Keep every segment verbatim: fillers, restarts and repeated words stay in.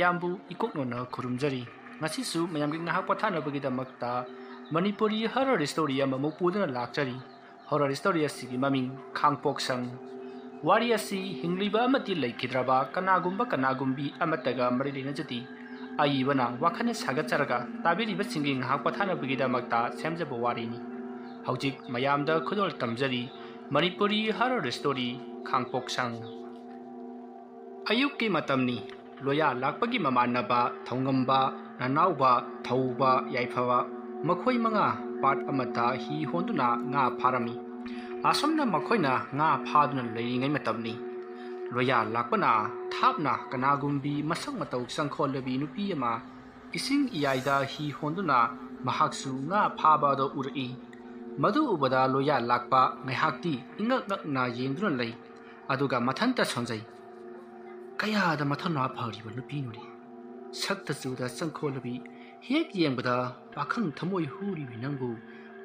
ꯃꯌꯥꯝꯕꯨ ꯏꯀꯣꯛꯅꯅ ꯈꯨꯔꯨꯝꯖꯔꯤ꯫ ꯉꯁꯤꯁꯨ ꯃꯌꯥꯝꯒꯤ ꯉꯥꯏꯍꯥꯛ ꯄꯣꯊꯥꯅꯕꯒꯤꯗꯃꯛꯇ ꯃꯅꯤꯄꯨꯔꯤ ꯍꯣꯔꯔ ꯁ꯭ꯇꯣꯔꯤ ꯑꯃꯃꯨꯛ ꯄꯨꯗꯨꯅ ꯂꯥꯛꯆꯔꯤ꯫ ꯍꯣꯔꯔ ꯁ꯭ꯇꯣꯔꯤ ꯑꯁꯤꯒꯤ ꯃꯃꯤꯡ ꯈꯥꯡꯄꯣꯛꯁꯪ꯫ ꯋꯥꯔꯤ ꯑꯁꯤ ꯍꯤꯡꯂꯤꯕ ꯑꯃꯗꯤ ꯂꯩꯈꯤꯗ꯭ꯔꯕ ꯀꯅꯥꯒꯨꯝꯕ ꯀꯅꯥꯒꯨꯝꯕꯤ ꯑꯃꯠꯇꯒ ꯃꯔꯤ ꯂꯩꯅꯖꯗꯦ꯫ ꯑꯏꯕꯅ ꯋꯥꯈꯜꯅ ꯁꯥꯒꯠꯆꯔꯒ ꯇꯥꯕꯤꯔꯤꯕꯁꯤꯡꯒꯤ ꯉꯥꯏꯍꯥꯛ ꯄꯣꯊꯥꯅꯕꯒꯤꯗꯃꯛꯇ ꯁꯦꯝꯖꯕ ꯋꯥꯔꯤꯅꯤ꯫ ꯍꯧꯖꯤꯛ ꯃꯌꯥꯝꯗ ꯈꯨꯗꯣꯜ ꯇꯝꯖꯔꯤ ꯃꯅꯤꯄꯨꯔꯤ ꯍꯣꯔꯔ ꯁ꯭ꯇꯣꯔꯤ ꯈꯥꯡꯄꯣꯛꯁꯪ꯫ ꯑꯌꯨꯛꯀꯤ ꯃꯇꯝꯅꯤ꯫ ꯂꯣꯌꯥ ꯂꯥꯛꯄꯒꯤ ꯃꯃꯥꯟꯅꯕ ꯊꯧꯉꯝꯕ, ꯅꯅꯥꯎꯕ, ꯊꯧꯕ, ꯌꯥꯏꯐꯕ, ꯃꯈꯣꯏ ꯃꯉꯥ ꯄꯥꯠ ꯑꯃꯗ ꯍꯤ ꯍꯣꯟꯗꯨꯅ ꯉꯥ ꯐꯥꯔꯝꯃꯤ꯫ ꯑꯁꯨꯝꯅ ꯃꯈꯣꯏꯅ ꯉꯥ ꯐꯥꯗꯨꯅ ꯂꯩꯔꯤꯉꯩ ꯃꯇꯝꯅꯤ꯫ ꯂꯣꯌꯥ ꯂꯥꯛꯄꯅ ꯊꯥꯞꯅ ꯀꯅꯥꯒꯨꯝꯕꯤ ꯃꯁꯛ ꯃꯇꯧ ꯆꯪꯈꯣꯜꯂꯕꯤ ꯅꯨꯄꯤ ꯑꯃ ꯏꯁꯤꯡ ꯏꯌꯥꯏꯗ ꯍꯤ ꯍꯣꯟꯗꯨꯅ ꯃꯍꯥꯛꯁꯨ ꯉꯥ ꯐꯥꯕ ꯑꯗꯨ ꯎꯔꯛꯏ꯫ ꯃꯗꯨ ꯎꯕꯗ ꯂꯣꯌꯥ ꯂꯥꯛꯄ ꯉꯥꯏꯍꯥꯛꯇꯤ ꯏꯉꯛ ꯉꯛꯅ ꯌꯦꯡꯗꯨꯅ ꯂꯩ꯫ ꯑꯗꯨꯒ ꯃꯊꯟꯇ ꯁꯣꯟꯖꯩ꯫ ꯀꯌꯥꯗ ꯃꯊꯧꯅꯥ ꯐꯔꯤꯕ ꯅꯨꯄꯤꯅꯣꯅꯦ! ꯁꯛꯇ ꯆꯨꯗ ꯆꯪꯈꯣꯜꯂꯕꯤ, ꯍꯦꯛ ꯌꯦꯡꯕꯗ ꯄꯥꯈꯪ ꯊꯃꯣꯏ ꯍꯨꯔꯤꯕꯤ ꯅꯪꯕꯨ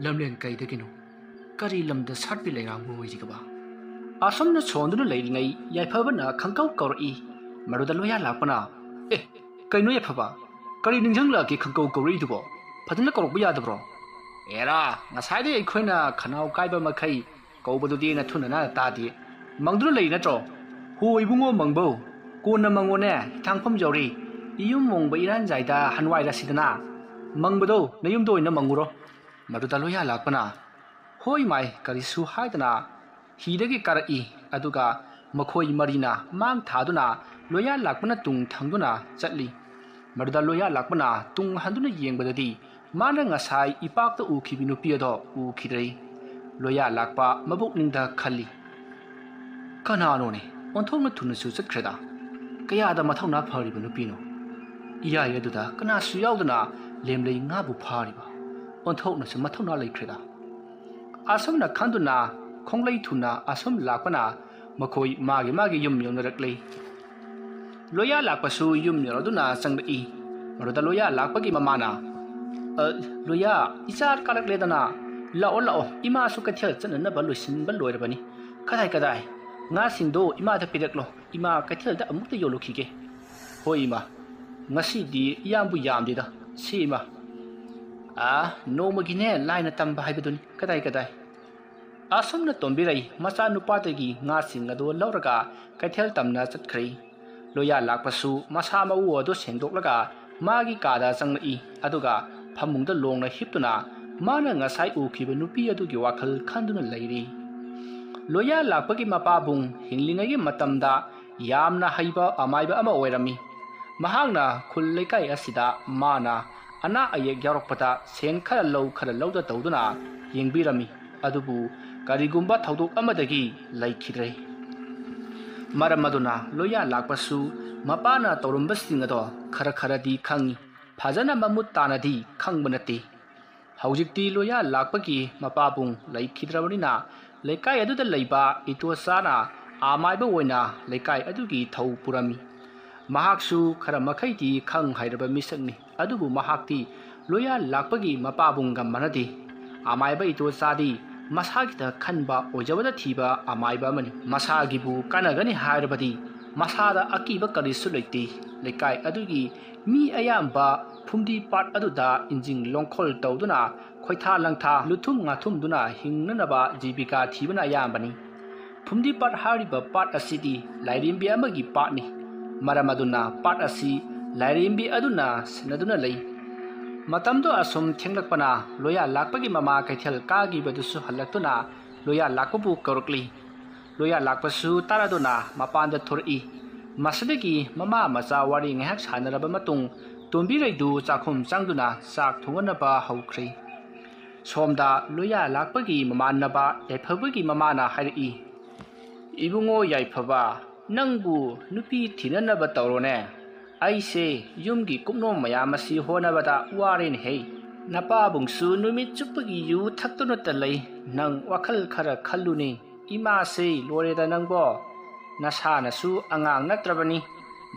ꯂꯝꯂꯦꯟ ꯀꯩꯗꯒꯤꯅꯣ? ꯀꯔꯤ ꯂꯝꯗ ꯁꯥꯠꯄꯤ ꯂꯩꯔꯥꯡꯕ ꯑꯣꯏꯔꯤꯒꯕ? ꯑꯁꯨꯝꯅ ꯁꯣꯟꯗꯨꯅ ꯂꯩꯔꯤꯉꯩ ꯌꯥꯏꯐꯕꯅ ꯈꯪꯀꯧ ꯀꯧꯔꯛꯏ꯫ ꯃꯗꯨꯗ ꯂꯣꯌꯥ ꯂꯥꯛꯄꯅ, "ꯑꯦ, ꯀꯩꯅꯣ ꯌꯥꯏꯐꯕ? ꯀꯔꯤ ꯅꯤꯡꯁꯤꯡꯂꯛꯑꯒꯦ ꯈꯪꯀꯧ ꯀꯧꯔꯛꯏꯗꯨꯕꯣ? ꯐꯖꯅ ꯀꯧꯔꯛꯄ ꯌꯥꯗꯕ꯭ꯔꯣ?" "ꯑꯦꯔꯥ, ꯉꯁꯥꯏꯗꯩ ꯑꯩꯈꯣꯏꯅ ꯈꯅꯥꯎ ꯀꯥꯏꯕ ꯃꯈꯩ ꯀꯧꯕꯗꯨꯗꯤ ꯅꯊꯨꯅ ꯅꯥꯅ ꯇꯥꯗꯦ꯫ ꯃꯪꯗꯨꯅ ꯂꯩ ꯅꯠꯇ꯭ꯔꯣ? ꯍꯣ ꯏꯕꯨꯡꯉꯣ ꯃꯪꯕꯧ, ꯀꯣꯟꯅ ꯃꯪꯉꯣꯅꯦ, ꯍꯤꯊꯥꯡꯐꯝ ꯌꯧꯔꯤ꯫ ꯏꯌꯨꯝ ꯃꯣꯡꯕ ꯏꯔꯥꯟꯖꯥꯏꯗ ꯍꯟꯋꯥꯏꯔꯁꯤꯗꯅ꯫ ꯃꯪꯕꯗꯣ ꯅꯌꯨꯝꯗ ꯑꯣꯏꯅ ꯃꯪꯉꯨꯔꯣ꯫" ꯃꯗꯨꯗ ꯂꯣꯌꯥ ꯂꯥꯛꯄꯅ, "ꯍꯣꯏ ꯃꯥꯏ, ꯀꯔꯤꯁꯨ ꯍꯥꯏꯗꯅ ꯍꯤꯗꯒꯤ ꯀꯥꯔꯛꯏ꯫ ꯑꯗꯨꯒ ꯃꯈꯣꯏ ꯃꯔꯤꯅ ꯃꯥꯡ ꯊꯥꯗꯨꯅ ꯂꯣꯌꯥ ꯂꯥꯛꯄꯅ ꯇꯨꯡ ꯊꯪꯗꯨꯅ ꯆꯠꯂꯤ꯫ ꯃꯗꯨꯗ ꯂꯣꯌꯥ ꯂꯥꯛꯄꯅ ꯇꯨꯡ ꯍꯟꯗꯨꯅ ꯌꯦꯡꯕꯗꯗꯤ ꯃꯥꯅ ꯉꯁꯥꯏ ꯏꯄꯥꯛꯇ ꯎꯈꯤꯕ ꯅꯨꯄꯤ ꯑꯗꯣ ꯎꯈꯤꯗ꯭ꯔꯦ꯫" ꯂꯣꯌꯥ ꯂꯥꯛꯄ ꯃꯕꯨꯛꯅꯤꯡꯗ ꯈꯜꯂꯤ, "ꯀꯅꯥꯅꯣꯅꯦ? ꯑꯣꯟꯊꯣꯛꯅ ꯊꯨꯅꯁꯨ ꯆꯠꯈ꯭ꯔꯦꯗ꯫ ꯀꯌꯥꯗ ꯃꯊꯧꯅꯥ ꯐꯔꯤꯕ ꯅꯨꯄꯤꯅꯣ? ꯏꯌꯥꯏ ꯑꯗꯨꯗ ꯀꯅꯥꯁꯨ ꯌꯥꯎꯗꯅ ꯂꯦꯝꯂꯩ ꯉꯥꯕꯨ ꯐꯥꯔꯤꯕ? ꯑꯣꯟꯊꯣꯛꯅꯁꯨ ꯃꯊꯧꯅꯥ ꯂꯩꯈ꯭ꯔꯦꯗ꯫" ꯑꯁꯨꯝꯅ ꯈꯟꯗꯨꯅ ꯈꯣꯡꯂꯩ ꯊꯨꯅ ꯑꯁꯨꯝ ꯂꯥꯛꯄꯅ ꯃꯈꯣꯏ ꯃꯥꯒꯤ ꯃꯥꯒꯤ ꯌꯨꯝ ꯌꯧꯅꯔꯛꯂꯦ꯫ ꯂꯣꯌꯥ ꯂꯥꯛꯄꯁꯨ ꯌꯨꯝ ꯌꯧꯔꯗꯨꯅ ꯆꯪꯂꯛꯏ꯫ ꯃꯗꯨꯗ ꯂꯣꯌꯥ ꯂꯥꯛꯄꯒꯤ ꯃꯃꯥꯅ, "ꯑ, ꯂꯣꯌꯥ, ꯏꯆꯥ ꯀꯥꯔꯛꯂꯦꯗꯅ꯫ ꯂꯥꯛꯑꯣ, ꯂꯥꯛꯑꯣ, ꯏꯃꯥꯁꯨ ꯀꯩꯊꯦꯜ ꯆꯠꯅꯅꯕ ꯂꯣꯏꯁꯤꯟꯕ ꯂꯣꯏꯔꯕꯅꯤ꯫ ꯀꯗꯥꯏ, ꯀꯗꯥꯏ? ꯉꯥꯁꯤꯡꯗꯣ ꯏꯃꯥꯗ ꯄꯤꯔꯛꯂꯣ, ꯏꯃꯥ ꯀꯩꯊꯦꯜꯗ ꯑꯃꯨꯛꯇ ꯌꯣꯜꯂꯨꯈꯤꯒꯦ꯫" "ꯍꯣꯏ ꯏꯃꯥ, ꯉꯁꯤꯗꯤ ꯌꯥꯝꯕꯨ ꯌꯥꯝꯗꯦꯗ, ꯁꯤꯃ꯫ ꯑꯥ, ꯅꯣꯡꯃꯒꯤꯅꯦ ꯂꯥꯏꯅ ꯇꯝꯕ ꯍꯥꯏꯕꯗꯨꯅꯤ꯫ ꯀꯗꯥꯏ ꯀꯗꯥꯏ꯫ ꯑꯁꯨꯝꯅ ꯇꯣꯝꯕꯤꯔꯩ ꯃꯆꯥꯅꯨꯄꯥꯗꯒꯤ ꯉꯥꯁꯤꯡ ꯑꯗꯨ ꯂꯧꯔꯒ ꯀꯩꯊꯦꯜ ꯇꯝꯅ ꯆꯠꯈ꯭ꯔꯦ꯫ ꯂꯣꯌꯥ ꯂꯥꯛꯄꯁꯨ ꯃꯁꯥ ꯃꯎ ꯑꯗꯨ ꯁꯦꯡꯗꯣꯛꯂꯒ ꯃꯥꯒꯤ ꯀꯥꯗ ꯆꯪꯂꯛꯏ꯫ ꯑꯗꯨꯒ ꯐꯃꯨꯡꯗ ꯂꯣꯡꯅ ꯍꯤꯞꯇꯨꯅ ꯃꯥꯅ ꯉꯁꯥꯏ ꯎꯈꯤꯕ ꯅꯨꯄꯤ ꯑꯗꯨꯒꯤ ꯋꯥꯈꯜ ꯈꯟꯗꯨꯅ ꯂꯩꯔꯤ꯫ ꯂꯣꯌꯥ ꯂꯥꯛꯄꯒꯤ ꯃꯄꯥꯕꯨꯡ ꯍꯤꯡꯂꯤꯉꯩꯒꯤ ꯃꯇꯝꯗ ꯌꯥꯝꯅ ꯍꯩꯕ ꯑꯃꯥꯏꯕ ꯑꯃ ꯑꯣꯏꯔꯝꯃꯤ꯫ ꯃꯍꯥꯛꯅ ꯈꯨꯜ ꯂꯩꯀꯥꯏ ꯑꯁꯤꯗ ꯃꯥꯅ ꯑꯅꯥ ꯑꯌꯦꯛ ꯌꯥꯎꯔꯛꯄꯗ ꯁꯦꯟ ꯈꯔ ꯂꯧ ꯈꯔ ꯂꯧꯗ ꯇꯧꯗꯨꯅ ꯌꯦꯡꯕꯤꯔꯝꯃꯤ꯫ ꯑꯗꯨꯕꯨ ꯀꯔꯤꯒꯨꯝꯕ ꯊꯧꯗꯣꯛ ꯑꯃꯗꯒꯤ ꯂꯩꯈꯤꯗ꯭ꯔꯦ꯫ ꯃꯔꯝ ꯑꯗꯨꯅ ꯂꯣꯌꯥ ꯂꯥꯛꯄꯁꯨ ꯃꯄꯥꯅ ꯇꯧꯔꯝꯕꯁꯤꯡ ꯑꯗꯣ ꯈꯔ ꯈꯔꯗꯤ ꯈꯪꯏ, ꯐꯖꯅ ꯃꯃꯨꯠ ꯇꯥꯅꯗꯤ ꯈꯪꯕ ꯅꯠꯇꯦ꯫ ꯍꯧꯖꯤꯛꯇꯤ ꯂꯣꯌꯥ ꯂꯥꯛꯄꯒꯤ ꯃꯄꯥꯕꯨꯡ ꯂꯩꯈꯤꯗ꯭ꯔꯕꯅꯤꯅ ꯂꯩꯀꯥꯏ ꯑꯗꯨꯗ ꯂꯩꯕ ꯏꯇꯣꯆꯥꯅ ꯑꯃꯥꯏꯕ ꯑꯣꯏꯅ ꯂꯩꯀꯥꯏ ꯑꯗꯨꯒꯤ ꯊꯧ ꯄꯨꯔꯝꯃꯤ꯫ ꯃꯍꯥꯛꯁꯨ ꯈꯔ ꯃꯈꯩꯗꯤ ꯈꯪ ꯍꯩꯔꯕ ꯃꯤꯁꯛꯅꯤ꯫ ꯑꯗꯨꯕꯨ ꯃꯍꯥꯛꯇꯤ ꯂꯣꯌꯥ ꯂꯥꯛꯄꯒꯤ ꯃꯄꯥꯕꯨꯡꯒ ꯃꯥꯟꯅꯗꯦ꯫ ꯑꯃꯥꯏꯕ ꯏꯇꯣꯆꯥꯗꯤ ꯃꯁꯥꯒꯤꯗ ꯈꯟꯕ ꯑꯣꯏꯖꯕꯗ ꯊꯤꯕ ꯑꯃꯥꯏꯕ ꯑꯃꯅꯤ꯫ ꯃꯁꯥꯒꯤꯕꯨ ꯀꯥꯟꯅꯒꯅꯤ ꯍꯥꯏꯔꯕꯗꯤ ꯃꯁꯥꯗ ꯑꯀꯤꯕ ꯀꯔꯤꯁꯨ ꯂꯩꯇꯦ꯫ ꯂꯩꯀꯥꯏ ꯑꯗꯨꯒꯤ ꯃꯤ ꯑꯌꯥꯝꯕ ꯐꯨꯝꯗꯤ ꯄꯥꯠ ꯑꯗꯨꯗ ꯏꯟꯖꯤꯟ ꯂꯣꯡꯈꯣꯜ ꯇꯧꯗꯨꯅ ꯈꯣꯏꯊꯥ ꯂꯪꯊꯥ ꯂꯨꯊꯨꯝ ꯉꯥꯊꯨꯝꯗꯨꯅ ꯍꯤꯡꯅꯅꯕ ꯖꯤꯕꯤꯀꯥ ꯊꯤꯕꯅ ꯑꯌꯥꯝꯕꯅꯤ꯫ ꯐꯨꯝꯗꯤ ꯄꯥꯠ ꯍꯥꯏꯔꯤꯕ ꯄꯥꯠ ꯑꯁꯤꯗꯤ ꯂꯥꯏꯔꯦꯝꯕꯤ ꯑꯃꯒꯤ ꯄꯥꯠꯅꯤ꯫ ꯃꯔꯝ ꯑꯗꯨꯅ ꯄꯥꯠ ꯑꯁꯤ ꯂꯥꯏꯔꯦꯝꯕꯤ ꯑꯗꯨꯅ ꯁꯦꯟꯅꯗꯨꯅ ꯂꯩ꯫ ꯃꯇꯝꯗꯣ ꯑꯁꯨꯝ ꯊꯦꯡꯂꯛꯄꯅ ꯂꯣꯌꯥ ꯂꯥꯛꯄꯒꯤ ꯃꯃꯥ ꯀꯩꯊꯦꯜ ꯀꯥꯈꯤꯕꯗꯨꯁꯨ ꯍꯜꯂꯛꯇꯨꯅ ꯂꯣꯌꯥ ꯂꯥꯛꯄꯕꯨ ꯀꯧꯔꯛꯂꯤ꯫ ꯂꯣꯌꯥ ꯂꯥꯛꯄꯁꯨ ꯇꯥꯔꯗꯨꯅ ꯃꯄꯥꯟꯗ ꯊꯣꯔꯛꯏ꯫ ꯃꯁꯤꯗꯒꯤ ꯃꯃꯥ ꯃꯆꯥ ꯋꯥꯔꯤ ꯉꯥꯏꯍꯥꯛ ꯁꯥꯟꯅꯔꯕ ꯃꯇꯨꯡ ꯇꯣꯝꯕꯤꯔꯩꯗꯨ ꯆꯥꯛꯈꯨꯝ ꯆꯪꯗꯨꯅ ꯆꯥꯛ ꯊꯣꯡꯅꯅꯕ ꯍꯧꯈ꯭ꯔꯦ꯫ ꯁꯣꯝꯗ ꯂꯣꯌꯥ ꯂꯥꯛꯄꯒꯤ ꯃꯃꯥꯟꯅꯕ ꯌꯥꯏꯐꯕꯒꯤ ꯃꯃꯥꯅ ꯍꯥꯏꯔꯛꯏ, "ꯏꯕꯨꯡꯉꯣ ꯌꯥꯏꯐꯕ, ꯅꯪꯕꯨ ꯅꯨꯄꯤ ꯊꯤꯅꯅꯕ ꯇꯧꯔꯣꯅꯦ꯫ ꯑꯩꯁꯦ ꯌꯨꯝꯒꯤ ꯀꯨꯞꯅꯣꯝ ꯃꯌꯥꯝ ꯑꯁꯤ ꯍꯣꯠꯅꯕꯗ ꯋꯥꯔꯦꯅꯦꯍꯦ꯫ ꯅꯄꯥꯕꯨꯡꯁꯨ ꯅꯨꯃꯤꯠ ꯆꯨꯞꯄꯒꯤ ꯌꯨ ꯊꯛꯇꯨꯅꯇ ꯂꯩ꯫ ꯅꯪ ꯋꯥꯈꯜ ꯈꯔ ꯈꯜꯂꯨꯅꯦ꯫ ꯏꯃꯥꯁꯦ ꯂꯣꯏꯔꯦꯗ ꯅꯪꯕꯣ꯫ ꯅꯁꯥꯅꯁꯨ ꯑꯉꯥꯡ ꯅꯠꯇ꯭ꯔꯕꯅꯤ꯫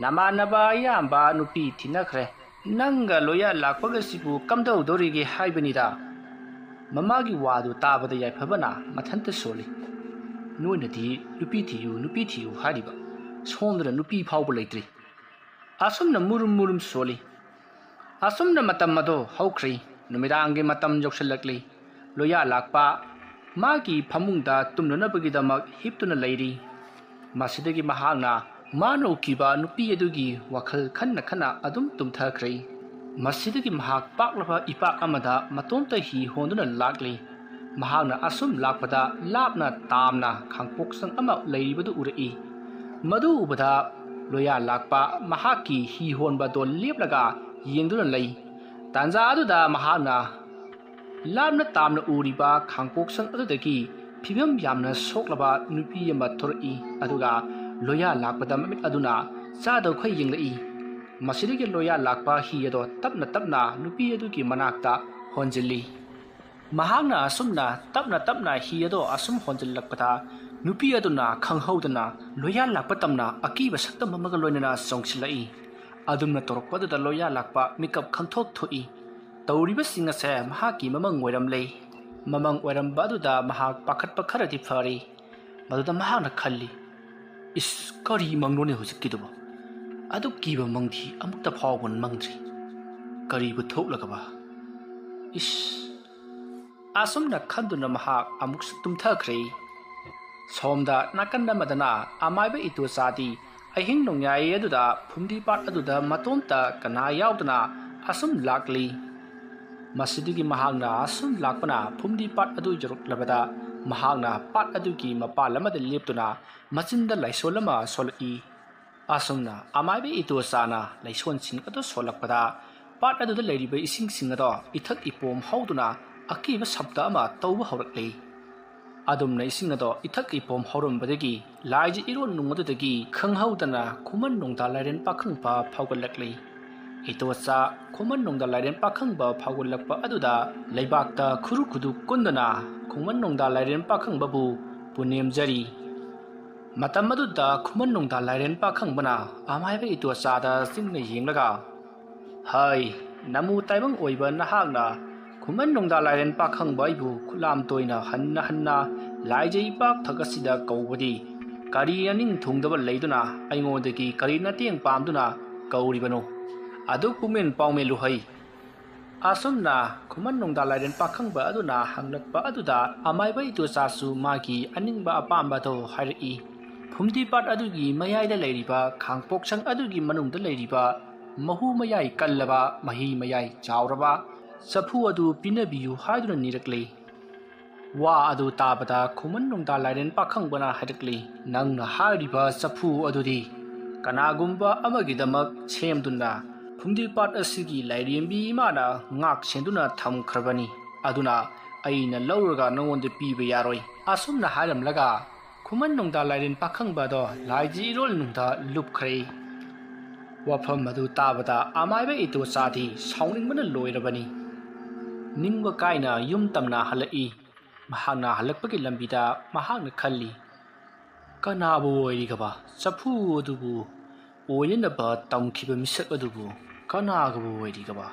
ꯅꯃꯥꯟꯅꯕ ꯑꯌꯥꯝꯕ ꯅꯨꯄꯤ ꯊꯤꯅꯈ꯭ꯔꯦ꯫ ꯅꯪꯒ ꯂꯣꯌꯥ ꯂꯥꯛꯄꯒꯁꯤꯕꯨ ꯀꯝꯗꯧꯗꯣꯔꯤꯒꯦ ꯍꯥꯏꯕꯅꯤꯗ?" ꯃꯃꯥꯒꯤ ꯋꯥꯗꯨ ꯇꯥꯕꯗ ꯌꯥꯏꯐꯕꯅ ꯃꯊꯟꯇ ꯁꯣꯜꯂꯤ꯫ "ꯅꯣꯏꯅꯗꯤ ꯅꯨꯄꯤ ꯊꯤꯌꯨ, ꯅꯨꯄꯤ ꯊꯤꯌꯨ ꯍꯥꯏꯔꯤꯕ, ꯁꯣꯝꯗꯅ ꯅꯨꯄꯤ ꯐꯥꯎꯕ ꯂꯩꯇ꯭ꯔꯤ꯫ ꯑꯁꯨꯝꯅ ꯃꯨꯔꯨꯝ ꯃꯨꯔꯨꯝ ꯁꯣꯜꯂꯤ꯫ ꯑꯁꯨꯝꯅ ꯃꯇꯝ ꯑꯗꯣ ꯍꯧꯈ꯭ꯔꯦ꯫ ꯅꯨꯃꯤꯗꯥꯡꯒꯤ ꯃꯇꯝ ꯌꯧꯁꯤꯜꯂꯛꯂꯤ꯫ ꯂꯣꯌꯥ ꯂꯥꯛꯄ ꯃꯥꯒꯤ ꯐꯃꯨꯡꯗ ꯇꯨꯝꯅꯅꯕꯒꯤꯗꯃꯛ ꯍꯤꯞꯇꯨꯅ ꯂꯩꯔꯤ꯫ ꯃꯁꯤꯗꯒꯤ ꯃꯍꯥꯛꯅ ꯃꯥꯅ ꯎꯈꯤꯕ ꯅꯨꯄꯤ ꯑꯗꯨꯒꯤ ꯋꯥꯈꯜ ꯈꯟꯅ ꯈꯟꯅ ꯑꯗꯨꯝ ꯇꯨꯝꯊꯈ꯭ꯔꯦ꯫ ꯃꯁꯤꯗꯒꯤ ꯃꯍꯥꯛ ꯄꯥꯛꯂꯕ ꯏꯄꯥꯛ ꯑꯃꯗ ꯃꯇꯣꯝꯇ ꯍꯤ ꯍꯣꯟꯗꯨꯅ ꯂꯥꯛꯂꯤ꯫ ꯃꯍꯥꯛꯅ ꯑꯁꯨꯝ ꯂꯥꯛꯄꯗ ꯂꯥꯞꯅ ꯇꯥꯝꯅ ꯈꯥꯡꯄꯣꯛꯁꯪ ꯑꯃ ꯂꯩꯔꯤꯕꯗꯨ ꯎꯔꯛꯏ꯫ ꯃꯗꯨ ꯎꯕꯗ ꯂꯣꯌꯥ ꯂꯥꯛꯄ ꯃꯍꯥꯛꯀꯤ ꯍꯤ ꯍꯣꯟꯕꯗꯣ ꯂꯦꯞꯂꯒ ꯌꯦꯡꯗꯨꯅ ꯂꯩ꯫ ꯇꯥꯟꯖꯥ ꯑꯗꯨꯗ ꯃꯍꯥꯛꯅ ꯂꯥꯞꯅ ꯇꯥꯝꯅ ꯎꯔꯤꯕ ꯈꯥꯡꯄꯣꯛꯁꯪ ꯑꯗꯨꯗꯒꯤ ꯐꯤꯕꯝ ꯌꯥꯝꯅ ꯁꯣꯛꯂꯕ ꯅꯨꯄꯤ ꯑꯃ ꯊꯣꯔꯛꯏ꯫ ꯑꯗꯨꯒ ꯂꯣꯌꯥ ꯂꯥꯛꯄꯗ ꯃꯃꯤꯠ ꯑꯗꯨꯅ ꯆꯥꯗ ꯈꯣꯏ ꯌꯦꯡꯂꯛꯏ꯫ ꯃꯁꯤꯗꯒꯤ ꯂꯣꯌꯥ ꯂꯥꯛꯄ ꯍꯤ ꯑꯗꯣ ꯇꯞꯅ ꯇꯞꯅ ꯅꯨꯄꯤ ꯑꯗꯨꯒꯤ ꯃꯅꯥꯛꯇ ꯍꯣꯟꯖꯤꯜꯂꯤ꯫ ꯃꯍꯥꯛꯅ ꯑꯁꯨꯝꯅ ꯇꯞꯅ ꯇꯞꯅ ꯍꯤ ꯑꯗꯣ ꯑꯁꯨꯝ ꯍꯣꯟꯖꯤꯜꯂꯛꯄꯗ ꯅꯨꯄꯤ ꯑꯗꯨꯅ ꯈꯪꯍꯧꯗꯅ ꯂꯣꯌꯥ ꯂꯥꯛꯄ ꯇꯝꯅ ꯑꯀꯤꯕ ꯁꯛꯇꯝ ꯑꯃꯒ ꯂꯣꯏꯅꯅ ꯆꯣꯡꯁꯤꯜꯂꯛꯏ꯫ ꯑꯗꯨꯝꯅ ꯇꯧꯔꯛꯄꯗꯨꯗ ꯂꯣꯌꯥ ꯂꯥꯛꯄ ꯃꯤꯀꯞ ꯈꯪꯊꯣꯛ ꯊꯣꯛꯏ꯫ ꯇꯧꯔꯤꯕꯁꯤꯡ ꯑꯁꯦ ꯃꯍꯥꯛꯀꯤ ꯃꯃꯪ ꯑꯣꯏꯔꯝꯂꯦ꯫ ꯃꯃꯪ ꯑꯣꯏꯔꯝꯕ ꯑꯗꯨꯗ ꯃꯍꯥꯛ ꯄꯥꯈꯠꯄ ꯈꯔꯗꯤ ꯐꯔꯤ꯫ ꯃꯗꯨꯗ ꯃꯍꯥꯛꯅ ꯈꯜꯂꯤ, "ꯏꯁ, ꯀꯔꯤ ꯃꯪꯅꯣꯅꯦ ꯍꯧꯖꯤꯛꯀꯤꯗꯨꯕꯨ? ꯑꯗꯨꯛ ꯀꯤꯕ ꯃꯪꯗꯤ ꯑꯃꯨꯛꯇ ꯐꯥꯎꯕ ꯃꯪꯗ꯭ꯔꯤ꯫ ꯀꯔꯤꯕꯨ ꯊꯣꯛꯂꯒꯕ? ꯏꯁ!" ꯑꯁꯨꯝꯅ ꯈꯟꯗꯨꯅ ꯃꯍꯥꯛ ꯑꯃꯨꯛꯁꯨ ꯇꯨꯝꯊꯈ꯭ꯔꯦ꯫ ꯁꯣꯝꯗ ꯅꯥꯀꯟ ꯑꯃꯗꯅ ꯑꯃꯥꯏꯕ ꯏꯇꯣꯆꯥꯗꯤ ꯑꯍꯤꯡ ꯅꯣꯡꯌꯥꯏ ꯑꯗꯨꯗ ꯐꯨꯝꯗꯤ ꯄꯥꯠ ꯑꯗꯨꯗ ꯃꯇꯣꯝꯇ ꯀꯅꯥ ꯌꯥꯎꯗꯅ ꯑꯁꯨꯝ ꯂꯥꯛꯂꯤ꯫ ꯃꯁꯤꯗꯒꯤ ꯃꯍꯥꯛꯅ ꯑꯁꯨꯝ ꯂꯥꯛꯄꯅ ꯐꯨꯝꯗꯤ ꯄꯥꯠ ꯑꯗꯨ ꯌꯧꯔꯛꯂꯕꯗ ꯃꯍꯥꯛꯅ ꯄꯥꯠ ꯑꯗꯨꯒꯤ ꯃꯄꯥꯜ ꯑꯃꯗ ꯂꯦꯞꯇꯨꯅ ꯃꯆꯤꯟꯗ ꯂꯥꯏꯁꯣꯟ ꯑꯃ ꯁꯣꯜꯂꯛꯏ꯫ ꯑꯁꯨꯝꯅ ꯑꯃꯥꯏꯕ ꯏꯇꯣꯆꯥꯅ ꯂꯥꯏꯁꯣꯟꯁꯤꯡ ꯑꯗꯨ ꯁꯣꯜꯂꯛꯄꯗ ꯄꯥꯠ ꯑꯗꯨꯗ ꯂꯩꯔꯤꯕ ꯏꯁꯤꯡꯁꯤꯡ ꯑꯗꯣ ꯏꯊꯛ ꯏꯄꯣꯝ ꯍꯧꯗꯨꯅ ꯑꯀꯤꯕ ꯁꯞꯗ ꯑꯃ ꯇꯧꯕ ꯍꯧꯔꯛꯂꯤ꯫ ꯑꯗꯨꯝꯅ ꯏꯁꯤꯡ ꯑꯗꯣ ꯏꯊꯛ ꯏꯄꯣꯝ ꯍꯧꯔꯝꯕꯗꯒꯤ ꯂꯥꯏꯖ ꯏꯔꯣꯟ ꯅꯨꯡ ꯑꯗꯨꯗꯒꯤ ꯈꯪꯍꯧꯗꯅ ꯈꯨꯃꯟ ꯅꯣꯡꯗꯥ ꯂꯥꯏꯔꯦꯟ ꯄꯥꯈꯪꯕ ꯐꯥꯎꯒꯠꯂꯛꯂꯤ꯫ ꯏꯇꯣꯆꯥ ꯈꯨꯃꯟ ꯅꯣꯡꯗꯥ ꯂꯥꯏꯔꯦꯟ ꯄꯥꯈꯪꯕ ꯐꯥꯎꯒꯠꯂꯛꯄ ꯑꯗꯨꯗ ꯂꯩꯕꯥꯛꯇ ꯈꯨꯔꯨ ꯈꯨꯗꯨ ꯀꯨꯟꯗꯨꯅ ꯈꯨꯃꯟ ꯅꯣꯡꯗꯥ ꯂꯥꯏꯔꯦꯟ ꯄꯥꯈꯪꯕꯕꯨ ꯄꯨꯅꯦꯝꯖꯔꯤ꯫ ꯃꯇꯝ ꯑꯗꯨꯗ ꯈꯨꯃꯟ ꯅꯣꯡꯗꯥ ꯂꯥꯏꯔꯦꯟ ꯄꯥꯈꯪꯕꯅ ꯑꯃꯥꯏꯕ ꯏꯇꯣꯆꯥꯗ ꯆꯤꯡꯅ ꯌꯦꯡꯂꯒ, "ꯍꯩ, ꯅꯃꯨ ꯇꯥꯏꯕꯪ ꯑꯣꯏꯕ ꯅꯍꯥꯛꯅ ꯈꯨꯃꯟ ꯅꯣꯡꯗꯥ ꯂꯥꯏꯔꯦꯟ ꯄꯥꯈꯪꯕ ꯑꯩꯕꯨ ꯈꯨꯠꯂꯥꯝ ꯇꯣꯏꯅ ꯍꯟꯅ ꯍꯟꯅ ꯂꯥꯏꯖꯩ ꯄꯥꯛ ꯊꯛ ꯑꯁꯤꯗ ꯀꯧꯕꯗꯤ ꯀꯔꯤ ꯑꯅꯤꯡ ꯊꯨꯡꯗꯕ ꯂꯩꯗꯨꯅ ꯑꯩꯉꯣꯟꯗꯒꯤ ꯀꯔꯤ ꯃꯇꯦꯡ ꯄꯥꯝꯗꯨꯅ ꯀꯧꯔꯤꯕꯅꯣ? ꯑꯗꯨ ꯄꯨꯛꯃꯦꯟ ꯄꯥꯎꯃꯦꯜ ꯂꯨꯍꯩ꯫ ꯑꯁꯨꯝꯅ ꯈꯨꯃꯟ ꯅꯨꯡꯗꯥ ꯂꯥꯏꯔꯦꯟ ꯄꯥꯈꯪꯕ ꯑꯗꯨꯅ ꯍꯪꯂꯛꯄ ꯑꯗꯨꯗ ꯑꯃꯥꯏꯕ ꯏꯇꯣꯆꯥꯁꯨ ꯃꯥꯒꯤ ꯑꯅꯤꯡꯕ ꯑꯄꯥꯝꯕꯗꯣ ꯍꯥꯏꯔꯛꯏ꯫ ꯐꯨꯝꯗꯤ ꯄꯥꯠ ꯑꯗꯨꯒꯤ ꯃꯌꯥꯏꯗ ꯂꯩꯔꯤꯕ ꯈꯥꯡꯄꯣꯛꯁꯪ ꯑꯗꯨꯒꯤ ꯃꯅꯨꯡꯗ ꯂꯩꯔꯤꯕ ꯃꯍꯨ ꯃꯌꯥꯏ ꯀꯜꯂꯕ, ꯃꯍꯤ ꯃꯌꯥꯏ ꯆꯥꯎꯔꯕ ꯆꯐꯨ ꯑꯗꯨ ꯄꯤꯅꯕꯤꯌꯨ ꯍꯥꯏꯗꯨꯅ ꯅꯤꯔꯛꯂꯤ꯫ ꯋꯥ ꯑꯗꯨ ꯇꯥꯕꯗ ꯈꯨꯃꯟ ꯅꯨꯡꯗꯥ ꯂꯥꯏꯔꯦꯟ ꯄꯥꯈꯪꯕꯅ ꯍꯥꯏꯔꯛꯂꯤ, "ꯅꯪꯅ ꯍꯥꯏꯔꯤꯕ ꯆꯐꯨ ꯑꯗꯨꯗꯤ ꯀꯅꯥꯒꯨꯝꯕ ꯑꯃꯒꯤꯗꯃꯛ ꯁꯦꯝꯗꯨꯅ ꯐꯨꯝꯗꯤ ꯄꯥꯠ ꯑꯁꯤꯒꯤ ꯂꯥꯏꯔꯦꯝꯕꯤ ꯏꯃꯥꯅ ꯉꯥꯛ ꯁꯦꯟꯗꯨꯅ ꯊꯝꯈ꯭ꯔꯕꯅꯤ꯫ ꯑꯗꯨꯅ ꯑꯩꯅ ꯂꯧꯔꯒ ꯅꯉꯣꯟꯗ ꯄꯤꯕ ꯌꯥꯔꯣꯏ꯫" ꯑꯁꯨꯝꯅ ꯍꯥꯏꯔꯝꯂꯒ ꯈꯨꯃꯟ ꯅꯨꯡꯗꯥ ꯂꯥꯏꯔꯦꯟ ꯄꯥꯈꯪꯕ ꯑꯗꯣ ꯂꯥꯏꯖ ꯏꯔꯣꯜ ꯅꯨꯡꯗ ꯂꯨꯞꯈ꯭ꯔꯦ꯫ ꯋꯥꯐꯝ ꯑꯗꯨ ꯇꯥꯕꯗ ꯑꯃꯥꯏꯕ ꯏꯇꯣꯆꯥꯗꯤ ꯁꯥꯎꯅꯤꯡꯕꯅ ꯂꯣꯏꯔꯕꯅꯤ꯫ ꯅꯤꯡꯕ ꯀꯥꯏꯅ ꯌꯨꯝ ꯇꯝꯅ ꯍꯜꯂꯛꯏ꯫ ꯃꯍꯥꯛꯅ ꯍꯜꯂꯛꯄꯒꯤ ꯂꯝꯕꯤꯗ ꯃꯍꯥꯛꯅ ꯈꯜꯂꯤ, "ꯀꯅꯥꯕꯨ ꯑꯣꯏꯔꯤꯒꯕ ꯆꯐꯨ ꯑꯗꯨꯕꯨ ꯑꯣꯏꯅꯅꯕ ꯇꯝꯈꯤꯕ ꯃꯤꯁꯛ ꯑꯗꯨꯕꯨ ꯀꯅꯥꯒꯕꯨ ꯑꯣꯏꯔꯤꯒꯕ?"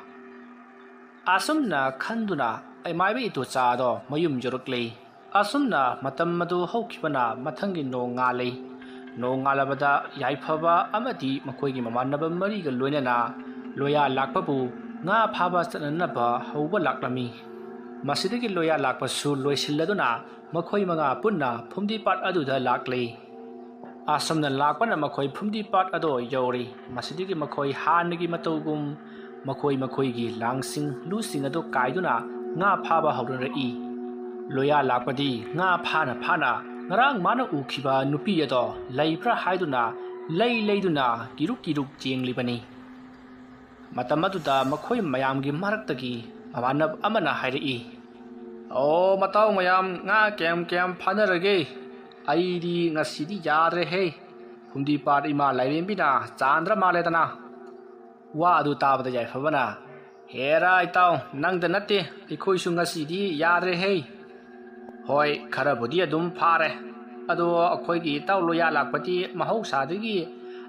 ꯑꯁꯨꯝꯅ ꯈꯟꯗꯨꯅ ꯑꯃꯥꯏꯕ ꯏꯇꯣꯆꯥꯗꯣ ꯃꯌꯨꯝ ꯌꯧꯔꯛꯂꯦ꯫ ꯑꯁꯨꯝꯅ ꯃꯇꯝ ꯑꯗꯨ ꯍꯧꯈꯤꯕꯅ ꯃꯊꯪꯒꯤ ꯅꯣꯡ ꯉꯥꯜꯂꯤ꯫ ꯅꯣꯡ ꯉꯥꯜꯂꯕꯗ ꯌꯥꯏꯐꯕ ꯑꯃꯗꯤ ꯃꯈꯣꯏꯒꯤ ꯃꯃꯥꯟꯅꯕ ꯃꯔꯤꯒ ꯂꯣꯏꯅꯅ ꯂꯣꯌꯥ ꯂꯥꯛꯄꯕꯨ ꯉꯥ ꯐꯥꯕ ꯆꯠꯅꯅꯕ ꯍꯧꯕ ꯂꯥꯛꯂꯝꯃꯤ꯫ ꯃꯁꯤꯗꯒꯤ ꯂꯣꯌꯥ ꯂꯥꯛꯄꯁꯨ ꯂꯣꯏꯁꯤꯜꯂꯗꯨꯅ ꯃꯈꯣꯏ ꯃꯉꯥ ꯄꯨꯟꯅ ꯐꯨꯝꯗꯤ ꯄꯥꯠ ꯑꯗꯨꯗ ꯂꯥꯛꯂꯤ꯫ ꯑꯁꯨꯝꯅ ꯂꯥꯛꯄꯅ ꯃꯈꯣꯏ ꯐꯨꯝꯗꯤ ꯄꯥꯠ ꯑꯗꯣ ꯌꯧꯔꯤ꯫ ꯃꯁꯤꯗꯒꯤ ꯃꯈꯣꯏ ꯍꯥꯟꯅꯒꯤ ꯃꯇꯧꯒꯨꯝ ꯃꯈꯣꯏ ꯃꯈꯣꯏꯒꯤ ꯂꯥꯡꯁꯤꯡ, ꯂꯨꯁꯤꯡ ꯑꯗꯨ ꯀꯥꯏꯗꯨꯅ ꯉꯥ ꯐꯥꯕ ꯍꯧꯅꯔꯛꯏ꯫ ꯂꯣꯌꯥ ꯂꯥꯛꯄꯗꯤ ꯉꯥ ꯐꯥꯅ ꯐꯥꯅ ꯉꯔꯥꯡ ꯃꯥꯅ ꯎꯈꯤꯕ ꯅꯨꯄꯤ ꯑꯗꯣ ꯂꯩꯕ꯭ꯔꯥ ꯍꯥꯏꯗꯨꯅ ꯂꯩ ꯂꯩꯗꯨꯅ ꯀꯤꯔꯨꯛ ꯀꯤꯔꯨꯛ ꯌꯦꯡꯂꯤꯕꯅꯤ꯫ ꯃꯇꯝ ꯑꯗꯨꯗ ꯃꯈꯣꯏ ꯃꯌꯥꯝꯒꯤ ꯃꯔꯛꯇꯒꯤ ꯃꯃꯥꯟꯅꯕ ꯑꯃꯅ ꯍꯥꯏꯔꯛꯏ, "ꯑꯣ ꯃꯇꯥꯎ ꯃꯌꯥꯝ, ꯉꯥ ꯀꯌꯥꯝ ꯀꯌꯥꯝ ꯐꯥꯅꯔꯒꯦ? ꯑꯩꯗꯤ ꯉꯁꯤꯗꯤ ꯌꯥꯗ꯭ꯔꯦꯍꯦ꯫ ꯐꯨꯝꯗꯤ ꯄꯥꯠ ꯏꯃꯥ ꯂꯥꯏꯔꯦꯝꯕꯤꯅ ꯆꯥꯟꯗ꯭ꯔ ꯃꯥꯜꯂꯦꯗꯅ꯫" ꯋꯥ ꯑꯗꯨ ꯇꯥꯕꯗ ꯌꯥꯏꯐꯕꯅ, "ꯍꯦꯔꯥ ꯏꯇꯥꯎ, ꯅꯪꯗ ꯅꯠꯇꯦ, ꯑꯩꯈꯣꯏꯁꯨ ꯉꯁꯤꯗꯤ ꯌꯥꯗ꯭ꯔꯦꯍꯦ꯫ ꯍꯣꯏ, ꯈꯔꯕꯨꯗꯤ ꯑꯗꯨꯝ ꯐꯥꯔꯦ, ꯑꯗꯣ ꯑꯩꯈꯣꯏꯒꯤ ꯏꯇꯥꯎ ꯂꯣꯌꯥ ꯂꯥꯛꯄꯗꯤ ꯃꯍꯧꯁꯥꯗꯒꯤ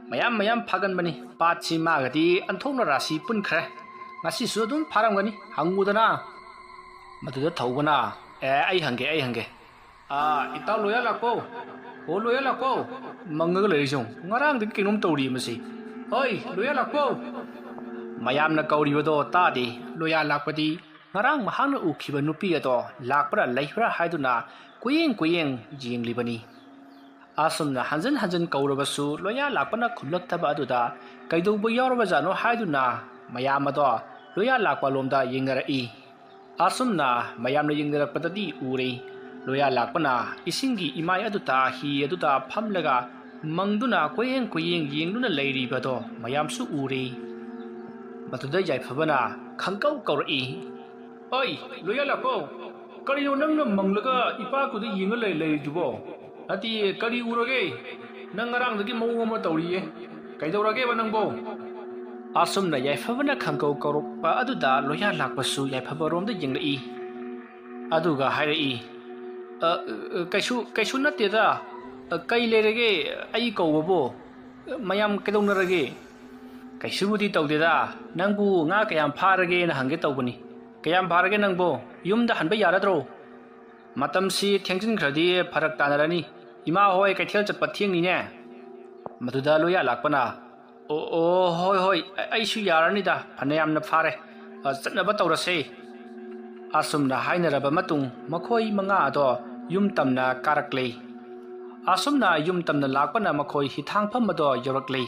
ꯃꯌꯥꯝ ꯃꯌꯥꯝ ꯐꯥꯒꯟꯕꯅꯤ꯫ ꯄꯥꯠꯁꯤ ꯃꯥꯒꯗꯤ ꯑꯟꯊꯣꯛꯅ ꯔꯥꯁꯤ ꯄꯨꯟꯈ꯭ꯔꯦ꯫ ꯉꯁꯤꯁꯨ ꯑꯗꯨꯝ ꯐꯥꯔꯝꯒꯅꯤ, ꯍꯪꯉꯨꯗꯅ꯫" ꯃꯗꯨꯗ ꯊꯧꯕꯅ, "ꯑꯦ, ꯑꯩ ꯍꯪꯒꯦ, ꯑꯩ ꯍꯪꯒꯦ꯫ ꯑꯥ, ꯏꯇꯥꯎ ꯂꯣꯌꯥ ꯂꯥꯛꯄꯧ? ꯑꯣ, ꯂꯣꯌꯥ ꯂꯥꯛꯄꯧ? ꯃꯪꯉꯒ ꯂꯩꯔꯤꯁꯦ ꯌꯦꯡꯉꯨ꯫ ꯉꯔꯥꯡꯗꯒꯤ ꯀꯩꯅꯣꯝ ꯇꯧꯔꯤ ꯃꯁꯤ꯫ "ꯍꯣꯏ, ꯂꯣꯌꯥ ꯂꯥꯛꯄꯧ!" ꯃꯌꯥꯝꯅ ꯀꯧꯔꯤꯕꯗꯣ ꯇꯥꯗꯦ꯫ ꯂꯣꯌꯥ ꯂꯥꯛꯄꯗꯤ ꯉꯔꯥꯡ ꯃꯍꯥꯛꯅ ꯎꯈꯤꯕ ꯅꯨꯄꯤ ꯑꯗꯣ ꯂꯥꯛꯄ꯭ꯔꯥ ꯂꯩꯕ꯭ꯔꯥ ꯍꯥꯏꯗꯨꯅ ꯀꯣꯏꯌꯦꯡ ꯀꯣꯏꯌꯦꯡ ꯌꯦꯡꯂꯤꯕꯅꯤ꯫ ꯑꯁꯨꯝꯅ ꯍꯟꯖꯤꯟ ꯍꯟꯖꯤꯟ ꯀꯧꯔꯕꯁꯨ ꯂꯣꯌꯥ ꯂꯥꯛꯄꯅ ꯈꯨꯝꯂꯛꯇꯕ ꯑꯗꯨꯗ ꯀꯩꯗꯧꯕ ꯌꯥꯎꯔꯕꯖꯥꯠꯅꯣ ꯍꯥꯏꯗꯨꯅ ꯃꯌꯥꯝ ꯑꯗꯣ ꯂꯣꯌꯥ ꯂꯥꯛꯄ ꯂꯣꯝꯗ ꯌꯦꯡꯅꯔꯛꯏ꯫ ꯑꯁꯨꯝꯅ ꯃꯌꯥꯝꯅ ꯌꯦꯡꯅꯔꯛꯄꯗꯗꯤ ꯎꯔꯦ, ꯂꯣꯌꯥ ꯂꯥꯛꯄꯅ ꯏꯁꯤꯡꯒꯤ ꯏꯃꯥꯏ ꯑꯗꯨꯗ ꯍꯤ ꯑꯗꯨꯗ ꯐꯝꯂꯒ ꯃꯪꯗꯨꯅ ꯀꯣꯏꯌꯦꯡ ꯀꯣꯏꯌꯦꯡ ꯌꯦꯡꯗꯨꯅ ꯂꯩꯔꯤꯕꯗꯣ ꯃꯌꯥꯝꯁꯨ ꯎꯔꯦ꯫ ꯃꯗꯨꯗ ꯌꯥꯏꯐꯕꯅ ꯈꯪꯀꯧ ꯀꯧꯔꯛꯏ, "ꯑꯣꯏ, ꯂꯣꯌꯥ ꯂꯥꯛꯄꯧ, ꯀꯔꯤꯅꯣ ꯅꯪꯅ ꯃꯪꯂꯒ ꯏꯄꯥꯛꯀꯨꯗ ꯌꯦꯡꯉ ꯂꯩ-, ꯂꯩꯔꯤꯗꯨꯕꯣ? ꯅꯠꯇꯦ, ꯀꯔꯤ ꯎꯔꯒꯦ? ꯅꯪ ꯉꯔꯥꯡꯗꯒꯤ ꯃꯑꯣꯡ ꯑꯃ ꯇꯧꯔꯤꯌꯦ꯫ ꯀꯩꯗꯧꯔꯒꯦꯕ ꯅꯪꯕꯣ?" ꯑꯁꯨꯝꯅ ꯌꯥꯏꯐꯕꯅ ꯈꯪꯀꯧ ꯀꯧꯔꯛꯄ ꯑꯗꯨꯗ ꯂꯣꯌꯥ ꯂꯥꯛꯄꯁꯨ ꯌꯥꯏꯐꯕꯔꯣꯝꯗ ꯌꯦꯡꯂꯛꯏ꯫ ꯑꯗꯨꯒ ꯍꯥꯏꯔꯛꯏ, "ꯑ, ꯑ, ꯀꯩꯁꯨ, ꯀꯩꯁꯨ ꯅꯠꯇꯦꯗ꯫ ꯑ, ꯀꯩ ꯂꯩꯔꯒꯦ ꯑꯩ ꯀꯧꯕꯕꯨ? ꯃꯌꯥꯝ ꯀꯩꯗꯧꯅꯔꯒꯦ?" "ꯀꯩꯁꯨꯕꯨꯗꯤ ꯇꯧꯗꯦꯗ꯫ ꯅꯪꯕꯨ ꯉꯥ ꯀꯌꯥꯝ ꯐꯥꯔꯒꯦꯅ ꯍꯪꯒꯦ ꯇꯧꯕꯅꯤ꯫ ꯀꯌꯥꯝ ꯐꯥꯔꯒꯦ ꯅꯪꯕꯣ? ꯌꯨꯝꯗ ꯍꯟꯕ ꯌꯥꯔꯗ꯭ꯔꯣ? ꯃꯇꯝꯁꯤ ꯊꯦꯡꯖꯤꯟꯈ꯭ꯔꯗꯤ ꯐꯔꯛ ꯇꯥꯅꯔꯅꯤ꯫ ꯏꯃꯥ ꯍꯣꯏ ꯀꯩꯊꯦꯜ ꯆꯠꯄ ꯊꯦꯡꯅꯤꯅꯦ꯫" ꯃꯗꯨꯗ ꯂꯣꯌꯥ ꯂꯥꯛꯄꯅ, "ꯑꯣ, ꯑꯣ, ꯍꯣꯏ, ꯍꯣꯏ, ꯑ-, ꯑꯩꯁꯨ ꯌꯥꯔꯅꯤꯗ, ꯐꯅꯌꯥꯝꯅ ꯐꯥꯔꯦ꯫ ꯑ, ꯆꯠꯅꯕ ꯇꯧꯔꯁꯦ꯫" ꯑꯁꯨꯝꯅ ꯍꯥꯏꯅꯔꯕ ꯃꯇꯨꯡ ꯃꯈꯣꯏ ꯃꯉꯥ ꯑꯗꯣ ꯌꯨꯝ ꯇꯝꯅ ꯀꯥꯔꯛꯂꯦ꯫ ꯑꯁꯨꯝꯅ ꯌꯨꯝ ꯇꯝꯅ ꯂꯥꯛꯄꯅ ꯃꯈꯣꯏ ꯍꯤꯊꯥꯡꯐꯝ ꯑꯗꯣ ꯌꯧꯔꯛꯂꯦ꯫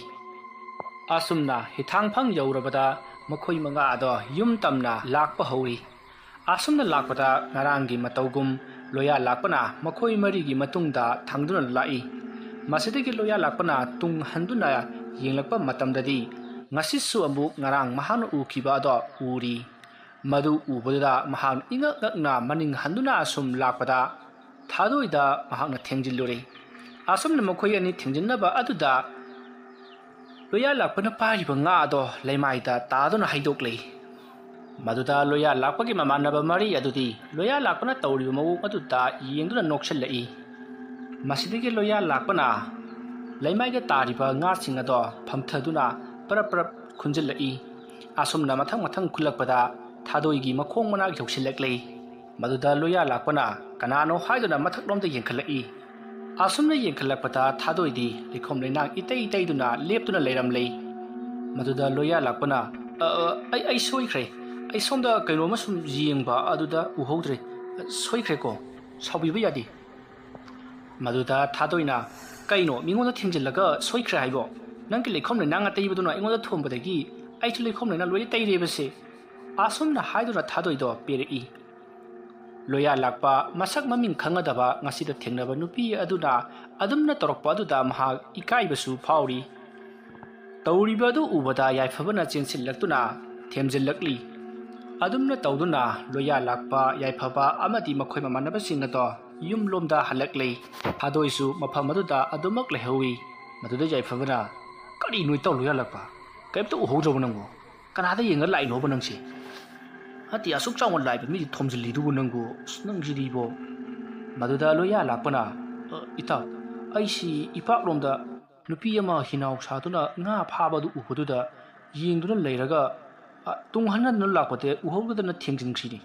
ꯑꯁꯨꯝꯅ ꯍꯤꯊꯥꯡꯐꯝ ꯌꯧꯔꯕꯗ ꯃꯈꯣꯏ ꯃꯉꯥ ꯑꯗꯣ ꯌꯨꯝ ꯇꯝꯅ ꯂꯥꯛꯄ ꯍꯧꯔꯤ꯫ ꯑꯁꯨꯝꯅ ꯂꯥꯛꯄꯗ ꯉꯔꯥꯡꯒꯤ ꯃꯇꯧꯒꯨꯝ ꯂꯣꯌꯥ ꯂꯥꯛꯄꯅ ꯃꯈꯣꯏ ꯃꯔꯤꯒꯤ ꯃꯇꯨꯡꯗ ꯊꯪꯗꯨꯅ ꯂꯥꯛꯏ꯫ ꯃꯁꯤꯗꯒꯤ ꯂꯣꯌꯥ ꯂꯥꯛꯄꯅ ꯇꯨꯡ ꯍꯟꯗꯨꯅ ꯌꯦꯡꯂꯛꯄ ꯃꯇꯝꯗꯗꯤ ꯉꯁꯤꯁꯨ ꯑꯃꯨꯛ ꯉꯔꯥꯡ ꯃꯍꯥꯛꯅ ꯎꯈꯤꯕ ꯑꯗꯣ ꯎꯔꯤ꯫ ꯃꯗꯨ ꯎꯕꯗꯨꯗ ꯃꯍꯥꯛ ꯏꯉꯛ ꯉꯛꯅ ꯃꯅꯤꯡ ꯍꯟꯗꯨꯅ ꯑꯁꯨꯝ ꯂꯥꯛꯄꯗ ꯊꯥꯗꯣꯏꯗ ꯃꯍꯥꯛꯅ ꯊꯦꯡꯖꯤꯜꯂꯨꯔꯦ꯫ ꯑꯁꯨꯝꯅ ꯃꯈꯣꯏ ꯑꯅꯤ ꯊꯦꯡꯖꯤꯟꯅꯕ ꯑꯗꯨꯗ ꯂꯣꯌꯥ ꯂꯥꯛꯄꯅ ꯄꯥꯏꯔꯤꯕ ꯉꯥ ꯑꯗꯣ ꯂꯩꯃꯥꯏꯗ ꯇꯥꯗꯨꯅ ꯍꯩꯗꯣꯛꯂꯦ꯫ ꯃꯗꯨꯗ ꯂꯣꯌꯥ ꯂꯥꯛꯄꯒꯤ ꯃꯃꯥꯟꯅꯕ ꯃꯔꯤ ꯑꯗꯨꯗꯤ ꯂꯣꯌꯥ ꯂꯥꯛꯄꯅ ꯇꯧꯔꯤꯕ ꯃꯑꯣꯡ ꯑꯗꯨꯗ ꯌꯦꯡꯗꯨꯅ ꯅꯣꯛꯁꯤꯜꯂꯛꯏ꯫ ꯃꯁꯤꯗꯒꯤ ꯂꯣꯌꯥ ꯂꯥꯛꯄꯅ ꯂꯩꯃꯥꯏꯗ ꯇꯥꯔꯤꯕ ꯉꯥꯁꯤꯡ ꯑꯗꯣ ꯐꯝꯊꯗꯨꯅ ꯄꯔꯞ ꯄꯔꯞ ꯈꯨꯟꯖꯤꯜꯂꯛꯏ꯫ ꯑꯁꯨꯝꯅ ꯃꯊꯪ ꯃꯊꯪ ꯈꯨꯜꯂꯛꯄꯗ ꯊꯥꯗꯣꯏꯒꯤ ꯃꯈꯣꯡ ꯃꯅꯥꯛ ꯌꯧꯁꯤꯜꯂꯛꯂꯦ꯫ ꯃꯗꯨꯗ ꯂꯣꯌꯥ ꯂꯥꯛꯄꯅ ꯀꯅꯥꯅꯣ ꯍꯥꯏꯗꯨꯅ ꯃꯊꯛꯂꯣꯝꯗ ꯌꯦꯡꯈꯠꯂꯛꯏ꯫ ꯑꯁꯨꯝꯅ ꯌꯦꯡꯈꯠꯂꯛꯄꯗ ꯊꯥꯗꯣꯏꯗꯤ ꯂꯩꯈꯣꯝ ꯂꯩꯅꯥꯡ ꯏꯇꯩ ꯇꯩꯗꯨꯅ ꯂꯦꯞꯇꯨꯅ ꯂꯩꯔꯝꯂꯦ꯫ ꯃꯗꯨꯗ ꯂꯣꯌꯥ ꯂꯥꯛꯄꯅ, "ꯑ, ꯑ, ꯑꯩ, ꯑꯩ ꯁꯣꯏꯈ꯭ꯔꯦ꯫ ꯑꯩ ꯁꯣꯝꯗ ꯀꯩꯅꯣꯝꯃ ꯁꯨꯝ ꯌꯦꯡꯕ ꯑꯗꯨꯗ ꯎꯍꯧꯗ꯭ꯔꯦ꯫ ꯑ, ꯁꯣꯏꯈ꯭ꯔꯦꯀꯣ꯫ ꯁꯥꯎꯕꯤꯕ ꯌꯥꯗꯦ꯫" ꯃꯗꯨꯗ ꯊꯥꯗꯣꯏꯅ, "ꯀꯩꯅꯣ, ꯃꯤꯉꯣꯟꯗ ꯊꯦꯡꯖꯤꯜꯂꯒ ꯁꯣꯏꯈ꯭ꯔꯦ ꯍꯥꯏꯕꯣ? ꯅꯪꯒꯤ ꯂꯩꯈꯣꯝ ꯂꯩꯅꯥꯡ ꯑꯇꯩꯕꯗꯨꯅ ꯑꯩꯉꯣꯟꯗ ꯊꯣꯝꯕꯗꯒꯤ ꯑꯩꯁꯨ ꯂꯩꯈꯣꯝ ꯂꯩꯅꯥꯡ ꯂꯣꯏꯅ ꯇꯩꯔꯦꯕꯁꯦ꯫" ꯑꯁꯨꯝꯅ ꯍꯥꯏꯗꯨꯅ ꯊꯥꯗꯣꯏꯗꯣ ꯄꯤꯔꯛꯏ꯫ ꯂꯣꯌꯥ ꯂꯥꯛꯄ ꯃꯁꯛ ꯃꯃꯤꯡ ꯈꯪꯅꯗꯕ ꯉꯁꯤꯗ ꯊꯦꯡꯅꯕ ꯅꯨꯄꯤ ꯑꯗꯨꯅ ꯑꯗꯨꯝꯅ ꯇꯧꯔꯛꯄ ꯑꯗꯨꯗ ꯃꯍꯥꯛ ꯏꯀꯥꯏꯕꯁꯨ ꯐꯥꯎꯔꯤ꯫ ꯇꯧꯔꯤꯕ ꯑꯗꯨ ꯎꯕꯗ ꯌꯥꯏꯐꯕꯅ ꯆꯦꯟꯁꯤꯜꯂꯛꯇꯨꯅ ꯊꯦꯝꯖꯤꯜꯂꯛꯂꯤ꯫ ꯑꯗꯨꯝꯅ ꯇꯧꯗꯨꯅ ꯂꯣꯌꯥ ꯂꯥꯛꯄ, ꯌꯥꯏꯐꯕ ꯑꯃꯗꯤ ꯃꯈꯣꯏ ꯃꯃꯥꯟꯅꯕꯁꯤꯡ ꯑꯗꯣ ꯌꯨꯝꯂꯣꯝꯗ ꯍꯜꯂꯛꯂꯤ꯫ ꯊꯥꯗꯣꯏꯁꯨ ꯃꯐꯝ ꯑꯗꯨꯗ ꯑꯗꯨꯃꯛ ꯂꯩꯍꯧꯏ꯫ ꯃꯗꯨꯗ ꯌꯥꯏꯐꯕꯅ, "ꯀꯔꯤꯅꯣ ꯏꯇꯥꯎ ꯂꯣꯌꯥ ꯂꯥꯛꯄ? ꯀꯔꯤꯝꯇ ꯎꯍꯧꯗ꯭ꯔꯕꯣ ꯅꯪꯕꯨ? ꯀꯅꯥꯗ ꯌꯦꯡꯉ ꯂꯥꯛꯏꯅꯣꯕ ꯅꯪꯁꯦ? ꯅꯠꯇꯦ, ꯑꯁꯨꯛ ꯆꯥꯎꯅ ꯂꯥꯛꯏꯕ ꯃꯤꯗꯤ ꯊꯣꯝꯖꯤꯜꯂꯤꯗꯨꯕꯨ ꯅꯪꯕꯨ? ꯑꯁ, ꯅꯪꯁꯤꯗꯤꯕꯣ꯫" ꯃꯗꯨꯗ ꯂꯣꯌꯥ ꯂꯥꯛꯄꯅ, "ꯑ, ꯏꯇꯥꯎ, ꯑꯩꯁꯤ ꯏꯄꯥꯛꯂꯣꯝꯗ ꯅꯨꯄꯤ ꯑꯃ ꯍꯤꯅꯥꯎ ꯁꯥꯗꯨꯅ ꯉꯥ ꯐꯥꯕꯗꯨ ꯎꯕꯗꯨꯗ ꯌꯦꯡꯗꯨꯅ ꯂꯩꯔꯒ, ꯑ, ꯇꯨꯡ ꯍꯟꯅꯗꯨꯅ ꯂꯥꯛꯄꯗ ꯎꯍꯧꯗꯗꯅ ꯊꯦꯡꯖꯤꯟꯈ꯭ꯔꯤꯅꯤ꯫"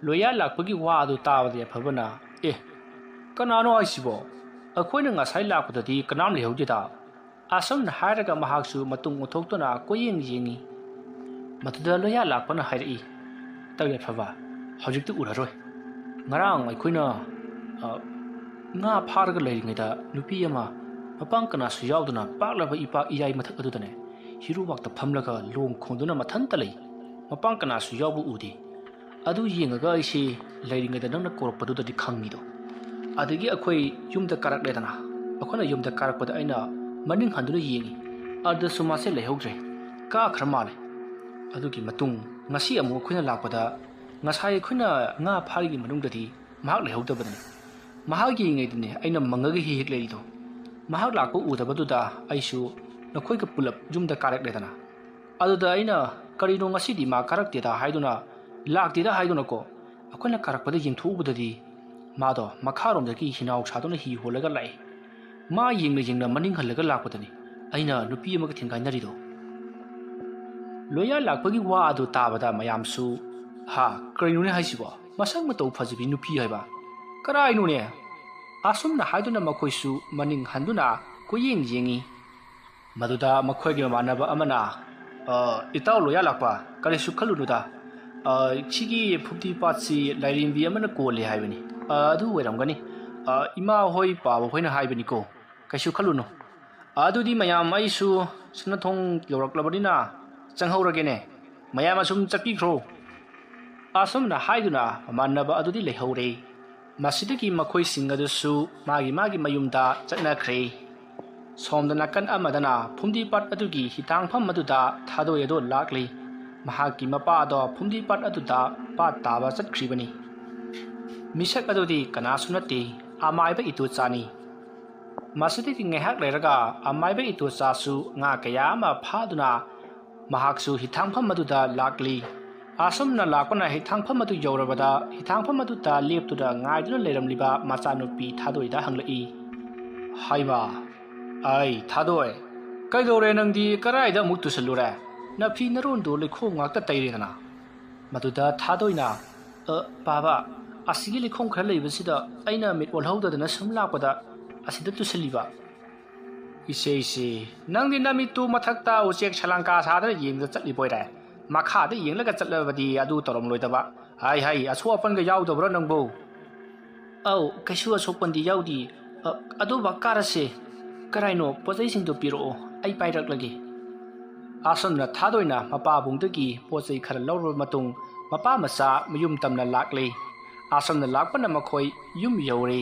ꯂꯣꯌꯥ ꯂꯥꯛꯄꯒꯤ ꯋꯥ ꯑꯗꯨ ꯇꯥꯕꯗ ꯌꯥꯏꯐꯕꯅ, "ꯑꯦ, ꯀꯅꯥꯅꯣ ꯍꯥꯏꯁꯤꯕꯣ? ꯑꯩꯈꯣꯏꯅ ꯉꯁꯥꯏ ꯂꯥꯛꯄꯗꯗꯤ ꯀꯅꯥꯝ ꯂꯩꯍꯧꯗꯦꯗ꯫" ꯑꯁꯨꯝꯅ ꯍꯥꯏꯔꯒ ꯃꯍꯥꯛꯁꯨ ꯃꯇꯨꯡ ꯑꯣꯟꯊꯣꯛꯇꯨꯅ ꯀꯣꯏꯌꯦꯡ ꯌꯦꯡꯉꯤ꯫ ꯃꯗꯨꯗ ꯂꯣꯌꯥ ꯂꯥꯛꯄꯅ ꯍꯥꯏꯔꯛꯏ, "ꯏꯇꯥꯎ ꯌꯥꯏꯐꯕ, ꯍꯧꯖꯤꯛꯇꯤ ꯎꯔꯔꯣꯏ꯫ ꯉꯔꯥꯡ ꯑꯩꯈꯣꯏꯅ, ꯑ, ꯉꯥ ꯐꯥꯔꯒ ꯂꯩꯔꯤꯉꯩꯗ ꯅꯨꯄꯤ ꯑꯃ ꯃꯄꯥꯡ ꯀꯅꯥꯁꯨ ꯌꯥꯎꯗꯅ ꯄꯥꯛꯂꯕ ꯏꯄꯥꯛ ꯏꯌꯥꯏ ꯃꯊꯛ ꯑꯗꯨꯗꯅꯦ, ꯍꯤꯔꯨꯕꯥꯛꯇ ꯐꯝꯂꯒ ꯂꯣꯡ ꯈꯣꯡꯗꯨꯅ ꯃꯊꯟꯇ ꯂꯩ꯫ ꯃꯄꯥꯡ ꯀꯅꯥꯁꯨ ꯌꯥꯎꯕ ꯎꯗꯦ꯫ ꯑꯗꯨ ꯌꯦꯡꯉꯒ ꯑꯩꯁꯤ ꯂꯩꯔꯤꯉꯩꯗ ꯅꯪꯅ ꯀꯧꯔꯛꯄꯗꯨꯗꯗꯤ ꯈꯪꯉꯤꯗꯣ꯫ ꯑꯗꯒꯤ ꯑꯩꯈꯣꯏ ꯌꯨꯝꯗ ꯀꯥꯔꯛꯂꯦꯗꯅ꯫ ꯑꯩꯈꯣꯏꯅ ꯌꯨꯝꯗ ꯀꯥꯔꯛꯄꯗ ꯑꯩꯅ ꯃꯅꯤꯡ ꯍꯟꯗꯨꯅ ꯌꯦꯡꯉꯤ꯫ ꯑꯗꯨꯗꯁꯨ ꯃꯥꯁꯦ ꯂꯩꯍꯧꯗ꯭ꯔꯦ꯫ ꯀꯥꯈ꯭ꯔ ꯃꯥꯜꯂꯦ꯫ ꯑꯗꯨꯒꯤ ꯃꯇꯨꯡ ꯉꯁꯤ ꯑꯃꯨꯛ ꯑꯩꯈꯣꯏꯅ ꯂꯥꯛꯄꯗ ꯉꯁꯥꯏ ꯑꯩꯈꯣꯏꯅ ꯉꯥ ꯐꯥꯔꯤꯒꯤ ꯃꯅꯨꯡꯗꯗꯤ ꯃꯍꯥꯛ ꯂꯩꯍꯧꯗꯕꯅꯤ꯫ ꯃꯍꯥꯛ ꯌꯦꯡꯉꯤꯉꯩꯗꯅꯦ ꯑꯩꯅ ꯃꯪꯉꯒ ꯍꯦꯛ ꯍꯦꯛ ꯂꯩꯔꯤꯗꯣ꯫ ꯃꯍꯥꯛ ꯂꯥꯛꯄ ꯎꯗꯕꯗꯨꯗ ꯑꯩꯁꯨ ꯅꯈꯣꯏꯒ ꯄꯨꯂꯞ ꯌꯨꯝꯗ ꯀꯥꯔꯛꯂꯦꯗꯅ꯫ ꯑꯗꯨꯗ ꯑꯩꯅ, 'ꯀꯔꯤꯅꯣ ꯉꯁꯤꯗꯤ ꯃꯥ ꯀꯥꯔꯛꯇꯦꯗ' ꯍꯥꯏꯗꯨꯅ, ꯂꯥꯛꯇꯦꯗ ꯍꯥꯏꯗꯨꯅꯀꯣ, ꯑꯩꯈꯣꯏꯅ ꯀꯥꯔꯛꯄꯗ ꯌꯦꯡꯊꯣꯛꯎꯕꯗꯗꯤ ꯃꯥꯗꯣ ꯃꯈꯥꯔꯣꯝꯗꯒꯤ ꯍꯤꯅꯥꯎ ꯁꯥꯗꯨꯅ ꯍꯤ ꯍꯣꯜꯂꯒ ꯂꯥꯛꯏ꯫ ꯃꯥ ꯌꯦꯡꯅ ꯌꯦꯡꯅ ꯃꯅꯤꯡ ꯍꯜꯂꯒ ꯂꯥꯛꯄꯗꯅꯤ ꯑꯩꯅ ꯅꯨꯄꯤ ꯑꯃꯒ ꯊꯦꯡꯒꯥꯏꯅꯔꯤꯗꯣ꯫ ꯂꯣꯌꯥ ꯂꯥꯛꯄꯒꯤ ꯋꯥ ꯑꯗꯨ ꯇꯥꯕꯗ ꯃꯌꯥꯝꯁꯨ, "ꯍꯥ, ꯀꯔꯤꯅꯣꯅꯦ ꯍꯥꯏꯁꯤꯕꯣ? ꯃꯁꯛ ꯃꯇꯧ ꯐꯖꯕꯤ ꯅꯨꯄꯤ ꯍꯥꯏꯕ? ꯀꯔꯥꯏꯅꯣꯅꯦ?" ꯑꯁꯨꯝꯅ ꯍꯥꯏꯗꯨꯅ ꯃꯈꯣꯏꯁꯨ ꯃꯅꯤꯡ ꯍꯟꯗꯨꯅ ꯀꯣꯏꯌꯦꯡ ꯌꯦꯡꯉꯤ꯫ ꯃꯗꯨꯗ ꯃꯈꯣꯏꯒꯤ ꯃꯃꯥꯟꯅꯕ ꯑꯃꯅ, "ꯑ, ꯏꯇꯥꯎ ꯂꯣꯌꯥ ꯂꯥꯛꯄ, ꯀꯔꯤꯁꯨ ꯈꯜꯂꯨꯅꯨꯗ꯫ ꯑ, ꯁꯤꯒꯤ ꯐꯨꯝꯗꯤ ꯄꯥꯠꯁꯤ ꯂꯥꯏꯔꯦꯝꯕꯤ ꯑꯃꯅ ꯀꯣꯜꯂꯤ ꯍꯥꯏꯕꯅꯤ꯫ ꯑ, ꯑꯗꯨ ꯑꯣꯏꯔꯝꯒꯅꯤ꯫ ꯑ, ꯏꯃꯥ ꯍꯣꯏ ꯄꯥꯕ ꯍꯣꯏꯅ ꯍꯥꯏꯕꯅꯤꯀꯣ꯫ ꯀꯩꯁꯨ ꯈꯜꯂꯨꯅꯨ꯫ ꯑꯗꯨꯗꯤ ꯃꯌꯥꯝ, ꯑꯩꯁꯨ ꯁꯅꯥꯊꯣꯡ ꯌꯧꯔꯛꯂꯕꯅꯤꯅ ꯆꯪꯍꯧꯔꯒꯦꯅꯦ꯫ ꯃꯌꯥꯝ ꯑꯁꯨꯝ ꯆꯠꯄꯤꯈ꯭ꯔꯣ꯫" ꯑꯁꯨꯝꯅ ꯍꯥꯏꯗꯨꯅ ꯃꯃꯥꯟꯅꯕ ꯑꯗꯨꯗꯤ ꯂꯩꯍꯧꯔꯦ꯫ ꯃꯁꯤꯗꯒꯤ ꯃꯈꯣꯏꯁꯤꯡ ꯑꯗꯨꯁꯨ ꯃꯥꯒꯤ ꯃꯥꯒꯤ ꯃꯌꯨꯝꯗ ꯆꯠꯅꯈ꯭ꯔꯦ꯫ ꯁꯣꯝꯗ ꯅꯥꯀꯟ ꯑꯃꯗꯅ ꯐꯨꯝꯗꯤ ꯄꯥꯠ ꯑꯗꯨꯒꯤ ꯍꯤꯊꯥꯡꯐꯝ ꯑꯗꯨꯗ ꯊꯥꯗꯣꯏ ꯑꯗꯣ ꯂꯥꯛꯂꯤ꯫ ꯃꯍꯥꯛꯀꯤ ꯃꯄꯥ ꯑꯗꯣ ꯐꯨꯝꯗꯤ ꯄꯥꯠ ꯑꯗꯨꯗ ꯄꯥꯠ ꯇꯥꯕ ꯆꯠꯈ꯭ꯔꯤꯕꯅꯤ꯫ ꯃꯤꯁꯛ ꯑꯗꯨꯗꯤ ꯀꯅꯥꯁꯨ ꯅꯠꯇꯦ, ꯑꯃꯥꯏꯕ ꯏꯇꯣꯆꯥꯅꯤ꯫ ꯃꯁꯤꯗꯒꯤ ꯉꯥꯏꯍꯥꯛ ꯂꯩꯔꯒ ꯑꯃꯥꯏꯕ ꯏꯇꯣꯆꯥꯁꯨ ꯉꯥ ꯀꯌꯥ ꯑꯃ ꯐꯥꯗꯨꯅ ꯃꯍꯥꯛꯁꯨ ꯍꯤꯊꯥꯡꯐꯝ ꯑꯗꯨꯗ ꯂꯥꯛꯂꯤ꯫ ꯑꯁꯨꯝꯅ ꯂꯥꯛꯄꯅ ꯍꯤꯊꯥꯡꯐꯝ ꯑꯗꯨ ꯌꯧꯔꯕꯗ ꯍꯤꯊꯥꯡꯐꯝ ꯑꯗꯨꯗ ꯂꯦꯞꯇꯨꯅ ꯉꯥꯏꯗꯨꯅ ꯂꯩꯔꯝꯂꯤꯕ ꯃꯆꯥꯅꯨꯄꯤ ꯊꯥꯗꯣꯏꯗ ꯍꯪꯂꯛꯏ, "ꯍꯥꯏꯃ, ꯑꯩ ꯊꯥꯗꯣꯏ, ꯀꯩꯗꯧꯔꯦ? ꯅꯪꯗꯤ ꯀꯔꯥꯏꯗ ꯑꯃꯨꯛ ꯇꯨꯁꯜꯂꯨꯔꯦ? ꯅꯐꯤ ꯅꯔꯣꯟꯗꯣ ꯂꯩꯈꯣꯝ ꯉꯥꯛꯇ ꯇꯩꯔꯦꯗꯅ꯫" ꯃꯗꯨꯗ ꯊꯥꯗꯣꯏꯅ, "ꯑ, ꯄꯥꯕ, ꯑꯁꯤꯒꯤ ꯂꯩꯈꯣꯝ ꯈꯔ ꯂꯩꯕꯁꯤꯗ ꯑꯩꯅ ꯃꯤꯠ ꯑꯣꯜꯍꯧꯗꯗꯅ ꯁꯨꯝ ꯂꯥꯛꯄꯗ ꯑꯁꯤꯗ ꯇꯨꯁꯜꯂꯤꯕ꯫" "ꯏꯆꯦ, ꯏꯆꯦ, ꯅꯪꯗꯤ ꯅꯃꯤꯠꯇꯨ ꯃꯊꯛꯇ ꯎꯆꯦꯛ ꯁꯂꯪꯀꯥ ꯁꯥꯗꯅ ꯌꯦꯡꯗ ꯆꯠꯂꯤꯕꯣꯏꯔꯦ꯫ ꯃꯈꯥꯗ ꯌꯦꯡꯂꯒ ꯆꯠꯂꯕꯗꯤ ꯑꯗꯨ ꯇꯧꯔꯝꯂꯣꯏꯗꯕ꯫ ꯍꯥꯏ, ꯍꯥꯏ, ꯑꯁꯣꯛ ꯑꯄꯟꯒ ꯌꯥꯎꯗꯕ꯭ꯔꯣ ꯅꯪꯕꯨ?" "ꯑꯧ, ꯀꯩꯁꯨ ꯑꯁꯣꯛꯄꯟꯗꯤ ꯌꯥꯎꯗꯤ꯫ ꯑ, ꯑꯗꯨ ꯕꯥ ꯀꯥꯔꯁꯦ꯫ ꯀꯔꯥꯏꯅꯣ? ꯄꯣꯠ ꯆꯩꯁꯤꯡꯗꯣ ꯄꯤꯔꯛꯑꯣ, ꯑꯩ ꯄꯥꯏꯔꯛꯂꯒꯦ꯫" ꯑꯁꯨꯝꯅ ꯊꯥꯗꯣꯏꯅ ꯃꯄꯥꯕꯨꯡꯗꯒꯤ ꯄꯣꯠ ꯆꯩ ꯈꯔ ꯂꯧꯔꯕ ꯃꯇꯨꯡ ꯃꯄꯥ ꯃꯆꯥ ꯃꯌꯨꯝ ꯇꯝꯅ ꯂꯥꯛꯂꯦ꯫ ꯑꯁꯨꯝꯅ ꯂꯥꯛꯄꯅ ꯃꯈꯣꯏ ꯌꯨꯝ ꯌꯧꯔꯦ꯫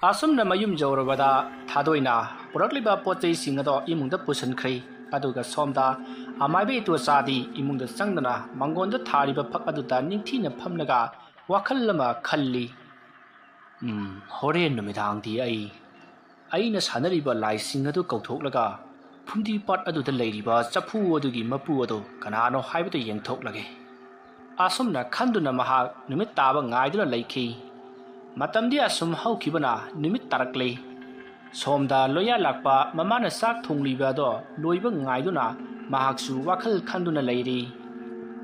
ꯑꯁꯨꯝꯅ ꯃꯌꯨꯝ ꯌꯧꯔꯕꯗ ꯊꯥꯗꯣꯏꯅ ꯄꯨꯔꯛꯂꯤꯕ ꯄꯣꯠ ꯆꯩꯁꯤꯡ ꯑꯗꯣ ꯏꯃꯨꯡꯗ ꯄꯨꯁꯤꯟꯈ꯭ꯔꯦ꯫ ꯑꯗꯨꯒ ꯁꯣꯝꯗ ꯑꯃꯥꯏꯕ ꯏꯇꯣꯆꯥꯗꯤ ꯏꯃꯨꯡꯗ ꯆꯪꯗꯅ ꯃꯪꯒꯣꯟꯗ ꯊꯥꯔꯤꯕ ꯐꯛ ꯑꯗꯨꯗ ꯅꯤꯡꯊꯤꯅ ꯐꯝꯂꯒ ꯋꯥꯈꯜ ꯑꯃ ꯈꯜꯂꯤ꯫ "ꯎꯝ, ꯍꯣꯔꯦꯟ ꯅꯨꯃꯤꯗꯥꯡꯗꯤ ꯑꯩ, ꯑꯩꯅ ꯁꯥꯟꯅꯔꯤꯕ ꯂꯥꯏꯁꯤꯡ ꯑꯗꯨ ꯀꯧꯊꯣꯛꯂꯒ ꯐꯨꯝꯗꯤ ꯄꯥꯠ ꯑꯗꯨꯗ ꯂꯩꯔꯤꯕ ꯆꯐꯨ ꯑꯗꯨꯒꯤ ꯃꯄꯨ ꯑꯗꯨ ꯀꯅꯥꯅꯣ ꯍꯥꯏꯕꯗꯨ ꯌꯦꯡꯊꯣꯛꯂꯒꯦ꯫" ꯑꯁꯨꯝꯅ ꯈꯟꯗꯨꯅ ꯃꯍꯥꯛ ꯅꯨꯃꯤꯠ ꯇꯥꯕ ꯉꯥꯏꯗꯨꯅ ꯂꯩꯈꯤ꯫ ꯃꯇꯝꯗꯤ ꯑꯁꯨꯝ ꯍꯧꯈꯤꯕꯅ ꯅꯨꯃꯤꯠ ꯇꯥꯔꯛꯂꯦ꯫ ꯁꯣꯝꯗ ꯂꯣꯌꯥ ꯂꯥꯛꯄ ꯃꯃꯥꯅ ꯆꯥꯛ ꯊꯣꯡꯂꯤꯕ ꯑꯗꯣ ꯂꯣꯏꯕ ꯉꯥꯏꯗꯨꯅ ꯃꯍꯥꯛꯁꯨ ꯋꯥꯈꯜ ꯈꯟꯗꯨꯅ ꯂꯩꯔꯤ꯫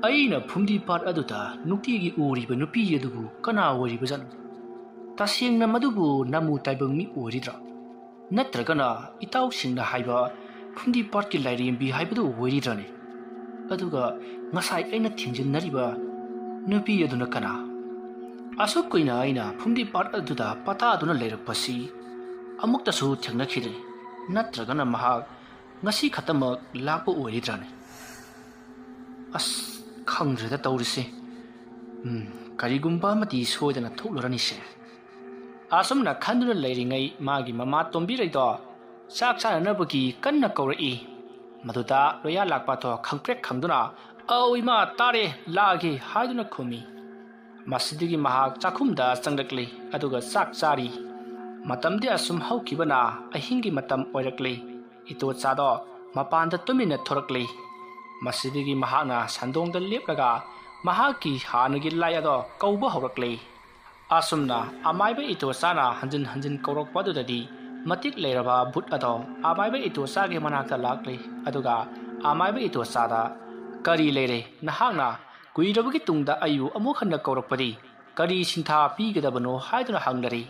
"ꯑꯩꯅ ꯐꯨꯝꯗꯤ ꯄꯥꯠ ꯑꯗꯨꯗ ꯅꯨꯡꯇꯤꯒꯤ ꯎꯔꯤꯕ ꯅꯨꯄꯤ ꯑꯗꯨꯕꯨ ꯀꯅꯥ ꯑꯣꯏꯔꯤꯕꯖꯥꯠꯅꯣ? ꯇꯁꯦꯡꯅ ꯃꯗꯨꯕꯨ ꯅꯃꯨ ꯇꯥꯏꯕꯪ ꯃꯤ ꯑꯣꯏꯔꯤꯗ꯭ꯔꯥ?" ꯅꯠꯇ꯭ꯔꯒꯅ ꯏꯇꯥꯎꯁꯤꯡꯅ ꯍꯥꯏꯕ ꯐꯨꯝꯗꯤ ꯄꯥꯠꯀꯤ ꯂꯥꯏꯔꯦꯝꯕꯤ ꯍꯥꯏꯕꯗꯨ ꯑꯣꯏꯔꯤꯗ꯭ꯔꯅꯦ? ꯑꯗꯨꯒ ꯉꯁꯥꯏ ꯑꯩꯅ ꯊꯦꯡꯖꯤꯟꯅꯔꯤꯕ ꯅꯨꯄꯤ ꯑꯗꯨꯅ ꯀꯅꯥ? ꯑꯁꯨꯛ ꯀꯨꯏꯅ ꯑꯩꯅ ꯐꯨꯝꯗꯤ ꯄꯥꯠ ꯑꯗꯨꯗ ꯄꯇꯥꯗꯨꯅ ꯂꯩꯔꯛꯄꯁꯤ ꯑꯃꯨꯛꯇꯁꯨ ꯊꯦꯡꯅꯈꯤꯗ꯭ꯔꯤ꯫ ꯅꯠꯇ꯭ꯔꯒꯅ ꯃꯍꯥꯛ ꯉꯁꯤ ꯈꯛꯇꯃꯛ ꯂꯥꯛꯄ ꯑꯣꯏꯔꯤꯗ꯭ꯔꯅꯦ? ꯑꯁ, ꯈꯪꯗ꯭ꯔꯦꯗ ꯇꯧꯔꯤꯁꯦ꯫ ꯎꯝ, ꯀꯔꯤꯒꯨꯝꯕ ꯑꯃꯗꯤ ꯁꯣꯏꯗꯅ ꯊꯣꯛꯂꯨꯔꯅꯤꯁꯦ꯫ ꯑꯁꯨꯝꯅ ꯈꯟꯗꯨꯅ ꯂꯩꯔꯤꯉꯩ ꯃꯥꯒꯤ ꯃꯃꯥ ꯇꯣꯝꯕꯤꯔꯩꯗꯣ ꯆꯥꯛ ꯆꯥꯅꯅꯕꯒꯤ ꯀꯟꯅ ꯀꯧꯔꯛꯏ꯫ ꯃꯗꯨꯗ ꯂꯣꯌꯥ ꯂꯥꯛꯄꯗꯣ ꯈꯪꯄ꯭ꯔꯦꯛ ꯈꯪꯗꯨꯅ, "ꯑꯧ ꯏꯃꯥ, ꯇꯥꯔꯦ, ꯂꯥꯛꯑꯒꯦ" ꯍꯥꯏꯗꯨꯅ ꯈꯨꯝꯃꯤ꯫ ꯃꯁꯤꯗꯒꯤ ꯃꯍꯥꯛ ꯆꯥꯛꯈꯨꯝꯗ ꯆꯪꯂꯛꯂꯤ, ꯑꯗꯨꯒ ꯆꯥꯛ ꯆꯥꯔꯤ꯫ ꯃꯇꯝꯗꯤ ꯑꯁꯨꯝ ꯍꯧꯈꯤꯕꯅ ꯑꯍꯤꯡꯒꯤ ꯃꯇꯝ ꯑꯣꯏꯔꯛꯂꯤ꯫ ꯏꯇꯣꯆꯥꯗꯣ ꯃꯄꯥꯟꯗ ꯇꯨꯃꯤꯟꯅ ꯊꯣꯔꯛꯂꯤ꯫ ꯃꯁꯤꯗꯒꯤ ꯃꯍꯥꯛꯅ ꯁꯟꯗꯣꯡꯗ ꯂꯦꯞꯂꯒ ꯃꯍꯥꯛꯀꯤ ꯍꯥꯟꯅꯒꯤ ꯂꯥꯏ ꯑꯗꯣ ꯀꯧꯕ ꯍꯧꯔꯛꯂꯤ꯫ ꯑꯁꯨꯝꯅ ꯑꯃꯥꯏꯕ ꯏꯇꯣꯆꯥꯅ ꯍꯟꯖꯤꯟ ꯍꯟꯖꯤꯟ ꯀꯧꯔꯛꯄ ꯑꯗꯨꯗꯗꯤ ꯃꯇꯤꯛ ꯂꯩꯔꯕ ꯚꯨꯠ ꯑꯗꯣ ꯑꯃꯥꯏꯕ ꯏꯇꯣꯆꯥꯒꯤ ꯃꯅꯥꯛꯇ ꯂꯥꯛꯂꯤ꯫ ꯑꯗꯨꯒ ꯑꯃꯥꯏꯕ ꯏꯇꯣꯆꯥꯗ, "ꯀꯔꯤ ꯂꯩꯔꯦ? ꯅꯍꯥꯛꯅ ꯀꯨꯏꯔꯕꯒꯤ ꯇꯨꯡꯗ ꯑꯩꯕꯨ ꯑꯃꯨꯛ ꯍꯟꯅ ꯀꯧꯔꯛꯄꯗꯤ ꯀꯔꯤ ꯁꯤꯟꯊꯥ ꯄꯤꯒꯗꯕꯅꯣ?" ꯍꯥꯏꯗꯨꯅ ꯍꯪꯅꯔꯤ꯫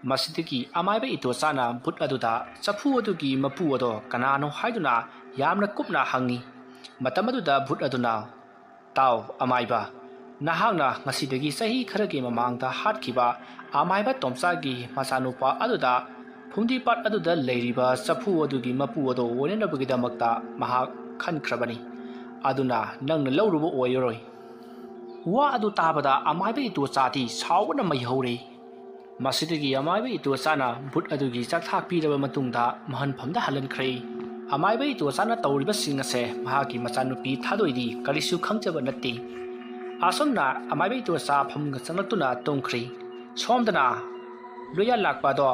ꯃꯁꯤꯗꯒꯤ ꯑꯃꯥꯏꯕ ꯏꯇꯣꯆꯥꯅ ꯚꯨꯠ ꯑꯗꯨꯗ ꯆꯐꯨ ꯑꯗꯨꯒꯤ ꯃꯄꯨ ꯑꯗꯣ ꯀꯅꯥꯅꯣ ꯍꯥꯏꯗꯨꯅ ꯌꯥꯝꯅ ꯀꯨꯞꯅ ꯍꯪꯉꯤ꯫ ꯃꯇꯝ ꯑꯗꯨꯗ ꯚꯨꯠ ꯑꯗꯨꯅ, "ꯇꯥꯎ ꯑꯃꯥꯏꯕ, ꯅꯍꯥꯛꯅ ꯉꯁꯤꯗꯒꯤ ꯆꯍꯤ ꯈꯔꯒꯤ ꯃꯃꯥꯡꯗ ꯍꯥꯠꯈꯤꯕ ꯑꯃꯥꯏꯕ ꯇꯣꯝꯆꯥꯒꯤ ꯃꯆꯥꯅꯨꯄꯥ ꯑꯗꯨꯗ ꯐꯨꯝꯗꯤ ꯄꯥꯠ ꯑꯗꯨꯗ ꯂꯩꯔꯤꯕ ꯆꯐꯨ ꯑꯗꯨꯒꯤ ꯃꯄꯨ ꯑꯗꯣ ꯑꯣꯏꯅꯅꯕꯒꯤꯗꯃꯛꯇ ꯃꯍꯥꯛ ꯈꯟꯈ꯭ꯔꯕꯅꯤ꯫ ꯑꯗꯨꯅ ꯅꯪꯅ ꯂꯧꯔꯨꯕ ꯑꯣꯏꯔꯔꯣꯏ꯫" ꯋꯥ ꯑꯗꯨ ꯇꯥꯕꯗ ꯑꯃꯥꯏꯕ ꯏꯇꯣꯆꯥꯗꯤ ꯁꯥꯎꯕꯅ ꯃꯩ ꯍꯧꯔꯦ꯫ ꯃꯁꯤꯗꯒꯤ ꯑꯃꯥꯏꯕ ꯏꯇꯣꯆꯥꯅ ꯚꯨꯠ ꯑꯗꯨꯒꯤ ꯆꯥꯛꯊꯥꯛ ꯄꯤꯔꯕ ꯃꯇꯨꯡꯗ ꯃꯍꯟꯐꯝꯗ ꯍꯜꯍꯟꯈ꯭ꯔꯦ꯫ ꯑꯃꯥꯏꯕ ꯏꯇꯣꯆꯥꯅ ꯇꯧꯔꯤꯕꯁꯤꯡ ꯑꯁꯦ ꯃꯍꯥꯛꯀꯤ ꯃꯆꯥꯅꯨꯄꯤ ꯊꯥꯗꯣꯏꯗꯤ ꯀꯔꯤꯁꯨ ꯈꯪꯖꯕ ꯅꯠꯇꯦ꯫ ꯑꯁꯨꯝꯅ ꯑꯃꯥꯏꯕ ꯏꯇꯣꯆꯥ ꯐꯃꯨꯡꯗ ꯆꯪꯂꯛꯇꯨꯅ ꯇꯨꯝꯈ꯭ꯔꯦ꯫ ꯁꯣꯝꯗꯅ ꯂꯣꯌꯥ ꯂꯥꯛꯄ ꯑꯗꯣ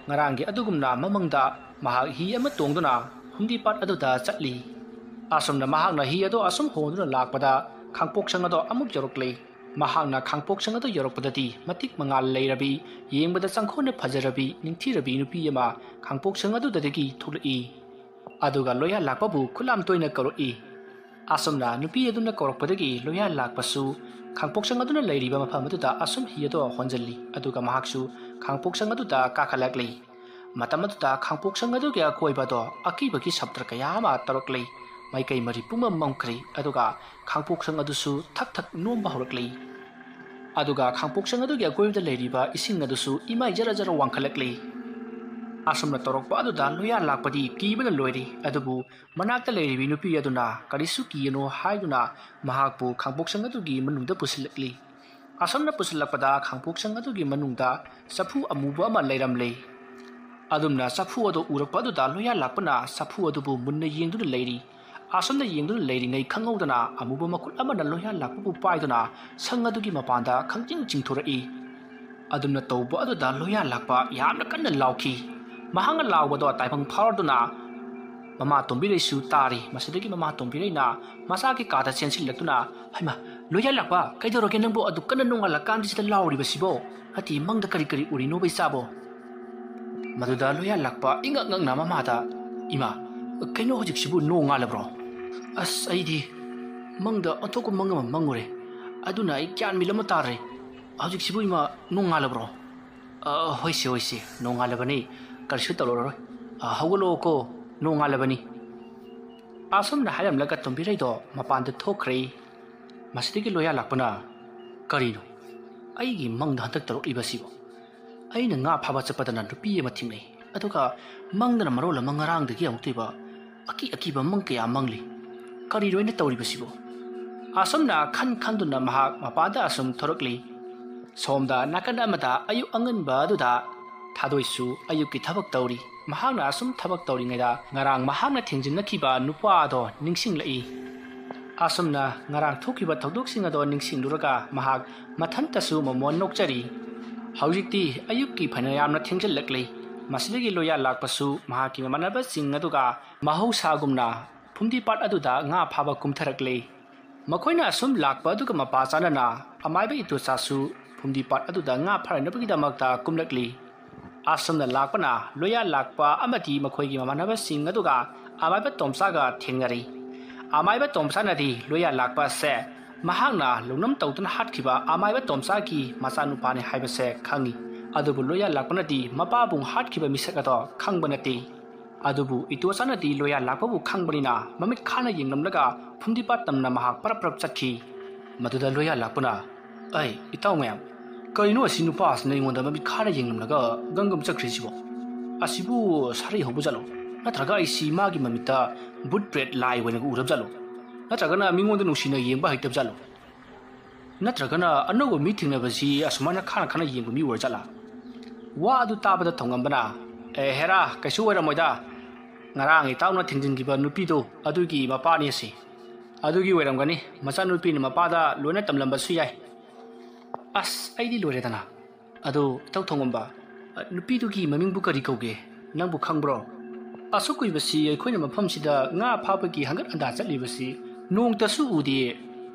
ꯉꯔꯥꯡꯒꯤ ꯑꯗꯨꯒꯨꯝꯅ ꯃꯃꯪꯗ ꯃꯍꯥꯛ ꯍꯤ ꯑꯃ ꯇꯣꯡꯗꯨꯅ ꯐꯨꯝꯗꯤ ꯄꯥꯠ ꯑꯗꯨꯗ ꯆꯠꯂꯤ꯫ ꯑꯁꯨꯝꯅ ꯃꯍꯥꯛꯅ ꯍꯤ ꯑꯗꯣ ꯑꯁꯨꯝ ꯍꯣꯟꯗꯨꯅ ꯂꯥꯛꯄꯗ ꯈꯥꯡꯄꯣꯛꯁꯪ ꯑꯗꯣ ꯑꯃꯨꯛ ꯌꯧꯔꯛꯂꯦ꯫ ꯃꯍꯥꯛꯅ ꯈꯥꯡꯄꯣꯛꯁꯪ ꯑꯗꯨ ꯌꯧꯔꯛꯄꯗꯗꯤ ꯃꯇꯤꯛ ꯃꯉꯥꯜ ꯂꯩꯔꯕꯤ, ꯌꯦꯡꯕꯗ ꯆꯪꯈꯣꯟꯅ ꯐꯖꯔꯕꯤ, ꯅꯤꯡꯊꯤꯔꯕꯤ ꯅꯨꯄꯤ ꯑꯃ ꯈꯥꯡꯄꯣꯛꯁꯪ ꯑꯗꯨꯗꯒꯤ ꯊꯣꯛꯂꯛꯏ꯫ ꯑꯗꯨꯒ ꯂꯣꯌꯥ ꯂꯥꯛꯄꯕꯨ ꯈꯨꯠꯂꯥꯝ ꯇꯣꯏꯅ ꯀꯧꯔꯛꯏ꯫ ꯑꯁꯨꯝꯅ ꯅꯨꯄꯤ ꯑꯗꯨꯅ ꯀꯧꯔꯛꯄꯗꯒꯤ ꯂꯣꯌꯥ ꯂꯥꯛꯄꯁꯨ ꯈꯥꯡꯄꯣꯛꯁꯪ ꯑꯗꯨꯅ ꯂꯩꯔꯤꯕ ꯃꯐꯝ ꯑꯗꯨꯗ ꯑꯁꯨꯝ ꯍꯤ ꯑꯗꯣ ꯍꯣꯟꯖꯜꯂꯤ, ꯑꯗꯨꯒ ꯃꯍꯥꯛꯁꯨ ꯈꯥꯡꯄꯣꯛꯁꯪ ꯑꯗꯨꯗ ꯀꯥꯈꯠꯂꯛꯂꯤ꯫ ꯃꯇꯝ ꯑꯗꯨꯗ ꯈꯥꯡꯄꯣꯛꯁꯪ ꯑꯗꯨꯒꯤ ꯑꯀꯣꯏꯕꯗꯣ ꯑꯀꯤꯕꯒꯤ ꯁꯞꯇ꯭ꯔ ꯀꯌꯥ ꯑꯃ ꯇꯧꯔꯛꯂꯤ꯫ ꯃꯥꯏꯀꯩ ꯃꯔꯤ ꯄꯨꯝꯕ ꯃꯝꯈ꯭ꯔꯤ, ꯑꯗꯨꯒ ꯈꯥꯡꯄꯣꯛꯁꯪ ꯑꯗꯨꯁꯨ ꯊꯛ ꯊꯛ ꯅꯣꯝꯕ ꯍꯧꯔꯛꯂꯤ꯫ ꯑꯗꯨꯒ ꯈꯥꯡꯄꯣꯛꯁꯪ ꯑꯗꯨꯒꯤ ꯑꯀꯣꯏꯕꯗ ꯂꯩꯔꯤꯕ ꯏꯁꯤꯡ ꯑꯗꯨꯁꯨ ꯏꯃꯥꯏ ꯖꯔ ꯖꯔ ꯋꯥꯡꯈꯠꯂꯛꯂꯤ꯫ ꯑꯁꯨꯝꯅ ꯇꯧꯔꯛꯄ ꯑꯗꯨꯗ ꯂꯣꯌꯥ ꯂꯥꯛꯄꯗꯤ ꯀꯤꯕꯅ ꯂꯣꯏꯔꯤ꯫ ꯑꯗꯨꯕꯨ ꯃꯅꯥꯛꯇ ꯂꯩꯔꯤꯕꯤ ꯅꯨꯄꯤ ꯑꯗꯨꯅ ꯀꯔꯤꯁꯨ ꯀꯤꯒꯅꯨ ꯍꯥꯏꯗꯨꯅ ꯃꯍꯥꯛꯄꯨ ꯈꯥꯡꯄꯣꯛꯁꯪ ꯑꯗꯨꯒꯤ ꯃꯅꯨꯡꯗ ꯄꯨꯁꯤꯜꯂꯛꯂꯤ꯫ ꯑꯁꯨꯝꯅ ꯄꯨꯁꯤꯜꯂꯛꯄꯗ ꯈꯥꯡꯄꯣꯛꯁꯪ ꯑꯗꯨꯒꯤ ꯃꯅꯨꯡꯗ ꯆꯐꯨ ꯑꯃꯨꯕ ꯑꯃ ꯂꯩꯔꯝꯂꯦ꯫ ꯑꯗꯨꯝꯅ ꯆꯐꯨ ꯑꯗꯨ ꯎꯔꯛꯄ ꯑꯗꯨꯗ ꯂꯣꯌꯥ ꯂꯥꯛꯄꯅ ꯆꯐꯨ ꯑꯗꯨꯕꯨ ꯃꯨꯟꯅ ꯌꯦꯡꯗꯨꯅ ꯂꯩꯔꯤ꯫ ꯑꯁꯨꯝꯅ ꯌꯦꯡꯗꯨꯅ ꯂꯩꯔꯤꯉꯩ ꯈꯪꯍꯧꯗꯅ ꯑꯃꯨꯕ ꯃꯈꯨꯠ ꯑꯃꯅ ꯂꯣꯌꯥ ꯂꯥꯛꯄꯕꯨ ꯄꯥꯏꯗꯨꯅ ꯁꯪ ꯑꯗꯨꯒꯤ ꯃꯄꯥꯟꯗ ꯈꯪꯆꯤꯡ ꯆꯤꯡꯊꯣꯔꯛꯏ꯫ ꯑꯗꯨꯝꯅ ꯇꯧꯕ ꯑꯗꯨꯗ ꯂꯣꯌꯥ ꯂꯥꯛꯄ ꯌꯥꯝꯅ ꯀꯟꯅ ꯂꯥꯎꯈꯤ꯫ ꯃꯍꯥꯛꯅ ꯂꯥꯎꯕꯗꯣ ꯇꯥꯏꯕꯪ ꯐꯥꯎꯔꯗꯨꯅ ꯃꯃꯥ ꯇꯣꯝꯕꯤꯔꯩꯁꯨ ꯇꯥꯔꯤ꯫ ꯃꯁꯤꯗꯒꯤ ꯃꯃꯥ ꯇꯣꯝꯕꯤꯔꯩꯅ ꯃꯆꯥꯒꯤ ꯀꯥꯗ ꯆꯦꯟꯁꯤꯜꯂꯛꯇꯨꯅ, "ꯍꯩꯃꯥ, ꯂꯣꯌꯥ ꯂꯥꯛꯄ, ꯀꯩꯗꯧꯔꯒꯦ ꯅꯪꯕꯨ ꯑꯗꯨꯛ ꯀꯟꯅ ꯅꯣꯡꯉꯥꯜꯂꯀꯥꯟꯁꯤꯗ ꯂꯥꯎꯔꯤꯕꯁꯤꯕꯣ? ꯅꯠꯇꯦ, ꯃꯪꯗ ꯀꯔꯤ ꯀꯔꯤ ꯎꯔꯤꯅꯣꯕ ꯏꯆꯥꯕꯣ?" ꯃꯗꯨꯗ ꯂꯣꯌꯥ ꯂꯥꯛꯄ ꯏꯉꯛ ꯉꯛꯅ ꯃꯃꯥꯗ, "ꯏꯃꯥ, ꯀꯩꯅꯣ ꯍꯧꯖꯤꯛꯁꯤꯕꯨ ꯅꯣꯡ ꯉꯥꯜꯂꯕ꯭ꯔꯣ? ꯑꯁ, ꯑꯩꯗꯤ ꯃꯪꯗ ꯑꯣꯟꯊꯣꯛꯄ ꯃꯪ ꯑꯃ ꯃꯪꯉꯨꯔꯦ꯫ ꯑꯗꯨꯅ ꯑꯩ ꯒ꯭ꯌꯥꯟ ꯃꯤꯜ ꯑꯃ ꯇꯥꯗ꯭ꯔꯦ꯫ ꯍꯧꯖꯤꯛꯁꯤꯕꯨ ꯏꯃꯥ ꯅꯣꯡ ꯉꯥꯜꯂꯕ꯭ꯔꯣ?" "ꯑ, ꯍꯣꯏꯁꯦ, ꯍꯣꯏꯁꯦ, ꯅꯣꯡꯉꯥꯜꯂꯕꯅꯤ꯫ ꯀꯔꯤꯁꯨ ꯇꯧꯔꯔꯣꯏ꯫ ꯑ, ꯍꯧꯒꯠꯂꯛꯑꯣꯀꯣ, ꯅꯣꯡꯉꯥꯜꯂꯕꯅꯤ꯫" ꯑꯁꯨꯝꯅ ꯍꯥꯏꯔꯝꯂꯒ ꯇꯣꯝꯕꯤꯔꯩꯗꯣ ꯃꯄꯥꯟꯗ ꯊꯣꯛꯈ꯭ꯔꯦ꯫ ꯃꯁꯤꯗꯒꯤ ꯂꯣꯌꯥ ꯂꯥꯛꯄꯅ, "ꯀꯔꯤꯅꯣ ꯑꯩꯒꯤ ꯃꯪꯗ ꯍꯟꯗꯛ ꯇꯧꯔꯛꯂꯤꯕꯁꯤꯕꯣ? ꯑꯩꯅ ꯉꯥ ꯐꯥꯕ ꯆꯠꯄꯗꯅ ꯅꯨꯄꯤ ꯑꯃ ꯊꯦꯡꯅꯩ, ꯑꯗꯨꯒ ꯃꯪꯗꯅ ꯃꯔꯣꯜ ꯑꯃ ꯉꯔꯥꯡꯗꯒꯤ ꯑꯃꯨꯛꯇꯣꯏꯕ ꯑꯀꯤ ꯑꯀꯤꯕ ꯃꯪ ꯀꯌꯥ ꯃꯪꯂꯤ꯫ ꯀꯔꯤꯅꯣ ꯑꯩꯅ ꯇꯧꯔꯤꯕꯁꯤꯕꯣ?" ꯑꯁꯨꯝꯅ ꯈꯟ ꯈꯟꯗꯨꯅ ꯃꯍꯥꯛ ꯃꯄꯥꯟꯗ ꯑꯁꯨꯝ ꯊꯣꯔꯛꯂꯤ꯫ ꯁꯣꯝꯗ ꯅꯥꯀꯟ ꯑꯃꯗ ꯑꯌꯨꯛ ꯑꯉꯟꯕ ꯑꯗꯨꯗ ꯊꯥꯗꯣꯏꯁꯨ ꯑꯌꯨꯛꯀꯤ ꯊꯕꯛ ꯇꯧꯔꯤ꯫ ꯃꯍꯥꯛꯅ ꯑꯁꯨꯝ ꯊꯕꯛ ꯇꯧꯔꯤꯉꯩꯗ ꯉꯔꯥꯡ ꯃꯍꯥꯛꯅ ꯊꯦꯡꯖꯤꯟꯅꯈꯤꯕ ꯅꯨꯄꯥ ꯑꯗꯣ ꯅꯤꯡꯁꯤꯡꯂꯛꯏ꯫ ꯑꯁꯨꯝꯅ ꯉꯔꯥꯡ ꯊꯣꯛꯈꯤꯕ ꯊꯧꯗꯣꯛꯁꯤꯡ ꯑꯗꯣ ꯅꯤꯡꯁꯤꯡꯂꯨꯔꯒ ꯃꯍꯥꯛ ꯃꯊꯟꯇꯁꯨ ꯃꯃꯣꯟ ꯅꯣꯛꯆꯔꯤ꯫ ꯍꯧꯖꯤꯛꯇꯤ ꯑꯌꯨꯛꯀꯤ ꯐꯅ ꯌꯥꯝꯅ ꯊꯦꯡꯖꯤꯜꯂꯛꯂꯤ꯫ ꯃꯁꯤꯗꯒꯤ ꯂꯣꯌꯥ ꯂꯥꯛꯄꯁꯨ ꯃꯍꯥꯛꯀꯤ ꯃꯃꯥꯟꯅꯕꯁꯤꯡ ꯑꯗꯨꯒ ꯃꯍꯧꯁꯥꯒꯨꯝꯅ ꯐꯨꯝꯗꯤ ꯄꯥꯠ ꯑꯗꯨꯗ ꯉꯥ ꯐꯥꯕ ꯀꯨꯝꯊꯔꯛꯂꯤ꯫ ꯃꯈꯣꯏꯅ ꯑꯁꯨꯝ ꯂꯥꯛꯄ ꯑꯗꯨꯒ ꯃꯄꯥ ꯆꯥꯅꯅ ꯑꯃꯥꯏꯕ ꯏꯇꯣꯆꯥꯁꯨ ꯐꯨꯝꯗꯤ ꯄꯥꯠ ꯑꯗꯨꯗ ꯉꯥ ꯐꯥꯔꯛꯅꯕꯒꯤꯗꯃꯛꯇ ꯀꯨꯝꯂꯛꯂꯤ꯫ ꯑꯁꯨꯝꯅ ꯂꯥꯛꯄꯅ ꯂꯣꯌꯥ ꯂꯥꯛꯄ ꯑꯃꯗꯤ ꯃꯈꯣꯏꯒꯤ ꯃꯃꯥꯟꯅꯕꯁꯤꯡ ꯑꯗꯨꯒ ꯑꯃꯥꯏꯕ ꯇꯣꯝꯆꯥꯒ ꯊꯦꯡꯅꯔꯤ꯫ ꯑꯃꯥꯏꯕ ꯇꯣꯝꯆꯥꯅꯗꯤ ꯂꯣꯌꯥ ꯂꯥꯛꯄ ꯑꯁꯦ ꯃꯍꯥꯛꯅ ꯂꯧꯅꯝ ꯇꯧꯗꯨꯅ ꯍꯥꯠꯈꯤꯕ ꯑꯃꯥꯏꯕ ꯇꯣꯝꯆꯥꯒꯤ ꯃꯆꯥꯅꯨꯄꯥꯅꯤ ꯍꯥꯏꯕꯁꯦ ꯈꯪꯏ꯫ ꯑꯗꯨꯕꯨ ꯂꯣꯌꯥ ꯂꯥꯛꯄꯅꯗꯤ ꯃꯄꯥꯕꯨ ꯍꯥꯠꯈꯤꯕ ꯃꯤꯁꯛ ꯑꯗꯣ ꯈꯪꯕ ꯅꯠꯇꯦ꯫ ꯑꯗꯨꯕꯨ ꯏꯇꯣꯆꯥꯅꯗꯤ ꯂꯣꯌꯥ ꯂꯥꯛꯄꯕꯨ ꯈꯪꯕꯅꯤꯅ ꯃꯃꯤꯠ ꯈꯥꯅ ꯌꯦꯡꯂꯝꯂꯒ ꯐꯨꯝꯗꯤꯄꯥꯠ ꯇꯝꯅ ꯃꯍꯥꯛ ꯄꯔꯞ ꯄꯔꯞ ꯆꯠꯈꯤ꯫ ꯃꯗꯨꯗ ꯂꯣꯌꯥ ꯂꯥꯛꯄꯅ, "ꯑꯩ, ꯏꯇꯥꯎ ꯃꯌꯥꯝ, ꯀꯔꯤꯅꯣ ꯑꯁꯤ ꯅꯨꯄꯥꯁꯤꯅ ꯑꯩꯉꯣꯟꯗ ꯃꯃꯤꯠ ꯈꯥꯅ ꯌꯦꯡꯂꯝꯂꯒ ꯒꯪꯒꯝ ꯆꯠꯈ꯭ꯔꯤꯁꯤꯕꯣ? ꯑꯁꯤꯕꯨ ꯁꯥꯔꯩ ꯍꯧꯕ ꯖꯥꯠꯂꯣ? ꯅꯠꯇ꯭ꯔꯒ ꯑꯩꯁꯤ ꯃꯥꯒꯤ ꯃꯃꯤꯠꯇ ꯕꯨꯠ ꯄ꯭ꯔꯦꯠ ꯂꯥꯏ ꯑꯣꯏꯅ ꯎꯔꯕ ꯖꯥꯠꯂꯣ? ꯅꯠꯇ꯭ꯔꯒꯅ ꯃꯤꯉꯣꯟꯗ ꯅꯨꯡꯁꯤꯅ ꯌꯦꯡꯕ ꯍꯩꯇꯕ ꯖꯥꯠꯂꯣ? ꯅꯠꯇ꯭ꯔꯒꯅ ꯑꯅꯧꯕ ꯃꯤ ꯊꯦꯡꯅꯕꯁꯤ ꯑꯁꯨꯃꯥꯏꯅ ꯈꯥꯅ ꯈꯥꯅ ꯌꯦꯡꯕ ꯃꯤ ꯑꯣꯏꯔ ꯖꯥꯠꯂꯥ?" ꯋꯥ ꯑꯗꯨ ꯇꯥꯕꯗ ꯊꯣꯡꯉꯝꯕꯅ, "ꯑꯦ ꯍꯦꯔꯥ, ꯀꯩꯁꯨ ꯑꯣꯏꯔꯝꯃꯣꯏꯗ꯫ ꯉꯔꯥꯡ ꯏꯇꯥꯎꯅ ꯊꯦꯡꯖꯤꯟꯈꯤꯕ ꯅꯨꯄꯤꯗꯣ ꯑꯗꯨꯒꯤ ꯃꯄꯥꯅꯤ ꯑꯁꯤ꯫ ꯑꯗꯨꯒꯤ ꯑꯣꯏꯔꯝꯒꯅꯤ, ꯃꯆꯥꯅꯨꯄꯤꯅ ꯃꯄꯥꯗ ꯂꯣꯏꯅ ꯇꯝꯂꯝꯕꯁꯨ ꯌꯥꯏ꯫" ꯑꯁ, ꯑꯩꯗꯤ ꯂꯣꯏꯔꯦꯗꯅ꯫ ꯑꯗꯣ ꯏꯇꯥꯎ ꯊꯣꯡꯉꯝꯕ, ꯅꯨꯄꯤꯗꯨꯒꯤ ꯃꯃꯤꯡꯕꯨ ꯀꯔꯤ ꯀꯧꯒꯦ? ꯅꯪꯕꯨ ꯈꯪꯕ꯭ꯔꯣ? ꯑꯁꯨꯛ ꯀꯨꯏꯕꯁꯤ ꯑꯩꯈꯣꯏꯅ ꯃꯐꯝꯁꯤꯗ ꯉꯥ ꯐꯥꯕꯒꯤ ꯍꯪꯒꯠ ꯍꯟꯗꯥ ꯆꯠꯂꯤꯕꯁꯤ ꯅꯣꯡꯇꯁꯨ ꯎꯗꯦ꯫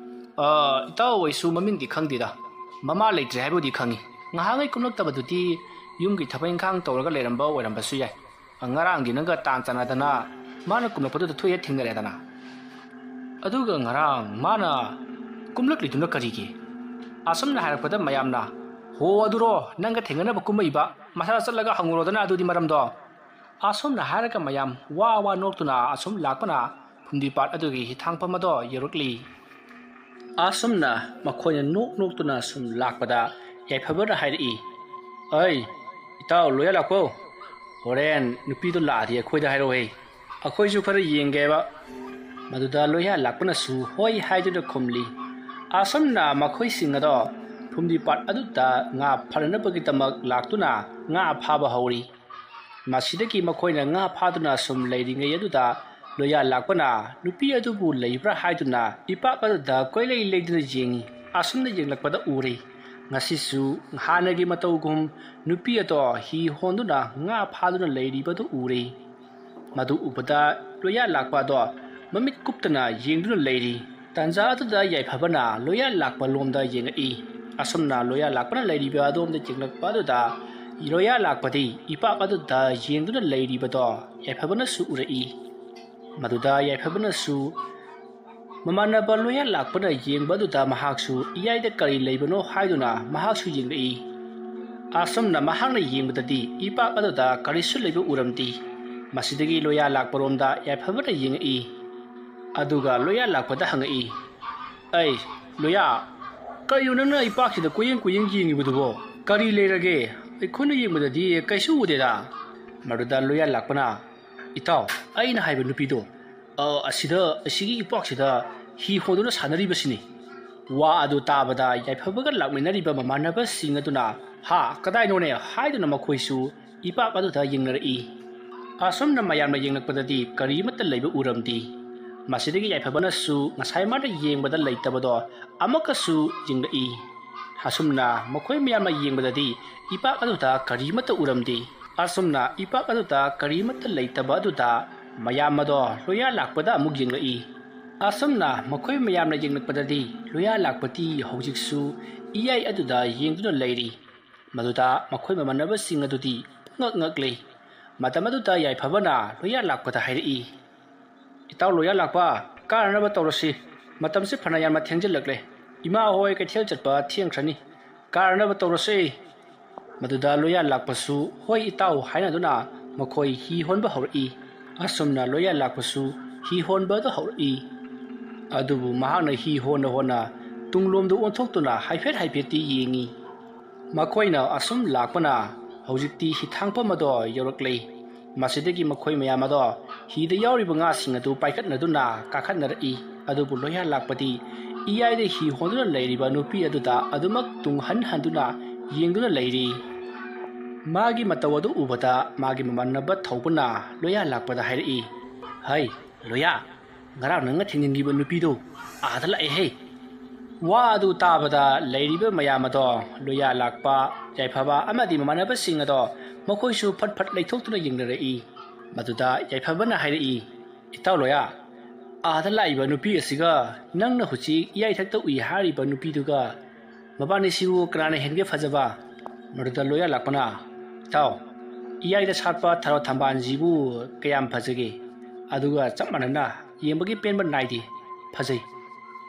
ꯑ, ꯏꯇꯥꯎ, ꯑꯩꯁꯨ ꯃꯃꯤꯡꯗꯤ ꯈꯪꯗꯦꯗ꯫ ꯃꯃꯥ ꯂꯩꯇ꯭ꯔꯦ ꯍꯥꯏꯕꯕꯨꯗꯤ ꯈꯪꯉꯤ꯫ ꯉꯍꯥꯟꯉꯩ ꯀꯨꯝꯂꯛꯇꯕꯗꯨꯗꯤ ꯌꯨꯝꯒꯤ ꯊꯕꯛ ꯏꯪꯈꯥꯡ ꯇꯧꯔꯒ ꯂꯩꯔꯝꯕ ꯑꯣꯏꯔꯝꯕꯁꯨ ꯌꯥꯏ꯫ ꯉꯔꯥꯡꯗꯤ ꯅꯪꯒ ꯇꯥꯟ ꯆꯥꯟꯅꯗꯅ ꯃꯥꯅ ꯀꯨꯝꯂꯛꯄꯗꯨꯗ ꯊꯣꯛꯑꯦ ꯊꯦꯡꯅꯔꯦꯗꯅ꯫ ꯑꯗꯨꯒ ꯉꯔꯥꯡ ꯃꯥꯅ ꯀꯨꯝꯂꯛꯂꯤꯗꯨꯅ ꯀꯔꯤꯒꯤ? ꯑꯁꯨꯝꯅ ꯍꯥꯏꯔꯛꯄꯗ ꯃꯌꯥꯝꯅ, "ꯍꯣ, ꯑꯗꯨꯔꯣ, ꯅꯪꯒ ꯊꯦꯡꯅꯅꯕ ꯀꯨꯝꯃꯛꯏꯕ? ꯃꯁꯥꯗ ꯆꯠꯂꯒ ꯍꯪꯉꯨꯔꯣꯗꯅ ꯑꯗꯨꯗꯤ ꯃꯔꯝꯗꯣ꯫" ꯑꯁꯨꯝꯅ ꯍꯥꯏꯔꯒ ꯃꯌꯥꯝ ꯋꯥ ꯋꯥ ꯅꯣꯛꯇꯨꯅ ꯑꯁꯨꯝ ꯂꯥꯛꯄꯅ ꯐꯨꯝꯗꯤꯄꯥꯠ ꯑꯗꯨꯒꯤ ꯍꯤꯊꯥꯡꯐꯝ ꯑꯗꯣ ꯌꯧꯔꯛꯂꯤ꯫ ꯑꯁꯨꯝꯅ ꯃꯈꯣꯏꯅ ꯅꯣꯛ ꯅꯣꯛꯇꯨꯅ ꯁꯨꯝ ꯂꯥꯛꯄꯗ ꯌꯥꯏꯐꯕꯅ ꯍꯥꯏꯔꯛꯏ, "ꯑꯩ, ꯏꯇꯥꯎ ꯂꯣꯌꯥ ꯂꯥꯛꯄꯧ, ꯍꯣꯔꯦꯟ ꯅꯨꯄꯤꯗꯣ ꯂꯥꯛꯑꯗꯤ ꯑꯩꯈꯣꯏꯗ ꯍꯥꯏꯔꯛꯎꯍꯦ, ꯑꯩꯈꯣꯏꯁꯨ ꯈꯔ ꯌꯦꯡꯒꯦꯕ꯫" ꯃꯗꯨꯗ ꯂꯣꯌꯥ ꯂꯥꯛꯄꯅꯁꯨ ꯍꯣꯏ ꯍꯥꯏꯗꯨꯅ ꯈꯨꯝꯂꯤ꯫ ꯑꯁꯨꯝꯅ ꯃꯈꯣꯏꯁꯤꯡ ꯑꯗꯣ ꯐꯨꯝꯗꯤꯄꯥꯠ ꯑꯗꯨꯗ ꯉꯥ ꯐꯥꯅꯅꯕꯒꯤꯗꯃꯛ ꯂꯥꯛꯇꯨꯅ ꯉꯥ ꯐꯥꯕ ꯍꯧꯔꯤ꯫ ꯃꯁꯤꯗꯒꯤ ꯃꯈꯣꯏꯅ ꯉꯥ ꯐꯥꯗꯨꯅ ꯁꯨꯝ ꯂꯩꯔꯤꯉꯩ ꯑꯗꯨꯗ ꯂꯣꯌꯥ ꯂꯥꯛꯄꯅ ꯅꯨꯄꯤ ꯑꯗꯨꯕꯨ ꯂꯩꯕ꯭ꯔꯥ ꯍꯥꯏꯗꯨꯅ ꯏꯄꯥꯛ ꯑꯗꯨꯗ ꯀꯣꯏꯂꯩ ꯂꯩꯗꯨꯅ ꯌꯦꯡꯉꯤ꯫ ꯑꯁꯨꯝꯅ ꯌꯦꯡꯂꯛꯄꯗ ꯎꯔꯦ꯫ ꯉꯁꯤꯁꯨ ꯍꯥꯟꯅꯒꯤ ꯃꯇꯧꯒꯨꯝ ꯅꯨꯄꯤ ꯑꯗꯣ ꯍꯤ ꯍꯣꯟꯗꯨꯅ ꯉꯥ ꯐꯥꯗꯨꯅ ꯂꯩꯔꯤꯕꯗꯨ ꯎꯔꯦ꯫ ꯃꯗꯨ ꯎꯕꯗ ꯂꯣꯌꯥ ꯂꯥꯛꯄ ꯑꯗꯣ ꯃꯃꯤꯠ ꯀꯨꯞꯇꯅ ꯌꯦꯡꯗꯨꯅ ꯂꯩꯔꯤ꯫ ꯇꯥꯟꯖꯥ ꯑꯗꯨꯗ ꯌꯥꯏꯐꯕꯅ ꯂꯣꯌꯥ ꯂꯥꯛꯄ ꯂꯣꯝꯗ ꯌꯦꯡꯉꯛꯏ꯫ ꯑꯁꯨꯝꯅ ꯂꯣꯌꯥ ꯂꯥꯛꯄꯅ ꯂꯩꯔꯤꯕ ꯑꯗꯣꯝꯗ ꯌꯦꯡꯂꯛꯄ ꯑꯗꯨꯗ ꯂꯣꯌꯥ ꯂꯥꯛꯄꯗꯤ ꯏꯄꯥꯛ ꯑꯗꯨꯗ ꯌꯦꯡꯗꯨꯅ ꯂꯩꯔꯤꯕꯗꯣ ꯌꯥꯏꯐꯕꯅꯁꯨ ꯎꯔꯛꯏ꯫ ꯃꯗꯨꯗ ꯌꯥꯏꯐꯕꯅꯁꯨ ꯃꯃꯥꯟꯅꯕ ꯂꯣꯌꯥ ꯂꯥꯛꯄꯅ ꯌꯦꯡꯕ ꯑꯗꯨꯗ ꯃꯍꯥꯛꯁꯨ ꯏꯌꯥꯏꯗ ꯀꯔꯤ ꯂꯩꯕꯅꯣ ꯍꯥꯏꯗꯨꯅ ꯃꯍꯥꯛꯁꯨ ꯌꯦꯡꯂꯛꯏ꯫ ꯑꯁꯨꯝꯅ ꯃꯍꯥꯛꯅ ꯌꯦꯡꯕꯗꯗꯤ ꯏꯄꯥꯛ ꯑꯗꯨꯗ ꯀꯔꯤꯁꯨ ꯂꯩꯕ ꯎꯔꯝꯗꯦ꯫ ꯃꯁꯤꯗꯒꯤ ꯂꯣꯌꯥ ꯂꯥꯛꯄꯔꯣꯝꯗ ꯌꯥꯏꯐꯕꯅ ꯌꯦꯡꯉꯛꯏ꯫ ꯑꯗꯨꯒ ꯂꯣꯌꯥ ꯂꯥꯛꯄꯗ ꯍꯪꯉꯛꯏ, "ꯑꯩ, ꯂꯣꯌꯥ, ꯀꯩꯅꯣ ꯅꯪꯅ ꯏꯄꯥꯛꯁꯤꯗ ꯀꯣꯏꯌꯦꯡ ꯀꯣꯏꯌꯦꯡ ꯌꯦꯡꯉꯤꯕꯗꯨꯕꯣ? ꯀꯔꯤ ꯂꯩꯔꯒꯦ? ꯑꯩꯈꯣꯏꯅ ꯌꯦꯡꯕꯗꯗꯤ ꯀꯩꯁꯨ ꯎꯗꯦꯗ?" ꯃꯗꯨꯗ ꯂꯣꯌꯥ ꯂꯥꯛꯄꯅ, "ꯏꯇꯥꯎ, ꯑꯩꯅ ꯍꯥꯏꯕ ꯅꯨꯄꯤꯗꯣ, ꯑ, ꯑꯁꯤꯗ, ꯑꯁꯤꯒꯤ ꯏꯄꯥꯛꯁꯤꯗ ꯍꯤ ꯍꯣꯟꯗꯨꯅ ꯁꯥꯟꯅꯔꯤꯕꯁꯤꯅꯤ꯫" ꯋꯥ ꯑꯗꯨ ꯇꯥꯕꯗ ꯌꯥꯏꯐꯕꯒ ꯂꯥꯛꯃꯤꯟꯅꯔꯤꯕ ꯃꯃꯥꯟꯅꯕꯁꯤꯡ ꯑꯗꯨꯅ, "ꯍꯥ, ꯀꯗꯥꯏꯅꯣꯅꯦ?" ꯍꯥꯏꯗꯨꯅ ꯃꯈꯣꯏꯁꯨ ꯏꯄꯥꯛ ꯑꯗꯨꯗ ꯌꯦꯡꯅꯔꯛꯏ꯫ ꯑꯁꯨꯝꯅ ꯃꯌꯥꯝꯅ ꯌꯦꯡꯂꯛꯄꯗꯗꯤ ꯀꯔꯤꯃꯠꯇ ꯂꯩꯕ ꯎꯔꯝꯗꯦ꯫ ꯃꯁꯤꯗꯒꯤ ꯌꯥꯏꯐꯕꯅꯁꯨ ꯉꯁꯥꯏ ꯃꯥꯅ ꯌꯦꯡꯕꯗ ꯂꯩꯇꯕꯗꯣ ꯑꯃꯨꯛꯀꯁꯨ ꯌꯦꯡꯂꯛꯏ꯫ ꯑꯁꯨꯝꯅ ꯃꯈꯣꯏ ꯃꯌꯥꯝꯅ ꯌꯦꯡꯕꯗꯗꯤ ꯏꯄꯥꯛ ꯑꯗꯨꯗ ꯀꯔꯤꯃꯠꯇ ꯎꯔꯝꯗꯦ꯫ ꯑꯁꯨꯝꯅ ꯏꯄꯥꯛ ꯑꯗꯨꯗ ꯀꯔꯤꯃꯠꯇ ꯂꯩꯇꯕ ꯑꯗꯨꯗ ꯃꯌꯥꯝ ꯑꯗꯣ ꯂꯣꯌꯥ ꯂꯥꯛꯄꯗ ꯑꯃꯨꯛ ꯌꯦꯡꯂꯛꯏ꯫ ꯑꯁꯨꯝꯅ ꯃꯈꯣꯏ ꯃꯌꯥꯝꯅ ꯌꯦꯡꯂꯛꯄꯗꯗꯤ ꯂꯣꯌꯥ ꯂꯥꯛꯄꯗꯤ ꯍꯧꯖꯤꯛꯁꯨ ꯏꯌꯥꯏ ꯑꯗꯨꯗ ꯌꯦꯡꯗꯨꯅ ꯂꯩꯔꯤ꯫ ꯃꯗꯨꯗ ꯃꯈꯣꯏ ꯃꯃꯥꯟꯅꯕꯁꯤꯡ ꯑꯗꯨꯗꯤ ꯄꯨꯡꯉꯛ ꯉꯛꯂꯦ꯫ ꯃꯇꯝ ꯑꯗꯨꯗ ꯌꯥꯏꯐꯕꯅ ꯂꯣꯌꯥ ꯂꯥꯛꯄꯗ ꯍꯥꯏꯔꯛꯏ, "ꯏꯇꯥꯎ ꯂꯣꯌꯥ ꯂꯥꯛꯄ, ꯀꯥꯔꯅꯕ ꯇꯧꯔꯁꯤ꯫ ꯃꯇꯝꯁꯤ ꯐꯅ ꯌꯥꯝꯅ ꯊꯦꯡꯖꯤꯜꯂꯛꯂꯦ꯫ ꯏꯃꯥ ꯍꯣꯏ ꯀꯩꯊꯦꯜ ꯆꯠꯄ ꯊꯦꯡꯈ꯭ꯔꯅꯤ꯫ ꯀꯥꯔꯅꯕ ꯇꯧꯔꯁꯤ꯫" ꯃꯗꯨꯗ ꯂꯣꯌꯥ ꯂꯥꯛꯄꯁꯨ, "ꯍꯣꯏ ꯏꯇꯥꯎ" ꯍꯥꯏꯅꯗꯨꯅ ꯃꯈꯣꯏ ꯍꯤ ꯍꯣꯟꯕ ꯍꯧꯔꯛꯏ꯫ ꯑꯁꯨꯝꯅ ꯂꯣꯌꯥ ꯂꯥꯛꯄꯁꯨ ꯍꯤ ꯍꯣꯟꯕꯗ ꯍꯧꯔꯛꯏ꯫ ꯑꯗꯨꯕꯨ ꯃꯍꯥꯛꯅ ꯍꯤ ꯍꯣꯟꯅ ꯍꯣꯟꯅ ꯇꯨꯡꯂꯣꯝꯗ ꯑꯣꯟꯊꯣꯛꯇꯨꯅ ꯍꯥꯏꯐꯦꯠ ꯍꯥꯏꯐꯦꯠꯇꯤ ꯌꯦꯡꯉꯤ꯫ ꯃꯈꯣꯏꯅ ꯑꯁꯨꯝ ꯂꯥꯛꯄꯅ ꯍꯧꯖꯤꯛꯇꯤ ꯍꯤꯊꯥꯡꯐꯝ ꯑꯗꯣ ꯌꯧꯔꯛꯂꯦ꯫ ꯃꯁꯤꯗꯒꯤ ꯃꯈꯣꯏ ꯃꯌꯥꯝ ꯑꯗꯣ ꯍꯤꯗ ꯌꯥꯎꯔꯤꯕ ꯉꯥꯁꯤꯡ ꯑꯗꯨ ꯄꯥꯏꯈꯠꯅꯗꯨꯅ ꯀꯥꯈꯠꯅꯔꯛꯏ꯫ ꯑꯗꯨꯕꯨ ꯂꯣꯌꯥ ꯂꯥꯛꯄꯗꯤ ꯏꯌꯥꯏꯗ ꯍꯤ ꯍꯣꯟꯗꯨꯅ ꯂꯩꯔꯤꯕ ꯅꯨꯄꯤ ꯑꯗꯨꯗ ꯑꯗꯨꯃꯛ ꯇꯨꯡ ꯍꯟ ꯍꯟꯗꯨꯅ ꯌꯦꯡꯗꯨꯅ ꯂꯩꯔꯤ꯫ ꯃꯥꯒꯤ ꯃꯇꯧ ꯑꯗꯨ ꯎꯕꯗ ꯃꯥꯒꯤ ꯃꯃꯥꯟꯅꯕ ꯊꯧꯕꯅ ꯂꯣꯌꯥ ꯂꯥꯛꯄꯗ ꯍꯥꯏꯔꯛꯏ, "ꯍꯩ, ꯂꯣꯌꯥ, ꯉꯔꯥꯡ ꯅꯪꯅ ꯊꯦꯡꯅꯈꯤꯕ ꯅꯨꯄꯤꯗꯣ ꯑꯥꯗ ꯂꯥꯛꯑꯦꯍꯦ!" ꯋꯥ ꯑꯗꯨ ꯇꯥꯕꯗ ꯂꯩꯔꯤꯕ ꯃꯌꯥꯝ ꯑꯗꯣ, ꯂꯣꯌꯥ ꯂꯥꯛꯄ, ꯌꯥꯏꯐꯕ ꯑꯃꯗꯤ ꯃꯃꯥꯟꯅꯕꯁꯤꯡ ꯑꯗꯣ ꯃꯈꯣꯏꯁꯨ ꯐꯠ ꯐꯠ ꯂꯩꯊꯣꯛꯇꯨꯅ ꯌꯦꯡꯅꯔꯛꯏ꯫ ꯃꯗꯨꯗ ꯌꯥꯏꯐꯕꯅ ꯍꯥꯏꯔꯛꯏ, "ꯏꯇꯥꯎ ꯂꯣꯌꯥ, ꯑꯥꯗ ꯂꯥꯛꯏꯕ ꯅꯨꯄꯤ ꯑꯁꯤꯒ ꯅꯪꯅ ꯍꯧꯖꯤꯛ ꯏꯌꯥꯏꯊꯛꯇ ꯎꯏ ꯍꯥꯏꯔꯤꯕ ꯅꯨꯄꯤꯗꯨꯒ ꯃꯕꯥꯅꯤꯁꯤꯕꯨ ꯀꯅꯥꯅ ꯍꯦꯟꯒꯦ ꯐꯖꯕ?" ꯃꯗꯨꯗ ꯂꯣꯌꯥ ꯂꯥꯛꯄꯅ, "ꯏꯇꯥꯎ, ꯏꯌꯥꯏꯗ ꯁꯥꯠꯄ ꯊꯔꯣ ꯊꯝꯕꯥꯜꯁꯤꯕꯨ ꯀꯌꯥꯝ ꯐꯖꯒꯦ? ꯑꯗꯨꯒ ꯆꯞ ꯃꯥꯟꯅꯅ ꯌꯦꯡꯕꯒꯤ ꯄꯦꯟꯕ ꯅꯥꯏꯗꯦ꯫ ꯐꯖꯩ,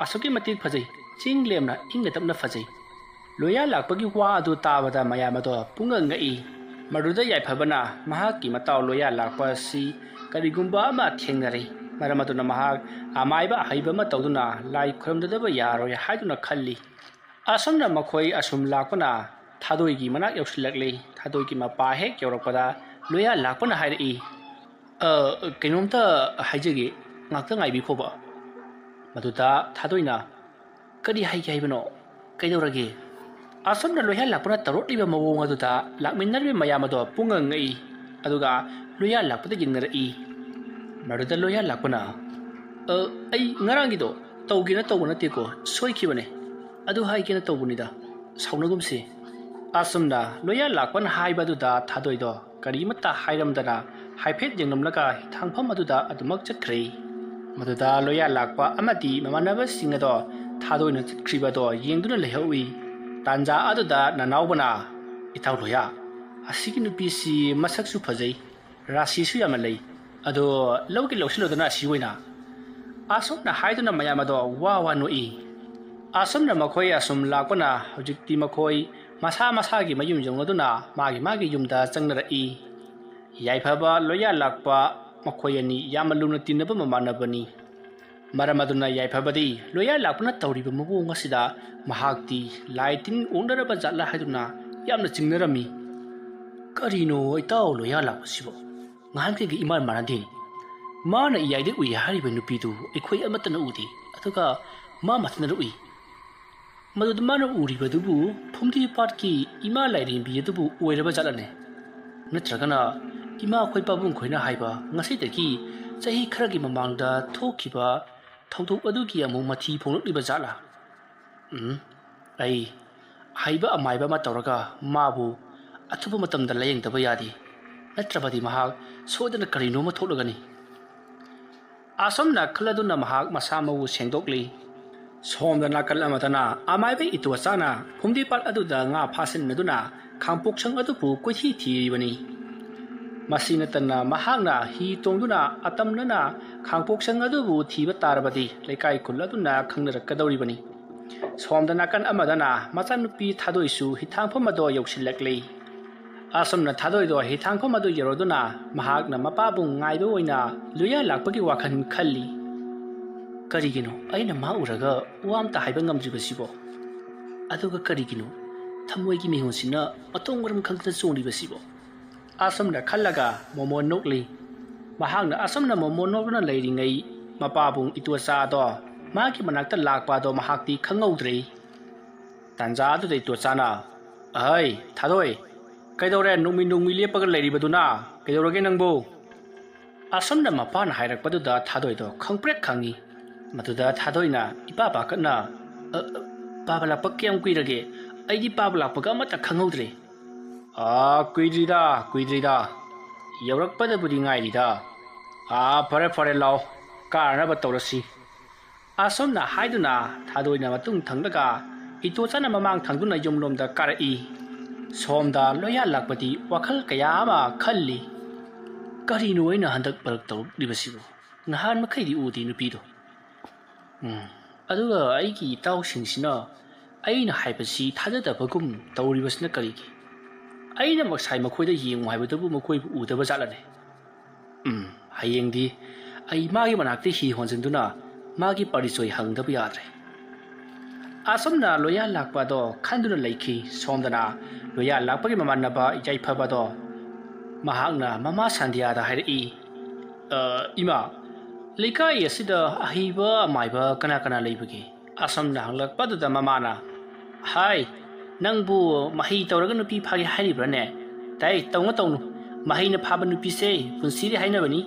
ꯑꯁꯨꯛꯀꯤ ꯃꯇꯤꯛ ꯐꯖꯩ, ꯆꯤꯡ ꯂꯦꯝꯅ ꯏꯪꯅ ꯇꯞꯅ ꯐꯖꯩ꯫ ꯂꯣꯌꯥ ꯂꯥꯛꯄꯒꯤ ꯋꯥ ꯑꯗꯨ ꯇꯥꯕꯗ ꯃꯌꯥꯝ ꯑꯗꯣ ꯄꯨꯡꯉꯛ ꯉꯛꯏ꯫ ꯃꯗꯨꯗ ꯌꯥꯏꯐꯕꯅ ꯃꯍꯥꯛꯀꯤ ꯃꯇꯥꯎ ꯂꯣꯌꯥ ꯂꯥꯛꯄ ꯑꯁꯤ ꯀꯔꯤꯒꯨꯝꯕ ꯑꯃ ꯊꯦꯡꯅꯔꯦ, ꯃꯔꯝ ꯑꯗꯨꯅ ꯃꯍꯥꯛ ꯑꯃꯥꯏꯕ ꯑꯍꯩꯕ ꯑꯃ ꯇꯧꯗꯨꯅ ꯂꯥꯏ ꯈꯨꯔꯨꯝꯗꯗꯕ ꯌꯥꯔꯣꯏ ꯍꯥꯏꯗꯨꯅ ꯈꯜꯂꯤ꯫ ꯑꯁꯨꯝꯅ ꯃꯈꯣꯏ ꯑꯁꯨꯝ ꯂꯥꯛꯄꯅ ꯊꯥꯗꯣꯏꯒꯤ ꯃꯅꯥꯛ ꯌꯧꯁꯤꯜꯂꯛꯂꯤ꯫ ꯊꯥꯗꯣꯏꯒꯤ ꯃꯄꯥ ꯍꯦꯛ ꯌꯧꯔꯛꯄꯗ ꯂꯣꯌꯥ ꯂꯥꯛꯄꯅ ꯍꯥꯏꯔꯛꯏ, "ꯑ, ꯀꯩꯅꯣꯝꯇ ꯍꯥꯏꯖꯒꯦ, ꯉꯥꯛꯇ ꯉꯥꯏꯕꯤꯈꯣꯕ꯫" ꯃꯗꯨꯗ ꯊꯥꯗꯣꯏꯅ, "ꯀꯔꯤ ꯍꯥꯏꯒꯦ ꯍꯥꯏꯕꯅꯣ? ꯀꯩꯗꯧꯔꯒꯦ?" ꯑꯁꯨꯝꯅ ꯂꯣꯌꯥ ꯂꯥꯛꯄꯅ ꯇꯧꯔꯛꯂꯤꯕ ꯃꯑꯣꯡ ꯑꯗꯨꯗ ꯂꯥꯛꯃꯤꯟꯅꯔꯤꯕ ꯃꯌꯥꯝ ꯑꯗꯣ ꯄꯨꯡꯉꯛ ꯉꯛꯏ, ꯑꯗꯨꯒ ꯂꯣꯌꯥ ꯂꯥꯛꯄꯗ ꯌꯦꯡꯅꯔꯛꯏ꯫ ꯃꯗꯨꯗ ꯂꯣꯌꯥ ꯂꯥꯛꯄꯅ, "ꯑ, ꯑꯩ ꯉꯔꯥꯡꯒꯤꯗꯣ ꯇꯧꯒꯦꯅ ꯇꯧꯕ ꯅꯠꯇꯦꯀꯣ, ꯁꯣꯏꯈꯤꯕꯅꯦ꯫ ꯑꯗꯨ ꯍꯥꯏꯒꯦꯅ ꯇꯧꯕꯅꯤꯗ, ꯁꯥꯎꯅꯒꯨꯝꯁꯤ꯫" ꯑꯁꯨꯝꯅ ꯂꯣꯌꯥ ꯂꯥꯛꯄꯅ ꯍꯥꯏꯕ ꯑꯗꯨꯗ ꯊꯥꯗꯣꯏꯗꯣ ꯀꯔꯤꯃꯠꯇ ꯍꯥꯏꯔꯝꯗꯅ ꯍꯥꯏꯐꯦꯠ ꯌꯦꯡꯂꯝꯂꯒ ꯍꯤꯊꯥꯡꯐꯝ ꯑꯗꯨꯗ ꯑꯗꯨꯃꯛ ꯆꯠꯈ꯭ꯔꯦ꯫ ꯃꯗꯨꯗ ꯂꯣꯌꯥ ꯂꯥꯛꯄ ꯑꯃꯗꯤ ꯃꯃꯥꯟꯅꯕꯁꯤꯡ ꯑꯗꯣ ꯊꯥꯗꯣꯏꯅ ꯆꯠꯈ꯭ꯔꯤꯕ ꯑꯗꯣ ꯌꯦꯡꯗꯨꯅ ꯂꯩꯍꯧꯏ꯫ ꯇꯥꯟꯖꯥ ꯑꯗꯨꯗ ꯅꯅꯥꯎꯕꯅ, "ꯏꯇꯥꯎ ꯂꯣꯌꯥ, ꯑꯁꯤꯒꯤ ꯅꯨꯄꯤꯁꯤ ꯃꯁꯛꯁꯨ ꯐꯖꯩ, ꯔꯥꯁꯤꯁꯨ ꯌꯥꯝꯅ ꯂꯩ꯫ ꯑꯗꯣ ꯂꯧꯒꯦ ꯂꯧꯁꯤꯜꯂꯨꯗꯅ ꯑꯁꯤ ꯑꯣꯏꯅ꯫" ꯑꯁꯨꯝꯅ ꯍꯥꯏꯗꯨꯅ ꯃꯌꯥꯝ ꯑꯗꯣ ꯋꯥ ꯋꯥ ꯅꯣꯛꯏ꯫ ꯑꯁꯨꯝꯅ ꯃꯈꯣꯏ ꯑꯁꯨꯝ ꯂꯥꯛꯄꯅ ꯍꯧꯖꯤꯛꯇꯤ ꯃꯈꯣꯏ ꯃꯁꯥ ꯃꯁꯥꯒꯤ ꯃꯌꯨꯝ ꯌꯧꯅꯗꯨꯅ ꯃꯥꯒꯤ ꯃꯥꯒꯤ ꯌꯨꯝꯗ ꯆꯪꯅꯔꯛꯏ꯫ ꯌꯥꯏꯐꯕ ꯂꯣꯌꯥ ꯂꯥꯛꯄ ꯃꯈꯣꯏ ꯑꯅꯤ ꯌꯥꯝꯅ ꯂꯨꯅ ꯇꯤꯟꯅꯕ ꯃꯃꯥꯟꯅꯕꯅꯤ꯫ ꯃꯔꯝ ꯑꯗꯨꯅ ꯌꯥꯏꯐꯕꯗꯤ ꯂꯣꯌꯥ ꯂꯥꯛꯄꯅ ꯇꯧꯔꯤꯕ ꯃꯑꯣꯡ ꯑꯁꯤꯗ ꯃꯍꯥꯛꯇꯤ ꯂꯥꯏ ꯇꯤꯟ ꯑꯣꯛꯅꯔꯕ ꯖꯥꯠꯂ ꯍꯥꯏꯗꯨꯅ ꯌꯥꯝꯅ ꯆꯤꯡꯅꯔꯝꯃꯤ꯫ "ꯀꯔꯤꯅꯣ ꯏꯇꯥꯎ ꯂꯣꯌꯥ ꯂꯥꯛꯄꯁꯤꯕꯣ? ꯉꯍꯥꯟꯈꯩꯒ ꯏꯃꯥꯟ ꯃꯥꯟꯅꯗꯦ꯫ ꯃꯥꯅ ꯏꯌꯥꯏꯗ ꯎꯏ ꯍꯥꯏꯔꯤꯕ ꯅꯨꯄꯤꯗꯨ ꯑꯩꯈꯣꯏ ꯑꯃꯠꯇꯅ ꯎꯗꯦ, ꯑꯗꯨꯒ ꯃꯥ ꯃꯊꯟꯇꯅ ꯎꯏ꯫ ꯃꯗꯨꯗ ꯃꯥꯅ ꯎꯔꯤꯕꯗꯨꯕꯨ ꯐꯨꯝꯗꯤ ꯄꯥꯠꯀꯤ ꯏꯃꯥ ꯂꯥꯏꯔꯦꯝꯕꯤ ꯑꯗꯨꯕꯨ ꯑꯣꯏꯔꯕ ꯖꯥꯠꯂꯅꯦ? ꯅꯠꯇ꯭ꯔꯒꯅ ꯏꯃꯥ ꯑꯩꯈꯣꯏ ꯄꯥꯕꯨꯡ ꯈꯣꯏꯅ ꯍꯥꯏꯕ ꯉꯁꯤꯗꯒꯤ ꯆꯍꯤ ꯈꯔꯒꯤ ꯃꯃꯥꯡꯗ ꯊꯣꯛꯈꯤꯕ ꯊꯧꯗꯣꯛ ꯑꯗꯨꯒꯤ ꯑꯃꯨꯛ ꯃꯊꯤ ꯐꯣꯡꯂꯛꯂꯤꯕ ꯖꯥꯠꯂꯥ? ꯎꯝ, ꯑꯩ ꯍꯩꯕ ꯑꯃꯥꯏꯕ ꯑꯃ ꯇꯧꯔꯒ ꯃꯥꯕꯨ ꯑꯊꯨꯕ ꯃꯇꯝꯗ ꯂꯥꯌꯦꯡꯗꯕ ꯌꯥꯗꯦ꯫ ꯅꯠꯇ꯭ꯔꯕꯗꯤ ꯃꯍꯥꯛ ꯁꯣꯏꯗꯅ ꯀꯔꯤꯅꯣꯃ ꯊꯣꯛꯂꯒꯅꯤ꯫" ꯑꯁꯨꯝꯅ ꯈꯜꯂꯗꯨꯅ ꯃꯍꯥꯛ ꯃꯁꯥ ꯃꯎ ꯁꯦꯡꯗꯣꯛꯂꯤ꯫ ꯁꯣꯝꯗ ꯅꯥꯀꯜ ꯑꯃꯗꯅ ꯑꯃꯥꯏꯕ ꯏꯇꯣꯆꯥꯅ ꯐꯨꯝꯗꯤ ꯄꯥꯠ ꯑꯗꯨꯗ ꯉꯥ ꯐꯥꯁꯤꯟꯅꯗꯨꯅ ꯈꯥꯡꯄꯣꯛꯁꯪ ꯑꯗꯨꯕꯨ ꯀꯣꯏꯊꯤ ꯊꯤꯔꯤꯕꯅꯤ꯫ ꯃꯁꯤ ꯅꯠꯇꯅ ꯃꯍꯥꯛꯅ ꯍꯤ ꯇꯣꯡꯗꯨꯅ ꯑꯇꯝꯅꯅ ꯈꯥꯡꯄꯣꯛꯁꯪ ꯑꯗꯨꯕꯨ ꯊꯤꯕ ꯇꯥꯔꯕꯗꯤ ꯂꯩꯀꯥꯏ ꯈꯨꯜ ꯑꯗꯨꯅ ꯈꯪꯅꯔꯛꯀꯗꯧꯔꯤꯕꯅꯤ꯫ ꯁꯣꯝꯗ ꯅꯥꯀꯟ ꯑꯃꯗꯅ ꯃꯆꯥꯅꯨꯄꯤ ꯊꯥꯗꯣꯏꯁꯨ ꯍꯤꯊꯥꯡꯐꯝ ꯑꯗꯣ ꯌꯧꯁꯤꯜꯂꯛꯂꯤ꯫ ꯑꯁꯨꯝꯅ ꯊꯥꯗꯣꯏꯗꯣ ꯍꯤꯊꯥꯡꯐꯝ ꯑꯗꯨ ꯌꯧꯔꯗꯨꯅ ꯃꯍꯥꯛꯅ ꯃꯄꯥꯕꯨꯡ ꯉꯥꯏꯕ ꯑꯣꯏꯅ ꯂꯣꯌꯥ ꯂꯥꯛꯄꯒꯤ ꯋꯥꯈꯜ ꯈꯜꯂꯤ꯫ "ꯀꯔꯤꯒꯤꯅꯣ ꯑꯩꯅ ꯃꯥ ꯎꯔꯒ ꯋꯥ ꯑꯝꯇ ꯍꯥꯏꯕ ꯉꯝꯗ꯭ꯔꯤꯕꯁꯤꯕꯣ? ꯑꯗꯨꯒ ꯀꯔꯤꯒꯤꯅꯣ ꯊꯃꯣꯏꯒꯤ ꯃꯤꯍꯨꯟꯁꯤꯅ ꯃꯊꯣꯡ ꯃꯔꯝ ꯈꯪꯗꯅ ꯆꯣꯡꯂꯤꯕꯁꯤꯕꯣ?" ꯑꯁꯨꯝꯅ ꯈꯜꯂꯒ ꯃꯣꯃꯣꯟ ꯅꯣꯛꯂꯤ꯫ ꯃꯍꯥꯛꯅ ꯑꯁꯨꯝꯅ ꯃꯣꯃꯣꯟ ꯅꯣꯛꯇꯨꯅ ꯂꯩꯔꯤꯉꯩ ꯃꯄꯥꯕꯨꯡ ꯏꯇꯣꯆꯥ ꯑꯗꯣ ꯃꯍꯥꯛꯀꯤ ꯃꯅꯥꯛꯇ ꯂꯥꯛꯄ ꯑꯗꯣ ꯃꯍꯥꯛꯇꯤ ꯈꯪꯍꯧꯗ꯭ꯔꯦ꯫ ꯇꯥꯟꯖꯥ ꯑꯗꯨꯗ ꯏꯇꯣꯆꯥꯅ, "ꯑꯍꯩ, ꯊꯥꯗꯣꯏ, ꯀꯩꯗꯧꯔꯦ ꯅꯣꯡꯃꯤ ꯅꯣꯡꯃꯤ ꯂꯦꯞꯄꯒ ꯂꯩꯔꯤꯕꯗꯨꯅ? ꯀꯩꯗꯧꯔꯒꯦ ꯅꯪꯕꯨ?" ꯑꯁꯨꯝꯅ ꯃꯄꯥꯅ ꯍꯥꯏꯔꯛꯄꯗꯨꯗ ꯊꯥꯗꯣꯏꯗꯣ ꯈꯪꯄ꯭ꯔꯦꯛ ꯈꯪꯉꯤ꯫ ꯃꯗꯨꯗ ꯊꯥꯗꯣꯏꯅ ꯏꯄꯥ ꯄꯥꯈꯠꯅ, "ꯑ, ꯑ, ꯄꯥꯕ ꯂꯥꯛꯄ ꯀꯌꯥꯝ ꯀꯨꯏꯔꯒꯦ? ꯑꯩꯗꯤ ꯄꯥꯕ ꯂꯥꯛꯄꯒ ꯑꯃꯠꯇ ꯈꯪꯍꯧꯗ꯭ꯔꯦ꯫" "ꯑꯥ, ꯀꯨꯏꯗ꯭ꯔꯤꯗ, ꯀꯨꯏꯗ꯭ꯔꯤꯗ꯫ ꯌꯧꯔꯛꯄꯗꯕꯨꯗꯤ ꯉꯥꯏꯔꯤꯗ꯫ ꯑꯥ, ꯐꯔꯦ, ꯐꯔꯦ, ꯂꯥꯛꯑꯣ, ꯀꯥꯔꯅꯕ ꯇꯧꯔꯁꯤ꯫" ꯑꯁꯨꯝꯅ ꯍꯥꯏꯗꯨꯅ ꯊꯥꯗꯣꯏꯅ ꯃꯇꯨꯡ ꯊꯪꯂꯒ ꯏꯇꯣꯆꯥꯅ ꯃꯃꯥꯡ ꯊꯪꯗꯨꯅ ꯌꯨꯝꯂꯣꯝꯗ ꯀꯥꯔꯛꯏ꯫ ꯁꯣꯝꯗ ꯂꯣꯌꯥ ꯂꯥꯛꯄꯗꯤ ꯋꯥꯈꯜ ꯀꯌꯥ ꯑꯃ ꯈꯜꯂꯤ꯫ "ꯀꯔꯤꯅꯣ ꯑꯩꯅ ꯍꯟꯗꯛ ꯃꯔꯛ ꯇꯧꯔꯛꯂꯤꯕꯁꯤꯕꯨ? ꯅꯍꯥꯟ ꯃꯈꯩꯗꯤ ꯎꯗꯦ ꯅꯨꯄꯤꯗꯣ꯫ ꯎꯝ, ꯑꯗꯨꯒ ꯑꯩꯒꯤ ꯏꯇꯥꯎꯁꯤꯡꯁꯤꯅ ꯑꯩꯅ ꯍꯥꯏꯕꯁꯤ ꯊꯥꯖꯗꯕꯒꯨꯝ ꯇꯧꯔꯤꯕꯁꯤꯅ ꯀꯔꯤꯒꯤ? ꯑꯩꯅ ꯉꯁꯥꯏ ꯃꯈꯣꯏꯗ ꯌꯦꯡꯉꯨ ꯍꯥꯏꯕꯗꯨꯕꯨ ꯃꯈꯣꯏꯕꯨ ꯎꯗꯕ ꯖꯥꯠꯂꯅꯦ? ꯎꯝ, ꯍꯌꯦꯡꯗꯤ ꯑꯩ ꯃꯥꯒꯤ ꯃꯅꯥꯛꯇ ꯍꯤ ꯍꯣꯟꯖꯤꯟꯗꯨꯅ ꯃꯥꯒꯤ ꯄꯥꯔꯤꯆꯣꯏ ꯍꯪꯗꯕ ꯌꯥꯗ꯭ꯔꯦ꯫" ꯑꯁꯨꯝꯅ ꯂꯣꯌꯥ ꯂꯥꯛꯄ ꯑꯗꯣ ꯈꯟꯗꯨꯅ ꯂꯩꯈꯤ꯫ ꯁꯣꯝꯗꯅ ꯂꯣꯌꯥ ꯂꯥꯛꯄꯒꯤ ꯃꯃꯥꯟꯅꯕ ꯌꯥꯏꯐꯕꯗꯣ ꯃꯍꯥꯛꯅ ꯃꯃꯥ ꯁꯥꯟꯗꯤꯌꯥꯗ ꯍꯥꯏꯔꯛꯏ, "ꯑ, ꯏꯃꯥ, ꯂꯩꯀꯥꯏ ꯑꯁꯤꯗ ꯑꯍꯩꯕ ꯑꯃꯥꯏꯕ ꯀꯅꯥ ꯀꯅꯥ ꯂꯩꯕꯒꯦ?" ꯑꯁꯨꯝꯅ ꯍꯪꯂꯛꯄꯗꯨꯗ ꯃꯃꯥꯅ, "ꯍꯥꯏ, ꯅꯪꯕꯨ ꯃꯍꯩ ꯇꯧꯔꯒ ꯅꯨꯄꯤ ꯐꯥꯒꯦ ꯍꯥꯏꯔꯤꯕ꯭ꯔꯥꯅꯦ? ꯇꯥꯏ, ꯇꯧꯅꯨ, ꯇꯧꯅꯨ꯫ ꯃꯍꯩꯅ ꯐꯥꯕ ꯅꯨꯄꯤꯁꯦ ꯄꯨꯟꯁꯤꯔꯦ ꯍꯥꯏꯅꯕꯅꯤ꯫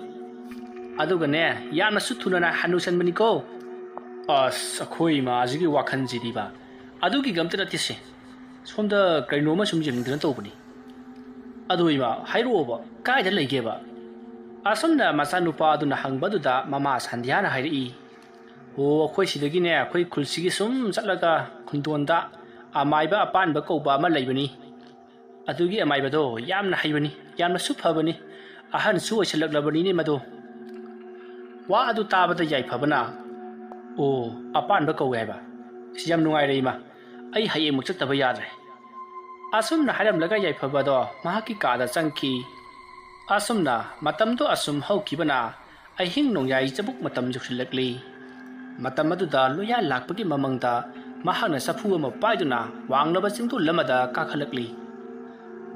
ꯑꯗꯨꯒꯅꯦ, ꯌꯥꯝꯅꯁꯨ ꯊꯨꯅ ꯍꯅꯨꯁꯟꯕꯅꯤꯀꯣ꯫" ꯑꯁ, ꯑꯩꯈꯣꯏ ꯏꯃꯥꯁꯤꯒꯤ ꯋꯥꯈꯜꯁꯤꯗꯤꯕ ꯑꯗꯨꯒꯤꯒ ꯑꯝꯇ ꯅꯠꯇꯦꯁꯦ꯫ ꯁꯣꯝꯗ ꯀꯩꯅꯣꯝꯃ ꯁꯨꯝ ꯌꯦꯡꯅꯤꯡꯗꯅ ꯇꯧꯕꯅꯤ꯫ "ꯑꯗꯣ ꯏꯃꯥ, ꯍꯥꯏꯔꯛꯑꯣꯕ, ꯀꯥꯏꯗ ꯂꯩꯒꯦꯕ?" ꯑꯁꯨꯝꯅ ꯃꯆꯥꯅꯨꯄꯥ ꯑꯗꯨꯅ ꯍꯪꯕꯗꯨꯗ ꯃꯃꯥ ꯁꯥꯟꯗꯤꯌꯥꯅ ꯍꯥꯏꯔꯛꯏ, "ꯑꯣ, ꯑꯩꯈꯣꯏ ꯁꯤꯗꯒꯤꯅꯦ, ꯑꯩꯈꯣꯏ ꯈꯨꯜꯁꯤꯒꯤ ꯁꯨꯝ ꯆꯠꯂꯒ ꯈꯨꯟꯗꯣꯟꯗ ꯑꯃꯥꯏꯕ ꯑꯄꯥꯟꯕ ꯀꯧꯕ ꯑꯃ ꯂꯩꯕꯅꯤ꯫ ꯑꯗꯨꯒꯤ ꯑꯃꯥꯏꯕꯗꯣ ꯌꯥꯝꯅ ꯍꯩꯕꯅꯤ, ꯌꯥꯝꯅꯁꯨ ꯐꯕꯅꯤ꯫ ꯑꯍꯟꯁꯨ ꯑꯣꯏꯁꯜꯂꯛꯂꯕꯅꯤꯅꯦ ꯃꯗꯣ꯫" ꯋꯥ ꯑꯗꯨ ꯇꯥꯕꯗ ꯌꯥꯏꯐꯕꯅ, "ꯑꯣ, ꯑꯄꯥꯟꯕ ꯀꯧꯋꯦ ꯍꯥꯏꯕ? "ꯑꯁ, ꯌꯥꯝ ꯅꯨꯡꯉꯥꯏꯔꯦ, ꯏꯃꯥ꯫ ꯑꯩ ꯍꯌꯦꯡꯃꯛ ꯆꯠꯇꯕ ꯌꯥꯗ꯭ꯔꯦ"꯫ ꯑꯁꯨꯝꯅ ꯍꯥꯏꯔꯝꯂꯒ ꯌꯥꯏꯐꯕꯗꯣ ꯃꯍꯥꯛꯀꯤ ꯀꯥꯗ ꯆꯪꯈꯤ꯫ ꯑꯁꯨꯝꯅ ꯃꯇꯝꯗꯣ ꯑꯁꯨꯝ ꯍꯧꯈꯤꯕꯅ ꯑꯍꯤꯡ ꯅꯣꯡꯌꯥꯏ ꯆꯕꯨꯛ ꯃꯇꯝ ꯌꯧꯁꯤꯜꯂꯛꯂꯤ꯫ ꯃꯇꯝ ꯑꯗꯨꯗ ꯂꯣꯌꯥ ꯂꯥꯛꯄꯒꯤ ꯃꯃꯪꯗ ꯃꯍꯥꯛꯅ ꯆꯐꯨ ꯑꯃ ꯄꯥꯏꯗꯨꯅ ꯋꯥꯡꯂꯕ ꯆꯤꯡꯗꯣꯜ ꯑꯃꯗ ꯀꯥꯈꯠꯂꯛꯂꯤ꯫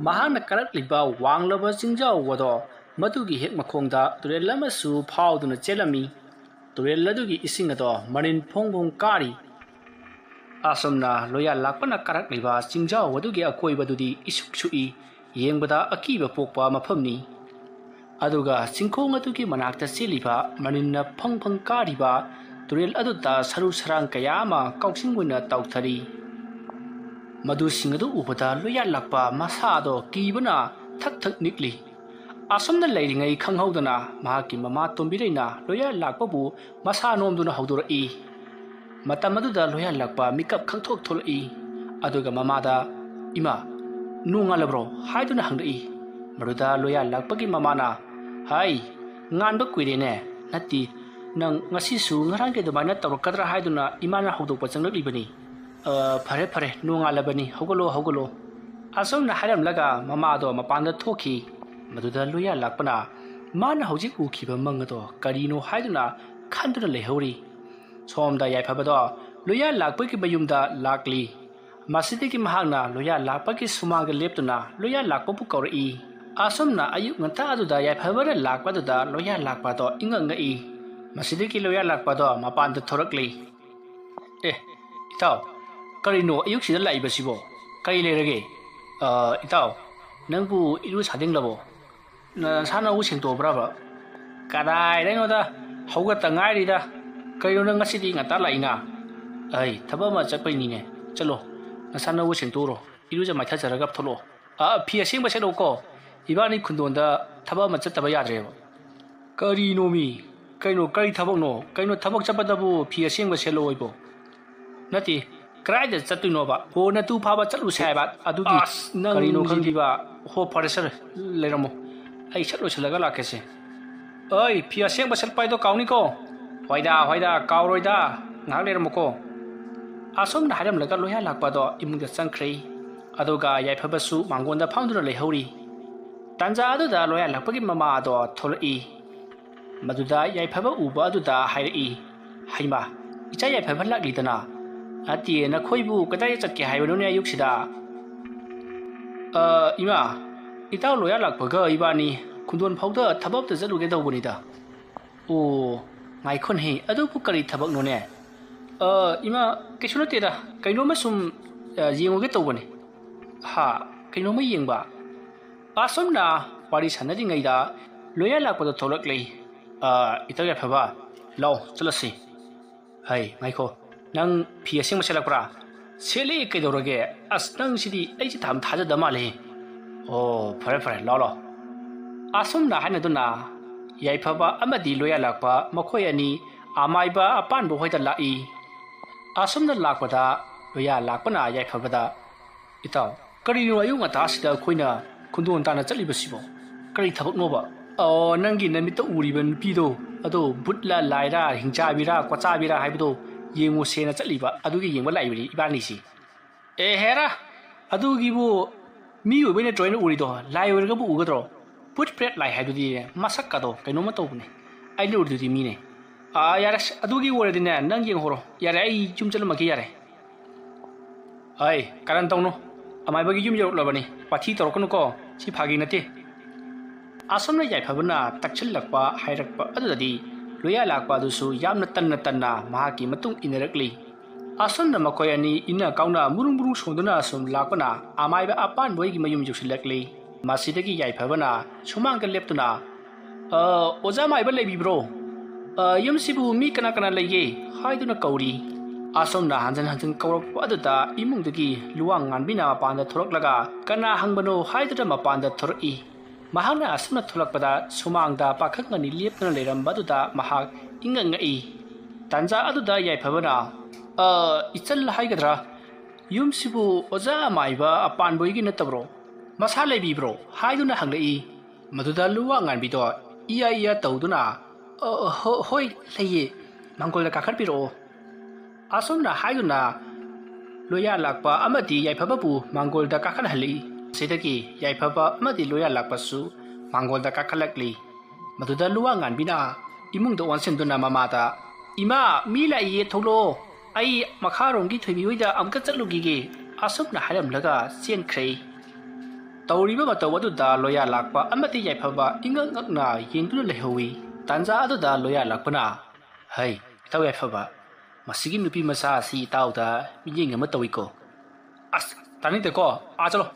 ꯃꯍꯥꯛꯅ ꯀꯥꯔꯛꯂꯤꯕ ꯋꯥꯡꯂꯕ ꯆꯤꯡꯖꯥꯎ ꯑꯗꯣ ꯃꯗꯨꯒꯤ ꯍꯦꯛ ꯃꯈꯣꯡꯗ ꯇꯨꯔꯦꯜ ꯑꯃꯁꯨ ꯐꯥꯎꯗꯨꯅ ꯆꯦꯜꯂꯝꯃꯤ꯫ ꯇꯨꯔꯦꯜ ꯑꯗꯨꯒꯤ ꯏꯁꯤꯡ ꯑꯗꯣ ꯃꯔꯤꯟ ꯐꯣꯡ ꯐꯣꯡ ꯀꯥꯔꯤ꯫ ꯑꯁꯨꯝꯅ ꯂꯣꯌꯥ ꯂꯥꯛꯄꯅ ꯀꯥꯔꯛꯂꯤꯕ ꯆꯤꯡꯖꯥꯎ ꯑꯗꯨꯒꯤ ꯑꯀꯣꯏꯕꯗꯨꯗꯤ ꯏꯁꯨꯛ ꯁꯨꯛꯏ, ꯌꯦꯡꯕꯗ ꯑꯀꯤꯕ ꯄꯣꯛꯄ ꯃꯐꯝꯅꯤ꯫ ꯑꯗꯨꯒ ꯆꯤꯡꯈꯣꯡ ꯑꯗꯨꯒꯤ ꯃꯅꯥꯛꯇ ꯆꯦꯜꯂꯤꯕ ꯃꯅꯤꯟꯅ ꯐꯪ ꯐꯪ ꯀꯥꯔꯤꯕ ꯇꯨꯔꯦꯜ ꯑꯗꯨꯗ ꯁꯔꯨ ꯁꯔꯥꯡ ꯀꯌꯥ ꯑꯃ ꯀꯥꯎꯖꯤꯡ ꯑꯣꯏꯅ ꯇꯥꯎꯊꯔꯤ꯫ ꯃꯗꯨꯁꯤꯡ ꯑꯗꯨ ꯎꯕꯗ ꯂꯣꯌꯥ ꯂꯥꯛꯄ ꯃꯁꯥꯗꯣ ꯀꯤꯕꯅ ꯊꯛ ꯊꯛ ꯅꯤꯛꯂꯤ꯫ ꯑꯁꯨꯝꯅ ꯂꯩꯔꯤꯉꯩ ꯈꯪꯍꯧꯗꯅ ꯃꯍꯥꯛꯀꯤ ꯃꯃꯥ ꯇꯣꯝꯕꯤꯔꯩꯅ ꯂꯣꯌꯥ ꯂꯥꯛꯄꯕꯨ ꯃꯁꯥ ꯅꯣꯝꯗꯨꯅ ꯍꯧꯗꯣꯔꯛꯏ꯫ ꯃꯇꯝ ꯑꯗꯨꯗ ꯂꯣꯌꯥ ꯂꯥꯛꯄ ꯃꯤꯀꯞ ꯈꯪꯊꯣꯛ ꯊꯣꯛꯂꯛꯏ꯫ ꯑꯗꯨꯒ ꯃꯃꯥꯗ, "ꯏꯃꯥ, ꯅꯣꯡꯉꯥꯜꯂꯕ꯭ꯔꯣ?" ꯍꯥꯏꯗꯨꯅ ꯍꯪꯂꯛꯏ꯫ ꯃꯗꯨꯗ ꯂꯣꯌꯥ ꯂꯥꯛꯄꯒꯤ ꯃꯃꯥꯅ, "ꯍꯥꯏ, ꯉꯥꯟꯕ ꯀꯨꯏꯔꯦꯅꯦ꯫ ꯅꯠꯇꯦ, ꯅꯪ ꯉꯁꯤꯁꯨ ꯉꯔꯥꯡꯒꯤ ꯑꯗꯨꯃꯥꯏꯅ ꯇꯧꯔꯛꯀꯗ꯭ꯔꯥ ꯍꯥꯏꯗꯨꯅ ꯏꯃꯥꯅ ꯍꯧꯗꯣꯛꯄ ꯆꯪꯂꯛꯂꯤꯕꯅꯤ꯫ ꯑ, ꯐꯔꯦ, ꯐꯔꯦ, ꯅꯣꯡꯉꯥꯜꯂꯕꯅꯤ, ꯍꯧꯒꯠꯂꯣ, ꯍꯧꯒꯠꯂꯣ"꯫ ꯑꯁꯨꯝꯅ ꯍꯥꯏꯔꯝꯂꯒ ꯃꯃꯥꯗꯣ ꯃꯄꯥꯟꯗ ꯊꯣꯛꯈꯤ꯫ ꯃꯗꯨꯗ ꯂꯣꯌꯥ ꯂꯥꯛꯄꯅ ꯃꯥꯅ ꯍꯧꯖꯤꯛ ꯎꯈꯤꯕ ꯃꯪ ꯑꯗꯣ ꯀꯔꯤꯅꯣ ꯍꯥꯏꯗꯨꯅ ꯈꯟꯗꯨꯅ ꯂꯩꯍꯧꯔꯤ꯫ ꯁꯣꯝꯗ ꯌꯥꯏꯐꯕꯗꯣ ꯂꯣꯌꯥ ꯂꯥꯛꯄꯒꯤ ꯃꯌꯨꯝꯗ ꯂꯥꯛꯂꯤ꯫ ꯃꯁꯤꯗꯒꯤ ꯃꯍꯥꯛꯅ ꯂꯣꯌꯥ ꯂꯥꯛꯄꯒꯤ ꯁꯨꯃꯥꯡꯗ ꯂꯦꯞꯇꯨꯅ ꯂꯣꯌꯥ ꯂꯥꯛꯄꯕꯨ ꯀꯧꯔꯛꯏ꯫ ꯑꯁꯨꯝꯅ ꯑꯌꯨꯛ ꯉꯟꯇꯥ ꯑꯗꯨꯗ ꯌꯥꯏꯐꯕꯅ ꯂꯥꯛꯄ ꯑꯗꯨꯗ ꯂꯣꯌꯥ ꯂꯥꯛꯄꯗꯣ ꯏꯉꯛ ꯉꯛꯏ꯫ ꯃꯁꯤꯗꯒꯤ ꯂꯣꯌꯥ ꯂꯥꯛꯄꯗꯣ ꯃꯄꯥꯟꯗ ꯊꯣꯔꯛꯂꯤ꯫ "ꯑꯦ, ꯏꯇꯥꯎ, ꯀꯔꯤꯅꯣ ꯑꯌꯨꯛꯁꯤꯗ ꯂꯥꯛꯏꯕꯁꯤꯕꯣ? ꯀꯔꯤ ꯂꯩꯔꯒꯦ? ꯑ, ꯏꯇꯥꯎ, ꯅꯪꯕꯨ ꯏꯔꯨ ꯁꯥꯗꯤꯡꯂꯕꯣ? ꯅꯁꯥ ꯅꯎ ꯁꯦꯡꯗꯣꯛꯑꯕ꯭ꯔꯕ?" "ꯀꯗꯥꯏꯗꯩꯅꯣꯗ, ꯍꯧꯒꯠꯇ ꯉꯥꯏꯔꯤꯗ꯫ ꯀꯩꯅꯣ ꯅꯪ ꯉꯁꯤꯗꯤ ꯉꯟꯇꯥ ꯂꯥꯛꯏꯅ?" "ꯑꯩ ꯊꯕꯛ ꯑꯃ ꯆꯠꯄꯩꯅꯤꯅꯦ꯫ ꯆꯠꯂꯣ, ꯅꯁꯥ ꯅꯎ ꯁꯦꯡꯗꯣꯛꯎꯔꯣ, ꯏꯔꯨꯖ ꯃꯥꯏꯊꯖꯔꯒ ꯊꯣꯛꯂꯛꯑꯣ꯫ ꯑ, ꯐꯤ ꯑꯁꯦꯡꯕ ꯁꯦꯠꯂꯛꯎꯀꯣ꯫ ꯏꯕꯥꯅꯤ ꯈꯨꯟꯗꯣꯟꯗ ꯊꯕꯛ ꯑꯃ ꯆꯠꯇꯕ ꯌꯥꯗ꯭ꯔꯦꯕ"꯫ "ꯀꯔꯤꯅꯣꯃꯤ? ꯀꯩꯅꯣ, ꯀꯔꯤ ꯊꯕꯛꯅꯣ? ꯀꯩꯅꯣ ꯊꯕꯛ ꯆꯠꯄꯗꯕꯨ ꯐꯤ ꯑꯁꯦꯡꯕ ꯁꯦꯠꯂꯣ ꯍꯥꯏꯕꯣ?" "ꯅꯠꯇꯦ, ꯀꯗꯥꯏꯗ ꯆꯠꯇꯣꯏꯅꯣꯕ?" "ꯍꯣ, ꯅꯇꯨ ꯐꯥꯕ ꯆꯠꯂꯨꯁꯦ ꯍꯥꯏꯕ, ꯑꯗꯨꯒꯤ"꯫ "ꯑꯁ, ꯅꯪ ꯀꯔꯤꯅꯣ ꯁꯤꯗꯤ ꯈꯪꯗꯦꯕ꯫ ꯍꯣ, ꯐꯔꯦ, ꯁꯔ, ꯂꯩꯔꯝꯃꯣ, ꯑꯩ ꯁꯠ ꯂꯣꯏꯁꯤꯜꯂꯒ ꯂꯥꯛꯀꯦꯁꯦ꯫ ꯑꯩ, ꯐꯤ ꯑꯁꯦꯡꯕ ꯁꯦꯠꯄ ꯍꯥꯏꯗꯣ ꯀꯥꯎꯅꯤꯀꯣ"꯫ "ꯍꯣꯏꯗ, ꯍꯣꯏꯗ, ꯀꯥꯎꯔꯣꯏꯗ, ꯉꯥꯏꯍꯥꯛ ꯂꯩꯔꯝꯃꯨꯀꯣ"꯫ ꯑꯁꯨꯝꯅ ꯍꯥꯏꯔꯝꯂꯒ ꯂꯣꯌꯥ ꯂꯥꯛꯄ ꯑꯗꯣ ꯏꯃꯨꯡꯗ ꯆꯪꯈ꯭ꯔꯦ꯫ ꯑꯗꯨꯒ ꯌꯥꯏꯐꯕꯁꯨ ꯃꯥꯡꯒꯣꯟꯗ ꯐꯝꯗꯨꯅ ꯂꯩꯍꯧꯔꯤ꯫ ꯇꯥꯟꯖꯥ ꯑꯗꯨꯗ ꯂꯣꯌꯥ ꯂꯥꯛꯄꯒꯤ ꯃꯃꯥ ꯑꯗꯣ ꯊꯣꯛꯂꯛꯏ꯫ ꯃꯗꯨꯗ ꯌꯥꯏꯐꯕ ꯎꯕ ꯑꯗꯨꯗ ꯍꯥꯏꯔꯛꯏ, "ꯍꯩꯃꯥ, ꯏꯆꯥ ꯌꯥꯏꯐꯕ ꯂꯥꯛꯂꯤꯗꯅ? ꯅꯠꯇꯦ, ꯅꯈꯣꯏꯕꯨ ꯀꯗꯥꯏꯗ ꯆꯠꯀꯦ ꯍꯥꯏꯕꯅꯣꯅꯦ ꯑꯌꯨꯛꯁꯤꯗ?" "ꯑ, ꯏꯃꯥ, ꯏꯇꯥꯎ ꯂꯣꯌꯥ ꯂꯥꯛꯄꯒ ꯏꯕꯥꯅꯤ ꯈꯨꯟꯗꯣꯟ ꯐꯥꯎꯗ ꯊꯕꯛ ꯑꯝꯇ ꯆꯠꯂꯨꯒꯦ ꯇꯧꯕꯅꯤꯗ꯫" "ꯑꯣ, ꯉꯥꯏꯈꯣꯅꯦ, ꯑꯗꯨꯕꯨ ꯀꯔꯤ ꯊꯕꯛꯅꯣꯅꯦ?" "ꯑ, ꯏꯃꯥ, ꯀꯩꯁꯨ ꯅꯠꯇꯦꯗ, ꯀꯩꯅꯣꯝꯃ ꯁꯨꯝ, ꯑ, ꯌꯦꯡꯉꯨꯒꯦ ꯇꯧꯕꯅꯤ꯫" "ꯍꯥ, ꯀꯩꯅꯣꯝꯃ ꯌꯦꯡꯕ?" ꯑꯁꯨꯝꯅ ꯋꯥꯔꯤ ꯁꯥꯟꯅꯔꯤꯉꯩꯗ ꯂꯣꯌꯥ ꯂꯥꯛꯄꯗꯣ ꯊꯣꯛꯂꯛꯂꯦ꯫ "ꯑ, ꯏꯇꯥꯎ ꯌꯥꯏꯐꯕ, ꯂꯥꯎ, ꯆꯠꯂꯁꯤ꯫" "ꯍꯩ, ꯉꯥꯏꯈꯣ, ꯅꯪ ꯐꯤ ꯑꯁꯦꯡꯕ ꯁꯦꯠꯂꯛꯄ꯭ꯔꯥ?" "ꯁꯦꯠꯂꯦ, ꯀꯩꯗꯧꯔꯒꯦ? ꯑꯁ, ꯅꯪꯁꯤꯗꯤ ꯑꯩꯁꯦ ꯊꯥꯝ ꯊꯥꯖꯗ ꯃꯥꯜꯂꯦ꯫" "ꯑꯣ, ꯐꯔꯦ, ꯐꯔꯦ, ꯂꯥꯎ, ꯂꯥꯎ꯫" ꯑꯁꯨꯝꯅ ꯍꯥꯏꯅꯗꯨꯅ ꯌꯥꯏꯐꯕ ꯑꯃꯗꯤ ꯂꯣꯌꯥ ꯂꯥꯛꯄ ꯃꯈꯣꯏ ꯑꯅꯤ ꯑꯃꯥꯏꯕ ꯑꯄꯥꯟꯕ ꯍꯣꯏꯗ ꯂꯥꯛꯏ꯫ ꯑꯁꯨꯝꯅ ꯂꯥꯛꯄꯗ ꯂꯣꯌꯥ ꯂꯥꯛꯄꯅ ꯌꯥꯏꯐꯕꯗ, "ꯏꯇꯥꯎ, ꯀꯔꯤꯅꯣ ꯑꯌꯨꯛ ꯉꯟꯇꯥꯁꯤꯗ ꯑꯩꯈꯣꯏꯅ ꯈꯨꯟꯗꯣꯟ ꯇꯥꯟꯅ ꯆꯠꯂꯤꯕꯁꯤꯕꯣ? ꯀꯔꯤ ꯊꯕꯛꯅꯣꯕ?" "ꯑꯣ, ꯅꯪꯒꯤ ꯅꯃꯤꯠꯇ ꯎꯔꯤꯕ ꯅꯨꯄꯤꯗꯣ, ꯑꯗꯣ ꯕꯨꯠꯂ ꯂꯥꯏꯔ, ꯍꯤꯡꯆꯥꯕꯤꯔ ꯀꯣꯆꯥꯕꯤꯔ ꯍꯥꯏꯕꯗꯣ ꯌꯦꯡꯉꯨꯁꯦꯅ ꯆꯠꯂꯤꯕ, ꯑꯗꯨꯒꯤ ꯌꯦꯡꯕ ꯂꯥꯛꯏꯕꯅꯤ ꯏꯕꯥꯅꯤꯁꯤ꯫" "ꯑꯦ ꯍꯦꯔꯥ, ꯑꯗꯨꯒꯤꯕꯨ ꯃꯤ ꯑꯣꯏꯕꯩ ꯅꯠꯇ꯭ꯔꯣ ꯑꯩꯅ ꯎꯔꯤꯗꯣ? ꯂꯥꯏ ꯑꯣꯏꯔꯒꯕꯨ ꯎꯒꯗ꯭ꯔꯣ? ꯕꯨꯠ ꯄ꯭ꯔꯦꯠ ꯂꯥꯏ ꯍꯥꯏꯗꯨꯗꯤ ꯃꯁꯛꯀꯗꯣ ꯀꯩꯅꯣꯝꯃ ꯇꯧꯕꯅꯦ꯫ ꯑꯩꯅ ꯎꯔꯤꯗꯨꯗꯤ ꯃꯤꯅꯦ꯫ ꯑꯥ, ꯌꯥꯔꯦ, ꯑꯗꯨꯒꯤ ꯑꯣꯏꯔꯗꯤꯅꯦ, ꯅꯪ ꯌꯦꯡꯍꯧꯔꯣ꯫ ꯌꯥꯔꯦ, ꯑꯩ ꯌꯨꯝ ꯆꯠꯂꯝꯃꯒꯦ, ꯌꯥꯔꯦ꯫" "ꯑꯩ ꯀꯔꯟ ꯇꯧꯅꯨ꯫ ꯑꯃꯥꯏꯕꯒꯤ ꯌꯨꯝ ꯌꯧꯔꯛꯂꯕꯅꯤ꯫ ꯋꯥꯊꯤ ꯇꯧꯔꯛꯀꯅꯨꯀꯣ꯫ ꯁꯤ ꯐꯥꯒꯤ ꯅꯠꯇꯦ꯫" ꯑꯁꯨꯝꯅ ꯌꯥꯏꯐꯕꯅ ꯇꯛꯁꯤꯜꯂꯛꯄ ꯍꯥꯏꯔꯛꯄ ꯑꯗꯨꯗꯗꯤ ꯂꯣꯌꯥ ꯂꯥꯛꯄ ꯑꯗꯨꯁꯨ ꯌꯥꯝꯅ ꯇꯟꯅ ꯇꯟꯅ ꯃꯍꯥꯛꯀꯤ ꯃꯇꯨꯡ ꯏꯟꯅꯔꯛꯂꯤ꯫ ꯑꯁꯨꯝꯅ ꯃꯈꯣꯏ ꯑꯅꯤ ꯏꯟꯅ ꯀꯥꯎꯅ ꯃꯨꯔꯨꯡ ꯃꯨꯔꯨꯡ ꯁꯣꯟꯗꯨꯅ ꯑꯁꯨꯝ ꯂꯥꯛꯄꯅ ꯑꯃꯥꯏꯕ ꯑꯄꯥꯟꯕ ꯍꯣꯏꯒꯤ ꯃꯌꯨꯝ ꯌꯧꯁꯤꯜꯂꯛꯂꯤ꯫ ꯃꯁꯤꯗꯒꯤ ꯌꯥꯏꯐꯕꯅ ꯁꯨꯃꯥꯡꯗ ꯂꯦꯞꯇꯨꯅ, "ꯑ, ꯑꯣꯖꯥ ꯃꯥꯏꯕ ꯂꯩꯕꯤꯕ꯭ꯔꯣ? ꯑ, ꯌꯨꯝꯁꯤꯕꯨ ꯃꯤ ꯀꯅꯥ ꯀꯅꯥ ꯂꯩꯒꯦ?" ꯍꯥꯏꯗꯨꯅ ꯀꯧꯔꯤ꯫ ꯑꯁꯣꯝꯅ ꯍꯟꯖꯤꯟ ꯍꯟꯖꯤꯟ ꯀꯧꯔꯛꯄ ꯑꯗꯨꯗ ꯏꯃꯨꯡꯗꯒꯤ ꯂꯨꯋꯥꯡ ꯉꯥꯟꯕꯤꯅ ꯃꯄꯥꯟꯗ ꯊꯣꯔꯛꯂꯒ, "ꯀꯅꯥ ꯍꯪꯕꯅꯣ?" ꯍꯥꯏꯗꯨꯅ ꯃꯄꯥꯟꯗ ꯊꯣꯔꯛꯏ꯫ ꯃꯍꯥꯛꯅ ꯑꯁꯨꯝꯅ ꯊꯣꯛꯂꯛꯄꯗ ꯁꯨꯃꯥꯡꯗ ꯄꯥꯈꯪ ꯑꯅꯤ ꯂꯦꯞꯇꯨꯅ ꯂꯩꯔꯝꯕ ꯑꯗꯨꯗ ꯃꯍꯥꯛ ꯏꯉꯛ ꯉꯛꯏ꯫ ꯇꯥꯟꯖꯥ ꯑꯗꯨꯗ ꯌꯥꯏꯐꯕꯅ, "ꯑ, ꯏꯆꯜ ꯍꯥꯏꯒꯗ꯭ꯔꯥ? ꯌꯨꯝꯁꯤꯕꯨ ꯑꯣꯖꯥ ꯑꯃꯥꯏꯕ ꯑꯄꯥꯟꯕꯣꯏꯒꯤ ꯅꯠꯇꯕ꯭ꯔꯣ? ꯃꯁꯥ ꯂꯩꯕꯤꯕ꯭ꯔꯣ?" ꯍꯥꯏꯗꯨꯅ ꯍꯪꯂꯛꯏ꯫ ꯃꯗꯨꯗ ꯂꯨꯋꯥ ꯉꯥꯟꯕꯤꯗꯣ ꯏꯌꯥ ꯏꯌꯥ ꯇꯧꯗꯨꯅ, "ꯑ, ꯍꯣ-, ꯍꯣꯏ, ꯂꯩꯌꯦ꯫ ꯃꯥꯡꯒꯣꯜꯗ ꯀꯥꯈꯠꯄꯤꯔꯛꯑꯣ꯫" ꯑꯁꯨꯝꯅ ꯍꯥꯏꯗꯨꯅ ꯂꯣꯌꯥ ꯂꯥꯛꯄ ꯑꯃꯗꯤ ꯌꯥꯏꯐꯕꯕꯨ ꯃꯥꯡꯒꯣꯜꯗ ꯀꯥꯈꯠꯍꯜꯂꯛꯏ꯫ ꯁꯤꯗꯒꯤ ꯌꯥꯏꯐꯕ ꯑꯃꯗꯤ ꯂꯣꯌꯥ ꯂꯥꯛꯄꯁꯨ ꯃꯥꯡꯒꯣꯜꯗ ꯀꯥꯈꯠꯂꯛꯂꯤ꯫ ꯃꯗꯨꯗ ꯂꯨꯋꯥ ꯉꯥꯟꯕꯤꯅ ꯏꯃꯨꯡꯗ ꯑꯣꯟꯁꯤꯟꯗꯨꯅ ꯃꯃꯥꯗ, "ꯏꯃꯥ, ꯃꯤ ꯂꯥꯛꯏꯌꯦ, ꯊꯣꯛꯂꯛꯑꯣ꯫ ꯑꯩ ꯃꯈꯥꯔꯣꯝꯒꯤ ꯊꯣꯏꯕꯤ ꯍꯣꯏꯗ ꯑꯃꯨꯛꯇ ꯆꯠꯂꯨꯈꯤꯒꯦ," ꯑꯁꯨꯝꯅ ꯍꯥꯏꯔꯝꯂꯒ ꯆꯦꯟꯈ꯭ꯔꯦ꯫ ꯇꯧꯔꯤꯕ ꯃꯇꯧ ꯑꯗꯨꯗ ꯂꯣꯌꯥ ꯂꯥꯛꯄ ꯑꯃꯗꯤ ꯌꯥꯏꯐꯕ ꯏꯉꯛ ꯉꯛꯅ ꯌꯦꯡꯗꯨꯅ ꯂꯩꯍꯧꯏ꯫ ꯇꯥꯟꯖꯥ ꯑꯗꯨꯗ ꯂꯣꯌꯥ ꯂꯥꯛꯄꯅ, "ꯍꯩ, ꯏꯇꯥꯎ ꯌꯥꯏꯐꯕ, ꯃꯁꯤꯒꯤ ꯅꯨꯄꯤ ꯃꯆꯥ ꯑꯁꯤ ꯏꯇꯥꯎꯗ ꯃꯤꯠꯌꯦꯡ ꯑꯃ ꯇꯧꯏꯀꯣ꯫ ꯑꯁ, ꯇꯥꯅꯤꯡꯗꯦꯀꯣ, ꯑꯥ ꯆꯠꯂꯣ꯫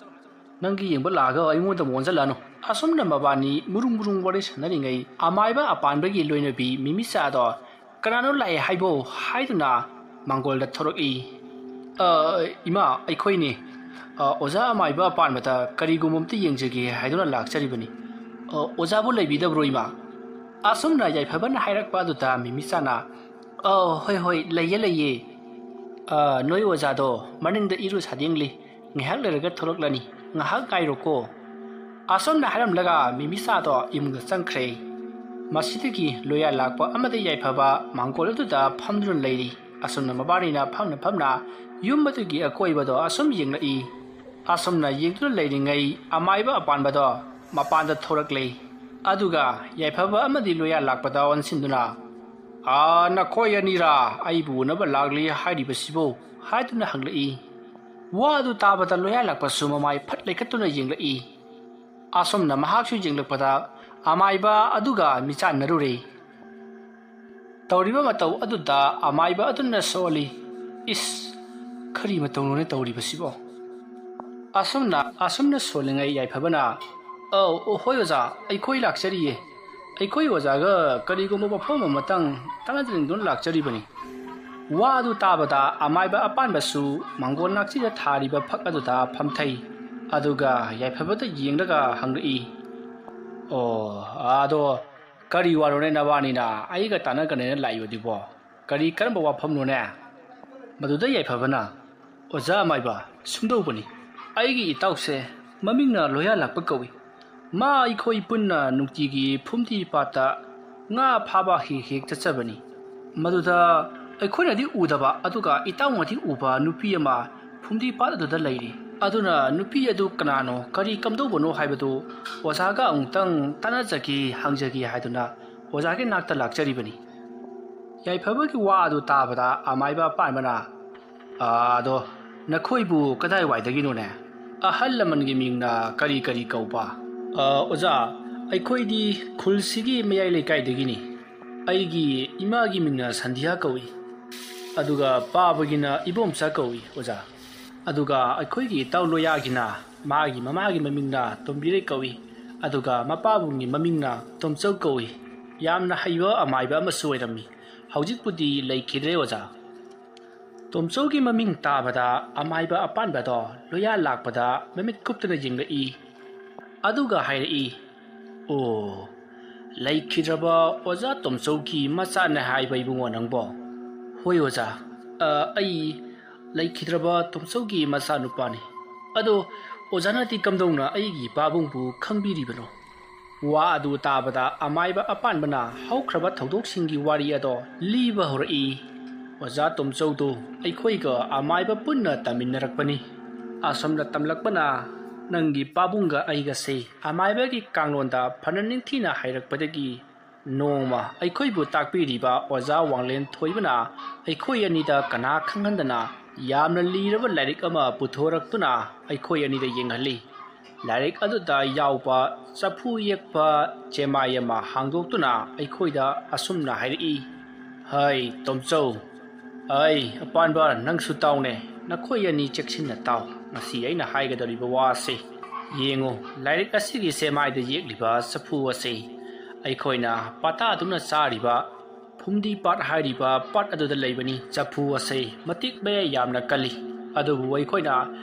ꯅꯪꯒꯤ ꯌꯦꯡꯕ ꯂꯥꯛꯑꯒ ꯑꯩꯉꯣꯟꯗ ꯑꯃꯨꯛ ꯑꯣꯟꯁꯤꯜꯂꯛꯑꯅꯨ꯫" ꯑꯁꯨꯝꯅ ꯃꯕꯥꯅꯤ ꯃꯨꯔꯨꯡ ꯃꯨꯔꯨꯡ ꯋꯥꯔꯤ ꯁꯥꯟꯅꯔꯤꯉꯩ, ꯑꯃꯥꯏꯕ ꯑꯄꯥꯟꯕꯒꯤ ꯂꯣꯏꯅꯕꯤ ꯃꯤꯃꯤꯆꯥꯗꯣ, "ꯀꯅꯥꯅꯣ ꯂꯥꯛꯑꯦ ꯍꯥꯏꯕꯣ?" ꯍꯥꯏꯗꯨꯅ ꯃꯥꯡꯒꯣꯜꯗ ꯊꯣꯔꯛꯏ꯫ "ꯑ, ꯏꯃꯥ, ꯑꯩꯈꯣꯏꯅꯤ꯫ ꯑ, ꯑꯣꯖꯥ ꯑꯃꯥꯏꯕ ꯑꯄꯥꯟꯕꯗ ꯀꯔꯤꯒꯨꯝꯕ ꯑꯝꯇ ꯌꯦꯡꯖꯒꯦ ꯍꯥꯏꯗꯨꯅ ꯂꯥꯛꯆꯔꯤꯕꯅꯤ꯫ ꯑ, ꯑꯣꯖꯥꯕꯨ ꯂꯩꯕꯤꯗꯕ꯭ꯔꯣ, ꯏꯃꯥ?" ꯑꯁꯨꯝꯅ ꯌꯥꯏꯐꯕꯅ ꯍꯥꯏꯔꯛꯄ ꯑꯗꯨꯗ ꯃꯤꯃꯤꯆꯥꯅ, "ꯑ, ꯍꯣꯏ, ꯍꯣꯏ, ꯂꯩꯌꯦ, ꯂꯩꯌꯦ꯫ ꯑ, ꯅꯣꯏ ꯑꯣꯖꯥꯗꯣ ꯃꯅꯤꯡꯗ ꯏꯔꯨ ꯁꯥꯗꯦꯡꯂꯤ꯫ ꯉꯥꯏꯍꯥꯛ ꯂꯩꯔꯒ ꯊꯣꯛꯂꯛꯂꯅꯤ꯫ ꯉꯥꯏꯍꯥꯛ ꯉꯥꯏꯔꯣꯀꯣ꯫" ꯑꯁꯨꯝꯅ ꯍꯥꯏꯔꯝꯂꯒ ꯃꯤꯃꯤꯆꯥꯗꯣ ꯏꯃꯨꯡꯗ ꯆꯪꯈ꯭ꯔꯦ꯫ ꯃꯁꯤꯗꯒꯤ ꯂꯣꯌꯥ ꯂꯥꯛꯄ ꯑꯃꯗꯤ ꯌꯥꯏꯐꯕ ꯃꯥꯡꯒꯣꯜ ꯑꯗꯨꯗ ꯐꯝꯗꯨꯅ ꯂꯩꯔꯤ꯫ ꯑꯁꯨꯝꯅ ꯃꯕꯥꯅꯤꯅ ꯐꯝꯅ ꯐꯝꯅ ꯌꯨꯝ ꯑꯗꯨꯒꯤ ꯑꯀꯣꯏꯕꯗꯣ ꯑꯁꯨꯝ ꯌꯦꯡꯂꯛꯏ꯫ ꯑꯁꯨꯝꯅ ꯌꯦꯡꯗꯨꯅ ꯂꯩꯔꯤꯉꯩ ꯑꯃꯥꯏꯕ ꯑꯄꯥꯟꯕꯗꯣ ꯃꯄꯥꯟꯗ ꯊꯣꯔꯛꯂꯦ꯫ ꯑꯗꯨꯒ ꯌꯥꯏꯐꯕ ꯑꯃꯗꯤ ꯂꯣꯌꯥ ꯂꯥꯛꯄꯗ ꯑꯣꯟꯁꯤꯟꯗꯨꯅ, "ꯑꯥ, ꯅꯈꯣꯏ ꯑꯅꯤꯔꯥ ꯑꯩꯕꯨ ꯎꯅꯕ ꯂꯥꯛꯂꯤ ꯍꯥꯏꯔꯤꯕꯁꯤꯕꯨ?" ꯍꯥꯏꯗꯨꯅ ꯍꯪꯂꯛꯏ꯫ ꯋꯥ ꯑꯗꯨ ꯇꯥꯕꯗ ꯂꯣꯌꯥ ꯂꯥꯛꯄꯁꯨ ꯃꯃꯥꯏ ꯐꯠ ꯂꯩꯈꯠꯇꯨꯅ ꯌꯦꯡꯂꯛꯏ꯫ ꯑꯁꯨꯝꯅ ꯃꯍꯥꯛꯁꯨ ꯌꯦꯡꯂꯛꯄꯗ ꯑꯃꯥꯏꯕ ꯑꯗꯨꯒ ꯃꯤꯆꯥꯟꯅꯔꯨꯔꯦ꯫ ꯇꯧꯔꯤꯕ ꯃꯇꯧ ꯑꯗꯨꯗ ꯑꯃꯥꯏꯕ ꯑꯗꯨꯅ ꯁꯣꯜꯂꯤ꯫ "ꯏꯁ, ꯀꯔꯤ ꯃꯇꯧꯅꯣꯅꯦ ꯇꯧꯔꯤꯕꯁꯤꯕꯣ?" ꯑꯁꯨꯝꯅ, ꯑꯁꯨꯝꯅ ꯁꯣꯜꯂꯤꯉꯩ ꯌꯥꯏꯐꯕꯅ, "ꯑꯧ, ꯑꯣ, ꯍꯣꯏ ꯑꯣꯖꯥ, ꯑꯩꯈꯣꯏ ꯂꯥꯛꯆꯔꯤꯌꯦ꯫ ꯑꯩꯈꯣꯏ ꯑꯣꯖꯥꯒ ꯀꯔꯤꯒꯨꯝꯕ ꯋꯥꯐꯝ ꯑꯃꯇꯪ ꯇꯥꯟꯅꯖꯅꯤꯡꯗꯨꯅ ꯂꯥꯛꯆꯔꯤꯕꯅꯤ꯫" ꯋꯥ ꯑꯗꯨ ꯇꯥꯕꯗ ꯑꯃꯥꯏꯕ ꯑꯄꯥꯟꯕꯁꯨ ꯃꯥꯡꯒꯣꯜ ꯅꯥꯛꯆꯤꯗ ꯊꯥꯔꯤꯕ ꯐꯛ ꯑꯗꯨꯗ ꯐꯝꯊꯩ꯫ ꯑꯗꯨꯒ ꯌꯥꯏꯐꯕꯗ ꯌꯦꯡꯂꯒ ꯍꯪꯂꯛꯏ, "ꯑꯣ, ꯑꯗꯣ ꯀꯔꯤ ꯋꯥꯅꯣꯅꯦ ꯅꯕꯥꯅꯤꯅ ꯑꯩꯒ ꯇꯥꯟꯅꯒꯅꯦꯅ ꯂꯥꯛꯏꯕꯗꯨꯕꯣ? ꯀꯔꯤ ꯀꯔꯝꯕ ꯋꯥꯐꯝꯅꯣꯅꯦ?" ꯃꯗꯨꯗ ꯌꯥꯏꯐꯕꯅ, "ꯑꯣꯖꯥ ꯑꯃꯥꯏꯕ, ꯁꯨꯝꯗꯧꯕꯅꯤ, ꯑꯩꯒꯤ ꯏꯇꯥꯎꯁꯦ ꯃꯃꯤꯡꯅ ꯂꯣꯌꯥ ꯂꯥꯛꯄ ꯀꯧꯏ꯫ ꯃꯥ ꯑꯩꯈꯣꯏ ꯄꯨꯟꯅ ꯅꯨꯡꯇꯤꯒꯤ ꯐꯨꯝꯗꯤ ꯄꯥꯠꯇ ꯉꯥ ꯐꯥꯕ ꯍꯦꯛ ꯍꯦꯛ ꯆꯠꯆꯕꯅꯤ꯫ ꯃꯗꯨꯗ ꯑꯩꯈꯣꯏꯅꯗꯤ ꯎꯗꯕ, ꯑꯗꯨꯒ ꯏꯇꯥꯎꯅꯗꯤ ꯎꯕ ꯅꯨꯄꯤ ꯑꯃ ꯐꯨꯝꯗꯤ ꯄꯥꯠ ꯑꯗꯨꯗ ꯂꯩꯔꯤ꯫ ꯑꯗꯨꯅ ꯅꯨꯄꯤ ꯑꯗꯨ ꯀꯅꯥꯅꯣ, ꯀꯔꯤ ꯀꯝꯗꯧꯕꯅꯣ ꯍꯥꯏꯕꯗꯨ ꯑꯣꯖꯥꯒ ꯑꯃꯨꯛꯇꯪ ꯇꯥꯟꯅꯖꯒꯦ, ꯍꯪꯖꯒꯦ ꯍꯥꯏꯗꯨꯅ ꯑꯣꯖꯥꯒꯤ ꯅꯥꯛꯇ ꯂꯥꯛꯆꯔꯤꯕꯅꯤ꯫ ꯌꯥꯏꯐꯕꯒꯤ ꯋꯥ ꯑꯗꯨ ꯇꯥꯕꯗ ꯑꯃꯥꯏꯕ ꯑꯄꯥꯟꯕꯅ, "ꯑꯗꯣ ꯅꯈꯣꯏꯕꯨ ꯀꯗꯥꯏꯋꯥꯏꯗꯒꯤꯅꯣꯅꯦ? ꯑꯍꯜ ꯂꯃꯟꯒꯤ ꯃꯤꯡꯅ ꯀꯔꯤ ꯀꯔꯤ ꯀꯧꯕ?" "ꯑ, ꯑꯣꯖꯥ, ꯑꯩꯈꯣꯏꯗꯤ ꯈꯨꯜꯁꯤꯒꯤ ꯃꯌꯥꯏ ꯂꯩꯀꯥꯏꯗꯒꯤꯅꯤ꯫ ꯑꯩꯒꯤ ꯏꯃꯥꯒꯤ ꯃꯤꯡꯅ ꯁꯟꯙꯤꯌꯥ ꯀꯧꯏ, ꯑꯗꯨꯒ ꯄꯥꯕꯒꯤꯅ ꯏꯕꯣꯝꯆꯥ ꯀꯧꯏ, ꯑꯣꯖꯥ꯫ ꯑꯗꯨꯒ ꯑꯩꯈꯣꯏꯒꯤ ꯏꯇꯥꯎ ꯂꯣꯌꯥꯒꯤꯅ ꯃꯥꯒꯤ ꯃꯃꯥꯒꯤ ꯃꯃꯤꯡꯅ ꯇꯣꯝꯕꯤꯔꯩ ꯀꯧꯏ, ꯑꯗꯨꯒ ꯃꯄꯥꯕꯨꯡꯒꯤ ꯃꯃꯤꯡꯅ ꯇꯣꯝꯆꯧ ꯀꯧꯏ꯫ ꯌꯥꯝꯅ ꯍꯩꯕ ꯑꯃꯥꯏꯕ ꯑꯃꯁꯨ ꯑꯣꯏꯔꯝꯃꯤ꯫ ꯍꯧꯖꯤꯛꯄꯨꯗꯤ ꯂꯩꯈꯤꯗ꯭ꯔꯦ, ꯑꯣꯖꯥ꯫" ꯇꯣꯝꯆꯧꯒꯤ ꯃꯃꯤꯡ ꯇꯥꯕꯗ ꯑꯃꯥꯏꯕ ꯑꯄꯥꯟꯕꯗꯣ ꯂꯣꯌꯥ ꯂꯥꯛꯄꯗ ꯃꯃꯤꯠ ꯀꯨꯞꯇꯅ ꯌꯦꯡꯂꯛꯏ꯫ ꯑꯗꯨꯒ ꯍꯥꯏꯔꯛꯏ, "ꯑꯣ, ꯂꯩꯈꯤꯗ꯭ꯔꯕ ꯑꯣꯖꯥ ꯇꯣꯝꯆꯧꯒꯤ ꯃꯆꯥꯅꯦ ꯍꯥꯏꯕ ꯏꯕꯨꯡꯉꯣ ꯅꯪꯕꯣ?" "ꯍꯣꯏ ꯑꯣꯖꯥ, ꯑ, ꯑꯩ ꯂꯩꯈꯤꯗ꯭ꯔꯕ ꯇꯣꯝꯆꯧꯒꯤ ꯃꯆꯥꯅꯨꯄꯥꯅꯤ꯫ ꯑꯗꯣ ꯑꯣꯖꯥꯅꯗꯤ ꯀꯝꯗꯧꯅ ꯑꯩꯒꯤ ꯄꯥꯕꯨꯡꯕꯨ ꯈꯪꯕꯤꯔꯤꯕꯅꯣ?" ꯋꯥ ꯑꯗꯨ ꯇꯥꯕꯗ ꯑꯃꯥꯏꯕ ꯑꯄꯥꯟꯕꯅ ꯍꯧꯈ꯭ꯔꯕ ꯊꯧꯗꯣꯛꯁꯤꯡꯒꯤ ꯋꯥꯔꯤ ꯑꯗꯣ ꯂꯤꯕ ꯍꯧꯔꯛꯏ꯫ "ꯑꯣꯖꯥ ꯇꯣꯝꯆꯧꯗꯨ ꯑꯩꯈꯣꯏꯒ ꯑꯃꯥꯏꯕ ꯄꯨꯟꯅ ꯇꯝꯃꯤꯟꯅꯔꯛꯄꯅꯤ꯫ ꯑꯁꯣꯝꯗ ꯇꯝꯂꯛꯄꯅ ꯅꯪꯒꯤ ꯄꯥꯕꯨꯡꯒ ꯑꯩꯒꯁꯦ ꯑꯃꯥꯏꯕꯒꯤ ꯀꯥꯡꯂꯣꯟꯗ ꯐꯅ ꯅꯤꯡꯊꯤꯅ ꯍꯩꯔꯛꯄꯗꯒꯤ ꯅꯣꯡꯃ ꯑꯩꯈꯣꯏꯕꯨ ꯇꯥꯛꯄꯤꯔꯤꯕ ꯑꯣꯖꯥ ꯋꯥꯡꯂꯦꯟ ꯊꯣꯏꯕꯅ ꯑꯩꯈꯣꯏ ꯑꯅꯤꯗ ꯀꯅꯥ ꯈꯪꯍꯟꯗꯅ ꯌꯥꯝꯅ ꯂꯤꯔꯕ ꯂꯥꯏꯔꯤꯛ ꯑꯃ ꯄꯨꯊꯣꯔꯛꯇꯨꯅ ꯑꯩꯈꯣꯏ ꯑꯅꯤꯗ ꯌꯦꯡꯍꯜꯂꯤ꯫ ꯂꯥꯏꯔꯤꯛ ꯑꯗꯨꯗ ꯌꯥꯎꯕ ꯆꯐꯨ ꯌꯦꯛꯄ, ꯆꯦꯃꯥꯏ ꯑꯃ ꯍꯥꯡꯗꯣꯛꯇꯨꯅ ꯑꯩꯈꯣꯏꯗ ꯑꯁꯨꯝꯅ ꯍꯥꯏꯔꯛꯏ, 'ꯍꯩ, ꯇꯣꯝꯆꯧ, ꯑꯩ ꯑꯄꯥꯟꯕ, ꯅꯪꯁꯨ ꯇꯥꯎꯅꯦ꯫ ꯅꯈꯣꯏ ꯑꯅꯤ ꯆꯦꯛꯁꯤꯟꯅ ꯇꯥꯎ꯫ ꯉꯁꯤ ꯑꯩꯅ ꯍꯥꯏꯒꯗꯧꯔꯤꯕ ꯋꯥ ꯑꯁꯤ ꯌꯦꯡꯉꯨ꯫ ꯂꯥꯏꯔꯤꯛ ꯑꯁꯤꯒꯤ ꯆꯦꯃꯥꯏꯗ ꯌꯦꯛꯂꯤꯕ ꯆꯐꯨ ꯑꯁꯤ ꯑꯩꯈꯣꯏꯅ ꯄꯥꯇꯥꯗꯨꯅ ꯆꯥꯔꯤꯕ ꯐꯨꯝꯗꯤ ꯄꯥꯠ ꯍꯥꯏꯔꯤꯕ ꯄꯥꯠ ꯑꯗꯨꯗ ꯂꯩꯕꯅꯤ꯫ ꯆꯐꯨ ꯑꯁꯤ ꯃꯇꯤꯛ ꯃꯌꯥꯏ ꯌꯥꯝꯅ ꯀꯜꯂꯤ꯫ ꯑꯗꯨꯕꯨ ꯑꯩꯈꯣꯏꯅ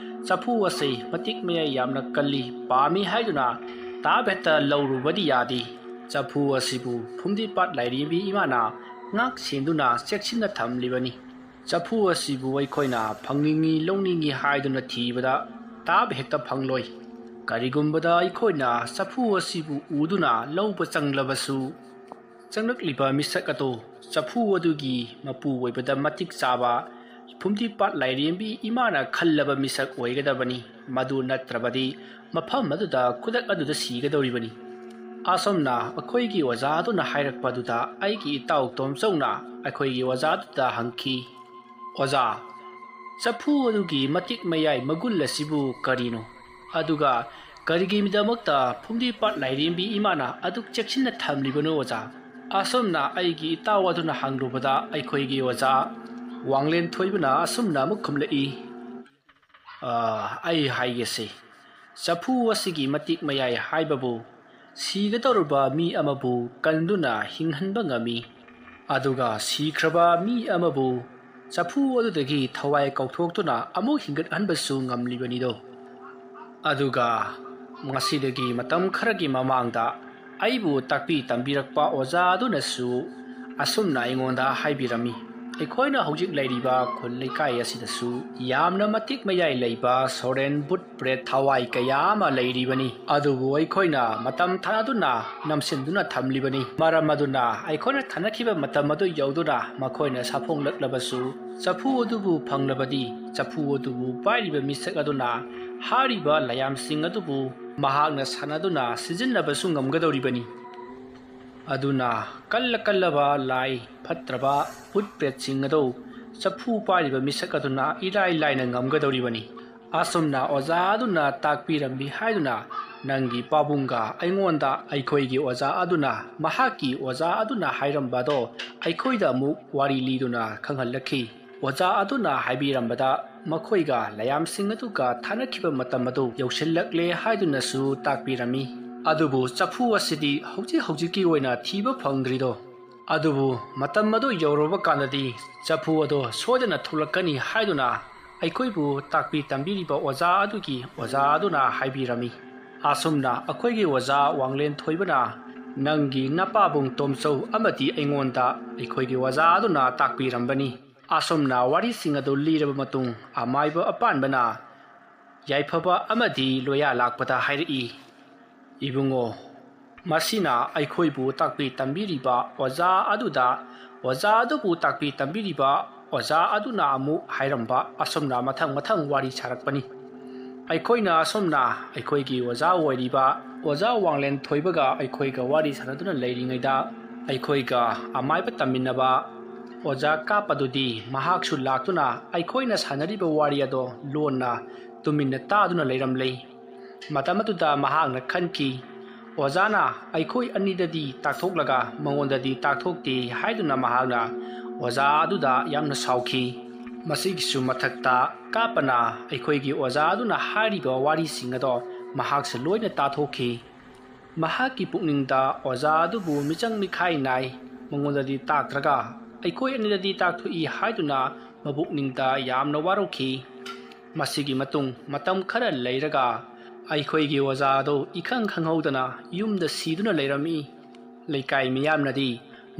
ꯆꯐꯨ ꯑꯁꯤ ꯃꯇꯤꯛ ꯃꯌꯥꯏ ꯌꯥꯝꯅ ꯀꯜꯂꯤ, ꯄꯥꯝꯃꯤ ꯍꯥꯏꯗꯨꯅ ꯇꯥꯞ ꯍꯦꯛꯇ ꯂꯧꯔꯨꯕꯗꯤ ꯌꯥꯗꯦ꯫ ꯆꯐꯨ ꯑꯁꯤꯕꯨ ꯐꯨꯝꯗꯤ ꯄꯥꯠ ꯂꯥꯏꯔꯦꯝꯕꯤ ꯏꯃꯥꯅ ꯉꯥꯛ ꯁꯦꯟꯗꯨꯅ ꯆꯦꯛꯁꯤꯟꯅ ꯊꯝꯂꯤꯕꯅꯤ꯫ ꯆꯐꯨ ꯑꯁꯤꯕꯨ ꯑꯩꯈꯣꯏꯅ ꯐꯪꯅꯤꯡꯉꯤ, ꯂꯧꯅꯤꯡꯉꯤ ꯍꯥꯏꯗꯨꯅ ꯊꯤꯕꯗ ꯇꯥꯞ ꯍꯦꯛꯇ ꯐꯪꯂꯣꯏ꯫ ꯀꯔꯤꯒꯨꯝꯕꯗ ꯑꯩꯈꯣꯏꯅ ꯆꯐꯨ ꯑꯁꯤꯕꯨ ꯎꯗꯨꯅ ꯂꯧꯕ ꯆꯪꯂꯕꯁꯨ, ꯆꯪꯂꯛꯂꯤꯕ ꯃꯤꯁꯛ ꯑꯗꯨ ꯆꯐꯨ ꯑꯗꯨꯒꯤ ꯃꯄꯨ ꯑꯣꯏꯕꯗ ꯃꯇꯤꯛ ꯆꯥꯕ ꯐꯨꯝꯗꯤꯄꯥꯠ ꯂꯥꯏꯔꯦꯝꯕꯤ ꯏꯃꯥꯅ ꯈꯜꯂꯕ ꯃꯤꯁꯛ ꯑꯣꯏꯒꯗꯕꯅꯤ꯫ ꯃꯗꯨ ꯅꯠꯇ꯭ꯔꯕꯗꯤ ꯃꯐꯝ ꯑꯗꯨꯗ ꯈꯨꯗꯛ ꯑꯗꯨꯗ ꯁꯤꯒꯗꯧꯔꯤꯕꯅꯤ꯫ ꯑꯁꯨꯝꯅ ꯑꯩꯈꯣꯏꯒꯤ ꯑꯣꯖꯥ ꯑꯗꯨꯅ ꯍꯥꯏꯔꯛꯄ ꯑꯗꯨꯗ ꯑꯩꯒꯤ ꯏꯇꯥꯎ ꯇꯣꯝꯆꯧꯅ ꯑꯩꯈꯣꯏꯒꯤ ꯑꯣꯖꯥ ꯑꯗꯨꯗ ꯍꯪꯈꯤ, "ꯑꯣꯖꯥ, ꯆꯐꯨ ꯑꯗꯨꯒꯤ ꯃꯇꯤꯛ ꯃꯌꯥꯏ ꯃꯒꯨꯟ ꯑꯁꯤꯕꯨ ꯀꯔꯤꯅꯣ? ꯑꯗꯨꯒ ꯀꯔꯤꯒꯤꯗꯃꯛꯇ ꯐꯨꯝꯗꯤꯄꯥꯠ ꯂꯥꯏꯔꯦꯝꯕꯤ ꯏꯃꯥꯅ ꯑꯗꯨꯛ ꯆꯦꯛꯁꯤꯟꯅ ꯊꯝꯂꯤꯕꯅꯣ ꯑꯣꯖꯥ?" ꯑꯁꯨꯝꯅ ꯑꯩꯒꯤ ꯏꯇꯥꯎ ꯑꯗꯨꯅ ꯍꯪꯂꯨꯕꯗ ꯑꯩꯈꯣꯏꯒꯤ ꯑꯣꯖꯥ ꯋꯥꯡꯂꯦꯟ ꯊꯣꯏꯕꯅ ꯑꯁꯨꯝꯅ ꯑꯃꯨꯛ ꯈꯨꯝꯂꯛꯏ, "ꯑ, ꯑꯩ ꯍꯥꯏꯒꯦꯁꯦ, ꯆꯐꯨ ꯑꯁꯤꯒꯤ ꯃꯇꯤꯛ ꯃꯌꯥꯏ ꯍꯥꯏꯕꯕꯨ ꯁꯤꯒꯗꯧꯔꯕ ꯃꯤ ꯑꯃꯕꯨ ꯀꯟꯗꯨꯅ ꯍꯤꯡꯍꯟꯕ ꯉꯝꯃꯤ, ꯑꯗꯨꯒ ꯁꯤꯈ꯭ꯔꯕ ꯃꯤ ꯑꯃꯕꯨ ꯆꯐꯨ ꯑꯗꯨꯗꯒꯤ ꯊꯋꯥꯏ ꯀꯥꯎꯊꯣꯛꯇꯨꯅ ꯑꯃꯨꯛ ꯍꯤꯡꯒꯠꯍꯟꯕꯁꯨ ꯉꯝꯂꯤꯕꯅꯤꯗꯣ꯫ ꯑꯗꯨꯒ ꯉꯁꯤꯗꯒꯤ ꯃꯇꯝ ꯈꯔꯒꯤ ꯃꯃꯥꯡꯗ ꯑꯩꯕꯨ ꯇꯥꯛꯄꯤ ꯇꯝꯕꯤꯔꯛꯄ ꯑꯣꯖꯥ ꯑꯗꯨꯅꯁꯨ ꯑꯁꯨꯝꯅ ꯑꯩꯉꯣꯟꯗ ꯍꯥꯏꯕꯤꯔꯝꯃꯤ, ꯑꯩꯈꯣꯏꯅ ꯍꯧꯖꯤꯛ ꯂꯩꯔꯤꯕ ꯈꯨꯜ ꯂꯩꯀꯥꯏ ꯑꯁꯤꯗꯁꯨ ꯌꯥꯝꯅ ꯃꯇꯤꯛ ꯃꯌꯥꯏ ꯂꯩꯕ ꯁꯣꯔꯦꯟ ꯕꯨꯠ ꯄ꯭ꯔꯦꯠ ꯊꯋꯥꯏ ꯀꯌꯥ ꯑꯃ ꯂꯩꯔꯤꯕꯅꯤ꯫ ꯑꯗꯨꯕꯨ ꯑꯩꯈꯣꯏꯅ ꯃꯇꯝ ꯊꯥꯗꯨꯅ ꯅꯝꯁꯤꯟꯗꯨꯅ ꯊꯝꯂꯤꯕꯅꯤ꯫ ꯃꯔꯝ ꯑꯗꯨꯅ ꯑꯩꯈꯣꯏꯅ ꯊꯥꯅꯈꯤꯕ ꯃꯇꯝ ꯑꯗꯨ ꯌꯧꯗꯨꯅ ꯃꯈꯣꯏꯅ ꯁꯥꯐꯣꯡꯂꯛꯂꯕꯁꯨ ꯆꯐꯨ ꯑꯗꯨꯕꯨ ꯐꯪꯂꯕꯗꯤ ꯆꯐꯨ ꯑꯗꯨꯕꯨ ꯄꯥꯏꯔꯤꯕ ꯃꯤꯁꯛ ꯑꯗꯨꯅ ꯍꯥꯏꯔꯤꯕ ꯂꯥꯌꯥꯝꯁꯤꯡ ꯑꯗꯨꯕꯨ ꯃꯍꯥꯛꯅ ꯁꯥꯟꯅꯗꯨꯅ ꯁꯤꯖꯤꯟꯅꯕꯁꯨ ꯉꯝꯒꯗꯧꯔꯤꯕꯅꯤ꯫ ꯑꯗꯨꯅ ꯀꯜꯂ ꯀꯜꯂꯕ ꯂꯥꯏ ꯐꯠꯇ꯭ꯔꯕ ꯕꯨꯠ ꯄ꯭ꯔꯦꯠꯁꯤꯡ ꯑꯗꯨ ꯆꯐꯨ ꯄꯥꯏꯔꯤꯕ ꯃꯤꯁꯛ ꯑꯗꯨꯅ ꯏꯔꯥꯏ ꯂꯥꯏꯅ ꯉꯝꯒꯗꯧꯔꯤꯕꯅꯤ꯫ ꯑꯁꯨꯝꯅ ꯑꯣꯖꯥ ꯑꯗꯨꯅ ꯇꯥꯛꯄꯤꯔꯝꯃꯤ ꯍꯥꯏꯗꯨꯅ ꯅꯪꯒꯤ ꯄꯥꯕꯨꯡꯒ ꯑꯩꯉꯣꯟꯗ ꯑꯩꯈꯣꯏꯒꯤ ꯑꯣꯖꯥ ꯑꯗꯨꯅ ꯃꯍꯥꯛꯀꯤ ꯑꯣꯖꯥ ꯑꯗꯨꯅ ꯍꯥꯏꯔꯝꯕꯗꯣ ꯑꯩꯈꯣꯏꯗ ꯑꯃꯨꯛ ꯋꯥꯔꯤ ꯂꯤꯗꯨꯅ ꯈꯪꯍꯜꯂꯛꯈꯤ꯫ ꯑꯣꯖꯥ ꯑꯗꯨꯅ ꯍꯥꯏꯕꯤꯔꯝꯕꯗ ꯃꯈꯣꯏꯒ ꯂꯥꯌꯥꯝꯁꯤꯡ ꯑꯗꯨꯒ ꯊꯥꯅꯈꯤꯕ ꯃꯇꯝ ꯑꯗꯨ ꯌꯧꯁꯤꯜꯂꯛꯂꯦ ꯍꯥꯏꯗꯨꯅꯁꯨ ꯇꯥꯛꯄꯤꯔꯝꯃꯤ꯫ ꯑꯗꯨꯕꯨ ꯆꯐꯨ ꯑꯁꯤꯗꯤ ꯍꯧꯖꯤꯛ ꯍꯧꯖꯤꯛꯀꯤ ꯑꯣꯏꯅ ꯊꯤꯕ ꯐꯪꯗ꯭ꯔꯤꯗꯣ꯫ ꯑꯗꯨꯕꯨ ꯃꯇꯝ ꯑꯗꯨ ꯌꯧꯔꯕ ꯀꯥꯟꯗꯗꯤ ꯆꯐꯨ ꯑꯗꯣ ꯁꯣꯏꯗꯅ ꯊꯣꯛꯂꯛꯀꯅꯤ ꯍꯥꯏꯗꯨꯅ ꯑꯩꯈꯣꯏꯕꯨ ꯇꯥꯛꯄꯤ ꯇꯝꯕꯤꯔꯤꯕ ꯑꯣꯖꯥ ꯑꯗꯨꯒꯤ ꯑꯣꯖꯥ ꯑꯗꯨꯅ ꯍꯥꯏꯕꯤꯔꯝꯃꯤ꯫ ꯑꯁꯨꯝꯅ ꯑꯩꯈꯣꯏꯒꯤ ꯑꯣꯖꯥ ꯋꯥꯡꯂꯦꯟ ꯊꯣꯏꯕꯅ ꯅꯪꯒꯤ ꯅꯄꯥꯕꯨꯡ ꯇꯣꯝꯆꯧ ꯑꯃꯗꯤ ꯑꯩꯉꯣꯟꯗ ꯑꯩꯈꯣꯏꯒꯤ ꯑꯣꯖꯥ ꯑꯗꯨꯅ ꯇꯥꯛꯄꯤꯔꯝꯕꯅꯤ꯫ ꯑꯁꯨꯝꯅ ꯋꯥꯔꯤꯁꯤꯡ ꯑꯗꯨ ꯂꯤꯔꯕ ꯃꯇꯨꯡ ꯑꯃꯥꯏꯕ ꯑꯄꯥꯟꯕꯅ ꯌꯥꯏꯐꯕ ꯑꯃꯗꯤ ꯂꯣꯌꯥ ꯂꯥꯛꯄꯗ ꯍꯥꯏꯔꯛꯏ, "ꯏꯕꯨꯡꯉꯣ, ꯃꯁꯤꯅ ꯑꯩꯈꯣꯏꯕꯨ ꯇꯥꯛꯄꯤ ꯇꯝꯕꯤꯔꯤꯕ ꯑꯣꯖꯥ ꯑꯗꯨꯗ, ꯑꯣꯖꯥ ꯑꯗꯨꯕꯨ ꯇꯥꯛꯄꯤ ꯇꯝꯕꯤꯔꯤꯕ ꯑꯣꯖꯥ ꯑꯗꯨꯅ ꯑꯃꯨꯛ ꯍꯥꯏꯔꯝꯕ ꯑꯁꯨꯝꯅ ꯃꯊꯪ ꯃꯊꯪ ꯋꯥꯔꯤ ꯁꯥꯔꯛꯄꯅꯤ꯫ ꯑꯩꯈꯣꯏꯅ ꯑꯁꯨꯝꯅ ꯑꯩꯈꯣꯏꯒꯤ ꯑꯣꯖꯥ ꯑꯣꯏꯔꯤꯕ ꯑꯣꯖꯥ ꯋꯥꯡꯂꯦꯟ ꯊꯣꯏꯕꯒ ꯑꯩꯈꯣꯏꯒ ꯋꯥꯔꯤ ꯁꯥꯟꯅꯗꯨꯅ ꯂꯩꯔꯤꯉꯩꯗ, ꯑꯩꯈꯣꯏꯒ ꯑꯃꯥꯏꯕ ꯇꯝꯃꯤꯟꯅꯕ ꯑꯣꯖꯥ ꯀꯥꯞꯄꯗꯨꯗꯤ ꯃꯍꯥꯛꯁꯨ ꯂꯥꯛꯇꯨꯅ ꯑꯩꯈꯣꯏꯅ ꯁꯥꯟꯅꯔꯤꯕ ꯋꯥꯔꯤ ꯑꯗꯣ ꯂꯣꯟꯅ ꯇꯨꯃꯤꯟꯅ ꯇꯥꯗꯨꯅ ꯂꯩꯔꯝꯂꯦ꯫ ꯃꯇꯝ ꯑꯗꯨꯗ ꯃꯍꯥꯛꯅ ꯈꯟꯈꯤ, ꯑꯣꯖꯥꯅ ꯑꯩꯈꯣꯏ ꯑꯅꯤꯗꯗꯤ ꯇꯥꯛꯊꯣꯛꯂꯒ ꯃꯉꯣꯟꯗꯗꯤ ꯇꯥꯛꯊꯣꯛꯇꯦ ꯍꯥꯏꯗꯨꯅ ꯃꯍꯥꯛꯅ ꯑꯣꯖꯥ ꯑꯗꯨꯗ ꯌꯥꯝꯅ ꯁꯥꯎꯈꯤ꯫ ꯃꯁꯤꯒꯤꯁꯨ ꯃꯊꯛꯇ ꯀꯥꯞꯄꯅ ꯑꯩꯈꯣꯏꯒꯤ ꯑꯣꯖꯥ ꯑꯗꯨꯅ ꯍꯥꯏꯔꯤꯕ ꯋꯥꯔꯤꯁꯤꯡ ꯑꯗꯣ ꯃꯍꯥꯛꯁꯨ ꯂꯣꯏꯅ ꯇꯥꯊꯣꯛꯈꯤ꯫ ꯃꯍꯥꯛꯀꯤ ꯄꯨꯛꯅꯤꯡꯗ ꯑꯣꯖꯥ ꯑꯗꯨꯕꯨ ꯃꯤꯆꯪ ꯃꯤꯈꯥꯏ ꯅꯥꯏ, ꯃꯉꯣꯟꯗꯗꯤ ꯇꯥꯛꯇ꯭ꯔꯒ ꯑꯩꯈꯣꯏ ꯑꯅꯤꯗꯗꯤ ꯇꯥꯛꯊꯣꯛꯏ ꯍꯥꯏꯗꯨꯅ ꯃꯄꯨꯛꯅꯤꯡꯗ ꯌꯥꯝꯅ ꯋꯥꯔꯧꯈꯤ꯫ ꯃꯁꯤꯒꯤ ꯃꯇꯨꯡ ꯃꯇꯝ ꯈꯔ ꯂꯩꯔꯒ ꯑꯩꯈꯣꯏꯒꯤ ꯑꯣꯖꯥ ꯑꯗꯨ ꯏꯈꯪ ꯈꯪꯍꯧꯗꯅ ꯌꯨꯝꯗ ꯁꯤꯗꯨꯅ ꯂꯩꯔꯝꯃꯤ꯫ ꯂꯩꯀꯥꯏ ꯃꯤꯌꯥꯝꯅꯗꯤ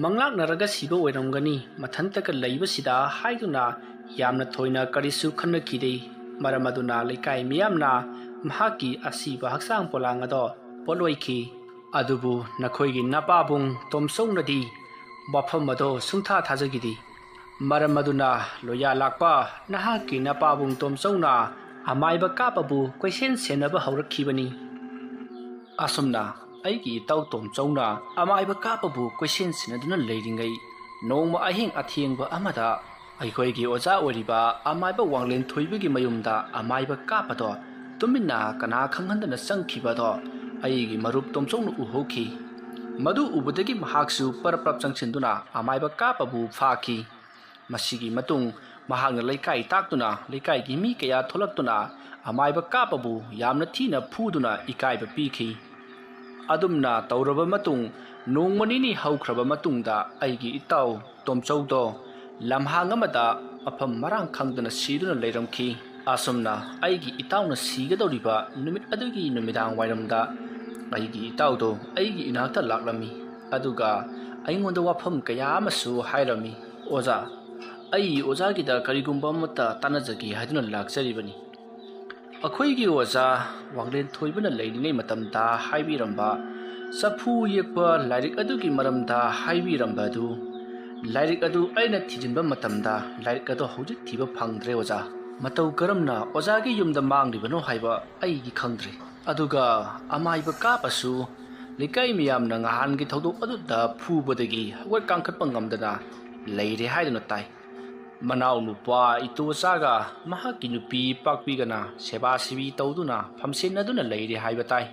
ꯃꯪꯂꯥꯛꯅꯔꯒ ꯁꯤꯕ ꯑꯣꯏꯔꯝꯒꯅꯤ, ꯃꯊꯟꯇꯒ ꯂꯩꯕꯁꯤꯗ ꯍꯥꯏꯗꯨꯅ ꯌꯥꯝꯅ ꯊꯣꯏꯅ ꯀꯔꯤꯁꯨ ꯈꯟꯅꯈꯤꯗꯦ꯫ ꯃꯔꯝ ꯑꯗꯨꯅ ꯂꯩꯀꯥꯏ ꯃꯤꯌꯥꯝꯅ ꯃꯍꯥꯛꯀꯤ ꯑꯁꯤꯕ ꯍꯛꯆꯥꯡ ꯄꯣꯂꯥꯡ ꯑꯗꯣ ꯄꯣꯠꯂꯣꯏꯈꯤ꯫ ꯑꯗꯨꯕꯨ ꯅꯈꯣꯏꯒꯤ ꯅꯄꯥꯕꯨꯡ ꯇꯣꯝꯆꯧꯅꯗꯤ ꯋꯥꯐꯝ ꯑꯗꯣ ꯁꯨꯡꯊꯥ ꯊꯥꯖꯈꯤꯗꯦ꯫ ꯃꯔꯝ ꯑꯗꯨꯅ ꯂꯣꯌꯥ ꯂꯥꯛꯄ ꯅꯍꯥꯛꯀꯤ ꯅꯄꯥꯕꯨꯡ ꯇꯣꯝꯆꯧꯅ ꯑꯃꯥꯏꯕ ꯀꯥꯞꯄꯕꯨ ꯀꯣꯏꯁꯦꯟ ꯁꯦꯟꯅꯕ ꯍꯧꯔꯛꯈꯤꯕꯅꯤ꯫ ꯑꯁꯨꯝꯅ ꯑꯩꯒꯤ ꯏꯇꯥꯎ ꯇꯣꯝꯆꯧꯅ ꯑꯃꯥꯏꯕ ꯀꯥꯞꯄꯕꯨ ꯀꯣꯏꯁꯦꯟ ꯁꯦꯟꯅꯗꯨꯅ ꯂꯩꯔꯤꯉꯩ, ꯅꯣꯡꯃ ꯑꯍꯤꯡ ꯑꯊꯦꯡꯕ ꯑꯃꯗ ꯑꯩꯈꯣꯏꯒꯤ ꯑꯣꯖꯥ ꯑꯣꯏꯔꯤꯕ ꯑꯃꯥꯏꯕ ꯋꯥꯡꯂꯦꯟ ꯊꯣꯏꯕꯒꯤ ꯃꯌꯨꯝꯗ ꯑꯃꯥꯏꯕ ꯀꯥꯞꯄꯗꯣ ꯇꯨꯃꯤꯟꯅ ꯀꯅꯥ ꯈꯪꯍꯟꯗꯅ ꯆꯪꯈꯤꯕꯗꯣ ꯑꯩꯒꯤ ꯃꯔꯨꯞ ꯇꯣꯝꯆꯧꯅ ꯎꯍꯧꯈꯤ꯫ ꯃꯗꯨ ꯎꯕꯗꯒꯤ ꯃꯍꯥꯛꯁꯨ ꯄꯔꯞ ꯄꯔꯞ ꯆꯪꯁꯤꯟꯗꯨꯅ ꯑꯃꯥꯏꯕ ꯀꯥꯞꯄꯕꯨ ꯐꯥꯈꯤ꯫ ꯃꯁꯤꯒꯤ ꯃꯇꯨꯡ ꯃꯍꯥꯛꯅ ꯂꯩꯀꯥꯏ ꯇꯥꯛꯇꯨꯅ ꯂꯩꯀꯥꯏꯒꯤ ꯃꯤ ꯀꯌꯥ ꯊꯣꯛꯂꯛꯇꯨꯅ ꯑꯃꯥꯏꯕ ꯀꯥꯞꯄꯕꯨ ꯌꯥꯝꯅ ꯊꯤꯅ ꯐꯨꯗꯨꯅ ꯏꯀꯥꯏꯕ ꯄꯤꯈꯤ꯫ ꯑꯗꯨꯝꯅ ꯇꯧꯔꯕ ꯃꯇꯨꯡ ꯅꯣꯡꯃ ꯅꯤꯅꯤ ꯍꯧꯈ꯭ꯔꯕ ꯃꯇꯨꯡꯗ ꯑꯩꯒꯤ ꯏꯇꯥꯎ ꯇꯣꯝꯆꯧꯗꯣ ꯂꯝꯍꯥꯡ ꯑꯃꯗ ꯃꯐꯝ ꯃꯔꯥꯡ ꯈꯪꯗꯅ ꯁꯤꯗꯨꯅ ꯂꯩꯔꯝꯈꯤ꯫ ꯑꯁꯨꯝꯅ ꯑꯩꯒꯤ ꯏꯇꯥꯎꯅ ꯁꯤꯒꯗꯧꯔꯤꯕ ꯅꯨꯃꯤꯠ ꯑꯗꯨꯒꯤ ꯅꯨꯃꯤꯗꯥꯡ ꯋꯥꯏꯔꯝꯗ ꯑꯩꯒꯤ ꯏꯇꯥꯎꯗꯣ ꯑꯩꯒꯤ ꯏꯅꯥꯛꯇ ꯂꯥꯛꯂꯝꯃꯤ꯫ ꯑꯗꯨꯒ ꯑꯩꯉꯣꯟꯗ ꯋꯥꯐꯝ ꯀꯌꯥ ꯑꯃꯁꯨ ꯍꯥꯏꯔꯝꯃꯤ꯫ "ꯑꯣꯖꯥ, ꯑꯩ ꯑꯣꯖꯥꯒꯤꯗ ꯀꯔꯤꯒꯨꯝꯕ ꯑꯃꯠꯇ ꯇꯥꯟꯅꯖꯒꯦ ꯍꯥꯏꯗꯨꯅ ꯂꯥꯛꯆꯔꯤꯕꯅꯤ꯫ ꯑꯩꯈꯣꯏꯒꯤ ꯑꯣꯖꯥ ꯋꯥꯡꯂꯦꯟ ꯊꯣꯏꯕꯅ ꯂꯩꯔꯤꯉꯩ ꯃꯇꯝꯗ ꯍꯥꯏꯕꯤꯔꯝꯕ ꯆꯐꯨ ꯌꯦꯛꯄ ꯂꯥꯏꯔꯤꯛ ꯑꯗꯨꯒꯤ ꯃꯔꯝꯗ ꯍꯥꯏꯕꯤꯔꯝꯕ ꯑꯗꯨ, ꯂꯥꯏꯔꯤꯛ ꯑꯗꯨ ꯑꯩꯅ ꯊꯤꯖꯤꯟꯕ ꯃꯇꯝꯗ ꯂꯥꯏꯔꯤꯛ ꯑꯗꯨ ꯍꯧꯖꯤꯛ ꯊꯤꯕ ꯐꯪꯗ꯭ꯔꯦ, ꯑꯣꯖꯥ꯫ ꯃꯇꯧ ꯀꯔꯝꯅ ꯑꯣꯖꯥꯒꯤ ꯌꯨꯝꯗ ꯃꯥꯡꯂꯤꯕꯅꯣ ꯍꯥꯏꯕ ꯑꯩꯗꯤ ꯈꯪꯗ꯭ꯔꯦ꯫ ꯑꯗꯨꯒ ꯑꯃꯥꯏꯕ ꯀꯥꯞꯄꯁꯨ ꯂꯩꯀꯥꯏ ꯃꯤꯌꯥꯝꯅ ꯉꯍꯥꯟꯒꯤ ꯊꯧꯗꯣꯛ ꯑꯗꯨꯗ ꯐꯨꯕꯗꯒꯤ ꯍꯧꯒꯠ ꯀꯥꯡꯈꯠꯄ ꯉꯝꯗꯅ ꯂꯩꯔꯦ ꯍꯥꯏꯗꯨꯅ ꯇꯥꯏ꯫ ꯃꯅꯥꯎ ꯅꯨꯄꯥ ꯏꯇꯣꯆꯥꯒ ꯃꯍꯥꯛꯀꯤ ꯅꯨꯄꯤ ꯄꯥꯛꯄꯤꯒꯅ ꯁꯦꯕꯥ ꯁꯤꯕꯤ ꯇꯧꯗꯨꯅ ꯐꯝꯁꯦꯟꯅꯗꯨꯅ ꯂꯩꯔꯦ ꯍꯥꯏꯕ ꯇꯥꯏ꯫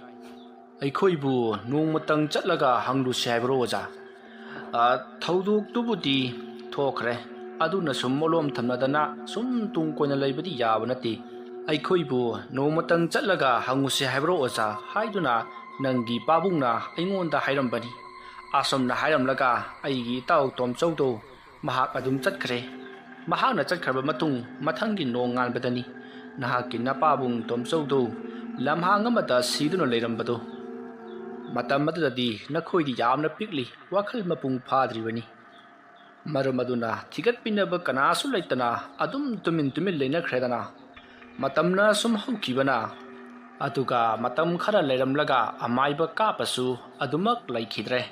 ꯑꯩꯈꯣꯏꯕꯨ ꯅꯣꯡꯃꯇꯪ ꯆꯠꯂꯒ ꯍꯪꯂꯨꯁꯤ ꯍꯥꯏꯕ꯭ꯔꯣ, ꯑꯣꯖꯥ? ꯑ, ꯊꯧꯗꯣꯛꯇꯨꯕꯨꯗꯤ ꯊꯣꯛꯈ꯭ꯔꯦ꯫ ꯑꯗꯨꯅ ꯁꯨꯝ ꯃꯣꯂꯣꯝ ꯊꯝꯅꯗꯅ ꯁꯨꯝ ꯇꯨꯡ ꯀꯣꯏꯅ ꯂꯩꯕꯗꯤ ꯌꯥꯕ ꯅꯠꯇꯦ꯫ ꯑꯩꯈꯣꯏꯕꯨ ꯅꯣꯡꯃꯇꯪ ꯆꯠꯂꯒ ꯍꯪꯉꯨꯁꯤ ꯍꯥꯏꯕ꯭ꯔꯣ, ꯑꯣꯖꯥ? ꯍꯥꯏꯗꯨꯅ ꯅꯪꯒꯤ ꯄꯥꯕꯨꯡꯅ ꯑꯩꯉꯣꯟꯗ ꯍꯥꯏꯔꯝꯕꯅꯤ꯫ ꯑꯁꯨꯝꯅ ꯍꯥꯏꯔꯝꯂꯒ ꯑꯩꯒꯤ ꯏꯇꯥꯎ ꯇꯣꯝꯆꯧꯗꯣ ꯃꯍꯥꯛ ꯑꯗꯨꯝ ꯆꯠꯈ꯭ꯔꯦ꯫ ꯃꯍꯥꯛꯅ ꯆꯠꯈ꯭ꯔꯕ ꯃꯇꯨꯡ ꯃꯊꯪꯒꯤ ꯅꯣꯡꯉꯥꯟꯕꯗꯅꯤ ꯅꯍꯥꯛꯀꯤ ꯅꯄꯥꯕꯨꯡ ꯇꯣꯝꯆꯧꯗꯨ ꯂꯝꯍꯥꯡ ꯑꯃꯗ ꯁꯤꯗꯨꯅ ꯂꯩꯔꯝꯕꯗꯨ꯫ ꯃꯇꯝ ꯑꯗꯨꯗꯗꯤ ꯅꯈꯣꯏꯗꯤ ꯌꯥꯝꯅ ꯄꯤꯛꯂꯤ, ꯋꯥꯈꯜ ꯃꯄꯨꯡ ꯐꯥꯗ꯭ꯔꯤꯕꯅꯤ꯫ ꯃꯔꯝ ꯑꯗꯨꯅ ꯊꯤꯒꯠꯄꯤꯅꯕ ꯀꯅꯥꯁꯨ ꯂꯩꯇꯅ ꯑꯗꯨꯝ ꯇꯨꯃꯤꯟ ꯇꯨꯃꯤꯟ ꯂꯩꯅꯈ꯭ꯔꯦꯗꯅ꯫ ꯃꯇꯝꯅ ꯁꯨꯝ ꯍꯧꯈꯤꯕꯅ, ꯑꯗꯨꯒ ꯃꯇꯝ ꯈꯔ ꯂꯩꯔꯝꯂꯒ ꯑꯃꯥꯏꯕ ꯀꯥꯞꯄꯁꯨ ꯑꯗꯨꯃꯛ ꯂꯩꯈꯤꯗ꯭ꯔꯦ꯫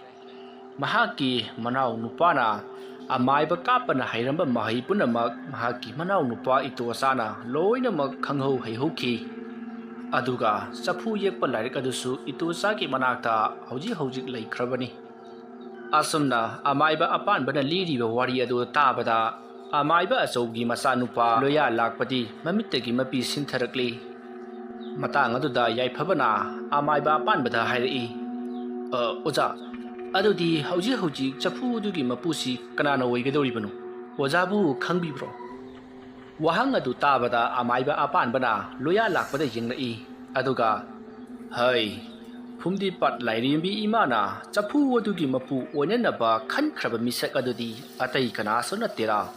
ꯃꯍꯥꯛꯀꯤ ꯃꯅꯥꯎ ꯅꯨꯄꯥꯅ ꯑꯃꯥꯏꯕ ꯀꯥꯞꯄꯅ ꯍꯩꯔꯝꯕ ꯃꯍꯩ ꯄꯨꯝꯅꯃꯛ ꯃꯍꯥꯛꯀꯤ ꯃꯅꯥꯎ ꯅꯨꯄꯥ ꯏꯇꯣꯆꯥꯅ ꯂꯣꯏꯅꯃꯛ ꯈꯪꯍꯧ ꯍꯩꯍꯧꯈꯤ꯫ ꯑꯗꯨꯒ ꯆꯐꯨ ꯌꯦꯛꯄ ꯂꯥꯏꯔꯤꯛ ꯑꯗꯨꯁꯨ ꯏꯇꯣꯆꯥꯒꯤ ꯃꯅꯥꯛꯇ ꯍꯧꯖꯤꯛ ꯍꯧꯖꯤꯛ ꯂꯩꯈ꯭ꯔꯕꯅꯤ꯫ ꯑꯁꯨꯝꯅ ꯑꯃꯥꯏꯕ ꯑꯄꯥꯟꯕꯅ ꯂꯤꯔꯤꯕ ꯋꯥꯔꯤ ꯑꯗꯨ ꯇꯥꯕꯗ, ꯑꯃꯥꯏꯕ ꯑꯆꯧꯕꯒꯤ ꯃꯆꯥꯅꯨꯄꯥ ꯂꯣꯌꯥ ꯂꯥꯛꯄꯗꯤ ꯃꯃꯤꯠꯇꯒꯤ ꯃꯄꯤ ꯁꯤꯟꯊꯔꯛꯂꯤ꯫ ꯃꯇꯥꯡ ꯑꯗꯨꯗ ꯌꯥꯏꯐꯕꯅ ꯑꯃꯥꯏꯕ ꯑꯄꯥꯟꯕꯗ ꯍꯥꯏꯔꯛꯏ, "ꯑ, ꯑꯣꯖꯥ, ꯑꯗꯨꯗꯤ ꯍꯧꯖꯤꯛ ꯍꯧꯖꯤꯛ ꯆꯐꯨ ꯑꯗꯨꯒꯤ ꯃꯄꯨꯁꯤ ꯀꯅꯥꯅ ꯑꯣꯏꯒꯗꯧꯔꯤꯕꯅꯣ? ꯑꯣꯖꯥꯕꯨ ꯈꯪꯕꯤꯕ꯭ꯔꯣ?" ꯋꯥꯍꯪ ꯑꯗꯨ ꯇꯥꯕꯗ ꯑꯃꯥꯏꯕ ꯑꯄꯥꯟꯕꯅ ꯂꯣꯌꯥ ꯂꯥꯛꯄꯗ ꯌꯦꯡꯂꯛꯏ꯫ ꯑꯗꯨꯒ, "ꯍꯩ, ꯐꯨꯝꯗꯤꯄꯥꯠ ꯂꯥꯏꯔꯦꯝꯕꯤ ꯏꯃꯥꯅ ꯆꯐꯨ ꯑꯗꯨꯒꯤ ꯃꯄꯨ ꯑꯣꯏꯅꯅꯕ ꯈꯟꯈ꯭ꯔꯕ ꯃꯤꯁꯛ ꯑꯗꯨꯗꯤ ꯑꯇꯩ ꯀꯅꯥꯁꯨ ꯅꯠꯇꯦꯔꯥ?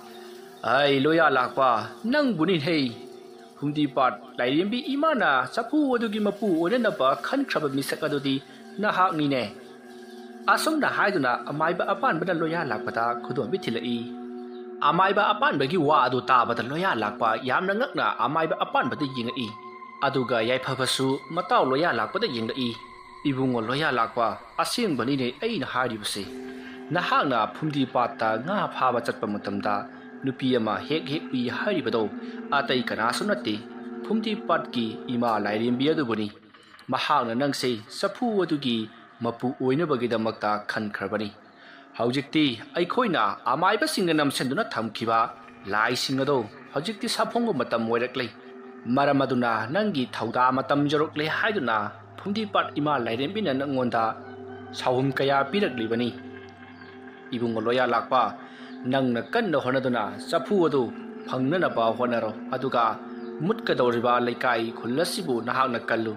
ꯍꯩ, ꯂꯣꯌꯥ ꯂꯥꯛꯄ, ꯅꯪꯕꯨꯅꯤꯍꯦ! ꯐꯨꯝꯗꯤꯄꯥꯠ ꯂꯥꯏꯔꯦꯝꯕꯤ ꯏꯃꯥꯅ ꯆꯐꯨ ꯑꯗꯨꯒꯤ ꯃꯄꯨ ꯑꯣꯏꯅꯅꯕ ꯈꯟꯈ꯭ꯔꯕ ꯃꯤꯁꯛ ꯑꯗꯨꯗꯤ ꯅꯍꯥꯛꯅꯤꯅꯦ!" ꯑꯁꯨꯝꯅ ꯍꯥꯏꯗꯨꯅ ꯑꯃꯥꯏꯕ ꯑꯄꯥꯟꯕꯅ ꯂꯣꯌꯥ ꯂꯥꯛꯄꯗ ꯈꯨꯗꯣꯝꯕꯤ ꯊꯤꯜꯂꯛꯏ꯫ ꯑꯃꯥꯏꯕ ꯑꯄꯥꯟꯕꯒꯤ ꯋꯥ ꯑꯗꯨ ꯇꯥꯕꯗ ꯂꯣꯌꯥ ꯂꯥꯛꯄ ꯌꯥꯝꯅ ꯉꯛꯅ ꯑꯃꯥꯏꯕ ꯑꯄꯥꯟꯕꯗ ꯌꯦꯡꯉꯛꯏ꯫ ꯑꯗꯨꯒ ꯌꯥꯏꯐꯕꯁꯨ ꯃꯇꯥꯎ ꯂꯣꯌꯥ ꯂꯥꯛꯄꯗ ꯌꯦꯡꯂꯛꯏ꯫ ꯏꯕꯨꯡꯉꯣ ꯂꯣꯌꯥ ꯂꯥꯛꯄ, ꯑꯁꯦꯡꯕꯅꯤꯅꯦ ꯑꯩꯅ ꯍꯥꯏꯔꯤꯕꯁꯦ꯫ ꯅꯍꯥꯛꯅ ꯐꯨꯝꯗꯤ ꯄꯥꯠꯇ ꯉꯥ ꯐꯥꯕ ꯆꯠꯄ ꯃꯇꯝꯗ ꯅꯨꯄꯤ ꯑꯃ ꯍꯦꯛ ꯍꯦꯛ ꯎꯏ ꯍꯥꯏꯔꯤꯕꯗꯣ ꯑꯇꯩ ꯀꯅꯥꯁꯨ ꯅꯠꯇꯦ, ꯐꯨꯝꯗꯤ ꯄꯥꯠꯀꯤ ꯏꯃꯥ ꯂꯥꯏꯔꯦꯝꯕꯤ ꯑꯗꯨꯕꯨꯅꯤ꯫ ꯃꯍꯥꯛꯅ ꯅꯪꯁꯦ ꯆꯐꯨ ꯑꯗꯨꯒꯤ ꯃꯄꯨ ꯑꯣꯏꯅꯕꯒꯤꯗꯃꯛꯇ ꯈꯟꯈ꯭ꯔꯕꯅꯤ꯫ ꯍꯧꯖꯤꯛꯇꯤ ꯑꯩꯈꯣꯏꯅ ꯑꯃꯥꯏꯕꯁꯤꯡꯅ ꯅꯝꯁꯤꯟꯗꯨꯅ ꯊꯝꯈꯤꯕ ꯂꯥꯏꯁꯤꯡ ꯑꯗꯣ ꯍꯧꯖꯤꯛꯇꯤ ꯁꯥꯐꯣꯡꯕ ꯃꯇꯝ ꯑꯣꯏꯔꯛꯂꯦ꯫ ꯃꯔꯝ ꯑꯗꯨꯅ ꯅꯪꯒꯤ ꯊꯧꯗꯥ ꯃꯇꯝ ꯌꯧꯔꯛꯂꯦ ꯍꯥꯏꯗꯨꯅ ꯐꯨꯝꯗꯤꯄꯥꯠ ꯏꯃꯥ ꯂꯥꯏꯔꯦꯝꯕꯤꯅ ꯅꯪꯉꯣꯟꯗ ꯁꯥꯎꯍꯨꯝ ꯀꯌꯥ ꯄꯤꯔꯛꯂꯤꯕꯅꯤ꯫ ꯏꯕꯨꯡꯉꯣ ꯂꯣꯌꯥ ꯂꯥꯛꯄ, ꯅꯪꯅ ꯀꯟꯅ ꯍꯣꯠꯅꯗꯨꯅ ꯆꯐꯨ ꯑꯗꯨ ꯐꯪꯅꯅꯕ ꯍꯣꯠꯅꯔꯣ, ꯑꯗꯨꯒ ꯃꯨꯠꯀꯗꯧꯔꯤꯕ ꯂꯩꯀꯥꯏ ꯈꯨꯜ ꯑꯁꯤꯕꯨ ꯅꯍꯥꯛꯅ ꯀꯜꯂꯨ꯫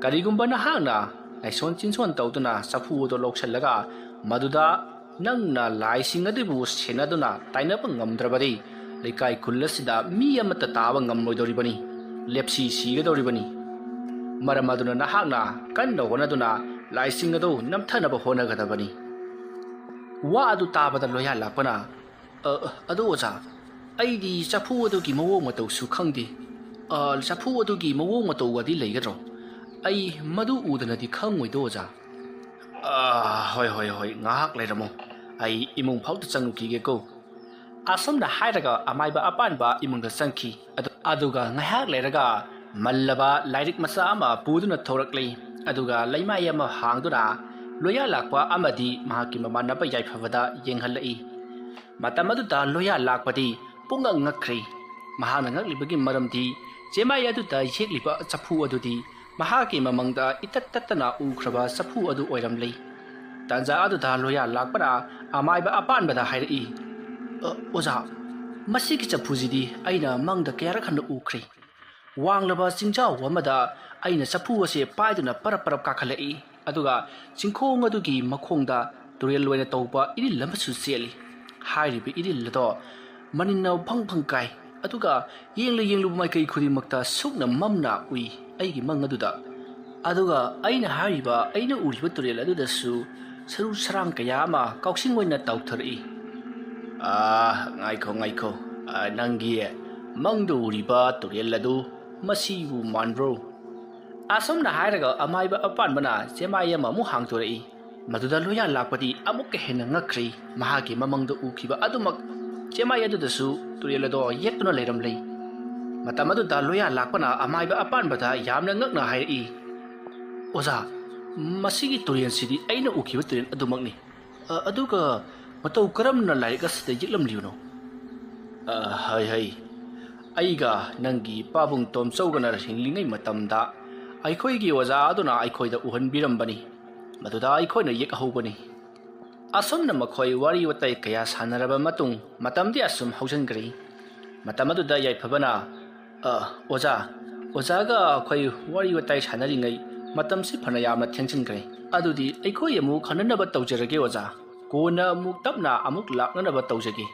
ꯀꯔꯤꯒꯨꯝꯕ ꯅꯍꯥꯛꯅ ꯂꯥꯏꯁꯣꯟ ꯆꯤꯟꯁꯣꯟ ꯇꯧꯗꯨꯅ ꯆꯐꯨ ꯑꯗꯨ ꯂꯧꯁꯤꯜꯂꯒ ꯃꯗꯨꯗ ꯅꯪꯅ ꯂꯥꯏꯁꯤꯡ ꯑꯗꯨꯕꯨ ꯁꯦꯟꯅꯗꯨꯅ ꯇꯥꯏꯅꯕ ꯉꯝꯗ꯭ꯔꯕꯗꯤ ꯂꯩꯀꯥꯏ ꯈꯨꯜ ꯑꯁꯤꯗ ꯃꯤ ꯑꯃꯠꯇ ꯇꯥꯕ ꯉꯝꯂꯣꯏꯗꯧꯔꯤꯕꯅꯤ, ꯂꯦꯞꯁꯤ ꯁꯤꯒꯗꯧꯔꯤꯕꯅꯤ꯫ ꯃꯔꯝ ꯑꯗꯨꯅ ꯅꯍꯥꯛꯅ ꯀꯟꯅ ꯍꯣꯠꯅꯗꯨꯅ ꯂꯥꯏꯁꯤꯡ ꯑꯗꯨ ꯅꯝꯊꯅꯕ ꯍꯣꯠꯅꯒꯗꯕꯅꯤ꯫ ꯋꯥ ꯑꯗꯨ ꯇꯥꯕꯗ ꯂꯣꯌꯥ ꯂꯥꯛꯄꯅ, "ꯑ, ꯑ, ꯑꯗꯨ ꯑꯣꯖꯥ, ꯑꯩꯗꯤ ꯆꯐꯨ ꯑꯗꯨꯒꯤ ꯃꯑꯣꯡ ꯃꯇꯧꯁꯨ ꯈꯪꯗꯦ꯫ ꯑ, ꯆꯐꯨ ꯑꯗꯨꯒꯤ ꯃꯑꯣꯡ ꯃꯇꯧꯒꯗꯤ ꯂꯩꯒꯗ꯭ꯔꯣ? ꯑꯩ ꯃꯗꯨ ꯎꯗꯅꯗꯤ ꯈꯪꯉꯣꯏꯗꯣ ꯑꯣꯖꯥ꯫" "ꯑ, ꯍꯣꯏ, ꯍꯣꯏ, ꯍꯣꯏ, ꯉꯥꯏꯍꯥꯛ ꯂꯩꯔꯝꯃꯣ꯫ ꯑꯩ ꯏꯃꯨꯡ ꯐꯥꯎꯗ ꯆꯪꯉꯨꯈꯤꯒꯦꯀꯣ꯫" ꯑꯁꯨꯝꯅ ꯍꯥꯏꯔꯒ ꯑꯃꯥꯏꯕ ꯑꯄꯥꯟꯕ ꯏꯃꯨꯡꯗ ꯆꯪꯈꯤ꯫ ꯑꯗꯨ-, ꯑꯗꯨꯒ ꯉꯥꯏꯍꯥꯛ ꯂꯩꯔꯒ ꯃꯜꯂꯕ ꯂꯥꯏꯔꯤꯛ ꯃꯆꯥ ꯑꯃ ꯄꯨꯗꯨꯅ ꯊꯣꯔꯛꯂꯤ꯫ ꯑꯗꯨꯒ ꯂꯩꯃꯥꯏ ꯑꯃ ꯍꯥꯡꯗꯨꯅ ꯂꯣꯌꯥ ꯂꯥꯛꯄ ꯑꯃꯗꯤ ꯃꯍꯥꯛꯀꯤ ꯃꯃꯥꯟꯅꯕ ꯌꯥꯏꯐꯕꯗ ꯌꯦꯡꯍꯜꯂꯛꯏ꯫ ꯃꯇꯝ ꯑꯗꯨꯗ ꯂꯣꯌꯥ ꯂꯥꯛꯄꯗꯤ ꯄꯨꯡꯉꯛ ꯉꯛꯈ꯭ꯔꯦ꯫ ꯃꯍꯥꯛꯅ ꯉꯛꯂꯤꯕꯒꯤ ꯃꯔꯝꯗꯤ ꯆꯦꯃꯥꯏ ꯑꯗꯨꯗ ꯌꯦꯛꯂꯤꯕ ꯆꯐꯨ ꯑꯗꯨꯗꯤ ꯃꯍꯥꯛꯀꯤ ꯃꯃꯥꯡꯗ ꯏꯇꯠ ꯇꯠꯇꯅ ꯎꯈ꯭ꯔꯕ ꯆꯐꯨ ꯑꯗꯨ ꯑꯣꯏꯔꯝꯂꯦ꯫ ꯇꯥꯟꯖꯥ ꯑꯗꯨꯗ ꯂꯣꯌꯥ ꯂꯥꯛꯄꯅ ꯑꯃꯥꯏꯕ ꯑꯄꯥꯟꯕꯗ ꯍꯥꯏꯔꯛꯏ, "ꯑ, ꯑꯣꯖꯥ, ꯃꯁꯤꯒꯤ ꯆꯐꯨꯁꯤꯗꯤ ꯑꯩꯅ ꯃꯪꯗ ꯀꯌꯥꯔꯛ ꯍꯟꯅ ꯎꯈ꯭ꯔꯦ꯫ ꯋꯥꯡꯂꯕ ꯆꯤꯡꯖꯥꯎ ꯑꯃꯗ ꯑꯩꯅ ꯆꯐꯨ ꯑꯁꯦ ꯄꯥꯏꯗꯨꯅ ꯄꯔꯞ ꯄꯔꯞ ꯀꯥꯈꯠꯂꯛꯏ꯫ ꯑꯗꯨꯒ ꯆꯤꯡꯈꯣꯡ ꯑꯗꯨꯒꯤ ꯃꯈꯣꯡꯗ ꯇꯨꯔꯦꯜ ꯑꯣꯏꯅ ꯇꯧꯕ ꯏꯔꯤꯜ ꯑꯃꯁꯨ ꯆꯦꯜꯂꯤ꯫ ꯍꯥꯏꯔꯤꯕ ꯏꯔꯤꯜ ꯑꯗꯣ ꯃꯅꯤꯟꯅ ꯐꯪ ꯐꯪ ꯀꯥꯏ꯫ ꯑꯗꯨꯒ ꯌꯦꯡꯂꯨ ꯌꯦꯡꯂꯨꯕ ꯃꯥꯏꯀꯩ ꯈꯨꯗꯤꯡꯃꯛꯇ ꯁꯨꯛꯅ ꯃꯝꯅ ꯎꯏ ꯑꯩꯒꯤ ꯃꯪ ꯑꯗꯨꯗ꯫ ꯑꯗꯨꯒ ꯑꯩꯅ ꯍꯥꯏꯔꯤꯕ, ꯑꯩꯅ ꯎꯔꯤꯕ ꯇꯨꯔꯦꯜ ꯑꯗꯨꯗꯁꯨ ꯁꯔꯨ ꯁꯔꯥꯡ ꯀꯌꯥ ꯑꯃ ꯀꯥꯎꯁꯤꯡ ꯑꯣꯏꯅ ꯇꯥꯎꯊꯔꯛꯏ꯫" "ꯑꯥ, ꯉꯥꯏꯈꯣ, ꯉꯥꯏꯈꯣ꯫ ꯑꯥ, ꯅꯪꯒꯤ ꯃꯪꯗ ꯎꯔꯤꯕ ꯇꯨꯔꯦꯜ ꯑꯗꯨ ꯃꯁꯤꯕꯨ ꯃꯥꯟꯕ꯭ꯔꯣ?" ꯑꯁꯨꯝꯅ ꯍꯥꯏꯔꯒ ꯑꯃꯥꯏꯕ ꯑꯄꯥꯟꯕꯅ ꯆꯦꯃꯥꯏ ꯑꯃ ꯑꯃꯨꯛ ꯍꯥꯡꯗꯣꯔꯛꯏ꯫ ꯃꯗꯨꯗ ꯂꯣꯌꯥ ꯂꯥꯛꯄꯗꯤ ꯑꯃꯨꯛꯀ ꯍꯦꯟꯅ ꯉꯛꯈ꯭ꯔꯦ꯫ ꯃꯍꯥꯛꯀꯤ ꯃꯃꯪꯗ ꯎꯈꯤꯕ ꯑꯗꯨꯃꯛ ꯆꯦꯃꯥꯏ ꯑꯗꯨꯗꯁꯨ ꯇꯨꯔꯦꯜ ꯑꯗꯣ ꯌꯦꯛꯇꯨꯅ ꯂꯩꯔꯝꯂꯦ꯫ ꯃꯇꯝ ꯑꯗꯨꯗ ꯂꯣꯌꯥ ꯂꯥꯛꯄꯅ ꯑꯃꯥꯏꯕ ꯑꯄꯥꯟꯕꯗ ꯌꯥꯝꯅ ꯉꯛꯅ ꯍꯥꯏꯔꯛꯏ, "ꯑꯣꯖꯥ, ꯃꯁꯤꯒꯤ ꯇꯨꯔꯦꯜꯁꯤꯗꯤ ꯑꯩꯅ ꯎꯈꯤꯕ ꯇꯨꯔꯦꯜ ꯑꯗꯨꯃꯛꯅꯤ꯫ ꯑ, ꯑꯗꯨꯒ ꯃꯇꯧ ꯀꯔꯝꯅ ꯂꯥꯏꯔꯤꯛ ꯑꯁꯤꯗ ꯌꯦꯛꯂꯝꯂꯤꯕꯅꯣ?" "ꯑ, ꯍꯩ ꯍꯩ, ꯑꯩꯒ ꯅꯪꯒꯤ ꯄꯥꯕꯨꯡ ꯇꯣꯝꯆꯧꯒꯅ ꯍꯤꯡꯂꯤꯉꯩ ꯃꯇꯝꯗ ꯑꯩꯈꯣꯏꯒꯤ ꯑꯣꯖꯥ ꯑꯗꯨꯅ ꯑꯩꯈꯣꯏꯗ ꯎꯍꯟꯕꯤꯔꯝꯕꯅꯤ꯫ ꯃꯗꯨꯗ ꯑꯩꯈꯣꯏꯅ ꯌꯦꯛꯍꯧꯕꯅꯤ꯫" ꯑꯁꯨꯝꯅ ꯃꯈꯣꯏ ꯋꯥꯔꯤ ꯋꯥꯇꯥꯏ ꯀꯌꯥ ꯁꯥꯟꯅꯔꯕ ꯃꯇꯨꯡ ꯃꯇꯝꯗꯤ ꯑꯁꯨꯝ ꯍꯧꯖꯤꯟꯈ꯭ꯔꯦ꯫ ꯃꯇꯝ ꯑꯗꯨꯗ ꯌꯥꯏꯐꯕꯅ, "ꯑ, ꯑꯣꯖꯥ, ꯑꯣꯖꯥꯒ ꯑꯩꯈꯣꯏ ꯋꯥꯔꯤ ꯋꯥꯇꯥꯏ ꯁꯥꯟꯅꯔꯤꯉꯩ ꯃꯇꯝꯁꯤ ꯐꯅ ꯌꯥꯝꯅ ꯊꯦꯡꯖꯤꯟꯈ꯭ꯔꯦ꯫ ꯑꯗꯨꯗꯤ ꯑꯩꯈꯣꯏ ꯑꯃꯨꯛ ꯍꯟꯅꯅꯕ ꯇꯧꯖꯔꯒꯦ ꯑꯣꯖꯥ꯫ ꯀꯣꯟꯅ ꯑꯃꯨꯛ ꯇꯞꯅ ꯑꯃꯨꯛ ꯂꯥꯛꯅꯅꯕ ꯇꯧꯖꯒꯦ꯫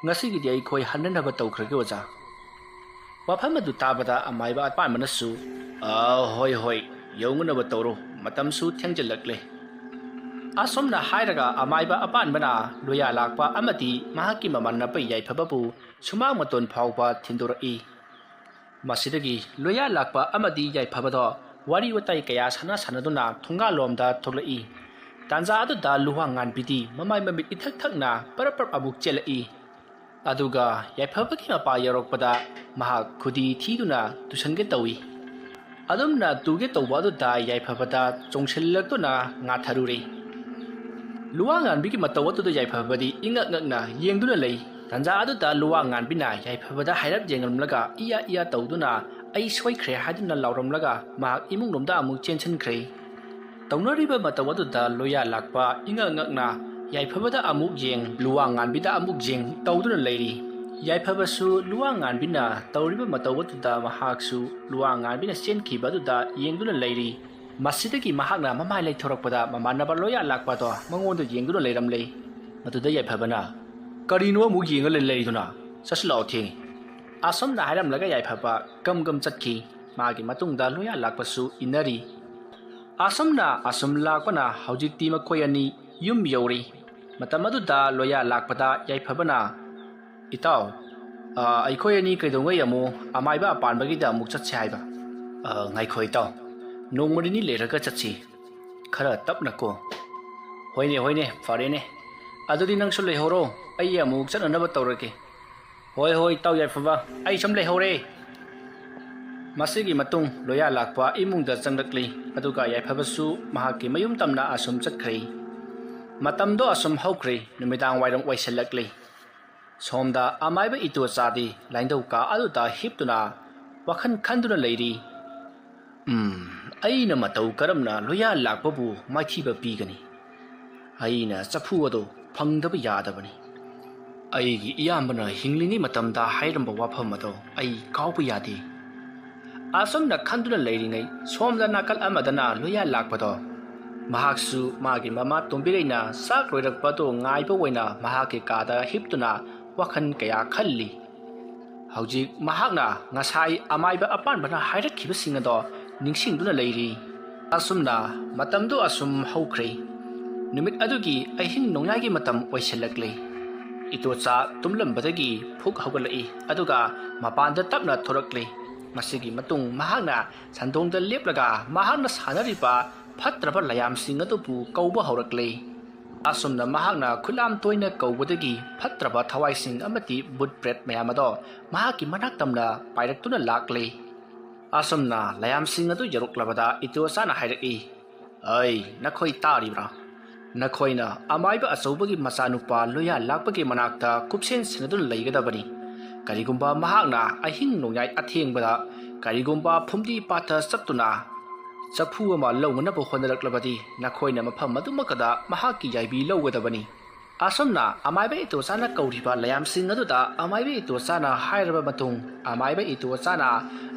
ꯉꯁꯤꯒꯤꯗꯤ ꯑꯩꯈꯣꯏ ꯍꯟꯅꯅꯕ ꯇꯧꯈ꯭ꯔꯒꯦ ꯑꯣꯖꯥ꯫" ꯋꯥꯐꯝ ꯑꯗꯨ ꯇꯥꯕꯗ ꯑꯃꯥꯏꯕ ꯑꯄꯥꯟꯕꯅꯁꯨ, "ꯑ, ꯍꯣꯏ ꯍꯣꯏ, ꯌꯧꯅꯅꯕ ꯇꯧꯔꯣ, ꯃꯇꯝꯁꯨ ꯊꯦꯡꯖꯤꯜꯂꯛꯂꯦ꯫" ꯑꯁꯨꯝꯅ ꯍꯥꯏꯔꯒ ꯑꯃꯥꯏꯕ ꯑꯄꯥꯟꯕꯅ ꯂꯣꯌꯥ ꯂꯥꯛꯄ ꯑꯃꯗꯤ ꯃꯍꯥꯛꯀꯤ ꯃꯃꯥꯟꯅꯕ ꯌꯥꯏꯐꯕꯕꯨ ꯁꯨꯃꯥꯡ ꯃꯇꯣꯟ ꯐꯥꯎꯕ ꯊꯤꯟꯗꯣꯔꯛꯏ꯫ ꯃꯁꯤꯗꯒꯤ ꯂꯣꯌꯥ ꯂꯥꯛꯄ ꯑꯃꯗꯤ ꯌꯥꯏꯐꯕꯗꯣ ꯋꯥꯔꯤ ꯋꯥꯇꯥꯏ ꯀꯌꯥ ꯁꯥꯟꯅ ꯁꯥꯟꯅꯗꯨꯅ ꯊꯣꯡꯒꯥꯜꯂꯣꯝꯗ ꯊꯣꯛꯂꯛꯏ꯫ ꯇꯥꯟꯖꯥ ꯑꯗꯨꯗ ꯂꯨꯋꯥ ꯉꯥꯟꯕꯤꯗꯤ ꯃꯃꯥꯏ ꯃꯃꯤꯠ ꯏꯊꯛ ꯊꯛꯅ ꯄꯔꯞ ꯄꯔꯞ ꯑꯃꯨꯛ ꯆꯦꯜꯂꯛꯏ꯫ ꯑꯗꯨꯒ ꯌꯥꯏꯐꯕꯒꯤ ꯃꯄꯥ ꯌꯧꯔꯛꯄꯗ ꯃꯍꯥꯛ ꯈꯨꯗꯤ ꯊꯤꯗꯨꯅ ꯇꯨꯁꯟꯒꯦ ꯇꯧꯏ꯫ ꯑꯗꯨꯝꯅ ꯇꯨꯒꯦ ꯇꯧꯕ ꯑꯗꯨꯗ ꯌꯥꯏꯐꯕꯗ ꯆꯣꯡꯁꯤꯜꯂꯛꯇꯨꯅ ꯉꯥꯊꯔꯨꯔꯦ꯫ ꯂꯨꯋꯥ ꯉꯥꯟꯕꯤꯒꯤ ꯃꯇꯧ ꯑꯗꯨꯗ ꯌꯥꯏꯐꯕꯗꯤ ꯏꯉꯛ ꯉꯛꯅ ꯌꯦꯡꯗꯨꯅ ꯂꯩ꯫ ꯇꯥꯟꯖꯥ ꯑꯗꯨꯗ ꯂꯨꯋꯥ ꯉꯥꯟꯕꯤꯅ ꯌꯥꯏꯐꯕꯗ ꯍꯥꯏꯔꯞ ꯌꯦꯡꯂꯝꯂꯒ ꯏꯌꯥ ꯏꯌꯥ ꯇꯧꯗꯨꯅ "ꯑꯩ ꯁꯣꯏꯈ꯭ꯔꯦ" ꯍꯥꯏꯗꯨꯅ ꯂꯥꯎꯔꯝꯂꯒ ꯃꯍꯥꯛ ꯏꯃꯨꯡꯂꯣꯝꯗ ꯑꯃꯨꯛ ꯆꯦꯟꯁꯤꯟꯈ꯭ꯔꯦ꯫ ꯇꯧꯅꯔꯤꯕ ꯃꯇꯧ ꯑꯗꯨꯗ ꯂꯣꯌꯥ ꯂꯥꯛꯄ ꯏꯉꯛ ꯉꯛꯅ ꯌꯥꯏꯐꯕꯗ ꯑꯃꯨꯛ ꯌꯦꯡ, ꯂꯨꯋꯥ ꯉꯥꯟꯕꯤꯗ ꯑꯃꯨꯛ ꯌꯦꯡ ꯇꯧꯗꯨꯅ ꯂꯩꯔꯤ꯫ ꯌꯥꯏꯐꯕꯁꯨ ꯂꯨꯋꯥ ꯉꯥꯟꯕꯤꯅ ꯇꯧꯔꯤꯕ ꯃꯇꯧ ꯑꯗꯨꯗ ꯃꯍꯥꯛꯁꯨ ꯂꯨꯋꯥ ꯉꯥꯟꯕꯤꯅ ꯆꯦꯟꯈꯤꯕ ꯑꯗꯨꯗ ꯌꯦꯡꯗꯨꯅ ꯂꯩꯔꯤ꯫ ꯃꯁꯤꯗꯒꯤ ꯃꯍꯥꯛꯅ ꯃꯃꯥꯏ ꯂꯩꯊꯣꯔꯛꯄꯗ ꯃꯃꯥꯟꯅꯕ ꯂꯣꯌꯥ ꯂꯥꯛꯄꯗꯣ ꯃꯉꯣꯟꯗ ꯌꯦꯡꯗꯨꯅ ꯂꯩꯔꯝꯂꯦ꯫ ꯃꯗꯨꯗ ꯌꯥꯏꯐꯕꯅ, "ꯀꯔꯤꯅꯣ ꯑꯃꯨꯛ ꯌꯦꯡꯉ ꯂꯩ-, ꯂꯩꯔꯤꯗꯨꯅ? ꯆꯠꯁꯤꯜꯂꯛꯑꯣ, ꯊꯦꯡꯉꯤ꯫" ꯑꯁꯨꯝꯅ ꯍꯥꯏꯔꯝꯂꯒ ꯌꯥꯏꯐꯕ ꯒꯝ ꯒꯝ ꯆꯠꯈꯤ꯫ ꯃꯥꯒꯤ ꯃꯇꯨꯡꯗ ꯂꯣꯌꯥ ꯂꯥꯛꯄꯁꯨ ꯏꯟꯅꯔꯤ꯫ ꯑꯁꯨꯝꯅ ꯑꯁꯨꯝ ꯂꯥꯛꯄꯅ ꯍꯧꯖꯤꯛꯇꯤ ꯃꯈꯣꯏ ꯑꯅꯤ ꯌꯨꯝ ꯌꯧꯔꯦ꯫ ꯃꯇꯝ ꯑꯗꯨꯗ ꯂꯣꯌꯥ ꯂꯥꯛꯄꯗ ꯌꯥꯏꯐꯕꯅ, "ꯏꯇꯥꯎ, ꯑ, ꯑꯩꯈꯣꯏ ꯑꯅꯤ ꯀꯩꯗꯧꯉꯩ ꯑꯃꯨꯛ ꯑꯃꯥꯏꯕ ꯑꯄꯥꯟꯕꯒꯤꯗ ꯑꯃꯨꯛ ꯆꯠꯁꯦ ꯍꯥꯏꯕ?" "ꯑ, ꯉꯥꯏꯈꯣ ꯏꯇꯥꯎ, ꯅꯣꯡꯃ ꯅꯤꯅꯤ ꯂꯩꯔꯒ ꯆꯠꯁꯤ꯫ ꯈꯔ ꯇꯞꯅꯀꯣ꯫ ꯍꯣꯏꯅꯦ, ꯍꯣꯏꯅꯦ, ꯐꯔꯦꯅꯦ꯫ ꯑꯗꯨꯗꯤ ꯅꯪꯁꯨ ꯂꯩꯍꯧꯔꯣ, ꯑꯩ ꯑꯃꯨꯛ ꯆꯠꯅꯅꯕ ꯇꯧꯔꯒꯦ꯫ ꯍꯣꯏ, ꯍꯣꯏ, ꯏꯇꯥꯎ ꯌꯥꯏꯐꯕ, ꯑꯩ ꯁꯨꯝ ꯂꯩꯍꯧꯔꯦ꯫ ꯃꯁꯤꯒꯤ ꯃꯇꯨꯡ ꯂꯣꯌꯥ ꯂꯥꯛꯄ ꯏꯃꯨꯡꯗ ꯆꯪꯂꯛꯂꯤ, ꯑꯗꯨꯒ ꯌꯥꯏꯐꯕꯁꯨ ꯃꯍꯥꯛꯀꯤ ꯃꯌꯨꯝ ꯇꯝꯅ ꯑꯁꯨꯝ ꯆꯠꯈ꯭ꯔꯦ꯫ ꯃꯇꯝꯗꯣ ꯑꯁꯨꯝ ꯍꯧꯈ꯭ꯔꯦ, ꯅꯨꯃꯤꯗꯥꯡ ꯋꯥꯏꯔꯝ ꯑꯣꯏꯁꯤꯜꯂꯛꯂꯤ꯫ ꯁꯣꯝꯗ ꯑꯃꯥꯏꯕ ꯏꯇꯣꯆꯥꯗꯤ ꯂꯥꯏꯅꯤꯡꯊꯧ ꯀꯥ ꯑꯗꯨꯗ ꯍꯤꯞꯇꯨꯅ ꯋꯥꯈꯜ ꯈꯟꯗꯨꯅ ꯂꯩꯔꯤ꯫ "ꯎꯝ, ꯑꯩꯅ ꯃꯇꯧ ꯀꯔꯝꯅ ꯂꯣꯌꯥ ꯂꯥꯛꯄꯕꯨ ꯃꯥꯏꯊꯤꯕ ꯄꯤꯒꯅꯤ? ꯑꯩꯅ ꯆꯐꯨ ꯑꯗꯨ ꯐꯪꯗꯕ ꯌꯥꯗꯕꯅꯤ꯫ ꯑꯩꯒꯤ ꯏꯌꯥꯝꯕꯅ ꯍꯤꯡꯂꯤꯉꯩ ꯃꯇꯝꯗ ꯍꯥꯏꯔꯝꯕ ꯋꯥꯐꯝ ꯑꯗꯣ ꯑꯩ ꯀꯥꯎꯕ ꯌꯥꯗꯦ"꯫ ꯑꯁꯨꯝꯅ ꯈꯟꯗꯨꯅ ꯂꯩꯔꯤꯉꯩ, ꯁꯣꯝꯗ ꯅꯥꯀꯜ ꯑꯃꯗꯅ ꯂꯣꯌꯥ ꯂꯥꯛꯄꯗꯣ, ꯃꯍꯥꯛꯁꯨ ꯃꯥꯒꯤ ꯃꯃꯥ ꯇꯣꯝꯕꯤꯔꯩꯅ ꯆꯥꯛ ꯂꯣꯏꯔꯛꯄꯗꯨ ꯉꯥꯏꯕ ꯑꯣꯏꯅ ꯃꯍꯥꯛꯀꯤ ꯀꯥꯗ ꯍꯤꯞꯇꯨꯅ ꯋꯥꯈꯜ ꯀꯌꯥ ꯈꯜꯂꯤ꯫ ꯍꯧꯖꯤꯛ ꯃꯍꯥꯛꯅ ꯉꯁꯥꯏ ꯑꯃꯥꯏꯕ ꯑꯄꯥꯟꯕꯅ ꯍꯥꯏꯔꯛꯈꯤꯕꯁꯤꯡ ꯑꯗꯣ ꯅꯤꯡꯁꯤꯡꯗꯨꯅ ꯂꯩꯔꯤ꯫ ꯑꯁꯨꯝꯅ ꯃꯇꯝꯗꯨ ꯑꯁꯨꯝ ꯍꯧꯈ꯭ꯔꯦ꯫ ꯅꯨꯃꯤꯠ ꯑꯗꯨꯒꯤ ꯑꯍꯤꯡ ꯅꯣꯡꯌꯥꯏꯒꯤ ꯃꯇꯝ ꯑꯣꯏꯁꯤꯜꯂꯛꯂꯦ꯫ ꯏꯇꯣꯆꯥ ꯇꯨꯝꯂꯝꯕꯗꯒꯤ ꯐꯨꯛ ꯍꯧꯒꯠꯂꯛꯏ, ꯑꯗꯨꯒ ꯃꯄꯥꯟꯗ ꯇꯞꯅ ꯊꯣꯔꯛꯂꯦ꯫ ꯃꯁꯤꯒꯤ ꯃꯇꯨꯡ ꯃꯍꯥꯛꯅ ꯁꯟꯗꯣꯡꯗ ꯂꯦꯞꯂꯒ ꯃꯍꯥꯛꯅ ꯁꯥꯟꯅꯔꯤꯕ ꯐꯠꯇ꯭ꯔꯕ ꯂꯥꯌꯥꯝꯁꯤꯡ ꯑꯗꯨꯕꯨ ꯀꯧꯕ ꯍꯧꯔꯛꯂꯦ꯫ ꯑꯁꯨꯝꯅ ꯃꯍꯥꯛꯅ ꯈꯨꯠꯂꯥꯝ ꯇꯣꯏꯅ ꯀꯧꯕꯗꯒꯤ ꯐꯠꯇ꯭ꯔꯕ ꯊꯋꯥꯏꯁꯤꯡ ꯑꯃꯗꯤ ꯕꯨꯠ ꯄ꯭ꯔꯦꯠ ꯃꯌꯥꯝ ꯑꯗꯣ ꯃꯍꯥꯛꯀꯤ ꯃꯅꯥꯛ ꯇꯝꯅ ꯄꯥꯏꯔꯛꯇꯨꯅ ꯂꯥꯛꯂꯦ꯫ ꯑꯁꯨꯝꯅ ꯂꯥꯌꯥꯝꯁꯤꯡ ꯑꯗꯨ ꯌꯧꯔꯛꯂꯕꯗ ꯏꯇꯣꯆꯥꯅ ꯍꯥꯏꯔꯛꯏ, "ꯑꯩ, ꯅꯈꯣꯏ ꯇꯥꯔꯤꯕ꯭ꯔꯥ? ꯅꯈꯣꯏꯅ ꯑꯃꯥꯏꯕ ꯑꯆꯧꯕꯒꯤ ꯃꯆꯥꯅꯨꯄꯥ ꯂꯣꯌꯥ ꯂꯥꯛꯄꯒꯤ ꯃꯅꯥꯛꯇ ꯀꯨꯞꯁꯦꯟ ꯁꯦꯟꯅꯗꯨꯅ ꯂꯩꯒꯗꯕꯅꯤ꯫ ꯀꯔꯤꯒꯨꯝꯕ ꯃꯍꯥꯛꯅ ꯑꯍꯤꯡ ꯅꯣꯡꯌꯥꯏ ꯑꯊꯦꯡꯕꯗ ꯀꯔꯤꯒꯨꯝꯕ ꯐꯨꯝꯗꯤ ꯄꯥꯠꯇ ꯆꯠꯇꯨꯅ ꯆꯐꯨ ꯑꯃ ꯂꯧꯅꯅꯕ ꯍꯣꯠꯅꯔꯛꯂꯕꯗꯤ ꯅꯈꯣꯏꯅ ꯃꯐꯝ ꯑꯗꯨꯃꯛꯇꯗ ꯃꯍꯥꯛꯀꯤ ꯌꯥꯏꯕꯤ ꯂꯧꯒꯗꯕꯅꯤ"꯫ ꯑꯁꯨꯝꯅ ꯑꯃꯥꯏꯕ ꯏꯇꯣꯆꯥꯅ ꯀꯧꯔꯤꯕ ꯂꯥꯌꯥꯝꯁꯤꯡ ꯑꯗꯨꯗ ꯑꯃꯥꯏꯕ ꯏꯇꯣꯆꯥꯅ ꯍꯥꯏꯔꯕ ꯃꯇꯨꯡ, ꯑꯃꯥꯏꯕ ꯏꯇꯣꯆꯥꯅ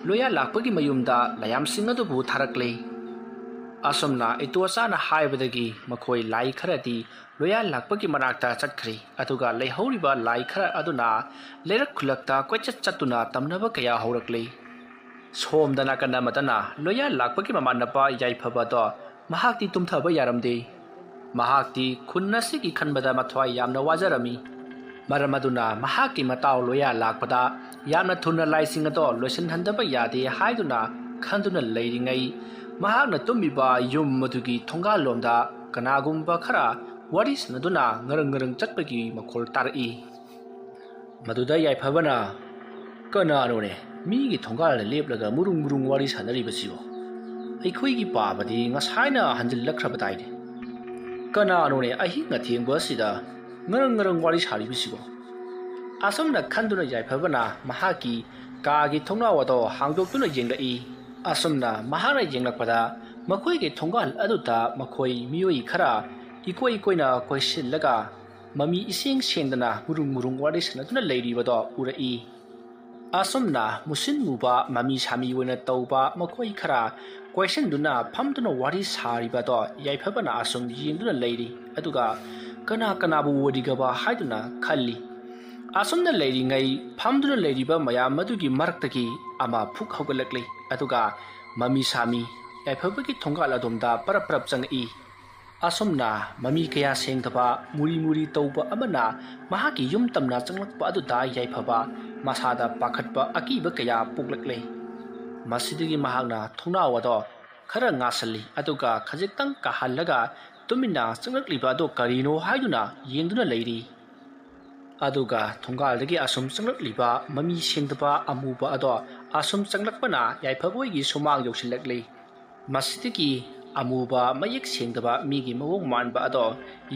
ꯂꯣꯌꯥ ꯂꯥꯛꯄꯒꯤ ꯃꯌꯨꯝꯗ ꯂꯥꯌꯥꯝꯁꯤꯡ ꯑꯗꯨꯕꯨ ꯊꯥꯔꯛꯂꯦ꯫ ꯑꯁꯨꯝꯅ ꯏꯇꯣꯆꯥꯅ ꯍꯥꯏꯕꯗꯒꯤ ꯃꯈꯣꯏ ꯂꯥꯏ ꯈꯔꯗꯤ ꯂꯣꯌꯥ ꯂꯥꯛꯄꯒꯤ ꯃꯅꯥꯛꯇ ꯆꯠꯈ꯭ꯔꯦ, ꯑꯗꯨꯒ ꯂꯩꯍꯧꯔꯤꯕ ꯂꯥꯏ ꯈꯔ ꯑꯗꯨꯅ ꯂꯩꯔꯛ ꯈꯨꯜꯂꯛꯇ ꯀꯣꯏꯆꯠ ꯆꯠꯇꯨꯅ ꯇꯝꯅꯕ ꯀꯌꯥ ꯍꯧꯔꯛꯂꯦ꯫ ꯁꯣꯝꯗ ꯅꯥꯀꯟ ꯑꯃꯗꯅ ꯂꯣꯌꯥ ꯂꯥꯛꯄꯒꯤ ꯃꯃꯥꯟꯅꯕ ꯌꯥꯏꯐꯕꯗꯣ ꯃꯍꯥꯛꯇꯤ ꯇꯨꯝꯊꯕ ꯌꯥꯔꯝꯗꯦ꯫ ꯃꯍꯥꯛꯇꯤ ꯈꯨꯟ ꯑꯁꯤꯒꯤ ꯈꯟꯕꯗ ꯃꯊ꯭ꯋꯥꯏ ꯌꯥꯝꯅ ꯋꯥꯖꯔꯝꯃꯤ꯫ ꯃꯔꯝ ꯑꯗꯨꯅ ꯃꯍꯥꯛꯀꯤ ꯃꯇꯥꯎ ꯂꯣꯌꯥ ꯂꯥꯛꯄꯗ ꯌꯥꯝꯅ ꯊꯨꯅ ꯂꯥꯏꯁꯤꯡ ꯑꯗꯣ ꯂꯣꯏꯁꯤꯟꯍꯟꯗꯕ ꯌꯥꯗꯦ ꯍꯥꯏꯗꯨꯅ ꯈꯟꯗꯨꯅ ꯂꯩꯔꯤꯉꯩ, ꯃꯍꯥꯛꯅ ꯇꯨꯝꯃꯤꯕ ꯌꯨꯝ ꯑꯗꯨꯒꯤ ꯊꯣꯡꯒꯥꯜꯂꯣꯝꯗ ꯀꯅꯥꯒꯨꯝꯕ ꯈꯔ ꯋꯥꯔꯤ ꯁꯥꯟꯅꯗꯨꯅ ꯉꯔꯪ ꯉꯔꯪ ꯆꯠꯄꯒꯤ ꯃꯈꯣꯜ ꯇꯥꯔꯛꯏ꯫ ꯃꯗꯨꯗ ꯌꯥꯏꯐꯕꯅ, "ꯀꯅꯥꯅꯣꯅꯦ ꯃꯤꯒꯤ ꯊꯣꯡꯒꯥꯜꯗ ꯂꯦꯞꯂꯒ ꯃꯨꯔꯨꯡ ꯃꯨꯔꯨꯡ ꯋꯥꯔꯤ ꯁꯥꯟꯅꯔꯤꯕꯁꯤꯕꯣ? ꯑꯩꯈꯣꯏꯒꯤ ꯄꯥꯕꯗꯤ ꯉꯁꯥꯏꯅ ꯍꯟꯖꯤꯜꯂꯛꯈ꯭ꯔꯕꯗꯥꯏꯅꯦ꯫ ꯀꯅꯥꯅꯣꯅꯦ ꯑꯍꯤꯡ ꯑꯊꯦꯡꯕ ꯑꯁꯤꯗ ꯉꯔꯪ ꯉꯔꯪ ꯋꯥꯔꯤ ꯁꯥꯔꯤꯕꯁꯤꯕꯣ?" ꯑꯁꯨꯝꯅ ꯈꯟꯗꯨꯅ ꯌꯥꯏꯐꯕꯅ ꯃꯍꯥꯛꯀꯤ ꯀꯥꯒꯤ ꯊꯣꯡꯅꯥꯎ ꯑꯗꯣ ꯍꯥꯡꯗꯣꯛꯇꯨꯅ ꯌꯦꯡꯂꯛꯏ꯫ ꯑꯁꯨꯝꯅ ꯃꯍꯥꯛꯅ ꯌꯦꯡꯂꯛꯄꯗ ꯃꯈꯣꯏꯒꯤ ꯊꯣꯡꯒꯥꯜ ꯑꯗꯨꯗ ꯃꯈꯣꯏ ꯃꯤꯑꯣꯏ ꯈꯔ ꯏꯀꯣꯏ ꯀꯣꯏꯅ ꯀꯣꯏꯁꯤꯜꯂꯒ ꯃꯃꯤ ꯏꯁꯦꯡ ꯁꯦꯡꯗꯅ ꯃꯨꯔꯨꯡ ꯃꯨꯔꯨꯡ ꯋꯥꯔꯤ ꯁꯥꯟꯅꯗꯨꯅ ꯂꯩꯔꯤꯕꯗꯣ ꯎꯔꯛꯏ꯫ ꯑꯁꯨꯝꯅ ꯃꯨꯁꯤꯟ ꯃꯨꯕ ꯃꯃꯤ ꯁꯥꯃꯤ ꯑꯣꯏꯅ ꯇꯧꯕ ꯃꯈꯣꯏ ꯈꯔ ꯀꯣꯏꯁꯤꯟꯗꯨꯅ ꯐꯝꯗꯨꯅ ꯋꯥꯔꯤ ꯁꯥꯔꯤꯕꯗꯣ ꯌꯥꯏꯐꯕꯅ ꯑꯁꯨꯝ ꯌꯦꯡꯗꯨꯅ ꯂꯩꯔꯤ꯫ ꯑꯗꯨꯒ ꯀꯅꯥ ꯀꯅꯥꯕꯨ ꯑꯣꯏꯔꯤꯒꯕ ꯍꯥꯏꯗꯨꯅ ꯈꯜꯂꯤ꯫ ꯑꯁꯨꯝꯅ ꯂꯩꯔꯤꯉꯩ ꯐꯝꯗꯨꯅ ꯂꯩꯔꯤꯕ ꯃꯌꯥꯝ ꯑꯗꯨꯒꯤ ꯃꯔꯛꯇꯒꯤ ꯑꯃ ꯐꯨꯛ ꯍꯧꯒꯠꯂꯛꯂꯤ꯫ ꯑꯗꯨꯒ ꯃꯃꯤ ꯁꯥꯃꯤ ꯌꯥꯏꯐꯕꯒꯤ ꯊꯣꯡꯒꯥꯜ ꯑꯗꯣꯝꯗ ꯄꯔꯞ ꯄꯔꯞ ꯆꯪꯉꯛꯏ꯫ ꯑꯁꯨꯝꯅ ꯃꯃꯤ ꯀꯌꯥ ꯁꯦꯡꯗꯕ ꯃꯨꯔꯤ ꯃꯨꯔꯤ ꯇꯧꯕ ꯑꯃꯅ ꯃꯍꯥꯛꯀꯤ ꯌꯨꯝ ꯇꯝꯅ ꯆꯪꯂꯛꯄ ꯑꯗꯨꯗ ꯌꯥꯏꯐꯕ ꯃꯁꯥꯗ ꯄꯥꯈꯠꯄ ꯑꯀꯤꯕ ꯀꯌꯥ ꯄꯣꯛꯂꯛꯂꯦ꯫ ꯃꯁꯤꯗꯒꯤ ꯃꯍꯥꯛꯅ ꯊꯣꯡꯅꯥꯎ ꯑꯗꯣ ꯈꯔ ꯉꯥꯁꯜꯂꯤ, ꯑꯗꯨꯒ ꯈꯖꯤꯛꯇꯪ ꯀꯥꯍꯜꯂꯒ ꯇꯨꯃꯤꯟꯅ ꯆꯪꯂꯛꯂꯤꯕ ꯑꯗꯣ ꯀꯔꯤꯅꯣ ꯍꯥꯏꯗꯨꯅ ꯌꯦꯡꯗꯨꯅ ꯂꯩꯔꯤ꯫ ꯑꯗꯨꯒ ꯊꯣꯡꯒꯥꯜꯗꯒꯤ ꯑꯁꯨꯝ ꯆꯪꯂꯛꯂꯤꯕ ꯃꯃꯤ ꯁꯦꯡꯗꯕ ꯑꯃꯨꯕ ꯑꯗꯣ ꯑꯁꯨꯝ ꯆꯪꯂꯛꯄꯅ ꯌꯥꯏꯐꯕ ꯍꯣꯏꯒꯤ ꯁꯨꯃꯥꯡ ꯌꯧꯁꯤꯜꯂꯛꯂꯤ꯫ ꯃꯁꯤꯗꯒꯤ ꯑꯃꯨꯕ ꯃꯌꯦꯛ ꯁꯦꯡꯗꯕ ꯃꯤꯒꯤ ꯃꯑꯣꯡ ꯃꯥꯟꯕ ꯑꯗꯣ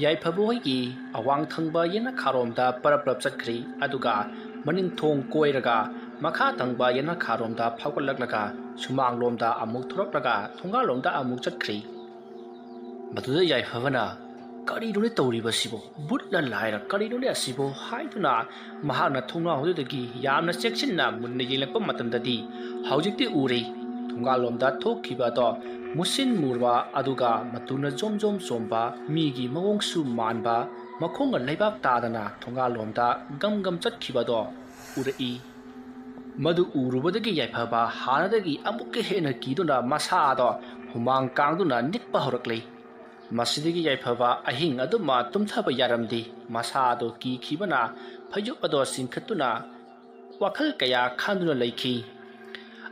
ꯌꯥꯏꯐꯕ ꯍꯣꯏꯒꯤ ꯑꯋꯥꯡ ꯊꯪꯕ ꯌꯦꯅꯈꯥꯔꯣꯝꯗ ꯄꯔꯞ ꯄꯔꯞ ꯆꯠꯈ꯭ꯔꯤ꯫ ꯑꯗꯨꯒ ꯃꯅꯤꯡ ꯊꯣꯡ ꯀꯣꯏꯔꯒ ꯃꯈꯥ ꯊꯪꯕ ꯌꯦꯅꯈꯥꯔꯣꯝꯗ ꯐꯥꯎꯒꯠꯂꯛꯂꯒ ꯁꯨꯃꯥꯡꯂꯣꯝꯗ ꯑꯃꯨꯛ ꯊꯣꯔꯛꯂꯒ ꯊꯣꯡꯒꯥꯜꯂꯣꯝꯗ ꯑꯃꯨꯛ ꯆꯠꯈ꯭ꯔꯤ꯫ ꯃꯗꯨꯗ ꯌꯥꯏꯐꯕꯅ, "ꯀꯔꯤꯅꯣꯅꯦ ꯇꯧꯔꯤꯕꯁꯤꯕꯣ? ꯕꯨꯠꯅ ꯂꯥꯏꯔ ꯀꯔꯤꯅꯣꯅꯦ ꯑꯁꯤꯕꯣ?" ꯍꯥꯏꯗꯨꯅ ꯃꯍꯥꯛꯅ ꯊꯣꯡꯅꯥꯎ ꯑꯗꯨꯗꯒꯤ ꯌꯥꯝꯅ ꯆꯦꯛꯁꯤꯟꯅ ꯃꯨꯟꯅ ꯌꯦꯡꯂꯛꯄ ꯃꯇꯝꯗꯗꯤ ꯍꯧꯖꯤꯛꯇꯤ ꯎꯔꯦ꯫ ꯊꯣꯡꯒꯥꯜꯂꯣꯝꯗ ꯊꯣꯛꯈꯤꯕ ꯑꯗꯣ ꯃꯨꯁꯤꯟ ꯃꯨꯔꯕ, ꯑꯗꯨꯒ ꯃꯇꯨꯅ ꯖꯣꯝ ꯖꯣꯝ ꯆꯣꯝꯕ, ꯃꯤꯒꯤ ꯃꯑꯣꯡꯁꯨ ꯃꯥꯟꯕ, ꯃꯈꯣꯡꯅ ꯂꯩꯕꯥꯛ ꯇꯥꯗꯅ ꯊꯣꯡꯒꯥꯜꯂꯣꯝꯗ ꯒꯝ ꯒꯝ ꯆꯠꯈꯤꯕ ꯑꯗꯣ ꯎꯔꯛꯏ꯫ ꯃꯗꯨ ꯎꯔꯨꯕꯗꯒꯤ ꯌꯥꯏꯐꯕ ꯍꯥꯟꯅꯗꯒꯤ ꯑꯃꯨꯛꯀ ꯍꯦꯟꯅ ꯀꯤꯗꯨꯅ ꯃꯁꯥꯗꯣ ꯍꯨꯃꯥꯡ ꯀꯥꯡꯗꯨꯅ ꯅꯤꯛꯄ ꯍꯧꯔꯛꯂꯦ꯫ ꯃꯁꯤꯗꯒꯤ ꯌꯥꯏꯐꯕ ꯑꯍꯤꯡ ꯑꯗꯨꯃ ꯇꯨꯝꯊꯕ ꯌꯥꯔꯝꯗꯦ꯫ ꯃꯁꯥ ꯑꯗꯨ ꯀꯤꯈꯤꯕꯅ ꯐꯩꯖꯨꯞ ꯑꯗꯣ ꯆꯤꯡꯈꯠꯇꯨꯅ ꯋꯥꯈꯜ ꯀꯌꯥ ꯈꯟꯗꯨꯅ ꯂꯩꯈꯤ꯫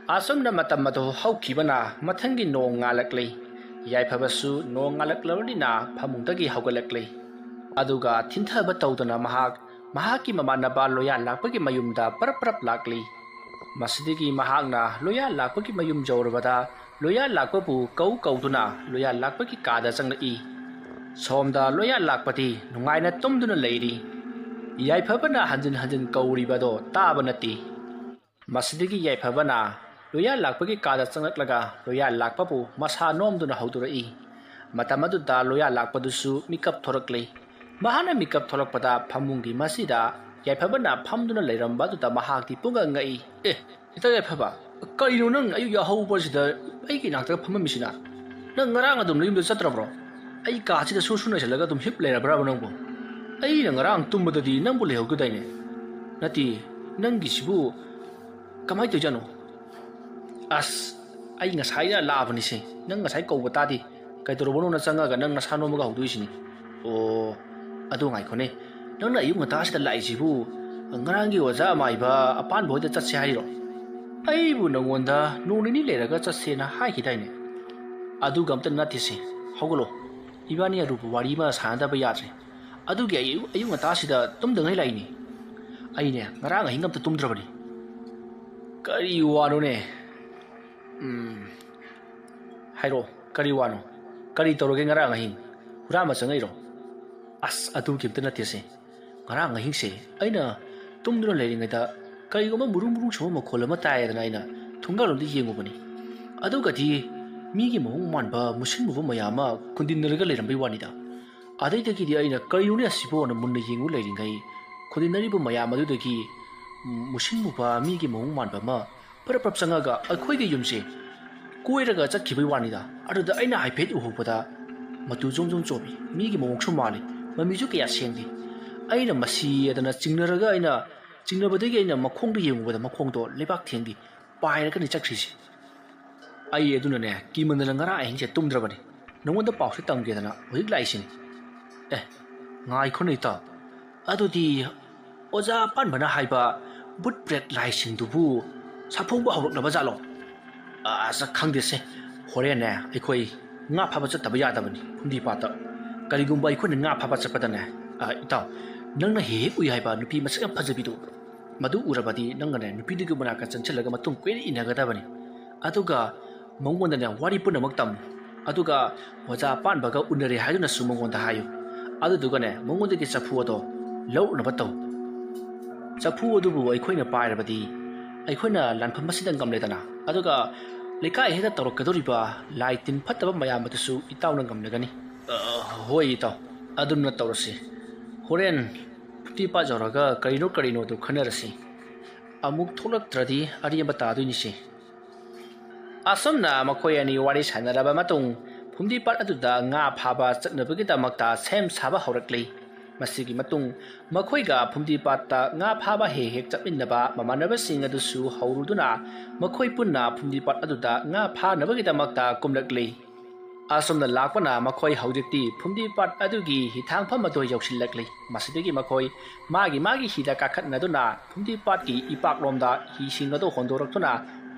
ꯑꯁꯨꯝꯅ ꯃꯇꯝ ꯑꯗꯨ ꯍꯧꯈꯤꯕꯅ ꯃꯊꯪꯒꯤ ꯅꯣꯡ ꯉꯥꯜꯂꯛꯂꯤ꯫ ꯌꯥꯏꯐꯕꯁꯨ ꯅꯣꯡ ꯉꯥꯜꯂꯛꯂꯕꯅꯤꯅ ꯐꯃꯨꯡꯗꯒꯤ ꯍꯧꯒꯠꯂꯛꯂꯤ꯫ ꯑꯗꯨꯒ ꯊꯤꯟꯊꯕ ꯇꯧꯗꯅ ꯃꯍꯥꯛ ꯃꯍꯥꯛꯀꯤ ꯃꯃꯥꯟꯅꯕ ꯂꯣꯌꯥ ꯂꯥꯛꯄꯒꯤ ꯃꯌꯨꯝꯗ ꯄꯔꯞ ꯄꯔꯞ ꯂꯥꯛꯂꯤ꯫ ꯃꯁꯤꯗꯒꯤ ꯃꯍꯥꯛꯅ ꯂꯣꯌꯥ ꯂꯥꯛꯄꯒꯤ ꯃꯌꯨꯝ ꯌꯧꯔꯕꯗ ꯂꯣꯌꯥ ꯂꯥꯛꯄꯕꯨ ꯀꯧ ꯀꯧꯗꯨꯅ ꯂꯣꯌꯥ ꯂꯥꯛꯄꯒꯤ ꯀꯥꯗ ꯆꯪꯂꯛꯏ꯫ ꯁꯣꯝꯗ ꯂꯣꯌꯥ ꯂꯥꯛꯄꯗꯤ ꯅꯨꯡꯉꯥꯏꯅ ꯇꯨꯝꯗꯨꯅ ꯂꯩꯔꯤ꯫ ꯌꯥꯏꯐꯕꯅ ꯍꯟꯖꯤꯟ ꯍꯟꯖꯤꯟ ꯀꯧꯔꯤꯕꯗꯣ ꯇꯥꯕ ꯅꯠꯇꯦ꯫ ꯃꯁꯤꯗꯒꯤ ꯌꯥꯏꯐꯕꯅ ꯂꯣꯌꯥ ꯂꯥꯛꯄꯒꯤ ꯀꯥꯗ ꯆꯪꯂꯛꯂꯒ ꯂꯣꯌꯥ ꯂꯥꯛꯄꯕꯨ ꯃꯁꯥ ꯅꯣꯝꯗꯨꯅ ꯍꯧꯗꯣꯔꯛꯏ꯫ ꯃꯇꯝ ꯑꯗꯨꯗ ꯂꯣꯌꯥ ꯂꯥꯛꯄꯗꯨꯁꯨ ꯃꯤꯀꯞ ꯊꯣꯔꯛꯂꯤ꯫ ꯃꯍꯥꯛꯅ ꯃꯤꯀꯞ ꯊꯣꯔꯛꯄꯗ ꯐꯃꯨꯡꯒꯤ ꯃꯁꯤꯗ ꯌꯥꯏꯐꯕꯅ ꯐꯝꯗꯨꯅ ꯂꯩꯔꯝꯕ ꯑꯗꯨꯗ ꯃꯍꯥꯛꯇꯤ ꯄꯨꯡꯉꯛ ꯉꯛꯏ꯫ "ꯑꯦ, ꯏꯇꯥꯎ ꯌꯥꯏꯐꯕ, ꯀꯔꯤꯅꯣ ꯅꯪ ꯑꯌꯨꯛ ꯌꯥꯍꯧꯕꯁꯤꯗ ꯑꯩꯒꯤ ꯏꯅꯥꯛꯇ ꯐꯝꯃꯝꯃꯤꯁꯤꯅ? ꯅꯪ ꯉꯔꯥꯡ ꯑꯗꯨꯝ ꯅꯌꯨꯝꯗ ꯆꯠꯇ꯭ꯔꯕ꯭ꯔꯣ? ꯑꯩ ꯀꯥꯁꯤꯗ ꯁꯨꯔ ꯁꯨꯔ ꯅꯩꯁꯜꯂꯒ ꯑꯗꯨꯝ ꯍꯤꯞ ꯂꯩꯔꯕ꯭ꯔꯕ ꯅꯪꯕꯨ? ꯑꯩꯅ ꯉꯔꯥꯡ ꯇꯨꯝꯕꯗꯗꯤ ꯅꯪꯕꯨ ꯂꯩꯍꯧꯗꯗꯥꯏꯅꯦ? ꯅꯠꯇꯦ, ꯅꯪꯒꯤꯁꯤꯕꯨ ꯀꯃꯥꯏꯅ ꯇꯧꯔꯤꯖꯥꯠꯅꯣ?" "ꯑꯁ, ꯑꯩ ꯉꯁꯥꯏꯅ ꯂꯥꯛꯑꯕꯅꯤꯁꯦ, ꯅꯪ ꯉꯁꯥꯏ ꯀꯧꯕ ꯇꯥꯗꯦ꯫ ꯀꯩꯗꯧꯔꯕꯅꯣꯅ ꯆꯪꯉꯒ ꯅꯪ ꯅꯁꯥ ꯅꯣꯝꯃꯒ ꯍꯧꯗꯣꯛꯏꯁꯤꯅꯤ?" "ꯑꯣ, ꯑꯗꯨ ꯉꯥꯏꯈꯣꯅꯦ, ꯅꯪꯅ ꯑꯌꯨꯛ ꯉꯟꯇꯥꯁꯤꯗ ꯂꯥꯛꯏꯁꯤꯕꯨ ꯉꯔꯥꯡꯒꯤ ꯑꯣꯖꯥ ꯑꯃꯥꯏꯕ ꯑꯄꯥꯟꯕ ꯍꯣꯏꯗ ꯆꯠꯁꯦ ꯍꯥꯏꯔꯤꯔꯣ? ꯑꯩꯕꯨ ꯅꯪꯉꯣꯟꯗ ꯅꯣꯡ ꯅꯤꯅꯤ ꯂꯩꯔꯒ ꯆꯠꯁꯦꯅ ꯍꯥꯏꯈꯤꯗꯥꯏꯅꯦ? ꯑꯗꯨꯒ ꯑꯝꯇ ꯅꯠꯇꯦꯁꯦ, ꯍꯧꯒꯠꯂꯣ, ꯏꯕꯥꯅꯤ ꯑꯔꯨꯕ ꯋꯥꯔꯤ ꯑꯃ ꯁꯥꯟꯅꯗꯕ ꯌꯥꯗ꯭ꯔꯦ꯫ ꯑꯗꯨꯒꯤ ꯑꯌꯨꯛ, ꯑꯌꯨꯛ ꯉꯟꯇꯥꯁꯤꯗ ꯇꯨꯝꯗꯉꯩ ꯂꯥꯛꯏꯅꯤ꯫ ꯑꯩꯅꯦ ꯉꯔꯥꯡ ꯑꯍꯤꯡ ꯑꯝꯇ ꯇꯨꯝꯗ꯭ꯔꯕꯅꯤ꯫" "ꯀꯔꯤ ꯋꯥꯅꯣꯅꯦ?" "ꯎꯝ, ꯍꯥꯏꯔꯛꯑꯣ, ꯀꯔꯤ ꯋꯥꯅꯣ? ꯀꯔꯤ ꯇꯧꯔꯒꯦ ꯉꯔꯥꯡ ꯑꯍꯤꯡ? ꯍꯨꯔꯥꯟꯕ ꯆꯪꯉꯛꯏꯔꯣ?" "ꯑꯁ, ꯑꯗꯨꯒꯤ ꯑꯝꯇ ꯅꯠꯇꯦꯁꯦ꯫ ꯉꯔꯥꯡ ꯑꯍꯤꯡꯁꯦ ꯑꯩꯅ ꯇꯨꯝꯗꯨꯅ ꯂꯩꯔꯤꯉꯩꯗ ꯀꯔꯤꯒꯨꯝꯕ ꯃꯨꯔꯨꯝ ꯃꯨꯔꯨꯝ ꯁꯨꯕ ꯃꯈꯣꯜ ꯑꯃ ꯇꯥꯏꯌꯦꯗꯅ ꯑꯩꯅ ꯊꯣꯡꯒꯥꯜꯂꯣꯝꯗ ꯌꯦꯡꯉꯨꯕꯅꯤ꯫ ꯑꯗꯨꯒꯗꯤ ꯃꯤꯒꯤ ꯃꯑꯣꯡ ꯃꯥꯟꯕ ꯃꯨꯁꯤꯟ ꯃꯨꯕ ꯃꯌꯥꯝ ꯑꯃ ꯈꯨꯟꯗꯤꯟꯅꯔꯒ ꯂꯩꯔꯝꯕꯩ ꯋꯥꯅꯤꯗ꯫ ꯑꯗꯩꯗꯒꯤꯗꯤ ꯑꯩꯅ ꯀꯔꯤꯅꯣꯅꯦ ꯑꯁꯤꯕꯣꯅ ꯃꯨꯟꯅ ꯌꯦꯡꯉꯨ ꯂꯩꯔꯤꯉꯩ ꯈꯨꯟꯗꯤꯟꯅꯔꯤꯕ ꯃꯌꯥꯝ ꯑꯗꯨꯗꯒꯤ ꯃꯨꯁꯤꯟ ꯃꯨꯕ ꯃꯤꯒꯤ ꯃꯑꯣꯡ ꯃꯥꯟꯕ ꯑꯃ ꯄꯔꯞ ꯄꯔꯞ ꯆꯪꯉꯒ ꯑꯩꯈꯣꯏꯒꯤ ꯌꯨꯝꯁꯦ ꯀꯣꯏꯔꯒ ꯆꯠꯈꯤꯕꯩ ꯋꯥꯅꯤꯗ꯫ ꯑꯗꯨꯗ ꯑꯩꯅ ꯍꯥꯏꯐꯦꯠ ꯎꯍꯧꯕꯗ ꯃꯇꯨ ꯖꯣꯝ ꯖꯣꯝ ꯆꯣꯝꯃꯤ, ꯃꯤꯒꯤ ꯃꯑꯣꯡꯁꯨ ꯃꯥꯜꯂꯤ, ꯃꯃꯤꯁꯨ ꯀꯌꯥ ꯁꯦꯡꯗꯦ꯫ ꯑꯩꯅ ꯃꯁꯤ ꯑꯗꯨꯅ ꯆꯤꯡꯅꯔꯒ ꯑꯩꯅ ꯆꯤꯡꯅꯕꯗꯒꯤ ꯑꯩꯅ ꯃꯈꯣꯡꯗ ꯌꯦꯡꯉꯨꯕꯗ ꯃꯈꯣꯡꯗꯣ ꯂꯩꯕꯥꯛ ꯊꯦꯡꯗꯦ, ꯄꯥꯏꯔꯒꯅꯤ ꯆꯠꯈ꯭ꯔꯤꯁꯦ꯫ ꯑꯩ ꯑꯗꯨꯅꯅꯦ ꯀꯤꯃꯟꯗꯅ ꯉꯔꯥꯡ ꯑꯍꯤꯡꯁꯦ ꯇꯨꯝꯗ꯭ꯔꯕꯅꯤ꯫ ꯅꯉꯣꯟꯗ ꯄꯥꯎꯁꯦ ꯇꯝꯒꯦꯗꯅ ꯍꯧꯖꯤꯛ ꯂꯥꯛꯏꯁꯤꯅꯤ꯫" "ꯑꯦ, ꯉꯥꯏꯈꯣꯅꯦ ꯏꯇꯥꯎ, ꯑꯗꯨꯗꯤ ꯑꯣꯖꯥ ꯑꯄꯥꯟꯕꯅ ꯍꯥꯏꯕ ꯕꯨꯠ ꯄ꯭ꯔꯦꯠ ꯂꯥꯏꯁꯤꯡꯗꯨꯕꯨ ꯁꯥꯐꯣꯡꯕ ꯍꯧꯔꯛꯂꯕ ꯖꯥꯠꯂꯣ? ꯑꯁ, ꯈꯪꯗꯦꯁꯦ꯫ ꯍꯣꯔꯦꯟꯅꯦ ꯑꯩꯈꯣꯏ ꯉꯥ ꯐꯥꯕ ꯆꯠꯇꯕ ꯌꯥꯗꯕꯅꯤ ꯐꯨꯝꯗꯤ ꯄꯥꯠꯇ꯫ ꯀꯔꯤꯒꯨꯝꯕ ꯑꯩꯈꯣꯏꯅ ꯉꯥ ꯐꯥꯕ ꯆꯠꯄꯗꯅꯦ, ꯑ, ꯏꯇꯥꯎ, ꯅꯪꯅ ꯍꯦꯛ ꯍꯦꯛ ꯎꯏ ꯍꯥꯏꯕ ꯅꯨꯄꯤ ꯃꯁꯛ ꯌꯥꯝ ꯐꯖꯕꯤꯗꯣ, ꯃꯗꯨ ꯎꯔꯕꯗꯤ ꯅꯪꯅꯅꯦ ꯅꯨꯄꯤꯗꯨꯒꯤ ꯃꯅꯥꯛꯇ ꯆꯪꯁꯤꯜꯂꯒ ꯃꯇꯨꯡ ꯀꯣꯏꯅ ꯏꯟꯅꯒꯗꯕꯅꯤ꯫ ꯑꯗꯨꯒ ꯃꯉꯣꯟꯗꯅꯦ ꯋꯥꯔꯤ ꯄꯨꯝꯅꯃꯛ ꯇꯝꯃꯨ꯫ ꯑꯗꯨꯒ ꯑꯣꯖꯥ ꯄꯥꯟꯕꯒ ꯎꯅꯔꯦ ꯍꯥꯏꯗꯨꯅꯁꯨ ꯃꯉꯣꯟꯗ ꯍꯥꯏꯌꯨ꯫ ꯑꯗꯨꯗꯨꯒꯅꯦ ꯃꯉꯣꯟꯗꯒꯤ ꯆꯐꯨ ꯑꯗꯣ ꯂꯧꯔꯨꯅꯕ ꯇꯧ꯫ ꯆꯐꯨ ꯑꯗꯨꯕꯨ ꯑꯩꯈꯣꯏꯅ ꯄꯥꯏꯔꯕꯗꯤ ꯑꯩꯈꯣꯏꯅ ꯂꯥꯟꯐꯝ ꯑꯁꯤꯗ ꯉꯝꯂꯦꯗꯅ꯫ ꯑꯗꯨꯒ ꯂꯩꯀꯥꯏ ꯍꯦꯛꯇ ꯇꯧꯔꯛꯀꯗꯧꯔꯤꯕ ꯂꯥꯏ ꯇꯤꯟ ꯐꯠꯇꯕ ꯃꯌꯥꯝ ꯑꯗꯨꯁꯨ ꯏꯇꯥꯎꯅ ꯉꯝꯂꯒꯅꯤ꯫ ꯑ, ꯍꯣꯏ ꯏꯇꯥꯎ, ꯑꯗꯨꯝꯅ ꯇꯧꯔꯁꯤ꯫ ꯍꯣꯔꯦꯟ ꯐꯨꯝꯗꯤ ꯄꯥꯠ ꯌꯧꯔꯒ ꯀꯔꯤꯅꯣ ꯀꯔꯤꯅꯣꯗꯨ ꯈꯟꯅꯔꯁꯤ꯫ ꯑꯃꯨꯛ ꯊꯣꯛꯂꯛꯇ꯭ꯔꯗꯤ ꯑꯔꯦꯝꯕ ꯇꯥꯗꯣꯏꯅꯤꯁꯦ꯫ ꯑꯁꯨꯝꯅ ꯃꯈꯣꯏ ꯑꯅꯤ ꯋꯥꯔꯤ ꯁꯥꯟꯅꯔꯕ ꯃꯇꯨꯡ, ꯐꯨꯝꯗꯤ ꯄꯥꯠ ꯑꯗꯨꯗ ꯉꯥ ꯐꯥꯕ ꯆꯠꯅꯕꯒꯤꯗꯃꯛꯇ ꯁꯦꯝ ꯁꯥꯕ ꯍꯧꯔꯛꯂꯤ꯫ ꯃꯁꯤꯒꯤ ꯃꯇꯨꯡ ꯃꯈꯣꯏꯒ ꯐꯨꯝꯗꯤ ꯄꯥꯠꯇ ꯉꯥ ꯐꯥꯕ ꯍꯦꯛ ꯍꯦꯛ ꯆꯠꯃꯤꯟꯅꯕ ꯃꯃꯥꯟꯅꯕꯁꯤꯡ ꯑꯗꯨꯁꯨ ꯍꯧꯔꯨꯗꯨꯅ ꯃꯈꯣꯏ ꯄꯨꯟꯅ ꯐꯨꯝꯗꯤ ꯄꯥꯠ ꯑꯗꯨꯗ ꯉꯥ ꯐꯥꯅꯕꯒꯤꯗꯃꯛꯇ ꯀꯨꯝꯂꯛꯂꯤ꯫ ꯑꯁꯨꯝꯅ ꯂꯥꯛꯄꯅ ꯃꯈꯣꯏ ꯍꯧꯖꯤꯛꯇꯤ ꯐꯨꯝꯗꯤ ꯄꯥꯠ ꯑꯗꯨꯒꯤ ꯍꯤꯊꯥꯡꯐꯝ ꯑꯗꯨ ꯌꯧꯁꯤꯜꯂꯛꯂꯤ꯫ ꯃꯁꯤꯗꯒꯤ ꯃꯈꯣꯏ ꯃꯥꯒꯤ ꯃꯥꯒꯤ ꯍꯤꯗ ꯀꯥꯈꯠꯅꯗꯨꯅ ꯐꯨꯝꯗꯤ ꯄꯥꯠꯀꯤ ꯏꯄꯥꯛꯂꯣꯝꯗ ꯍꯤꯁꯤꯡ ꯑꯗꯨ ꯍꯣꯟꯗꯣꯔꯛꯇꯨꯅ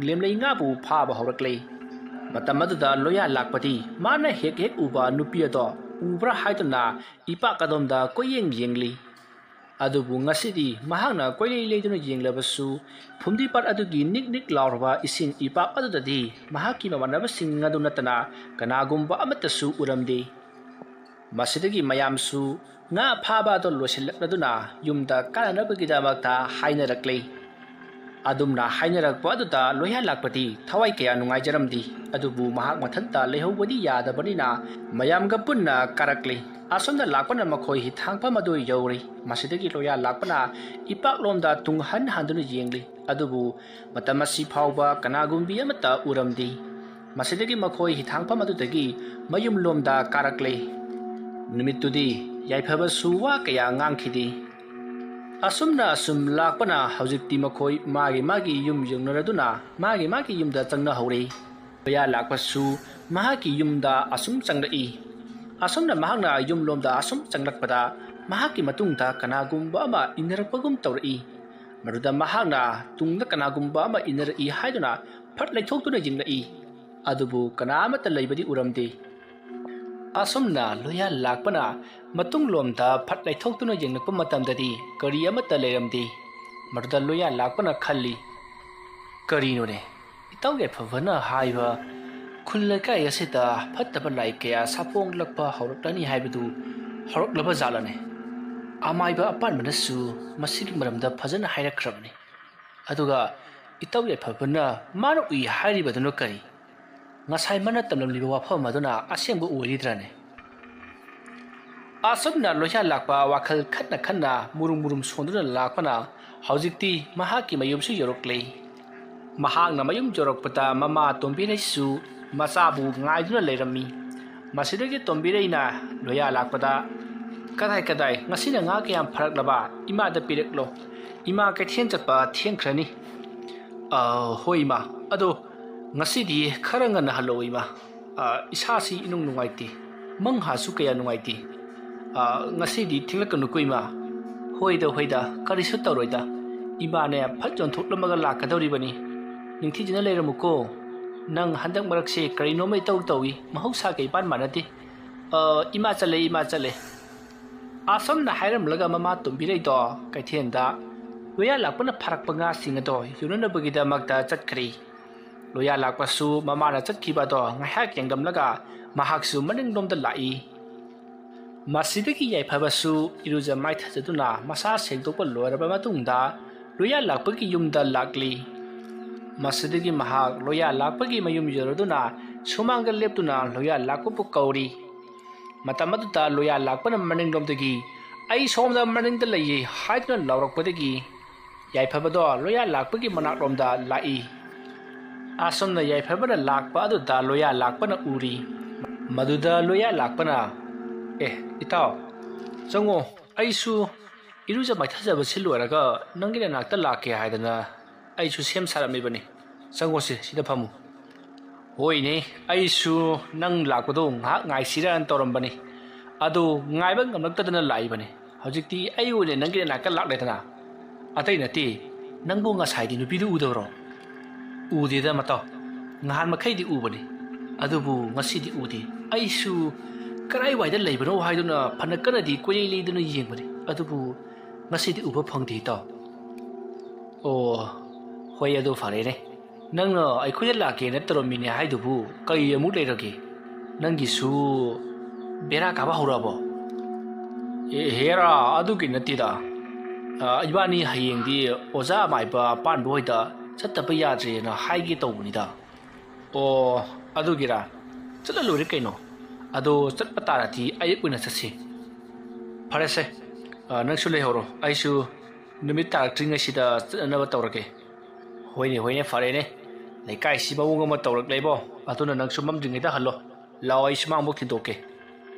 ꯂꯦꯝꯂꯩ ꯉꯥꯕꯨ ꯐꯥꯕ ꯍꯧꯔꯛꯂꯤ꯫ ꯃꯇꯝ ꯑꯗꯨꯗ ꯂꯣꯌꯥ ꯂꯥꯛꯄꯗꯤ ꯃꯥꯅ ꯍꯦꯛ ꯍꯦꯛ ꯎꯕ ꯅꯨꯄꯤ ꯑꯗꯣ ꯎꯕ꯭ꯔꯥ ꯍꯥꯏꯗꯨꯅ ꯏꯄꯥꯛ ꯑꯗꯣꯝꯗ ꯀꯣꯏꯌꯦꯡ ꯌꯦꯡꯂꯤ꯫ ꯑꯗꯨꯕꯨ ꯉꯁꯤꯗꯤ ꯃꯍꯥꯛꯅ ꯀꯣꯏꯂꯩ ꯂꯩꯗꯨꯅ ꯌꯦꯡꯂꯕꯁꯨ ꯐꯨꯝꯗꯤ ꯄꯥꯠ ꯑꯗꯨꯒꯤ ꯅꯤꯛ ꯅꯤꯛ ꯂꯥꯎꯔꯕ ꯏꯁꯤꯡ ꯏꯄꯥꯛ ꯑꯗꯨꯗꯗꯤ ꯃꯍꯥꯛꯀꯤ ꯃꯃꯥꯟꯅꯕꯁꯤꯡ ꯑꯗꯨ ꯅꯠꯇꯅ ꯀꯅꯥꯒꯨꯝꯕ ꯑꯃꯠꯇꯁꯨ ꯎꯔꯝꯗꯦ꯫ ꯃꯁꯤꯗꯒꯤ ꯃꯌꯥꯝꯁꯨ ꯉꯥ ꯐꯥꯕ ꯑꯗꯨ ꯂꯣꯏꯁꯤꯜꯂꯛꯂꯗꯨꯅ ꯌꯨꯝꯗ ꯀꯥꯅꯅꯕꯒꯤꯗꯃꯛꯇ ꯍꯥꯏꯅꯔꯛꯂꯤ꯫ ꯑꯗꯨꯝꯅ ꯍꯥꯏꯅꯔꯛꯄ ꯑꯗꯨꯗ ꯂꯣꯌꯥ ꯂꯥꯛꯄꯗꯤ ꯊꯋꯥꯏ ꯀꯌꯥ ꯅꯨꯡꯉꯥꯏꯖꯔꯝꯗꯦ꯫ ꯑꯗꯨꯕꯨ ꯃꯍꯥꯛ ꯃꯊꯟꯇ ꯂꯩꯍꯧꯕꯗꯤ ꯌꯥꯗꯕꯅꯤꯅ ꯃꯌꯥꯝꯒ ꯄꯨꯟꯅ ꯀꯥꯔꯛꯂꯤ꯫ ꯑꯁꯣꯝꯗ ꯂꯥꯛꯄꯅ ꯃꯈꯣꯏ ꯍꯤꯊꯥꯡꯐꯝ ꯑꯗꯨ ꯌꯧꯔꯤ꯫ ꯃꯁꯤꯗꯒꯤ ꯂꯣꯌꯥ ꯂꯥꯛꯄꯅ ꯏꯄꯥꯛꯂꯣꯝꯗ ꯇꯨꯡ ꯍꯟ ꯍꯟꯗꯨꯅ ꯌꯦꯡꯂꯤ꯫ ꯑꯗꯨꯕꯨ ꯃꯇꯝ ꯑꯁꯤ ꯐꯥꯎꯕ ꯀꯅꯥꯒꯨꯝꯕꯤ ꯑꯃꯠꯇ ꯎꯔꯝꯗꯦ꯫ ꯃꯁꯤꯗꯒꯤ ꯃꯈꯣꯏ ꯍꯤꯊꯥꯡꯐꯝ ꯑꯗꯨꯗꯒꯤ ꯃꯌꯨꯝꯂꯣꯝꯗ ꯀꯥꯔꯛꯂꯦ꯫ ꯅꯨꯃꯤꯠꯇꯨꯗꯤ ꯌꯥꯏꯐꯕꯁꯨ ꯋꯥ ꯀꯌꯥ ꯉꯥꯡꯈꯤꯗꯦ꯫ ꯑꯁꯨꯝꯅ ꯑꯁꯨꯝ ꯂꯥꯛꯄꯅ ꯍꯧꯖꯤꯛꯇꯤ ꯃꯈꯣꯏ ꯃꯥꯒꯤ ꯃꯥꯒꯤ ꯌꯨꯝ ꯌꯧꯅꯔꯗꯨꯅ ꯃꯥꯒꯤ ꯃꯥꯒꯤ ꯌꯨꯝꯗ ꯆꯪꯅꯍꯧꯔꯦ꯫ ꯂꯣꯌꯥ ꯂꯥꯛꯄꯁꯨ ꯃꯍꯥꯛꯀꯤ ꯌꯨꯝꯗ ꯑꯁꯨꯝ ꯆꯪꯂꯛꯏ꯫ ꯑꯁꯨꯝꯅ ꯃꯍꯥꯛꯅ ꯌꯨꯝꯂꯣꯝꯗ ꯑꯁꯨꯝ ꯆꯪꯂꯛꯄꯗ ꯃꯍꯥꯛꯀꯤ ꯃꯇꯨꯡꯗ ꯀꯅꯥꯒꯨꯝꯕ ꯑꯃ ꯏꯟꯅꯔꯛꯄꯒꯨꯝ ꯇꯧꯔꯛꯏ꯫ ꯃꯗꯨꯗ ꯃꯍꯥꯛꯅ ꯇꯨꯡꯗ ꯀꯅꯥꯒꯨꯝꯕ ꯑꯃ ꯏꯟꯅꯔꯛꯏ ꯍꯥꯏꯗꯨꯅ ꯐꯠ ꯂꯩꯊꯣꯛꯇꯨꯅ ꯌꯦꯡꯂꯛꯏ꯫ ꯑꯗꯨꯕꯨ ꯀꯅꯥ ꯑꯃꯠꯇ ꯂꯩꯕꯗꯤ ꯎꯔꯝꯗꯦ꯫ ꯑꯁꯨꯝꯅ ꯂꯣꯌꯥ ꯂꯥꯛꯄꯅ ꯃꯇꯨꯡꯂꯣꯝꯗ ꯐꯠ ꯂꯩꯊꯣꯛꯇꯨꯅ ꯌꯦꯡꯂꯛꯄ ꯃꯇꯝꯗꯗꯤ ꯀꯔꯤ ꯑꯃꯠꯇ ꯂꯩꯔꯝꯗꯦ꯫ ꯃꯗꯨꯗ ꯂꯣꯌꯥ ꯂꯥꯛꯄꯅ ꯈꯜꯂꯤ, "ꯀꯔꯤꯅꯣꯅꯦ? ꯏꯇꯥꯎ ꯌꯥꯏꯐꯕꯅ ꯍꯥꯏꯕ ꯈꯨꯜ ꯂꯩꯀꯥꯏ ꯑꯁꯤꯗ ꯐꯠꯇꯕ ꯂꯥꯏ ꯀꯌꯥ ꯁꯥꯐꯣꯡꯂꯛꯄ ꯍꯧꯔꯛꯂꯅꯤ ꯍꯥꯏꯕꯗꯨ ꯍꯧꯔꯛꯂꯕ ꯖꯥꯠꯂꯅꯦ? ꯑꯃꯥꯏꯕ ꯑꯄꯥꯟꯕꯅꯁꯨ ꯃꯁꯤꯒꯤ ꯃꯔꯝꯗ ꯐꯖꯅ ꯍꯥꯏꯔꯛꯈ꯭ꯔꯕꯅꯤ꯫ ꯑꯗꯨꯒ ꯏꯇꯥꯎ ꯌꯥꯏꯐꯕꯅ ꯃꯥꯅ ꯎꯏ ꯍꯥꯏꯔꯤꯕꯗꯨꯅ ꯀꯔꯤ? ꯉꯁꯥꯏ ꯃꯥꯅ ꯇꯝꯂꯝꯂꯤꯕ ꯋꯥꯐꯝ ꯑꯗꯨꯅ ꯑꯁꯦꯡꯕ ꯑꯣꯏꯔꯤꯗ꯭ꯔꯅꯦ?" ꯑꯁꯨꯝꯅ ꯂꯣꯌꯥ ꯂꯥꯛꯄ ꯋꯥꯈꯜ ꯈꯟꯅ ꯈꯟꯅ ꯃꯨꯔꯨꯝ ꯃꯨꯔꯨꯝ ꯁꯣꯟꯗꯨꯅ ꯂꯥꯛꯄꯅ ꯍꯧꯖꯤꯛꯇꯤ ꯃꯍꯥꯛꯀꯤ ꯃꯌꯨꯝꯁꯨ ꯌꯧꯔꯛꯂꯦ꯫ ꯃꯍꯥꯛꯅ ꯃꯌꯨꯝ ꯌꯧꯔꯛꯄꯗ ꯃꯃꯥ ꯇꯣꯝꯕꯤꯔꯩꯁꯨ ꯃꯆꯥꯕꯨ ꯉꯥꯏꯗꯨꯅ ꯂꯩꯔꯝꯃꯤ꯫ ꯃꯁꯤꯗꯒꯤ ꯇꯣꯝꯕꯤꯔꯩꯅ ꯂꯣꯌꯥ ꯂꯥꯛꯄꯗ, "ꯀꯗꯥꯏ ꯀꯗꯥꯏ, ꯉꯁꯤꯅ ꯉꯥ ꯀꯌꯥꯝ ꯐꯔꯛꯂꯕ? ꯏꯃꯥꯗ ꯄꯤꯔꯛꯂꯣ꯫ ꯏꯃꯥ ꯀꯩꯊꯦꯜ ꯆꯠꯄ ꯊꯦꯡꯈ꯭ꯔꯅꯤ꯫" "ꯑ, ꯍꯣꯏ ꯏꯃꯥ, ꯑꯗꯣ ꯉꯁꯤꯗꯤ ꯈꯔ ꯉꯟꯅ ꯍꯜꯂꯛꯑꯣ ꯏꯃꯥ꯫ ꯑ, ꯏꯁꯥꯁꯤ ꯏꯅꯨꯡ ꯅꯨꯡꯉꯥꯏꯇꯦ꯫ ꯃꯪꯍꯥꯁꯨ ꯀꯌꯥ ꯅꯨꯡꯉꯥꯏꯇꯦ꯫ ꯑ, ꯉꯁꯤꯗꯤ ꯊꯦꯡꯂꯛꯀꯅꯨꯀꯣ ꯏꯃꯥ꯫" "ꯍꯣꯏꯗ, ꯍꯣꯏꯗ, ꯀꯔꯤꯁꯨ ꯇꯧꯔꯣꯏꯗ꯫ ꯏꯃꯥꯅꯦ ꯐꯠ ꯌꯣꯟꯊꯣꯛꯂꯝꯃꯒ ꯂꯥꯛꯀꯗꯧꯔꯤꯕꯅꯤ꯫ ꯅꯤꯡꯊꯤꯖꯅ ꯂꯩꯔꯝꯃꯨꯀꯣ꯫ ꯅꯪ ꯍꯟꯗꯛ ꯃꯔꯛꯁꯦ ꯀꯔꯤꯅꯣꯃ ꯏꯇꯧ ꯇꯧꯏ꯫ ꯃꯍꯧꯁꯥꯒ ꯏꯄꯥꯟ ꯃꯥꯟꯅꯗꯦ꯫ ꯑ, ꯏꯃꯥ ꯆꯠꯂꯦ, ꯏꯃꯥ ꯆꯠꯂꯦ꯫" ꯑꯁꯨꯝꯅ ꯍꯥꯏꯔꯝꯂꯒ ꯃꯃꯥ ꯇꯣꯝꯕꯤꯔꯩꯗꯣ ꯀꯩꯊꯦꯜꯗ ꯂꯣꯌꯥ ꯂꯥꯛꯄꯅ ꯐꯥꯔꯛꯄ ꯉꯥꯁꯤꯡ ꯑꯗꯣ ꯌꯣꯟꯅꯅꯕꯒꯤꯗꯃꯛꯇ ꯆꯠꯈ꯭ꯔꯦ꯫ ꯂꯣꯌꯥ ꯂꯥꯛꯄꯁꯨ ꯃꯃꯥꯅ ꯆꯠꯈꯤꯕ ꯑꯗꯣ ꯉꯥꯏꯍꯥꯛ ꯌꯦꯡꯂꯝꯂꯒ ꯃꯍꯥꯛꯁꯨ ꯃꯅꯤꯡꯂꯣꯝꯗ ꯂꯥꯛꯏ꯫ ꯃꯁꯤꯗꯒꯤ ꯌꯥꯏꯐꯕꯁꯨ ꯏꯔꯨꯖ ꯃꯥꯏꯊꯖꯗꯨꯅ ꯃꯁꯥ ꯁꯦꯡꯗꯣꯛꯄ ꯂꯣꯏꯔꯕ ꯃꯇꯨꯡꯗ ꯂꯣꯌꯥ ꯂꯥꯛꯄꯒꯤ ꯌꯨꯝꯗ ꯂꯥꯛꯂꯤ꯫ ꯃꯁꯤꯗꯒꯤ ꯃꯍꯥꯛ ꯂꯣꯌꯥ ꯂꯥꯛꯄꯒꯤ ꯃꯌꯨꯝ ꯌꯧꯔꯗꯨꯅ ꯁꯨꯃꯥꯡꯗ ꯂꯦꯞꯇꯨꯅ ꯂꯣꯌꯥ ꯂꯥꯛꯄꯕꯨ ꯀꯧꯔꯤ꯫ ꯃꯇꯝ ꯑꯗꯨꯗ ꯂꯣꯌꯥ ꯂꯥꯛꯄꯅ ꯃꯅꯤꯡꯂꯣꯝꯗꯒꯤ, "ꯑꯩ ꯁꯣꯝꯗ ꯃꯅꯤꯡꯗ ꯂꯩꯌꯦ" ꯍꯥꯏꯗꯨꯅ ꯂꯥꯎꯔꯛꯄꯗꯒꯤ ꯌꯥꯏꯐꯕꯗꯣ ꯂꯣꯌꯥ ꯂꯥꯛꯄꯒꯤ ꯃꯅꯥꯛꯂꯣꯝꯗ ꯂꯥꯛꯏ꯫ ꯑꯁꯨꯝꯅ ꯌꯥꯏꯐꯕꯅ ꯂꯥꯛꯄ ꯑꯗꯨꯗ ꯂꯣꯌꯥ ꯂꯥꯛꯄꯅ ꯎꯔꯤ꯫ ꯃꯗꯨꯗ ꯂꯣꯌꯥ ꯂꯥꯛꯄꯅ, "ꯑꯦ, ꯏꯇꯥꯎ, ꯆꯪꯉꯣ, ꯑꯩꯁꯨ ꯏꯔꯨꯖ ꯃꯥꯏꯊꯖꯕꯁꯤ ꯂꯣꯏꯔꯒ ꯅꯪꯒꯤ ꯅꯅꯥꯛꯇ ꯂꯥꯛꯀꯦ ꯍꯥꯏꯗꯅ ꯑꯩꯁꯨ ꯁꯦꯝ ꯁꯥꯔꯝꯃꯤꯕꯅꯤ꯫ ꯆꯪꯉꯣꯁꯦ, ꯁꯤꯗ ꯐꯝꯃꯨ꯫" "ꯍꯣꯏꯅꯦ, ꯑꯩꯁꯨ ꯅꯪ ꯂꯥꯛꯄꯗꯣ ꯉꯥꯏꯍꯥꯛ ꯉꯥꯏꯁꯤꯔꯅ ꯇꯧꯔꯝꯕꯅꯤ꯫ ꯑꯗꯨ ꯉꯥꯏꯕ ꯉꯝꯂꯛꯇꯗꯅ ꯂꯥꯛꯏꯕꯅꯤ꯫ ꯍꯧꯖꯤꯛꯇꯤ ꯑꯩ ꯑꯣꯏꯅ ꯅꯪꯒꯤ ꯅꯥꯛꯇ ꯂꯥꯛꯂꯦꯗꯅ꯫ ꯑꯇꯩ ꯅꯠꯇꯦ, ꯅꯪꯕꯨ ꯉꯁꯥꯏꯗꯤ ꯅꯨꯄꯤꯗꯨ ꯎꯗꯕ꯭ꯔꯣ? ꯎꯗꯦꯗ ꯃꯇꯥꯎ, ꯉꯍꯥꯟ ꯃꯈꯩꯗꯤ ꯎꯕꯅꯤ, ꯑꯗꯨꯕꯨ ꯉꯁꯤꯗꯤ ꯎꯗꯦ꯫ ꯑꯩꯁꯨ ꯀꯗꯥꯏꯋꯥꯏꯗ ꯂꯩꯕꯅꯣ ꯍꯥꯏꯗꯨꯅ ꯐꯅ ꯀꯟꯅꯗꯤ ꯀꯣꯏꯂꯩ ꯂꯩꯗꯨꯅ ꯌꯦꯡꯕꯅꯤ, ꯑꯗꯨꯕꯨ ꯉꯁꯤꯗꯤ ꯎꯕ ꯐꯪꯗꯦ ꯏꯇꯥꯎ꯫ ꯑꯣ, ꯍꯣꯏ, ꯑꯗꯨ ꯐꯔꯦꯅꯦ꯫ ꯅꯪꯅ ꯑꯩꯈꯣꯏꯗ ꯂꯥꯛꯀꯦꯅ ꯇꯧꯔꯝꯃꯤꯅꯦ ꯍꯥꯏꯗꯨꯕꯨ ꯀꯔꯤ ꯑꯃꯨꯛ ꯂꯩꯔꯒꯦ? ꯅꯪꯒꯤꯁꯨ ꯕꯦꯔꯥ ꯀꯥꯕ ꯍꯧꯔꯛꯑꯕꯣ? ꯑꯦ, ꯍꯦꯔꯥ, ꯑꯗꯨꯒꯤ ꯅꯠꯇꯦꯗ꯫ ꯑ, ꯏꯕꯥꯅꯤ ꯍꯌꯦꯡꯗꯤ ꯑꯣꯖꯥ ꯑꯃꯥꯏꯕ ꯑꯄꯥꯟꯕ ꯍꯣꯏꯗ ꯆꯠꯇꯕ ꯌꯥꯗ꯭ꯔꯦꯅ ꯍꯥꯏꯒꯦ ꯇꯧꯕꯅꯤꯗ꯫ ꯑꯣ, ꯑꯗꯨꯒꯤꯔꯥ? ꯆꯠꯂ ꯂꯣꯏꯔꯦ ꯀꯩꯅꯣ꯫ ꯑꯗꯣ ꯆꯠꯄ ꯇꯥꯔꯗꯤ ꯑꯌꯨꯛ ꯑꯣꯏꯅ ꯆꯠꯁꯤ꯫ ꯐꯔꯦꯁꯦ, ꯑ, ꯅꯪꯁꯨ ꯂꯩꯍꯧꯔꯣ, ꯑꯩꯁꯨ ꯅꯨꯃꯤꯠ ꯇꯥꯔꯛꯇ꯭ꯔꯤꯉꯩꯁꯤꯗ ꯆꯠꯅꯅꯕ ꯇꯧꯔꯒꯦ꯫ ꯍꯣꯏꯅꯦ, ꯍꯣꯏꯅꯦ, ꯐꯔꯦꯅꯦ꯫ ꯂꯩꯀꯥꯏꯁꯤ ꯃꯑꯣꯡ ꯑꯃ ꯇꯧꯔꯛꯂꯦꯕꯣ, ꯑꯗꯨꯅ ꯅꯪꯁꯨ ꯃꯝꯗ꯭ꯔꯤꯉꯩꯗ ꯍꯜꯂꯣ꯫ ꯂꯥꯛꯑꯣ, ꯑꯩ ꯁꯨꯃꯥꯡꯕꯨꯛ ꯊꯤꯟꯗꯣꯛꯀꯦ꯫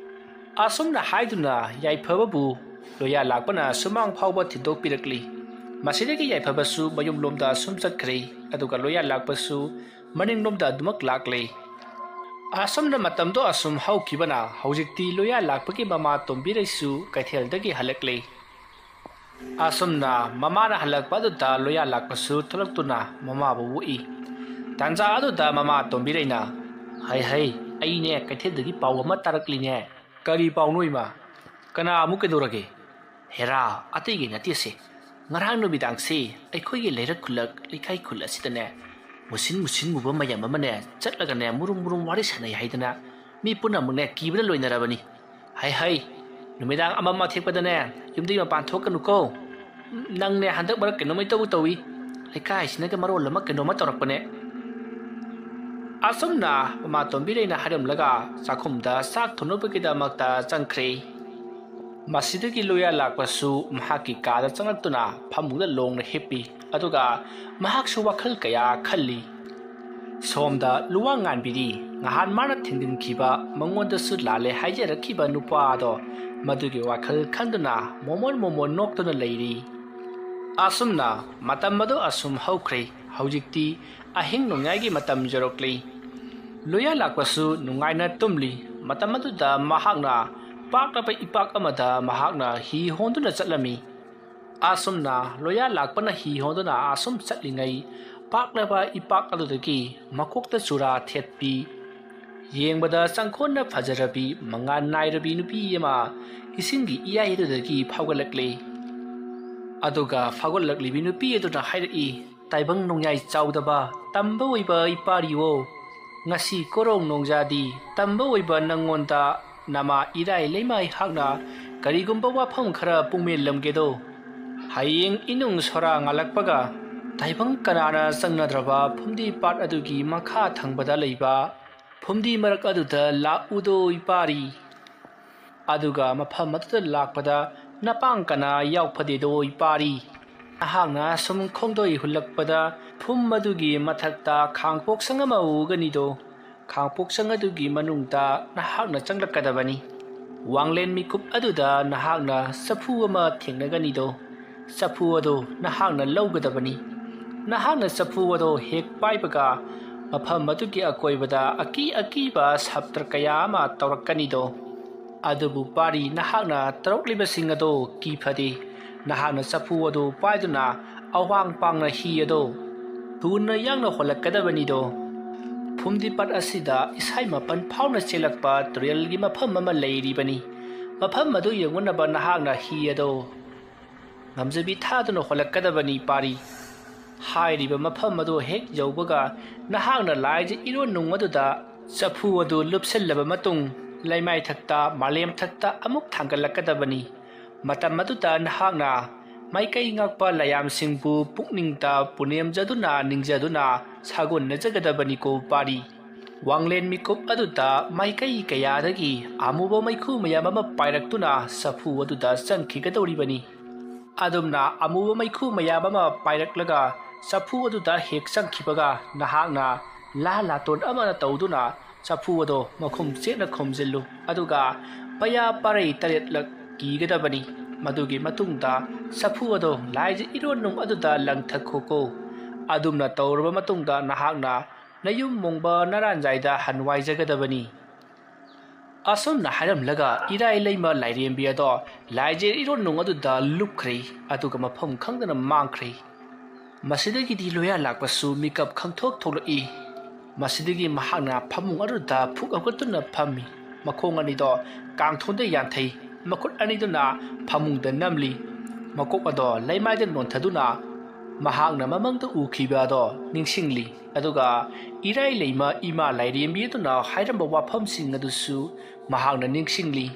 ꯑꯁꯨꯝꯅ ꯍꯥꯏꯗꯨꯅ ꯌꯥꯏꯐꯕꯕꯨ ꯂꯣꯌꯥ ꯂꯥꯛꯄꯅ ꯁꯨꯃꯥꯡ ꯐꯥꯎꯕ ꯊꯤꯟꯗꯣꯛꯄꯤꯔꯛꯂꯤ꯫ ꯃꯁꯤꯗꯒꯤ ꯌꯥꯏꯐꯕꯁꯨ ꯃꯌꯨꯝꯂꯣꯝꯗ ꯑꯁꯨꯝ ꯆꯠꯈ꯭ꯔꯦ, ꯑꯗꯨꯒ ꯂꯣꯌꯥ ꯂꯥꯛꯄꯁꯨ ꯃꯅꯤꯡꯂꯣꯝꯗ ꯑꯗꯨꯃꯛ ꯂꯥꯛꯂꯦ꯫ ꯑꯁꯨꯝꯅ ꯃꯇꯝꯗꯣ ꯑꯁꯨꯝ ꯍꯧꯈꯤꯕꯅ ꯍꯧꯖꯤꯛꯇꯤ ꯂꯣꯌꯥ ꯂꯥꯛꯄꯒꯤ ꯃꯃꯥ ꯇꯣꯝꯕꯤꯔꯩꯁꯨ ꯀꯩꯊꯦꯜꯗꯒꯤ ꯍꯜꯂꯛꯂꯦ꯫ ꯑꯁꯨꯝꯅ ꯃꯃꯥꯅ ꯍꯜꯂꯛꯄ ꯑꯗꯨꯗ ꯂꯣꯌꯥ ꯂꯥꯛꯄꯁꯨ ꯊꯣꯛꯂꯛꯇꯨꯅ ꯃꯃꯥꯕꯨ ꯑꯣꯛꯏ꯫ ꯇꯥꯟꯖꯥ ꯑꯗꯨꯗ ꯃꯃꯥ ꯇꯣꯝꯕꯤꯔꯩꯅ, "ꯍꯩ ꯍꯩ, ꯑꯩꯅꯦ ꯀꯩꯊꯦꯜꯗꯒꯤ ꯄꯥꯎ ꯑꯃ ꯇꯥꯔꯛꯂꯤꯅꯦ꯫" "ꯀꯔꯤ ꯄꯥꯎꯅꯣ ꯏꯃꯥ? ꯀꯅꯥ ꯑꯃꯨꯛ ꯀꯩꯗꯧꯔꯒꯦ?" "ꯍꯦꯔꯥ, ꯑꯇꯩꯒꯤ ꯅꯠꯇꯦꯁꯦ꯫ ꯉꯔꯥꯡ ꯅꯨꯃꯤꯗꯥꯡꯁꯤ ꯑꯩꯈꯣꯏꯒꯤ ꯂꯩꯔꯛ ꯈꯨꯜꯂꯛ ꯂꯩꯀꯥꯏ ꯈꯨꯜ ꯑꯁꯤꯗꯅꯦ ꯃꯨꯁꯤꯟ ꯃꯨꯁꯤꯟ ꯃꯨꯕ ꯃꯌꯥꯝ ꯑꯃꯅꯦ ꯆꯠꯂꯒꯅꯦ ꯃꯨꯔꯨꯝ ꯃꯨꯔꯨꯝ ꯋꯥꯔꯤ ꯁꯥꯟꯅꯩ ꯍꯥꯏꯗꯅ ꯃꯤ ꯄꯨꯝꯅꯃꯛꯅꯦ ꯀꯤꯕꯅ ꯂꯣꯏꯅꯔꯕꯅꯤ꯫ ꯍꯩ ꯍꯩ, ꯅꯨꯃꯤꯗꯥꯡ ꯑꯃꯝ ꯑꯊꯦꯛꯄꯗꯅꯦ ꯌꯨꯝꯗꯒꯤ ꯃꯄꯥꯟ ꯊꯣꯛꯀꯅꯨꯀꯣ꯫ ꯅꯪꯅꯦ ꯍꯟꯗꯛ ꯃꯔꯛ ꯀꯩꯅꯣꯝꯃ ꯏꯇꯧ ꯇꯧꯏ꯫ ꯂꯩꯀꯥꯏꯁꯤꯅꯒ ꯃꯔꯣꯜ ꯑꯃ ꯀꯩꯅꯣꯝꯃ ꯇꯧꯔꯛꯄꯅꯦ꯫" ꯑꯁꯨꯝꯅ ꯃꯃꯥ ꯇꯣꯝꯕꯤꯔꯩꯅ ꯍꯥꯏꯔꯝꯂꯒ ꯆꯥꯛꯈꯨꯝꯗ ꯆꯥꯛ ꯊꯣꯡꯅꯕꯒꯤꯗꯃꯛꯇ ꯆꯪꯈ꯭ꯔꯦ꯫ ꯃꯁꯤꯗꯒꯤ ꯂꯣꯌꯥ ꯂꯥꯛꯄꯁꯨ ꯃꯍꯥꯛꯀꯤ ꯀꯥꯗ ꯆꯪꯂꯛꯇꯨꯅ ꯐꯃꯨꯡꯗ ꯂꯣꯡꯅ ꯍꯤꯞꯄꯤ꯫ ꯑꯗꯨꯒ ꯃꯍꯥꯛꯁꯨ ꯋꯥꯈꯜ ꯀꯌꯥ ꯈꯜꯂꯤ꯫ ꯁꯣꯝꯗ ꯂꯨꯋꯥꯡꯉꯥꯟꯕꯤꯗꯤ ꯉꯍꯥꯟ ꯃꯥꯅ ꯊꯦꯡꯖꯤꯟꯈꯤꯕ, ꯃꯉꯣꯟꯗꯁꯨ ꯂꯥꯜꯂꯦ ꯍꯥꯏꯖꯔꯛꯈꯤꯕ ꯅꯨꯄꯥ ꯑꯗꯣ, ꯃꯗꯨꯒꯤ ꯋꯥꯈꯜ ꯈꯟꯗꯨꯅ ꯃꯣꯃꯣꯟ ꯃꯣꯃꯣꯟ ꯅꯣꯛꯇꯨꯅ ꯂꯩꯔꯤ꯫ ꯑꯁꯨꯝꯅ ꯃꯇꯝ ꯑꯗꯨ ꯑꯁꯨꯝ ꯍꯧꯈ꯭ꯔꯦ꯫ ꯍꯧꯖꯤꯛꯇꯤ ꯑꯍꯤꯡ ꯅꯣꯡꯌꯥꯏꯒꯤ ꯃꯇꯝ ꯌꯧꯔꯛꯂꯤ꯫ ꯂꯣꯌꯥ ꯂꯥꯛꯄꯁꯨ ꯅꯨꯡꯉꯥꯏꯅ ꯇꯨꯝꯂꯤ꯫ ꯃꯇꯝ ꯑꯗꯨꯗ ꯃꯍꯥꯛꯅ ꯄꯥꯛꯂꯕ ꯏꯄꯥꯛ ꯑꯃꯗ ꯃꯍꯥꯛꯅ ꯍꯤ ꯍꯣꯟꯗꯨꯅ ꯆꯠꯂꯝꯃꯤ꯫ ꯑꯁꯨꯝꯅ ꯂꯣꯌꯥ ꯂꯥꯛꯄꯅ ꯍꯤ ꯍꯣꯟꯗꯨꯅ ꯑꯁꯨꯝ ꯆꯠꯂꯤꯉꯩ, ꯄꯥꯛꯂꯕ ꯏꯄꯥꯛ ꯑꯗꯨꯗꯒꯤ ꯃꯀꯣꯛꯇ ꯆꯨꯔꯥ ꯊꯦꯠꯄꯤ, ꯌꯦꯡꯕꯗ ꯆꯪꯈꯣꯟꯅ ꯐꯖꯔꯕꯤ, ꯃꯉꯥꯜ ꯅꯥꯏꯔꯕꯤ ꯅꯨꯄꯤ ꯑꯃ ꯏꯁꯤꯡꯒꯤ ꯏꯌꯥꯏ ꯑꯗꯨꯗꯒꯤ ꯐꯥꯎꯒꯠꯂꯛꯂꯤ꯫ ꯑꯗꯨꯒ ꯐꯥꯎꯒꯠꯂꯛꯂꯤꯕꯤ ꯅꯨꯄꯤ ꯑꯗꯨꯅ ꯍꯥꯏꯔꯛꯏ, "ꯇꯥꯏꯕꯪ ꯅꯣꯡꯌꯥꯏ ꯆꯥꯎꯗꯕ, ꯇꯝꯕ ꯑꯣꯏꯕ ꯏꯄꯥꯔꯤꯋꯣ, ꯉꯁꯤ ꯀꯣꯔꯣꯡ ꯅꯣꯡꯖꯥꯗꯤ ꯇꯝꯕ ꯑꯣꯏꯕ ꯅꯪꯉꯣꯟꯗ ꯅꯃꯥ ꯏꯔꯥꯏ ꯂꯩꯃꯥ ꯑꯩꯍꯥꯛꯅ ꯀꯔꯤꯒꯨꯝꯕ ꯋꯥꯐꯝ ꯈꯔ ꯄꯨꯡꯃꯦꯜꯂꯝꯒꯦꯗꯣ꯫ ꯍꯌꯦꯡ ꯏꯅꯨꯡ ꯁꯣꯔꯥ ꯉꯥꯜꯂꯛꯄꯒ ꯇꯥꯏꯕꯪ ꯀꯅꯥꯅ ꯆꯪꯅꯗ꯭ꯔꯕ ꯐꯨꯝꯗꯤ ꯄꯥꯠ ꯑꯗꯨꯒꯤ ꯃꯈꯥ ꯊꯪꯕꯗ ꯂꯩꯕ ꯐꯨꯝꯗꯤ ꯃꯔꯛ ꯑꯗꯨꯗ ꯂꯥꯛꯎꯗꯣ ꯏꯄꯥꯔꯤ꯫ ꯑꯗꯨꯒ ꯃꯐꯝ ꯑꯗꯨꯗ ꯂꯥꯛꯄꯗ ꯅꯄꯥꯡ ꯀꯅꯥ ꯌꯥꯎꯐꯗꯦꯗꯣ ꯏꯄꯥꯔꯤ꯫ ꯅꯍꯥꯛꯅ ꯁꯨꯝ ꯈꯣꯡꯗꯣꯏ ꯍꯨꯜꯂꯛꯄꯗ ꯐꯨꯝ ꯑꯗꯨꯒꯤ ꯃꯊꯛꯇ ꯈꯥꯡꯄꯣꯛꯁꯪ ꯑꯃ ꯎꯒꯅꯤꯗꯣ꯫ ꯈꯥꯡꯄꯣꯛꯁꯪ ꯑꯗꯨꯒꯤ ꯃꯅꯨꯡꯗ ꯅꯍꯥꯛꯅ ꯆꯪꯂꯛꯀꯗꯕꯅꯤ꯫ ꯋꯥꯡꯂꯦꯟ ꯃꯤꯀꯨꯞ ꯑꯗꯨꯗ ꯅꯍꯥꯛꯅ ꯆꯐꯨ ꯑꯃ ꯊꯦꯡꯅꯒꯅꯤꯗꯣ꯫ ꯆꯐꯨ ꯑꯗꯨ ꯅꯍꯥꯛꯅ ꯂꯧꯒꯗꯕꯅꯤ꯫ ꯅꯍꯥꯛꯅ ꯆꯐꯨ ꯑꯗꯨ ꯍꯦꯛ ꯄꯥꯏꯕꯒ ꯃꯐꯝ ꯑꯗꯨꯒꯤ ꯑꯀꯣꯏꯕꯗ ꯑꯀꯤ ꯑꯀꯤꯕ ꯁꯞꯇ꯭ꯔ ꯀꯌꯥ ꯑꯃ ꯇꯧꯔꯛꯀꯅꯤꯗꯣ꯫ ꯑꯗꯨꯕꯨ ꯄꯥꯔꯤ, ꯅꯍꯥꯛꯅ ꯇꯧꯔꯛꯂꯤꯕꯁꯤꯡ ꯑꯗꯨ ꯀꯤꯐꯗꯦ꯫ ꯅꯍꯥꯛꯅ ꯆꯐꯨ ꯑꯗꯨ ꯄꯥꯏꯗꯨꯅ ꯑꯋꯥꯡ ꯄꯥꯡꯅ ꯍꯤ ꯑꯗꯨ ꯊꯨꯅ ꯌꯥꯡꯅ ꯍꯣꯜꯂꯛꯀꯗꯕꯅꯤꯗꯣ꯫ ꯐꯨꯝꯗꯤꯄꯥꯠ ꯑꯁꯤꯗ ꯏꯁꯥꯏ ꯃꯥꯄꯟ ꯐꯥꯎꯅ ꯆꯦꯜꯂꯛꯄ ꯇꯨꯔꯦꯜꯒꯤ ꯃꯐꯝ ꯑꯃ ꯂꯩꯔꯤꯕꯅꯤ꯫ ꯃꯐꯝ ꯑꯗꯨ ꯌꯧꯅꯅꯕ ꯅꯍꯥꯛꯅ ꯍꯤ ꯑꯗꯨ ꯉꯝꯖꯕꯤ ꯊꯥꯗꯨꯅ ꯍꯣꯜꯂꯛꯀꯗꯕꯅꯤ ꯄꯥꯔꯤ꯫ ꯍꯥꯏꯔꯤꯕ ꯃꯐꯝ ꯑꯗꯨ ꯍꯦꯛ ꯌꯧꯕꯒ ꯅꯍꯥꯛꯅ ꯂꯥꯏꯖ ꯏꯔꯣꯟ ꯅꯨꯡ ꯑꯗꯨꯗ ꯆꯐꯨ ꯑꯗꯨ ꯂꯨꯞꯁꯤꯜꯂꯕ ꯃꯇꯨꯡ, ꯂꯩꯃꯥꯏꯊꯛꯇ, ꯃꯥꯂꯦꯝꯊꯛꯇ ꯑꯃꯨꯛ ꯊꯥꯡꯒꯠꯂꯛꯀꯗꯕꯅꯤ꯫ ꯃꯇꯝ ꯑꯗꯨꯗ ꯅꯍꯥꯛꯅ ꯃꯥꯏꯀꯩ ꯉꯥꯛꯄ ꯂꯥꯏꯌꯥꯝꯁꯤꯡꯕꯨ ꯄꯨꯛꯅꯤꯡꯗ ꯄꯨꯅꯦꯝꯖꯗꯨꯅ, ꯅꯤꯡꯖꯗꯨꯅ ꯁꯥꯒꯣꯟꯅꯖꯒꯗꯕꯅꯤꯀꯣ ꯄꯥꯔꯤ꯫ ꯋꯥꯡꯂꯦꯟ ꯃꯤꯀꯨꯞ ꯑꯗꯨꯗ ꯃꯥꯏꯀꯩ ꯀꯌꯥꯗꯒꯤ ꯑꯃꯨꯕ ꯃꯩꯈꯨ ꯃꯌꯥꯝ ꯑꯃ ꯄꯥꯏꯔꯛꯇꯨꯅ ꯆꯐꯨ ꯑꯗꯨꯗ ꯆꯪꯈꯤꯒꯗꯧꯔꯤꯕꯅꯤ꯫ ꯑꯗꯨꯝꯅ ꯑꯃꯨꯕ ꯃꯩꯈꯨ ꯃꯌꯥꯝ ꯑꯃ ꯄꯥꯏꯔꯛꯂꯒ ꯆꯐꯨ ꯑꯗꯨꯗ ꯍꯦꯛ ꯆꯪꯈꯤꯕꯒ, ꯅꯍꯥꯛꯅ ꯂꯥ ꯂꯥꯇꯣꯟ ꯑꯃꯅ ꯇꯧꯗꯨꯅ ꯆꯐꯨ ꯑꯗꯣ ꯃꯈꯨꯝ ꯆꯦꯠꯅ ꯈꯨꯝꯖꯤꯜꯂꯨ꯫ ꯑꯗꯨꯒ ꯄꯩꯌꯥ ꯄꯥꯔꯩ ꯇꯔꯦꯠꯂꯛ ꯀꯤꯒꯗꯕꯅꯤ꯫ ꯃꯗꯨꯒꯤ ꯃꯇꯨꯡꯗ ꯆꯐꯨ ꯑꯗꯣ ꯂꯥꯏꯖ ꯏꯔꯣꯟ ꯅꯨꯡ ꯑꯗꯨꯗ ꯂꯪꯊꯈꯣꯀꯣ꯫ ꯑꯗꯨꯝꯅ ꯇꯧꯔꯕ ꯃꯇꯨꯡꯗ, ꯅꯍꯥꯛꯅ ꯅꯌꯨꯝ ꯃꯣꯡꯕ ꯅꯔꯥꯟꯖꯥꯏꯗ ꯍꯟꯋꯥꯏꯖꯒꯗꯕꯅꯤ꯫ ꯑꯁꯨꯝꯅ ꯍꯥꯏꯔꯝꯂꯒ ꯏꯔꯥꯏ ꯂꯩꯃ ꯂꯥꯏꯔꯦꯝꯕꯤ ꯑꯗꯣ ꯂꯥꯏꯖꯦꯜ ꯏꯔꯣꯟꯅꯨꯡ ꯑꯗꯨꯗ ꯂꯨꯞꯈ꯭ꯔꯦ, ꯑꯗꯨꯒ ꯃꯐꯝ ꯈꯪꯗꯅ ꯃꯥꯡꯈ꯭ꯔꯦ꯫ ꯃꯁꯤꯗꯒꯤꯗꯤ ꯂꯣꯌꯥ ꯂꯥꯛꯄꯁꯨ ꯃꯤꯀꯞ ꯈꯪꯊꯣꯛ ꯊꯣꯛꯂꯛꯏ꯫ ꯃꯁꯤꯗꯒꯤ ꯃꯍꯥꯛꯅ ꯐꯃꯨꯡ ꯑꯗꯨꯗ ꯐꯨꯛ ꯍꯧꯒꯠꯇꯨꯅ ꯐꯝꯃꯤ꯫ ꯃꯈꯣꯡ ꯑꯅꯤꯗꯣ ꯀꯥꯡꯊꯣꯟꯗ ꯌꯥꯟꯊꯩ, ꯃꯈꯨꯠ ꯑꯅꯤꯗꯨꯅ ꯐꯃꯨꯡꯗ ꯅꯝꯂꯤ꯫ ꯃꯀꯣꯛ ꯑꯗꯣ ꯂꯩꯃꯥꯏꯗ ꯅꯣꯟꯊꯗꯨꯅ ꯃꯍꯥꯛꯅ ꯃꯃꯪꯗ ꯎꯈꯤꯕ ꯑꯗꯣ ꯅꯤꯡꯁꯤꯡꯂꯤ꯫ ꯑꯗꯨꯒ ꯏꯔꯥꯏ ꯂꯩꯃ ꯏꯃꯥ ꯂꯥꯏꯔꯦꯝꯕꯤ ꯑꯗꯨꯅ ꯍꯥꯏꯔꯝꯕ ꯋꯥꯐꯝꯁꯤꯡ ꯑꯗꯨꯁꯨ ꯃꯍꯥꯛꯅ ꯅꯤꯡꯁꯤꯡꯂꯤ꯫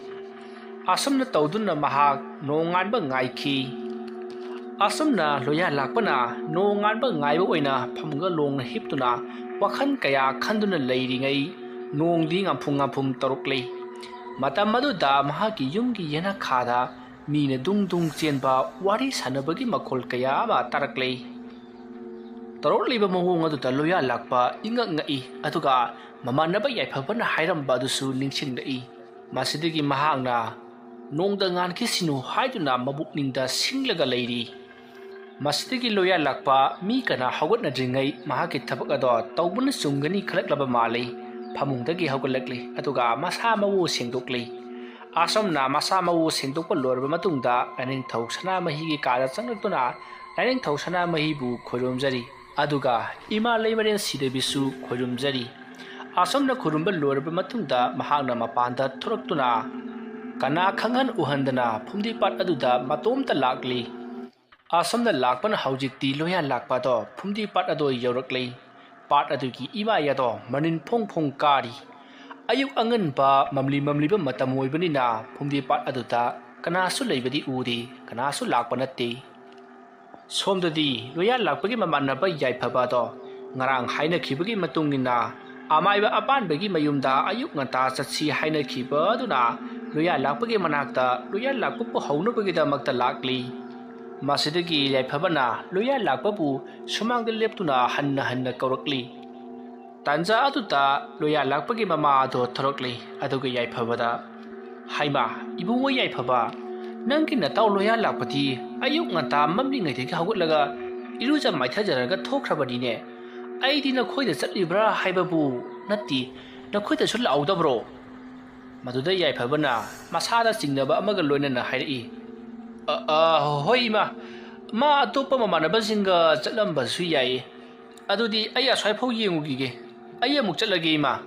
ꯑꯁꯨꯝꯅ ꯇꯧꯗꯨꯅ ꯃꯍꯥꯛ ꯅꯣꯡꯉꯥꯟꯕ ꯉꯥꯏꯈꯤ꯫ ꯑꯁꯨꯝꯅ ꯂꯣꯌꯥ ꯂꯥꯛꯄꯅ ꯅꯣꯡꯉꯥꯟꯕ ꯉꯥꯏꯕ ꯑꯣꯏꯅ ꯐꯃꯨꯡꯗ ꯂꯣꯡꯅ ꯍꯤꯞꯇꯨꯅ ꯋꯥꯈꯜ ꯀꯌꯥ ꯈꯟꯗꯨꯅ ꯂꯩꯔꯤꯉꯩ ꯅꯣꯡꯗꯤ ꯉꯥꯝꯐꯨꯝ ꯉꯥꯝꯐꯨꯝ ꯇꯧꯔꯛꯂꯤ꯫ ꯃꯇꯝ ꯑꯗꯨꯗ ꯃꯍꯥꯛꯀꯤ ꯌꯨꯝꯒꯤ ꯌꯦꯅꯈꯥꯗ ꯃꯤꯅ ꯗꯨꯡ ꯗꯨꯡ ꯆꯦꯟꯕ, ꯋꯥꯔꯤ ꯁꯥꯟꯅꯕꯒꯤ ꯃꯈꯣꯜ ꯀꯌꯥ ꯑꯃ ꯇꯥꯔꯛꯂꯤ꯫ ꯇꯧꯔꯛꯂꯤꯕ ꯃꯑꯣꯡ ꯑꯗꯨꯗ ꯂꯣꯌꯥ ꯂꯥꯛꯄ ꯏꯉꯛ ꯉꯛꯏ, ꯑꯗꯨꯒ ꯃꯃꯥꯟꯅꯕ ꯌꯥꯏꯐꯕꯅ ꯍꯥꯏꯔꯝꯕ ꯑꯗꯨꯁꯨ ꯅꯤꯡꯁꯤꯡꯂꯛꯏ꯫ ꯃꯁꯤꯗꯒꯤ ꯃꯍꯥꯛꯅ "ꯅꯣꯡꯗ ꯉꯥꯟꯈꯤꯁꯤꯅꯨ" ꯍꯥꯏꯗꯨꯅ ꯃꯕꯨꯛꯅꯤꯡꯗ ꯁꯤꯡꯂꯒ ꯂꯩꯔꯤ꯫ ꯃꯁꯤꯗꯒꯤ ꯂꯣꯌꯥ ꯂꯥꯛꯄ ꯃꯤ ꯀꯅꯥ ꯍꯧꯒꯠꯅꯗ꯭ꯔꯤꯉꯩ ꯃꯍꯥꯛꯀꯤ ꯊꯕꯛ ꯑꯗꯣ ꯇꯧꯕꯅ ꯆꯨꯝꯒꯅꯤ ꯈꯜꯂꯛꯂꯕ ꯃꯥꯜꯂꯤ꯫ ꯐꯃꯨꯡꯗꯒꯤ ꯍꯧꯒꯠꯂꯛꯂꯤ, ꯑꯗꯨꯒ ꯃꯁꯥ ꯃꯎ ꯁꯦꯡꯗꯣꯛꯂꯤ꯫ ꯑꯁꯨꯝꯅ ꯃꯁꯥ ꯃꯎ ꯁꯦꯡꯗꯣꯛꯄ ꯂꯣꯏꯔꯕ ꯃꯇꯨꯡꯗ ꯂꯥꯏꯅꯤꯡꯊꯧ ꯁꯅꯥꯃꯍꯤꯒꯤ ꯀꯥꯗ ꯆꯪꯂꯛꯇꯨꯅ ꯂꯥꯏꯅꯤꯡꯊꯧ ꯁꯅꯥꯃꯍꯤꯕꯨ ꯈꯣꯏꯔꯨꯝꯖꯔꯤ, ꯑꯗꯨꯒ ꯏꯃꯥ ꯂꯩꯃꯔꯦꯟ ꯁꯤꯗꯕꯤꯁꯨ ꯈꯣꯏꯔꯨꯝꯖꯔꯤ꯫ ꯑꯁꯨꯝꯅ ꯈꯨꯔꯨꯝꯕ ꯂꯣꯏꯔꯕ ꯃꯇꯨꯡꯗ ꯃꯍꯥꯛꯅ ꯃꯄꯥꯟꯗ ꯊꯣꯔꯛꯇꯨꯅ ꯀꯅꯥ ꯈꯪꯍꯟ ꯎꯍꯟꯗꯅ ꯐꯨꯝꯗꯤ ꯄꯥꯠ ꯑꯗꯨꯗ ꯃꯇꯣꯝꯇ ꯂꯥꯛꯂꯤ꯫ ꯑꯁꯨꯝꯅ ꯂꯥꯛꯄꯅ ꯍꯧꯖꯤꯛꯇꯤ ꯂꯣꯌꯥ ꯂꯥꯛꯄꯗꯣ ꯐꯨꯝꯗꯤ ꯄꯥꯠ ꯑꯗꯣ ꯌꯧꯔꯛꯂꯤ꯫ ꯄꯥꯠ ꯑꯗꯨꯒꯤ ꯏꯃꯥꯏ ꯑꯗꯣ ꯃꯅꯤꯟ ꯐꯣꯡ ꯐꯣꯡ ꯀꯥꯔꯤ꯫ ꯑꯌꯨꯛ ꯑꯉꯟꯕ ꯃꯝꯂꯤ ꯃꯝꯂꯤꯕ ꯃꯇꯝ ꯑꯣꯏꯕꯅꯤꯅ ꯐꯨꯝꯗꯤ ꯄꯥꯠ ꯑꯗꯨꯗ ꯀꯅꯥꯁꯨ ꯂꯩꯕꯗꯤ ꯎꯗꯦ, ꯀꯅꯥꯁꯨ ꯂꯥꯛꯄ ꯅꯠꯇꯦ꯫ ꯁꯣꯝꯗꯗꯤ ꯂꯣꯌꯥ ꯂꯥꯛꯄꯒꯤ ꯃꯃꯥꯟꯅꯕ ꯌꯥꯏꯐꯕ ꯑꯗꯣ ꯉꯔꯥꯡ ꯍꯥꯏꯅꯈꯤꯕꯒꯤ ꯃꯇꯨꯡ ꯏꯟꯅ ꯑꯃꯥꯏꯕ ꯑꯄꯥꯟꯕꯒꯤ ꯃꯌꯨꯝꯗ ꯑꯌꯨꯛ ꯉꯟꯇꯥ ꯆꯠꯁꯤ ꯍꯥꯏꯅꯈꯤꯕ ꯑꯗꯨꯅ ꯂꯣꯌꯥ ꯂꯥꯛꯄꯒꯤ ꯃꯅꯥꯛꯇ ꯂꯣꯌꯥ ꯂꯥꯛꯄꯕꯨ ꯍꯧꯅꯕꯒꯤꯗꯃꯛꯇ ꯂꯥꯛꯂꯤ꯫ ꯃꯁꯤꯗꯒꯤ ꯌꯥꯏꯐꯕꯅ ꯂꯣꯌꯥ ꯂꯥꯛꯄꯕꯨ ꯁꯨꯃꯥꯡꯗ ꯂꯦꯞꯇꯨꯅ ꯍꯟꯅ ꯍꯟꯅ ꯀꯧꯔꯛꯂꯤ꯫ ꯇꯥꯟꯖꯥ ꯑꯗꯨꯗ ꯂꯣꯌꯥ ꯂꯥꯛꯄꯒꯤ ꯃꯃꯥ ꯑꯗꯣ ꯊꯣꯔꯛꯂꯤ, ꯑꯗꯨꯒ ꯌꯥꯏꯐꯕꯗ, "ꯍꯩꯃꯥ, ꯏꯕꯨꯡꯉꯣ ꯌꯥꯏꯐꯕ, ꯅꯪꯒꯤ ꯅꯇꯥꯎ ꯂꯣꯌꯥ ꯂꯥꯛꯄꯗꯤ ꯑꯌꯨꯛ ꯉꯟꯇꯥ ꯃꯝꯂꯤꯉꯩꯗꯒꯤ ꯍꯧꯒꯠꯂꯒ ꯏꯔꯨꯖ ꯃꯥꯏꯊꯖꯔꯒ ꯊꯣꯛꯈ꯭ꯔꯕꯅꯤꯅꯦ꯫ ꯑꯩꯗꯤ ꯅꯈꯣꯏꯗ ꯆꯠꯂꯤꯕ꯭ꯔꯥ ꯍꯥꯏꯕꯕꯨ ꯅꯠꯇꯦ, ꯅꯈꯣꯏꯗꯁꯨ ꯂꯥꯛꯍꯧꯗꯕ꯭ꯔꯣ?" ꯃꯗꯨꯗ ꯌꯥꯏꯐꯕꯅ ꯃꯁꯥꯗ ꯆꯤꯡꯅꯕ ꯑꯃꯒ ꯂꯣꯏꯅꯅ ꯍꯥꯏꯔꯛꯏ, "ꯑ, ꯑ, ꯍꯣꯏ ꯏꯃꯥ, ꯃꯥ ꯑꯇꯣꯞꯄ ꯃꯃꯥꯟꯅꯕꯁꯤꯡꯒ ꯆꯠꯂꯝꯕꯁꯨ ꯌꯥꯏ꯫ ꯑꯗꯨꯗꯤ ꯑꯩ ꯑꯁ꯭ꯋꯥꯏꯐꯥꯎ ꯌꯦꯡꯉꯨꯈꯤꯒꯦ꯫ ꯑꯩ ꯑꯃꯨꯛ ꯆꯠꯂꯒꯦ ꯏꯃꯥ"꯫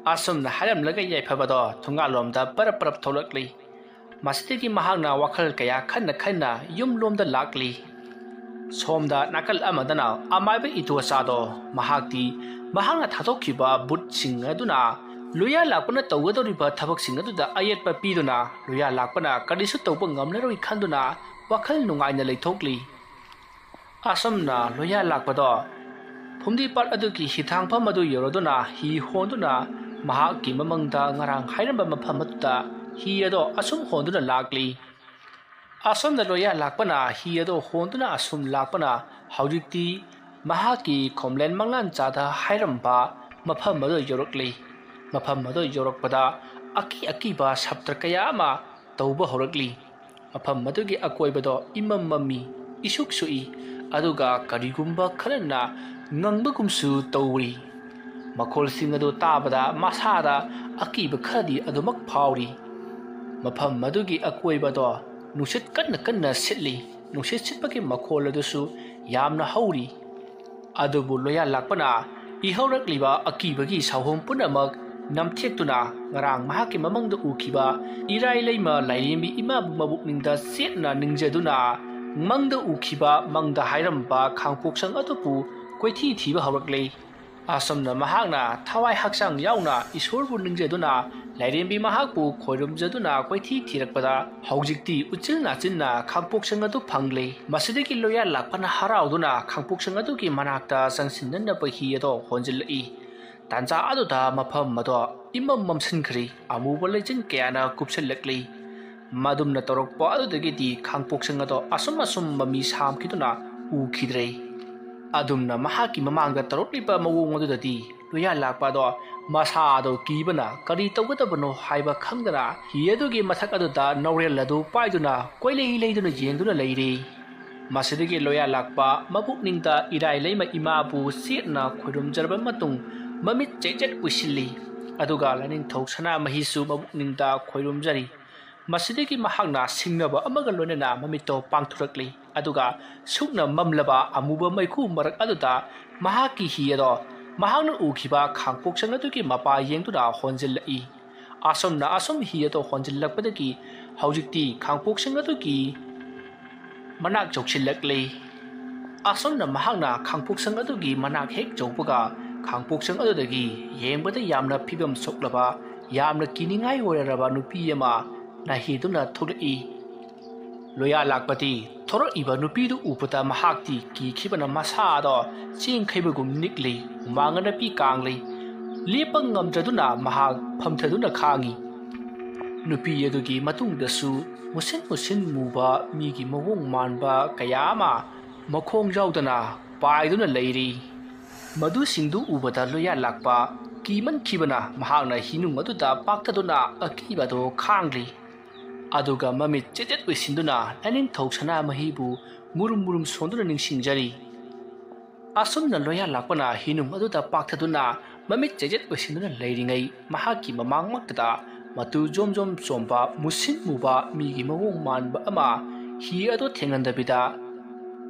ꯑꯁꯨꯝꯅ ꯍꯥꯏꯔꯝꯂꯒ ꯌꯥꯏꯐꯕꯗꯣ ꯊꯣꯡꯒꯥꯜꯂꯣꯝꯗ ꯄꯔꯞ ꯄꯔꯞ ꯊꯣꯛꯂꯛꯂꯤ꯫ ꯃꯁꯤꯗꯒꯤ ꯃꯍꯥꯛꯅ ꯋꯥꯈꯜ ꯀꯌꯥ ꯈꯟꯅ ꯈꯟꯅ ꯌꯨꯝꯂꯣꯝꯗ ꯂꯥꯛꯂꯤ꯫ ꯁꯣꯝꯗ ꯅꯥꯀꯜ ꯑꯃꯗꯅ ꯑꯃꯥꯏꯕ ꯏꯇꯣꯆꯥꯗꯣ, ꯃꯍꯥꯛꯇꯤ ꯃꯍꯥꯛꯅ ꯊꯥꯗꯣꯛꯈꯤꯕ ꯚꯨꯠꯁꯤꯡ ꯑꯗꯨꯅ ꯂꯣꯌꯥ ꯂꯥꯛꯄꯅ ꯇꯧꯒꯗꯧꯔꯤꯕ ꯊꯕꯛꯁꯤꯡ ꯑꯗꯨꯗ ꯑꯌꯦꯠꯄ ꯄꯤꯗꯨꯅ, ꯂꯣꯌꯥ ꯂꯥꯛꯄꯅ ꯀꯔꯤꯁꯨ ꯇꯧꯕ ꯉꯝꯂꯔꯣꯏ ꯈꯟꯗꯨꯅ ꯋꯥꯈꯜ ꯅꯨꯡꯉꯥꯏꯅ ꯂꯩꯊꯣꯛꯂꯤ꯫ ꯑꯁꯨꯝꯅ ꯂꯣꯌꯥ ꯂꯥꯛꯄꯗꯣ ꯐꯨꯝꯗꯤ ꯄꯥꯠ ꯑꯗꯨꯒꯤ ꯍꯤꯊꯥꯡꯐꯝ ꯑꯗꯨ ꯌꯧꯔꯗꯨꯅ ꯍꯤ ꯍꯣꯟꯗꯨꯅ ꯃꯍꯥꯛꯀꯤ ꯃꯃꯪꯗ ꯉꯔꯥꯡ ꯍꯥꯏꯔꯝꯕ ꯃꯐꯝ ꯑꯗꯨꯗ ꯍꯤ ꯑꯗꯣ ꯑꯁꯨꯝ ꯍꯣꯟꯗꯨꯅ ꯂꯥꯛꯂꯤ꯫ ꯑꯁꯣꯝꯗ ꯂꯣꯌꯥ ꯂꯥꯛꯄꯅ ꯍꯤ ꯑꯗꯨ ꯍꯣꯟꯗꯨꯅ ꯑꯁꯨꯝ ꯂꯥꯛꯄꯅ ꯍꯧꯖꯤꯛꯇꯤ ꯃꯍꯥꯛꯀꯤ ꯈꯣꯝꯂꯦꯟ ꯃꯪꯂꯥꯟ ꯆꯥꯗ ꯍꯥꯏꯔꯝꯕ ꯃꯐꯝ ꯑꯗꯨ ꯌꯧꯔꯛꯂꯤ꯫ ꯃꯐꯝ ꯑꯗꯨ ꯌꯧꯔꯛꯄꯗ ꯑꯀꯤ ꯑꯀꯤꯕ ꯁꯞꯇ꯭ꯔ ꯀꯌꯥ ꯑꯃ ꯇꯧꯕ ꯍꯧꯔꯛꯂꯤ꯫ ꯃꯐꯝ ꯑꯗꯨꯒꯤ ꯑꯀꯣꯏꯕꯗꯣ ꯏꯃꯝ ꯃꯝꯃꯤ, ꯏꯁꯨꯛ ꯁꯨꯛꯏ, ꯑꯗꯨꯒ ꯀꯔꯤꯒꯨꯝꯕ ꯈꯔꯅ ꯉꯪꯕꯒꯨꯝꯁꯨ ꯇꯧꯔꯤ꯫ ꯃꯈꯣꯜꯁꯤꯡ ꯑꯗꯨ ꯇꯥꯕꯗ ꯃꯁꯥꯗ ꯑꯀꯤꯕ ꯈꯔꯗꯤ ꯑꯗꯨꯃꯛ ꯐꯥꯎꯔꯤ꯫ ꯃꯐꯝ ꯑꯗꯨꯒꯤ ꯑꯀꯣꯏꯕꯗꯣ ꯅꯨꯡꯁꯤꯠ ꯀꯟꯅ ꯀꯟꯅ ꯁꯤꯠꯂꯤ꯫ ꯅꯨꯡꯁꯤꯠ ꯁꯤꯠꯄꯒꯤ ꯃꯈꯣꯜ ꯑꯗꯨꯁꯨ ꯌꯥꯝꯅ ꯍꯧꯔꯤ꯫ ꯑꯗꯨꯕꯨ ꯂꯣꯌꯥ ꯂꯥꯛꯄꯅ ꯏꯍꯧꯔꯛꯂꯤꯕ ꯑꯀꯤꯕꯒꯤ ꯁꯥꯍꯣꯝ ꯄꯨꯝꯅꯃꯛ ꯅꯝꯊꯦꯛꯇꯨꯅ ꯉꯔꯥꯡ ꯃꯍꯥꯛꯀꯤ ꯃꯃꯪꯗ ꯎꯈꯤꯕ ꯏꯔꯥꯏ ꯂꯩꯃ ꯂꯥꯏꯔꯦꯝꯕꯤ ꯏꯃꯥꯕꯨ ꯃꯕꯨꯛꯅꯤꯡꯗ ꯆꯦꯠꯅ ꯅꯤꯡꯖꯗꯨꯅ ꯃꯪꯗ ꯎꯈꯤꯕ, ꯃꯪꯗ ꯍꯥꯏꯔꯝꯕ ꯈꯥꯡꯄꯣꯛꯁꯪ ꯑꯗꯨꯕꯨ ꯀꯣꯏꯊꯤ ꯊꯤꯕ ꯍꯧꯔꯛꯂꯦ꯫ ꯑꯁꯨꯝꯅ ꯃꯍꯥꯛꯅ ꯊꯋꯥꯏ ꯍꯛꯆꯥꯡ ꯌꯥꯎꯅ ꯏꯁꯣꯔꯕꯨ ꯅꯤꯡꯖꯗꯨꯅ ꯂꯥꯏꯔꯦꯝꯕꯤ ꯃꯍꯥꯛꯄꯨ ꯈꯣꯏꯔꯨꯝꯖꯗꯨꯅ ꯀꯣꯏꯊꯤ ꯊꯤꯔꯛꯄꯗ ꯍꯧꯖꯤꯛꯇꯤ ꯎꯆꯤꯜ ꯅꯥꯆꯤꯟꯅ ꯈꯥꯡꯄꯣꯛꯁꯪ ꯑꯗꯨ ꯐꯪꯂꯦ꯫ ꯃꯁꯤꯗꯒꯤ ꯂꯣꯌꯥ ꯂꯥꯛꯄꯅ ꯍꯔꯥꯎꯗꯨꯅ ꯈꯥꯡꯄꯣꯛꯁꯪ ꯑꯗꯨꯒꯤ ꯃꯅꯥꯛꯇ ꯆꯪꯁꯤꯟꯅꯅꯕ ꯍꯤ ꯑꯗꯣ ꯍꯣꯟꯖꯤꯜꯂꯛꯏ꯫ ꯇꯥꯟꯖꯥ ꯑꯗꯨꯗ ꯃꯐꯝ ꯑꯗꯣ ꯏꯃꯝ ꯃꯝꯁꯤꯟꯈ꯭ꯔꯦ꯫ ꯑꯃꯨꯕ ꯂꯩꯆꯤꯟ ꯀꯌꯥꯅ ꯀꯨꯞꯁꯤꯜꯂꯛꯂꯤ꯫ ꯃꯗꯨꯝꯅ ꯇꯧꯔꯛꯄ ꯑꯗꯨꯗꯒꯤꯗꯤ ꯈꯥꯡꯄꯣꯛꯁꯪ ꯑꯗꯣ ꯑꯁꯨꯝ ꯑꯁꯨꯝ ꯃꯃꯤ ꯁꯥꯝꯈꯤꯗꯨꯅ ꯎꯈꯤꯗ꯭ꯔꯦ꯫ ꯑꯗꯨꯝꯅ ꯃꯍꯥꯛꯀꯤ ꯃꯃꯥꯡꯗ ꯇꯧꯔꯛꯂꯤꯕ ꯃꯑꯣꯡ ꯑꯗꯨꯗꯗꯤ ꯂꯣꯌꯥ ꯂꯥꯛꯄ ꯑꯗꯣ ꯃꯁꯥ ꯑꯗꯣ ꯀꯤꯕꯅ ꯀꯔꯤ ꯇꯧꯒꯗꯕꯅꯣ ꯍꯥꯏꯕ ꯈꯪꯗꯅ ꯍꯤ ꯑꯗꯨꯒꯤ ꯃꯊꯛ ꯑꯗꯨꯗ ꯅꯧꯔꯦꯜ ꯑꯗꯨ ꯄꯥꯏꯗꯨꯅ ꯀꯣꯏꯂꯩ ꯂꯩꯗꯨꯅ ꯌꯦꯡꯗꯨꯅ ꯂꯩꯔꯤ꯫ ꯃꯁꯤꯗꯒꯤ ꯂꯣꯌꯥ ꯂꯥꯛꯄ ꯃꯕꯨꯛꯅꯤꯡꯗ ꯏꯔꯥꯏ ꯂꯩꯃ ꯏꯃꯥꯕꯨ ꯆꯦꯠꯅ ꯈꯣꯏꯔꯨꯝꯖꯔꯕ ꯃꯇꯨꯡ ꯃꯃꯤꯠ ꯆꯦꯠ ꯆꯦꯠ ꯎꯏꯁꯤꯜꯂꯤ꯫ ꯑꯗꯨꯒ ꯂꯥꯏꯅꯤꯡꯊꯧ ꯁꯅꯥꯃꯍꯤꯁꯨ ꯃꯄꯨꯛꯅꯤꯡꯗ ꯈꯣꯏꯔꯨꯝꯖꯔꯤ꯫ ꯃꯁꯤꯗꯒꯤ ꯃꯍꯥꯛꯅ ꯁꯤꯡꯅꯕ ꯑꯃꯒ ꯂꯣꯏꯅꯅ ꯃꯃꯤꯠꯇꯣ ꯄꯥꯡꯊꯣꯔꯛꯂꯤ꯫ ꯑꯗꯨꯒ ꯁꯨꯛꯅ ꯃꯝꯂꯕ ꯑꯃꯨꯕ ꯃꯩꯈꯨ ꯃꯔꯛ ꯑꯗꯨꯗ ꯃꯍꯥꯛꯀꯤ ꯍꯤ ꯑꯗꯣ ꯃꯍꯥꯛꯅ ꯎꯈꯤꯕ ꯈꯥꯡꯄꯣꯛꯁꯪ ꯑꯗꯨꯒꯤ ꯃꯄꯥ ꯌꯦꯡꯗꯨꯅ ꯍꯣꯟꯖꯤꯜꯂꯛꯏ꯫ ꯑꯁꯨꯝꯅ ꯑꯁꯨꯝ ꯍꯤ ꯑꯗꯣ ꯍꯣꯟꯖꯤꯜꯂꯛꯄꯗꯒꯤ ꯍꯧꯖꯤꯛꯇꯤ ꯈꯥꯡꯄꯣꯛꯁꯪ ꯑꯗꯨꯒꯤ ꯃꯅꯥꯛ ꯌꯧꯁꯤꯜꯂꯛꯂꯦ꯫ ꯑꯁꯨꯝꯅ ꯃꯍꯥꯛꯅ ꯈꯥꯡꯄꯣꯛꯁꯪ ꯑꯗꯨꯒꯤ ꯃꯅꯥꯛ ꯍꯦꯛ ꯌꯧꯕꯒ, ꯈꯥꯡꯄꯣꯛꯁꯪ ꯑꯗꯨꯗꯒꯤ ꯌꯦꯡꯕꯗ ꯌꯥꯝꯅ ꯐꯤꯕꯝ ꯁꯣꯛꯂꯕ, ꯌꯥꯝꯅ ꯀꯤꯅꯤꯡꯉꯥꯏ ꯑꯣꯏꯔꯔꯕ ꯅꯨꯄꯤ ꯑꯃ ꯅꯥꯍꯦꯗꯨꯅ ꯊꯣꯛꯂꯛꯏ꯫ ꯂꯣꯌꯥ ꯂꯥꯛꯄꯗꯤ ꯊꯣꯔꯛꯏꯕ ꯅꯨꯄꯤꯗꯨ ꯎꯕꯗ ꯃꯍꯥꯛꯇꯤ ꯀꯤꯈꯤꯕꯅ ꯃꯁꯥꯗꯣ ꯆꯦꯡꯈꯩꯕꯒꯨꯝ ꯅꯤꯛꯂꯤ, ꯍꯨꯃꯥꯡ ꯑꯅꯞꯄꯤ ꯀꯥꯡꯂꯤ꯫ ꯂꯦꯞꯄ ꯉꯝꯗ꯭ꯔꯗꯨꯅ ꯃꯍꯥꯛ ꯐꯝꯊꯗꯨꯅ ꯈꯥꯡꯉꯤ꯫ ꯅꯨꯄꯤ ꯑꯗꯨꯒꯤ ꯃꯇꯨꯡꯗꯁꯨ ꯃꯨꯁꯤꯟ ꯃꯨꯁꯤꯟ ꯃꯨꯕ ꯃꯤꯒꯤ ꯃꯑꯣꯡ ꯃꯥꯟꯕ ꯀꯌꯥ ꯑꯃ ꯃꯈꯣꯡ ꯌꯥꯎꯗꯅ ꯄꯥꯏꯗꯨꯅ ꯂꯩꯔꯤ꯫ ꯃꯗꯨꯁꯤꯡꯗꯨ ꯎꯕꯗ ꯂꯣꯌꯥ ꯂꯥꯛꯄ ꯀꯤꯃꯟꯈꯤꯕꯅ ꯃꯍꯥꯛꯅ ꯍꯤꯅꯨꯡ ꯑꯗꯨꯗ ꯄꯥꯛꯊꯗꯨꯅ ꯑꯀꯤꯕꯗꯨ ꯈꯥꯡꯂꯤ꯫ ꯑꯗꯨꯒ ꯃꯃꯤꯠ ꯆꯦꯠꯆꯦꯠ ꯑꯣꯏꯁꯤꯟꯗꯨꯅ ꯂꯥꯏꯅꯤꯡꯊꯧ ꯁꯅꯥꯃꯍꯤꯕꯨ ꯃꯨꯔꯨꯝ ꯃꯨꯔꯨꯝ ꯁꯣꯟꯗꯨꯅ ꯅꯤꯡꯁꯤꯡꯖꯔꯤ꯫ ꯑꯁꯨꯝꯅ ꯂꯣꯌꯥ ꯂꯥꯛꯄꯅ ꯍꯤꯅꯨꯡ ꯑꯗꯨꯗ ꯄꯥꯛꯊꯗꯨꯅ ꯃꯃꯤꯠ ꯆꯦꯠꯆꯦꯠ ꯑꯣꯏꯁꯤꯟꯗꯨꯅ ꯂꯩꯔꯤꯉꯩ, ꯃꯍꯥꯛꯀꯤ ꯃꯃꯥꯡꯃꯛꯇꯗ ꯃꯇꯨ ꯖꯣꯝ ꯖꯣꯝ ꯆꯣꯝꯕ, ꯃꯨꯁꯤꯟ ꯃꯨꯕ ꯃꯤꯒꯤ ꯃꯑꯣꯡ ꯃꯥꯟꯕ ꯑꯃ ꯍꯤ ꯑꯗꯨ ꯊꯦꯡꯍꯟꯗꯕꯤꯗ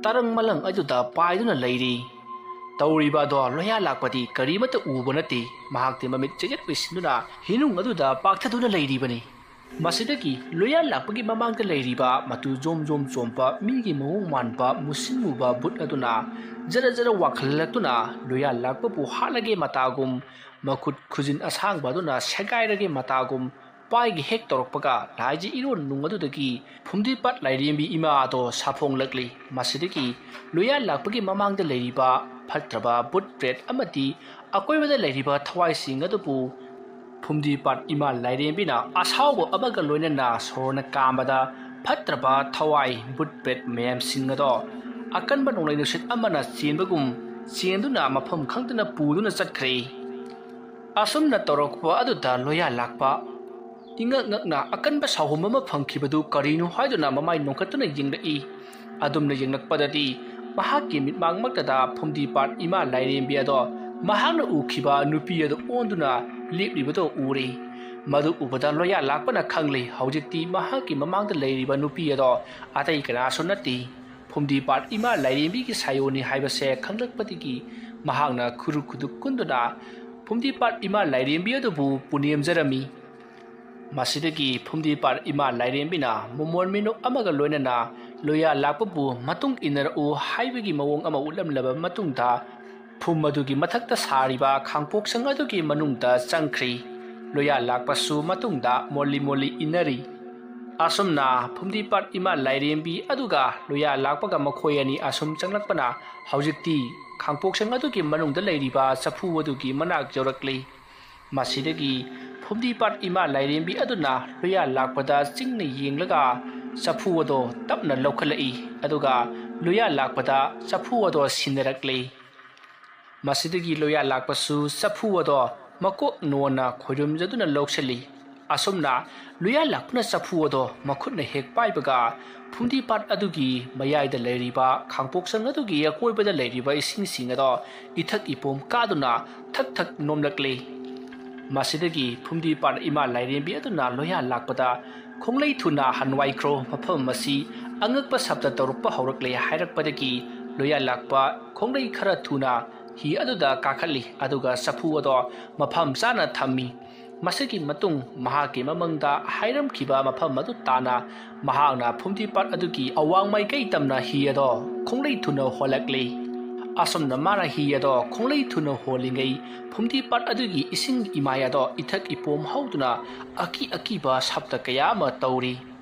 ꯇꯔꯪ ꯃꯂꯪ ꯑꯗꯨꯗ ꯄꯥꯏꯗꯨꯅ ꯂꯩꯔꯤ꯫ ꯇꯧꯔꯤꯕ ꯑꯗꯣ ꯂꯣꯌꯥ ꯂꯥꯛꯄꯗꯤ ꯀꯔꯤꯃꯠꯇ ꯎꯕ ꯅꯠꯇꯦ꯫ ꯃꯍꯥꯛꯇꯤ ꯃꯃꯤꯠ ꯆꯦꯠꯆꯦꯠ ꯑꯣꯏꯁꯤꯟꯗꯨꯅ ꯍꯤꯅꯨꯡ ꯑꯗꯨꯗ ꯄꯥꯛꯊꯗꯨꯅ ꯂꯩꯔꯤꯕꯅꯤ꯫ ꯃꯁꯤꯗꯒꯤ ꯂꯣꯌꯥ ꯂꯥꯛꯄꯒꯤ ꯃꯃꯥꯡꯗ ꯂꯩꯔꯤꯕ ꯃꯇꯨ ꯖꯣꯝ ꯖꯣꯝ ꯆꯣꯝꯕ ꯃꯤꯒꯤ ꯃꯑꯣꯡ ꯃꯥꯟꯕ ꯃꯨꯁꯤꯟ ꯃꯨꯕ ꯚꯨꯠ ꯑꯗꯨꯅ ꯖꯔ ꯖꯔ ꯋꯥꯡꯈꯠꯂꯛꯇꯨꯅ ꯂꯣꯌꯥ ꯂꯥꯛꯄꯕꯨ ꯍꯥꯠꯂꯒꯦ ꯃꯇꯥꯒꯨꯝ, ꯃꯈꯨꯠ ꯈꯨꯖꯤꯟ ꯑꯁꯥꯡꯕ ꯑꯗꯨꯅ ꯁꯦꯒꯥꯏꯔꯒꯦ ꯃꯇꯥꯒꯨꯝ ꯄꯥꯏꯒꯦ ꯍꯦꯛ ꯇꯧꯔꯛꯄꯒ, ꯂꯥꯏꯖ ꯏꯔꯣꯟ ꯅꯨꯡ ꯑꯗꯨꯗꯒꯤ ꯐꯨꯝꯗꯤꯄꯥꯠ ꯂꯥꯏꯔꯦꯝꯕꯤ ꯏꯃꯥ ꯑꯗꯣ ꯁꯥꯐꯣꯡꯂꯛꯂꯤ꯫ ꯃꯁꯤꯗꯒꯤ ꯂꯣꯌꯥ ꯂꯥꯛꯄꯒꯤ ꯃꯃꯥꯡꯗ ꯂꯩꯔꯤꯕ ꯐꯠꯇ꯭ꯔꯕ ꯚꯨꯠ ꯄ꯭ꯔꯦꯠ ꯑꯃꯗꯤ ꯑꯀꯣꯏꯕꯗ ꯂꯩꯔꯤꯕ ꯊꯋꯥꯏꯁꯤꯡ ꯑꯗꯨꯕꯨ ꯐꯨꯝꯗꯤꯄꯥꯠ ꯏꯃꯥ ꯂꯥꯏꯔꯦꯝꯕꯤꯅ ꯑꯁꯥꯎꯕ ꯑꯃꯒ ꯂꯣꯏꯅꯅ ꯁꯣꯔꯅ ꯀꯥꯝꯕꯗ, ꯐꯠꯇ꯭ꯔꯕ ꯊꯋꯥꯏ ꯚꯨꯠ ꯄ꯭ꯔꯦꯠ ꯃꯌꯥꯝꯁꯤꯡ ꯑꯗꯣ ꯑꯀꯟꯕ ꯅꯣꯡꯂꯩ ꯅꯨꯡꯁꯤꯠ ꯑꯃꯅ ꯆꯦꯟꯕꯒꯨꯝ ꯆꯦꯟꯗꯨꯅ ꯃꯐꯝ ꯈꯪꯗꯅ ꯄꯨꯗꯨꯅ ꯆꯠꯈ꯭ꯔꯦ꯫ ꯑꯁꯨꯝꯅ ꯇꯧꯔꯛꯄ ꯑꯗꯨꯗ ꯂꯣꯌꯥ ꯂꯥꯛꯄ ꯏꯉꯛ ꯉꯛꯅ ꯑꯀꯟꯕ ꯁꯥꯎꯍꯨꯝ ꯑꯃ ꯐꯪꯈꯤꯕꯗꯨ ꯀꯔꯤꯅꯣ ꯍꯥꯏꯗꯨꯅ ꯃꯃꯥꯏ ꯅꯣꯡꯈꯠꯇꯨꯅ ꯌꯦꯡꯂꯛꯏ꯫ ꯑꯗꯨꯝꯅ ꯌꯦꯡꯂꯛꯄꯗꯗꯤ ꯃꯍꯥꯛꯀꯤ ꯃꯤꯠꯃꯥꯡꯃꯛꯇꯗ ꯐꯨꯝꯗꯤꯄꯥꯠ ꯏꯃꯥ ꯂꯥꯏꯔꯦꯝꯕꯤ ꯑꯗꯣ ꯃꯍꯥꯛꯅ ꯎꯈꯤꯕ ꯅꯨꯄꯤ ꯑꯗꯨ ꯑꯣꯟꯗꯨꯅ ꯂꯦꯞꯂꯤꯕꯗꯣ ꯎꯔꯦ꯫ ꯃꯗꯨ ꯎꯕꯗ ꯂꯣꯌꯥ ꯂꯥꯛꯄꯅ ꯈꯪꯂꯦ, ꯍꯧꯖꯤꯛꯇꯤ ꯃꯍꯥꯛꯀꯤ ꯃꯃꯥꯡꯗ ꯂꯩꯔꯤꯕ ꯅꯨꯄꯤ ꯑꯗꯣ ꯑꯇꯩ ꯀꯅꯥꯁꯨ ꯅꯠꯇꯦ, ꯐꯨꯝꯗꯤꯄꯥꯠ ꯏꯃꯥ ꯂꯥꯏꯔꯦꯝꯕꯤꯒꯤ ꯁꯥꯌꯣꯟꯅꯤ ꯍꯥꯏꯕꯁꯦ ꯈꯪꯂꯛꯄꯗꯒꯤ ꯃꯍꯥꯛꯅ ꯈꯨꯔꯨ ꯈꯨꯗꯨꯛ ꯀꯨꯟꯗꯨꯅ ꯐꯨꯝꯗꯤꯄꯥꯠ ꯏꯃꯥ ꯂꯥꯏꯔꯦꯝꯕꯤ ꯑꯗꯨꯕꯨ ꯄꯨꯅꯦꯝꯖꯔꯝꯃꯤ꯫ ꯃꯁꯤꯗꯒꯤ ꯐꯨꯝꯗꯤꯄꯥꯠ ꯏꯃꯥ ꯂꯥꯏꯔꯦꯝꯕꯤꯅ ꯃꯣꯃꯣꯟ ꯃꯤꯅꯨꯞ ꯑꯃꯒ ꯂꯣꯏꯅꯅ ꯂꯣꯌꯥ ꯂꯥꯛꯄꯕꯨ ꯃꯇꯨꯡ ꯏꯟꯅꯔꯛꯎ ꯍꯥꯏꯕꯒꯤ ꯃꯑꯣꯡ ꯑꯃ ꯎꯠꯂꯝꯂꯕ ꯃꯇꯨꯡꯗ, ꯐꯨꯝ ꯑꯗꯨꯒꯤ ꯃꯊꯛꯇ ꯁꯥꯔꯤꯕ ꯈꯥꯡꯄꯣꯛꯁꯪ ꯑꯗꯨꯒꯤ ꯃꯅꯨꯡꯗ ꯆꯪꯈ꯭ꯔꯤ꯫ ꯂꯣꯌꯥ ꯂꯥꯛꯄꯁꯨ ꯃꯇꯨꯡꯗ ꯃꯣꯜꯂꯤ ꯃꯣꯜꯂꯤ ꯏꯟꯅꯔꯤ꯫ ꯑꯁꯨꯝꯅ ꯐꯨꯝꯗꯤꯄꯥꯠ ꯏꯃꯥ ꯂꯥꯏꯔꯦꯝꯕꯤ ꯑꯗꯨꯒ ꯂꯣꯌꯥ ꯂꯥꯛꯄꯒ ꯃꯈꯣꯏ ꯑꯅꯤ ꯑꯁꯨꯝ ꯆꯪꯂꯛꯄꯅ ꯍꯧꯖꯤꯛꯇꯤ ꯈꯥꯡꯄꯣꯛꯁꯪ ꯑꯗꯨꯒꯤ ꯃꯅꯨꯡꯗ ꯂꯩꯔꯤꯕ ꯆꯐꯨ ꯑꯗꯨꯒꯤ ꯃꯅꯥꯛ ꯌꯧꯔꯛꯂꯤ꯫ ꯃꯁꯤꯗꯒꯤ ꯐꯨꯝꯗꯤꯄꯥꯠ ꯏꯃꯥ ꯂꯥꯏꯔꯦꯝꯕꯤ ꯑꯗꯨꯅ ꯂꯣꯌꯥ ꯂꯥꯛꯄꯗ ꯆꯤꯡꯅ ꯌꯦꯡꯂꯒ ꯆꯐꯨ ꯑꯗꯣ ꯇꯞꯅ ꯂꯧꯈꯠꯂꯛꯏ, ꯑꯗꯨꯒ ꯂꯣꯌꯥ ꯂꯥꯛꯄꯗ ꯆꯐꯨ ꯑꯗꯣ ꯁꯤꯟꯅꯔꯛꯂꯤ꯫ ꯃꯁꯤꯗꯒꯤ ꯂꯣꯌꯥ ꯂꯥꯛꯄꯁꯨ ꯆꯐꯨ ꯑꯗꯣ ꯃꯀꯣꯛ ꯅꯣꯟꯅ ꯈꯣꯏꯔꯨꯝꯖꯗꯨꯅ ꯂꯧꯁꯤꯜꯂꯤ꯫ ꯑꯁꯨꯝꯅ ꯂꯣꯌꯥ ꯂꯥꯛꯄꯅ ꯆꯐꯨ ꯑꯗꯣ ꯃꯈꯨꯠꯅ ꯍꯦꯛ ꯄꯥꯏꯕꯒ ꯐꯨꯝꯗꯤꯄꯥꯠ ꯑꯗꯨꯒꯤ ꯃꯌꯥꯏꯗ ꯂꯩꯔꯤꯕ ꯈꯥꯡꯄꯣꯛꯁꯪ ꯑꯗꯨꯒꯤ ꯑꯀꯣꯏꯕꯗ ꯂꯩꯔꯤꯕ ꯏꯁꯤꯡꯁꯤꯡ ꯑꯗꯣ ꯏꯊꯛ ꯏꯄꯣꯝ ꯀꯥꯗꯨꯅ ꯊꯛ ꯊꯛ ꯅꯣꯝꯂꯛꯂꯤ꯫ ꯃꯁꯤꯗꯒꯤ ꯐꯨꯝꯗꯤꯄꯥꯠ ꯏꯃꯥ ꯂꯥꯏꯔꯦꯝꯕꯤ ꯑꯗꯨꯅ ꯂꯣꯌꯥ ꯂꯥꯛꯄꯗ ꯈꯣꯡꯂꯩ ꯊꯨꯅ ꯍꯟꯋꯥꯏꯈ꯭ꯔꯣ, ꯃꯐꯝ ꯑꯁꯤ ꯑꯉꯛꯄ ꯁꯞꯇ ꯇꯧꯔꯛꯄ ꯍꯧꯔꯛꯂꯦ ꯍꯥꯏꯔꯛꯄꯗꯒꯤ ꯂꯣꯌꯥ ꯂꯥꯛꯄ ꯈꯣꯡꯂꯩ ꯈꯔ ꯊꯨꯅ ꯍꯤ ꯑꯗꯨꯗ ꯀꯥꯈꯠꯂꯤ, ꯑꯗꯨꯒ ꯆꯐꯨ ꯑꯗꯣ ꯃꯐꯝ ꯆꯥꯅ ꯊꯝꯃꯤ꯫ ꯃꯁꯤꯒꯤ ꯃꯇꯨꯡ ꯃꯍꯥꯛꯀꯤ ꯃꯃꯪꯗ ꯍꯥꯏꯔꯝꯈꯤꯕ ꯃꯐꯝ ꯑꯗꯨ ꯇꯥꯅ ꯃꯍꯥꯛꯅ ꯐꯨꯝꯗꯤꯄꯥꯠ ꯑꯗꯨꯒꯤ ꯑꯋꯥꯡ ꯃꯥꯏꯀꯩ ꯇꯝꯅ ꯍꯤ ꯑꯗꯣ ꯈꯣꯡꯂꯩ ꯊꯨꯅ ꯍꯣꯜꯂꯛꯂꯤ꯫ ꯑꯁꯨꯝꯅ ꯃꯥꯅ ꯍꯤ ꯑꯗꯣ ꯈꯣꯡꯂꯩ ꯊꯨꯅ ꯍꯣꯜꯂꯤꯉꯩ ꯐꯨꯝꯗꯤꯄꯥꯠ ꯑꯗꯨꯒꯤ ꯏꯁꯤꯡ ꯏꯃꯥꯏ ꯑꯗꯣ ꯏꯊꯛ ꯏꯄꯣꯝ ꯍꯧꯗꯨꯅ ꯑꯀꯤ ꯑꯀꯤꯕ ꯁꯞꯇ ꯀꯌꯥ ꯑꯃ ꯇꯧꯔꯤ꯫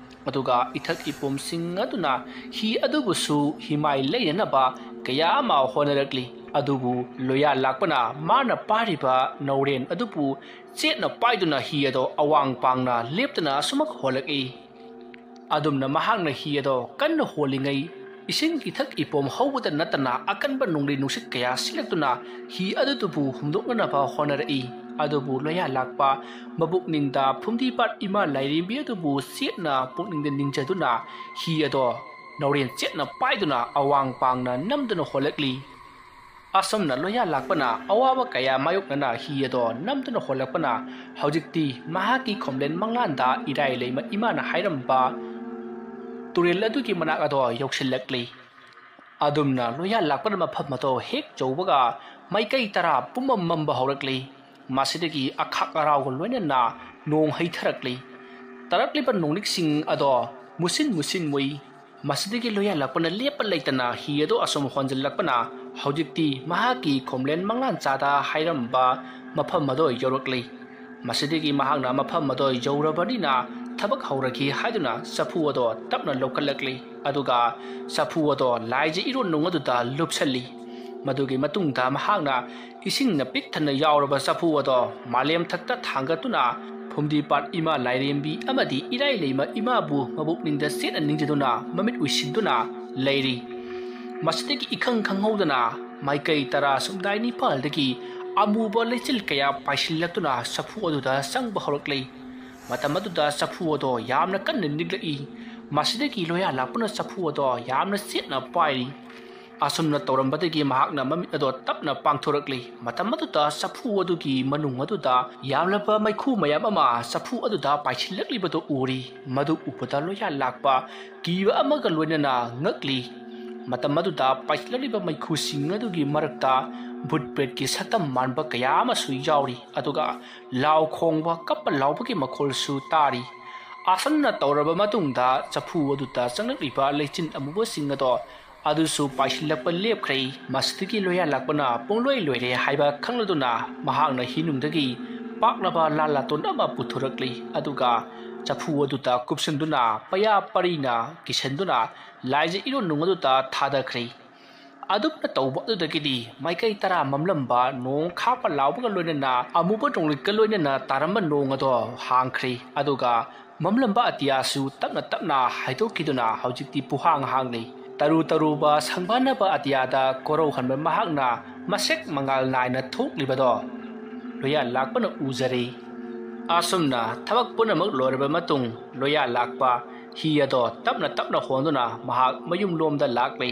ꯑꯗꯨꯒ ꯏꯊꯛ ꯏꯄꯣꯝꯁꯤꯡ ꯑꯗꯨꯅ ꯍꯤ ꯑꯗꯨꯕꯨꯁꯨ ꯍꯤꯃꯥꯏ ꯂꯩꯅꯅꯕ ꯀꯌꯥ ꯑꯃ ꯍꯣꯠꯅꯔꯛꯂꯤ꯫ ꯑꯗꯨꯕꯨ ꯂꯣꯌꯥ ꯂꯥꯛꯄꯅ ꯃꯥꯅ ꯄꯥꯏꯔꯤꯕ ꯅꯧꯔꯦꯟ ꯑꯗꯨꯕꯨ ꯆꯦꯠꯅ ꯄꯥꯏꯗꯨꯅ ꯍꯤ ꯑꯗꯣ ꯑꯋꯥꯡ ꯄꯥꯡꯅ ꯂꯦꯞꯇꯅ ꯑꯁꯨꯃꯛ ꯍꯣꯜꯂꯛꯏ꯫ ꯑꯗꯨꯝꯅ ꯃꯍꯥꯛꯅ ꯍꯤ ꯑꯗꯣ ꯀꯟꯅ ꯍꯣꯜꯂꯤꯉꯩ ꯏꯁꯤꯡ ꯏꯊꯛ ꯏꯄꯣꯝ ꯍꯧꯕꯗ ꯅꯠꯇꯅ ꯑꯀꯟꯕ ꯅꯣꯡꯂꯩ ꯅꯨꯡꯁꯤꯠ ꯀꯌꯥ ꯁꯤꯜꯂꯛꯇꯨꯅ ꯍꯤ ꯑꯗꯨꯕꯨ ꯍꯨꯝꯗꯣꯛꯅꯅꯕ ꯍꯣꯠꯅꯔꯛꯏ꯫ ꯑꯗꯨꯕꯨ ꯂꯣꯌꯥ ꯂꯥꯛꯄ ꯃꯕꯨꯛꯅꯤꯡꯗ ꯐꯨꯝꯗꯤꯄꯥꯠ ꯏꯃꯥ ꯂꯥꯏꯔꯦꯝꯕꯤ ꯑꯗꯨꯕꯨ ꯆꯦꯠꯅ ꯄꯨꯛꯅꯤꯡꯗ ꯅꯤꯡꯖꯗꯨꯅ ꯍꯤ ꯑꯗꯣ ꯅꯧꯔꯦꯟ ꯆꯦꯠꯅ ꯄꯥꯏꯗꯨꯅ ꯑꯋꯥꯡ ꯄꯥꯡꯅ ꯅꯝꯗꯨꯅ ꯍꯣꯜꯂꯛꯂꯤ꯫ ꯑꯁꯨꯝꯅ ꯂꯣꯌꯥ ꯂꯥꯛꯄꯅ ꯑꯋꯥꯕ ꯀꯌꯥ ꯃꯥꯌꯣꯛꯅꯅ ꯍꯤ ꯑꯗꯣ ꯅꯝꯗꯨꯅ ꯍꯣꯜꯂꯛꯄꯅ ꯍꯧꯖꯤꯛꯇꯤ ꯃꯍꯥꯛꯀꯤ ꯈꯣꯝꯂꯦꯟ ꯃꯪꯂꯥꯟꯗ ꯏꯔꯥꯏ ꯂꯩꯃ ꯏꯃꯥꯅ ꯍꯥꯏꯔꯝꯕ ꯇꯨꯔꯦꯜ ꯑꯗꯨꯒꯤ ꯃꯅꯥꯛ ꯑꯗꯣ ꯌꯧꯁꯤꯜꯂꯛꯂꯤ꯫ ꯑꯗꯨꯝꯅ ꯂꯣꯌꯥ ꯂꯥꯛꯄꯅ ꯃꯐꯝ ꯑꯗꯣ ꯍꯦꯛ ꯌꯧꯕꯒ ꯃꯥꯏꯀꯩ ꯇꯔꯥ ꯄꯨꯝꯃꯝ ꯃꯝꯕ ꯍꯧꯔꯛꯂꯤ꯫ ꯃꯁꯤꯗꯒꯤ ꯑꯈꯥꯛ ꯑꯔꯥꯎꯒ ꯂꯣꯏꯅꯅ ꯅꯣꯡ ꯍꯩꯊꯔꯛꯂꯤ꯫ ꯇꯥꯔꯛꯂꯤꯕ ꯅꯣꯡꯂꯤꯛꯁꯤꯡ ꯑꯗꯣ ꯃꯨꯁꯤꯟ ꯃꯨꯁꯤꯟ ꯃꯨꯏ꯫ ꯃꯁꯤꯗꯒꯤ ꯂꯣꯌꯥ ꯂꯥꯛꯄꯅ ꯂꯦꯞꯄ ꯂꯩꯇꯅ ꯍꯤ ꯑꯗꯨ ꯑꯁꯨꯝ ꯍꯣꯟꯖꯤꯜꯂꯛꯄꯅ ꯍꯧꯖꯤꯛꯇꯤ ꯃꯍꯥꯛꯀꯤ ꯈꯣꯝꯂꯦꯟ ꯃꯪꯂꯥꯟꯆꯥꯗ ꯍꯥꯏꯔꯝꯕ ꯃꯐꯝ ꯑꯗꯨ ꯌꯧꯔꯛꯂꯤ꯫ ꯃꯁꯤꯗꯒꯤ ꯃꯍꯥꯛꯅ ꯃꯐꯝ ꯑꯗꯨ ꯌꯧꯔꯕꯅꯤꯅ ꯊꯕꯛ ꯍꯧꯔꯒꯦ ꯍꯥꯏꯗꯨꯅ ꯆꯐꯨ ꯑꯗꯣ ꯇꯞꯅ ꯂꯧꯈꯠꯂꯛꯂꯤ꯫ ꯑꯗꯨꯒ ꯆꯐꯨ ꯑꯗꯣ ꯂꯥꯏꯖ ꯏꯔꯣꯟ ꯅꯨꯡ ꯑꯗꯨꯗ ꯂꯨꯞꯁꯜꯂꯤ꯫ ꯃꯗꯨꯒꯤ ꯃꯇꯨꯡꯗ ꯃꯍꯥꯛꯅ ꯏꯁꯤꯡꯅ ꯄꯤꯛ ꯊꯟꯅ ꯌꯥꯎꯔꯕ ꯆꯐꯨ ꯑꯗꯣ ꯃꯥꯂꯦꯝ ꯊꯛꯇ ꯊꯥꯡꯒꯠꯇꯨꯅ ꯐꯨꯝꯗꯤꯄꯥꯠ ꯏꯃꯥ ꯂꯥꯏꯔꯦꯝꯕꯤ ꯑꯃꯗꯤ ꯏꯔꯥꯏ ꯂꯩꯃ ꯏꯃꯥꯕꯨ ꯃꯕꯨꯛꯅꯤꯡꯗ ꯆꯦꯠꯅ ꯅꯤꯡꯖꯗꯨꯅ ꯃꯃꯤꯠ ꯎꯏꯁꯤꯟꯗꯨꯅ ꯂꯩꯔꯤ꯫ ꯃꯁꯤꯗꯒꯤ ꯏꯈꯪ ꯈꯪꯍꯧꯗꯅ ꯃꯥꯏꯀꯩ ꯇꯔꯥ ꯁꯨꯝꯗꯥꯏ ꯅꯤꯄꯥꯜꯗꯒꯤ ꯑꯃꯨꯕ ꯂꯩꯆꯤꯜ ꯀꯌꯥ ꯄꯥꯏꯁꯤꯜꯂꯛꯇꯨꯅ ꯆꯐꯨ ꯑꯗꯨꯗ ꯆꯪꯕ ꯍꯧꯔꯛꯂꯤ꯫ ꯃꯇꯝ ꯑꯗꯨꯗ ꯆꯐꯨ ꯑꯗꯣ ꯌꯥꯝꯅ ꯀꯟꯅ ꯅꯤꯛꯂꯛꯏ꯫ ꯃꯁꯤꯗꯒꯤ ꯂꯣꯌꯥ ꯂꯥꯛꯄꯅ ꯆꯐꯨ ꯑꯗꯣ ꯌꯥꯝꯅ ꯆꯦꯠꯅ ꯄꯥꯏꯔꯤ꯫ ꯑꯁꯨꯝꯅ ꯇꯧꯔꯝꯕꯗꯒꯤ ꯃꯍꯥꯛꯅ ꯃꯃꯤꯠ ꯑꯗꯣ ꯇꯞꯅ ꯄꯥꯡꯊꯣꯔꯛꯂꯤ꯫ ꯃꯇꯝ ꯑꯗꯨꯗ ꯆꯐꯨ ꯑꯗꯨꯒꯤ ꯃꯅꯨꯡ ꯑꯗꯨꯗ ꯌꯥꯝꯂꯕ ꯃꯩꯈꯨ ꯃꯌꯥꯝ ꯑꯃ ꯆꯐꯨ ꯑꯗꯨꯗ ꯄꯥꯏꯁꯤꯜꯂꯛꯂꯤꯕꯗꯨ ꯎꯔꯤ꯫ ꯃꯗꯨ ꯎꯕꯗ ꯂꯣꯌꯥ ꯂꯥꯛꯄ ꯀꯤꯕ ꯑꯃꯒ ꯂꯣꯏꯅꯅ ꯉꯛꯂꯤ꯫ ꯃꯇꯝ ꯑꯗꯨꯗ ꯄꯥꯏꯁꯤꯜꯂꯛꯂꯤꯕ ꯃꯩꯈꯨꯁꯤꯡ ꯑꯗꯨꯒꯤ ꯃꯔꯛꯇ ꯚꯨꯠ ꯄ꯭ꯔꯦꯠꯀꯤ ꯁꯛꯇꯝ ꯃꯥꯟꯕ ꯀꯌꯥ ꯑꯃꯁꯨ ꯌꯥꯎꯔꯤ꯫ ꯑꯗꯨꯒ ꯂꯥꯎ ꯈꯣꯡꯕ, ꯀꯞꯄ ꯂꯥꯎꯕꯒꯤ ꯃꯈꯣꯜꯁꯨ ꯇꯥꯔꯤ꯫ ꯑꯁꯨꯝꯅ ꯇꯧꯔꯕ ꯃꯇꯨꯡꯗ ꯆꯐꯨ ꯑꯗꯨꯗ ꯆꯪꯂꯛꯂꯤꯕ ꯂꯩꯆꯤꯟ ꯑꯃꯨꯕꯁꯤꯡ ꯑꯗꯣ ꯑꯗꯨꯁꯨ ꯄꯥꯏꯁꯤꯜꯂꯛꯄ ꯂꯦꯞꯈ꯭ꯔꯦ꯫ ꯃꯁꯤꯗꯒꯤ ꯂꯣꯌꯥ ꯂꯥꯛꯄꯅ ꯄꯨꯡꯂꯣꯏ ꯂꯣꯏꯔꯦ ꯍꯥꯏꯕ ꯈꯪꯂꯗꯨꯅ ꯃꯍꯥꯛꯅ ꯍꯤꯅꯨꯡꯗꯒꯤ ꯄꯥꯛꯂꯕ ꯂꯥꯜꯂꯥꯇꯣꯟ ꯑꯃ ꯄꯨꯊꯣꯔꯛꯂꯤ꯫ ꯑꯗꯨꯒ ꯆꯐꯨ ꯑꯗꯨꯗ ꯀꯨꯞꯁꯤꯟꯗꯨꯅ ꯄꯌꯥ ꯄꯔꯤꯅ ꯀꯤꯁꯟꯗꯨꯅ ꯂꯥꯏꯖ ꯏꯔꯣꯟ ꯅꯨꯡ ꯑꯗꯨꯗ ꯊꯥꯗꯈ꯭ꯔꯦ꯫ ꯑꯗꯨꯝꯅ ꯇꯧꯕ ꯑꯗꯨꯗꯒꯤꯗꯤ ꯃꯥꯏꯀꯩ ꯇꯔꯥ ꯃꯝꯂꯝꯕ ꯅꯣꯡ ꯈꯥꯛꯄ ꯂꯥꯎꯕꯒ ꯂꯣꯏꯅꯅ ꯑꯃꯨꯕ ꯅꯣꯡꯂꯤꯛꯀ ꯂꯣꯏꯅꯅ ꯇꯥꯔꯝꯕ ꯅꯣꯡ ꯑꯗꯣ ꯍꯥꯡꯈ꯭ꯔꯦ꯫ ꯑꯗꯨꯒ ꯃꯝꯂꯝꯕ ꯑꯇꯤꯌꯥꯁꯨ ꯇꯞꯅ ꯇꯞꯅ ꯍꯥꯏꯗꯣꯛꯈꯤꯗꯨꯅ ꯍꯧꯖꯤꯛꯇꯤ ꯄꯨꯍꯥꯡ ꯍꯥꯡꯂꯤ꯫ ꯇꯔꯨ ꯇꯔꯨꯕ ꯁꯪꯕꯥꯟꯅꯕ ꯑꯇꯤꯌꯥꯗ ꯀꯣꯔꯧꯍꯟꯕ ꯃꯍꯥꯛꯅ ꯃꯁꯦꯛ ꯃꯉꯥꯜ ꯅꯥꯏꯅ ꯊꯣꯛꯂꯤꯕꯗꯣ ꯂꯣꯌꯥ ꯂꯥꯛꯄꯅ ꯎꯖꯔꯦ꯫ ꯑꯁꯨꯝꯅ ꯊꯕꯛ ꯄꯨꯝꯅꯃꯛ ꯂꯣꯏꯔꯕ ꯃꯇꯨꯡ ꯂꯣꯌꯥ ꯂꯥꯛꯄ ꯍꯤ ꯑꯗꯣ ꯇꯞꯅ ꯇꯞꯅ ꯍꯣꯟꯗꯨꯅ ꯃꯍꯥꯛ ꯃꯌꯨꯝꯂꯣꯝꯗ ꯂꯥꯛꯂꯤ꯫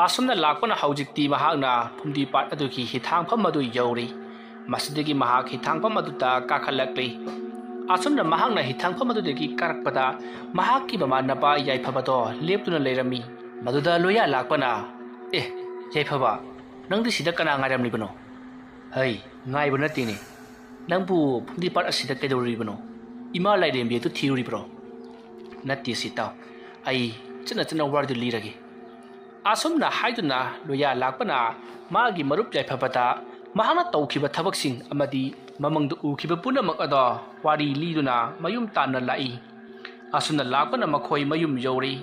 ꯑꯁꯨꯝꯅ ꯂꯥꯛꯄꯅ ꯍꯧꯖꯤꯛꯇꯤ ꯃꯍꯥꯛꯅ ꯐꯨꯝꯗꯤ ꯄꯥꯠ ꯑꯗꯨꯒꯤ ꯍꯤꯊꯥꯡꯐꯝ ꯑꯗꯨ ꯌꯧꯔꯤ꯫ ꯃꯁꯤꯗꯒꯤ ꯃꯍꯥꯛ ꯍꯤꯊꯥꯡꯐꯝ ꯑꯗꯨꯗ ꯀꯥꯈꯠꯂꯛꯂꯤ꯫ ꯑꯁꯨꯝꯅ ꯃꯍꯥꯛꯅ ꯍꯤꯊꯥꯡꯐꯝ ꯑꯗꯨꯗꯒꯤ ꯀꯥꯔꯛꯄꯗ ꯃꯍꯥꯛꯀꯤ ꯃꯃꯥꯟꯅꯕ ꯌꯥꯏꯐꯕꯗꯣ ꯂꯦꯞꯇꯨꯅ ꯂꯩꯔꯝꯃꯤ꯫ ꯃꯗꯨꯗ ꯂꯣꯌꯥ ꯂꯥꯛꯄꯅ, "ꯑꯦ, ꯌꯥꯏꯐꯕ, ꯅꯪꯗꯤ ꯁꯤꯗ ꯀꯅꯥ ꯉꯥꯏꯔꯝꯂꯤꯕꯅꯣ?" "ꯍꯩ, ꯉꯥꯏꯕ ꯅꯠꯇꯦꯅꯦ꯫ ꯅꯪꯕꯨ ꯐꯨꯝꯗꯤ ꯄꯥꯠ ꯑꯁꯤꯗ ꯀꯩꯗꯧꯔꯨꯔꯤꯕꯅꯣ? ꯏꯃꯥ ꯂꯥꯏꯔꯦꯝꯕꯤ ꯑꯗꯨ ꯊꯤꯔꯨꯔꯤꯕ꯭ꯔꯣ?" "ꯅꯠꯇꯦ ꯁꯤ ꯇꯥꯎ, ꯑꯩ ꯆꯠꯅ ꯆꯠꯅ ꯋꯥꯔꯤꯗꯨ ꯂꯤꯔꯒꯦ꯫" ꯑꯁꯨꯝꯅ ꯍꯥꯏꯗꯨꯅ ꯂꯣꯌꯥ ꯂꯥꯛꯄꯅ ꯃꯥꯒꯤ ꯃꯔꯨꯞ ꯌꯥꯏꯐꯕꯗ ꯃꯍꯥꯛꯅ ꯇꯧꯈꯤꯕ ꯊꯕꯛꯁꯤꯡ ꯑꯃꯗꯤ ꯃꯃꯪꯗ ꯎꯈꯤꯕ ꯄꯨꯝꯅꯃꯛ ꯑꯗꯣ ꯋꯥꯔꯤ ꯂꯤꯗꯨꯅ ꯃꯌꯨꯝ ꯇꯥꯟꯅ ꯂꯥꯛꯏ꯫ ꯑꯁꯨꯝꯅ ꯂꯥꯛꯄꯅ ꯃꯈꯣꯏ ꯃꯌꯨꯝ ꯌꯧꯔꯤ꯫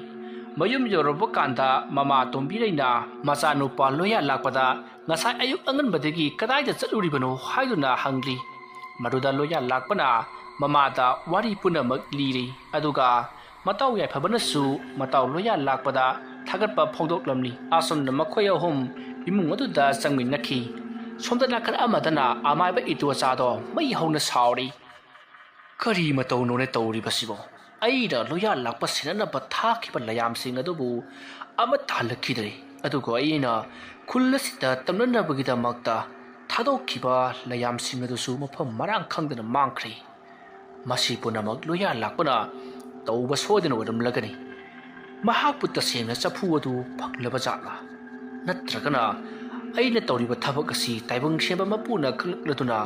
ꯃꯌꯨꯝ ꯌꯧꯔꯕ ꯀꯥꯟꯗ ꯃꯃꯥ ꯇꯣꯝꯕꯤꯔꯩꯅ ꯃꯆꯥꯅꯨꯄꯥ ꯂꯣꯌꯥ ꯂꯥꯛꯄꯗ ꯉꯁꯥꯏ ꯑꯌꯨꯛ ꯑꯉꯟꯕꯗꯒꯤ ꯀꯗꯥꯏꯗ ꯆꯠꯂꯨꯔꯤꯕꯅꯣ ꯍꯥꯏꯗꯨꯅ ꯍꯪꯂꯤ꯫ ꯃꯗꯨꯗ ꯂꯣꯌꯥ ꯂꯥꯛꯄꯅ ꯃꯃꯥꯗ ꯋꯥꯔꯤ ꯄꯨꯝꯅꯃꯛ ꯂꯤꯔꯤ꯫ ꯑꯗꯨꯒ ꯃꯇꯥꯎ ꯌꯥꯏꯐꯕꯅꯁꯨ ꯃꯇꯥꯎ ꯂꯣꯌꯥ ꯂꯥꯛꯄꯗ ꯊꯥꯒꯠꯄ ꯐꯣꯡꯗꯣꯛꯂꯝꯂꯤ꯫ ꯑꯁꯨꯝꯅ ꯃꯈꯣꯏ ꯑꯍꯨꯝ ꯏꯃꯨꯡ ꯑꯗꯨꯗ ꯆꯪꯃꯤꯟꯅꯈꯤ꯫ ꯁꯣꯝꯗ ꯅꯥꯀꯟ ꯑꯃꯗꯅ ꯑꯃꯥꯏꯕ ꯏꯇꯣꯆꯥꯗꯣ ꯃꯩ ꯍꯧꯅ ꯁꯥꯎꯔꯤ꯫ "ꯀꯔꯤ ꯃꯇꯧꯅꯣꯅꯦ ꯇꯧꯔꯤꯕꯁꯤꯕꯣ? ꯑꯩꯅ ꯂꯣꯌꯥ ꯂꯥꯛꯄ ꯁꯦꯟꯅꯅꯕ ꯊꯥꯈꯤꯕ ꯂꯌꯥꯝꯁꯤꯡ ꯑꯗꯨꯕꯨ ꯑꯃꯠꯇ ꯍꯜꯂꯛꯈꯤꯗ꯭ꯔꯦ꯫ ꯑꯗꯨꯒ ꯑꯩꯅ ꯈꯨꯜ ꯑꯁꯤꯗ ꯇꯝꯅꯅꯕꯒꯤꯗꯃꯛꯇ ꯊꯥꯗꯣꯛꯈꯤꯕ ꯂꯌꯥꯝꯁꯤꯡ ꯑꯗꯨꯁꯨ ꯃꯐꯝ ꯃꯔꯥꯡ ꯈꯪꯗꯅ ꯃꯥꯡꯈ꯭ꯔꯦ꯫ ꯃꯁꯤ ꯄꯨꯝꯅꯃꯛ ꯂꯣꯌꯥ ꯂꯥꯛꯄꯅ ꯇꯧꯕ ꯁꯣꯏꯗꯅ ꯑꯣꯏꯔꯝꯂꯒꯅꯤ꯫ ꯃꯍꯥꯛꯄꯨ ꯇꯁꯦꯡꯅ ꯆꯐꯨ ꯑꯗꯨ ꯐꯪꯂꯕ ꯖꯥꯠꯂꯥ? ꯅꯠꯇ꯭ꯔꯒꯅ ꯑꯩꯅ ꯇꯧꯔꯤꯕ ꯊꯕꯛ ꯑꯁꯤ ꯇꯥꯏꯕꯪ ꯁꯦꯝꯕ ꯃꯄꯨꯅ ꯈꯪꯂꯛꯂꯗꯨꯅ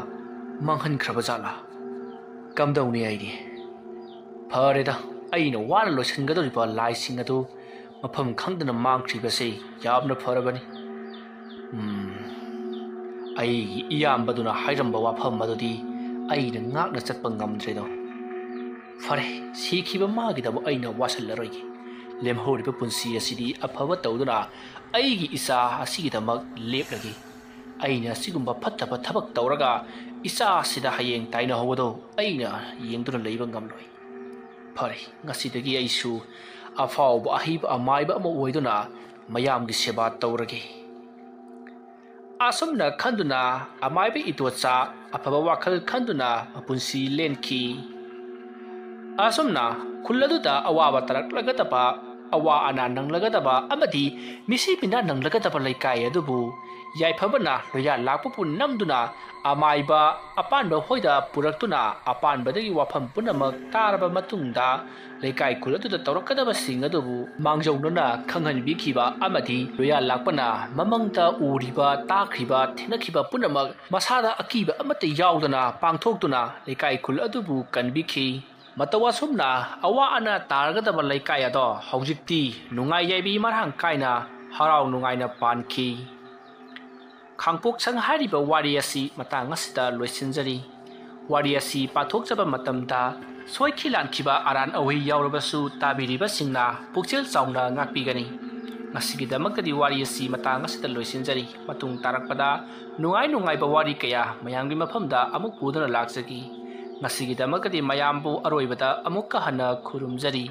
ꯃꯥꯡꯍꯟꯈ꯭ꯔꯕ ꯖꯥꯠꯂꯥ? ꯀꯝꯗꯧꯅꯤ ꯑꯩꯗꯤ? ꯐꯔꯦꯗ, ꯑꯩꯅ ꯋꯥꯅ ꯂꯣꯏꯁꯤꯟꯒꯗꯧꯔꯤꯕ ꯂꯥꯏꯁꯤꯡ ꯑꯗꯨ ꯃꯐꯝ ꯈꯪꯗꯅ ꯃꯥꯡꯈ꯭ꯔꯤꯕꯁꯤ ꯌꯥꯝꯅ ꯐꯔꯕꯅꯤ꯫ ꯎꯝ, ꯑꯩꯒꯤ ꯏꯌꯥꯝꯕꯗꯨꯅ ꯍꯥꯏꯔꯝꯕ ꯋꯥꯐꯝ ꯑꯗꯨꯗꯤ ꯑꯩꯅ ꯉꯥꯛꯅ ꯆꯠꯄ ꯉꯝꯗ꯭ꯔꯦꯗꯣ꯫ ꯐꯔꯦ, ꯁꯤꯈꯤꯕ ꯃꯥꯒꯤꯗꯃꯛ ꯑꯩꯅ ꯋꯥꯁꯜꯂꯔꯣꯏꯒꯦ꯫ ꯂꯦꯝꯍꯧꯔꯤꯕ ꯄꯨꯟꯁꯤ ꯑꯁꯤꯗꯤ ꯑꯐꯕ ꯇꯧꯗꯨꯅ ꯑꯩꯒꯤ ꯏꯆꯥ ꯑꯁꯤꯒꯤꯗꯃꯛ ꯂꯦꯞꯂꯒꯦ꯫ ꯑꯩꯅ ꯑꯁꯤꯒꯨꯝꯕ ꯐꯠꯇꯕ ꯊꯕꯛ ꯇꯧꯔꯒ ꯏꯆꯥ ꯑꯁꯤꯗ ꯍꯌꯦꯡ ꯇꯥꯏꯅꯍꯧꯕꯗꯣ ꯑꯩꯅ ꯌꯦꯡꯗꯨꯅ ꯂꯩꯕ ꯉꯝꯂꯣꯏ꯫ ꯐꯔꯦ, ꯉꯁꯤꯗꯒꯤ ꯑꯩꯁꯨ ꯑꯐꯥꯎꯕ ꯑꯍꯩꯕ ꯑꯃꯥꯏꯕ ꯑꯃ ꯑꯣꯏꯗꯨꯅ ꯃꯌꯥꯝꯒꯤ ꯁꯦꯕꯥ ꯇꯧꯔꯒꯦ꯫ ꯑꯁꯨꯝꯅ ꯈꯟꯗꯨꯅ ꯑꯃꯥꯏꯕ ꯏꯇꯣꯆꯥ ꯑꯐꯕ ꯋꯥꯈꯜ ꯈꯟꯗꯨꯅ ꯃꯄꯨꯟꯁꯤ ꯂꯦꯟꯈꯤ꯫ ꯑꯁꯨꯝꯅ ꯈꯨꯜ ꯑꯗꯨꯗ ꯑꯋꯥꯕ ꯇꯥꯔꯛꯂꯒꯗꯕ ꯑꯋꯥ ꯑꯅꯥ ꯅꯪꯂꯒꯗꯕ ꯑꯃꯗꯤ ꯃꯤꯁꯤ ꯃꯤꯅꯥ ꯅꯪꯂꯒꯗꯕ ꯂꯩꯀꯥꯏ ꯑꯗꯨꯕꯨ ꯌꯥꯏꯐꯕꯅ ꯂꯣꯌꯥ ꯂꯥꯛꯄꯕꯨ ꯅꯝꯗꯨꯅ ꯑꯃꯥꯏꯕ ꯑꯄꯥꯟꯕ ꯍꯣꯏꯗ ꯄꯨꯔꯛꯇꯨꯅ ꯑꯄꯥꯟꯕꯗꯒꯤ ꯋꯥꯐꯝ ꯄꯨꯝꯅꯃꯛ ꯇꯥꯔꯕ ꯃꯇꯨꯡꯗ ꯂꯩꯀꯥꯏ ꯈꯨꯜ ꯑꯗꯨꯗ ꯇꯧꯔꯛꯀꯗꯕꯁꯤꯡ ꯑꯗꯨꯕꯨ ꯃꯥꯡꯖꯧꯅꯅ ꯈꯪꯍꯟꯕꯤꯈꯤꯕ ꯑꯃꯗꯤ ꯂꯣꯌꯥ ꯂꯥꯛꯄꯅ ꯃꯃꯪꯗ ꯎꯔꯤꯕ, ꯇꯥꯈ꯭ꯔꯤꯕ, ꯊꯦꯡꯅꯈꯤꯕ ꯄꯨꯝꯅꯃꯛ ꯃꯁꯥꯗ ꯑꯀꯤꯕ ꯑꯃꯠꯇ ꯌꯥꯎꯗꯅ ꯄꯥꯡꯊꯣꯛꯇꯨꯅ ꯂꯩꯀꯥꯏ ꯈꯨꯜ ꯑꯗꯨꯕꯨ ꯀꯟꯕꯤꯈꯤ꯫ ꯃꯇꯧ ꯑꯁꯨꯝꯅ ꯑꯋꯥ ꯑꯅꯥ ꯇꯥꯔꯒꯗꯕ ꯂꯩꯀꯥꯏ ꯑꯗꯣ ꯍꯧꯖꯤꯛꯇꯤ ꯅꯨꯡꯉꯥꯏ ꯌꯥꯏꯕꯤ ꯃꯔꯥꯡ ꯀꯥꯏꯅ ꯍꯔꯥꯎ ꯅꯨꯡꯉꯥꯏꯅ ꯄꯥꯟꯈꯤ꯫ ꯈꯥꯡꯄꯣꯛꯁꯪ ꯍꯥꯏꯔꯤꯕ ꯋꯥꯔꯤ ꯑꯁꯤ ꯃꯇꯥꯡ ꯑꯁꯤꯗ ꯂꯣꯏꯁꯤꯟꯖꯔꯤ꯫ ꯋꯥꯔꯤ ꯑꯁꯤ ꯄꯥꯊꯣꯛꯆꯕ ꯃꯇꯝꯗ ꯁꯣꯏꯈꯤ ꯂꯥꯟꯈꯤꯕ ꯑꯔꯥꯟ ꯑꯍꯣꯏ ꯌꯥꯎꯔꯕꯁꯨ ꯇꯥꯕꯤꯔꯤꯕꯁꯤꯡꯅ ꯄꯨꯛꯆꯦꯜ ꯆꯥꯎꯅ ꯉꯥꯛꯄꯤꯒꯅꯤ꯫ ꯉꯁꯤꯒꯤꯗꯃꯛꯇꯗꯤ ꯋꯥꯔꯤ ꯑꯁꯤ ꯃꯇꯥꯡ ꯑꯁꯤꯗ ꯂꯣꯏꯁꯤꯟꯖꯔꯤ꯫ ꯃꯇꯨꯡ ꯇꯥꯔꯛꯄꯗ ꯅꯨꯡꯉꯥꯏ ꯅꯨꯡꯉꯥꯏꯕ ꯋꯥꯔꯤ ꯀꯌꯥ ꯃꯌꯥꯝꯒꯤ ꯃꯐꯝꯗ ꯑꯃꯨꯛ ꯄꯨꯗꯨꯅ ꯂꯥꯛꯆꯒꯦ꯫ ꯉꯁꯤꯒꯤꯗꯃꯛꯇꯗꯤ ꯃꯌꯥꯝꯕꯨ ꯑꯔꯣꯏꯕꯗ ꯑꯃꯨꯛꯀ ꯍꯟꯅ ꯈꯨꯔꯨꯝꯖꯔꯤ꯫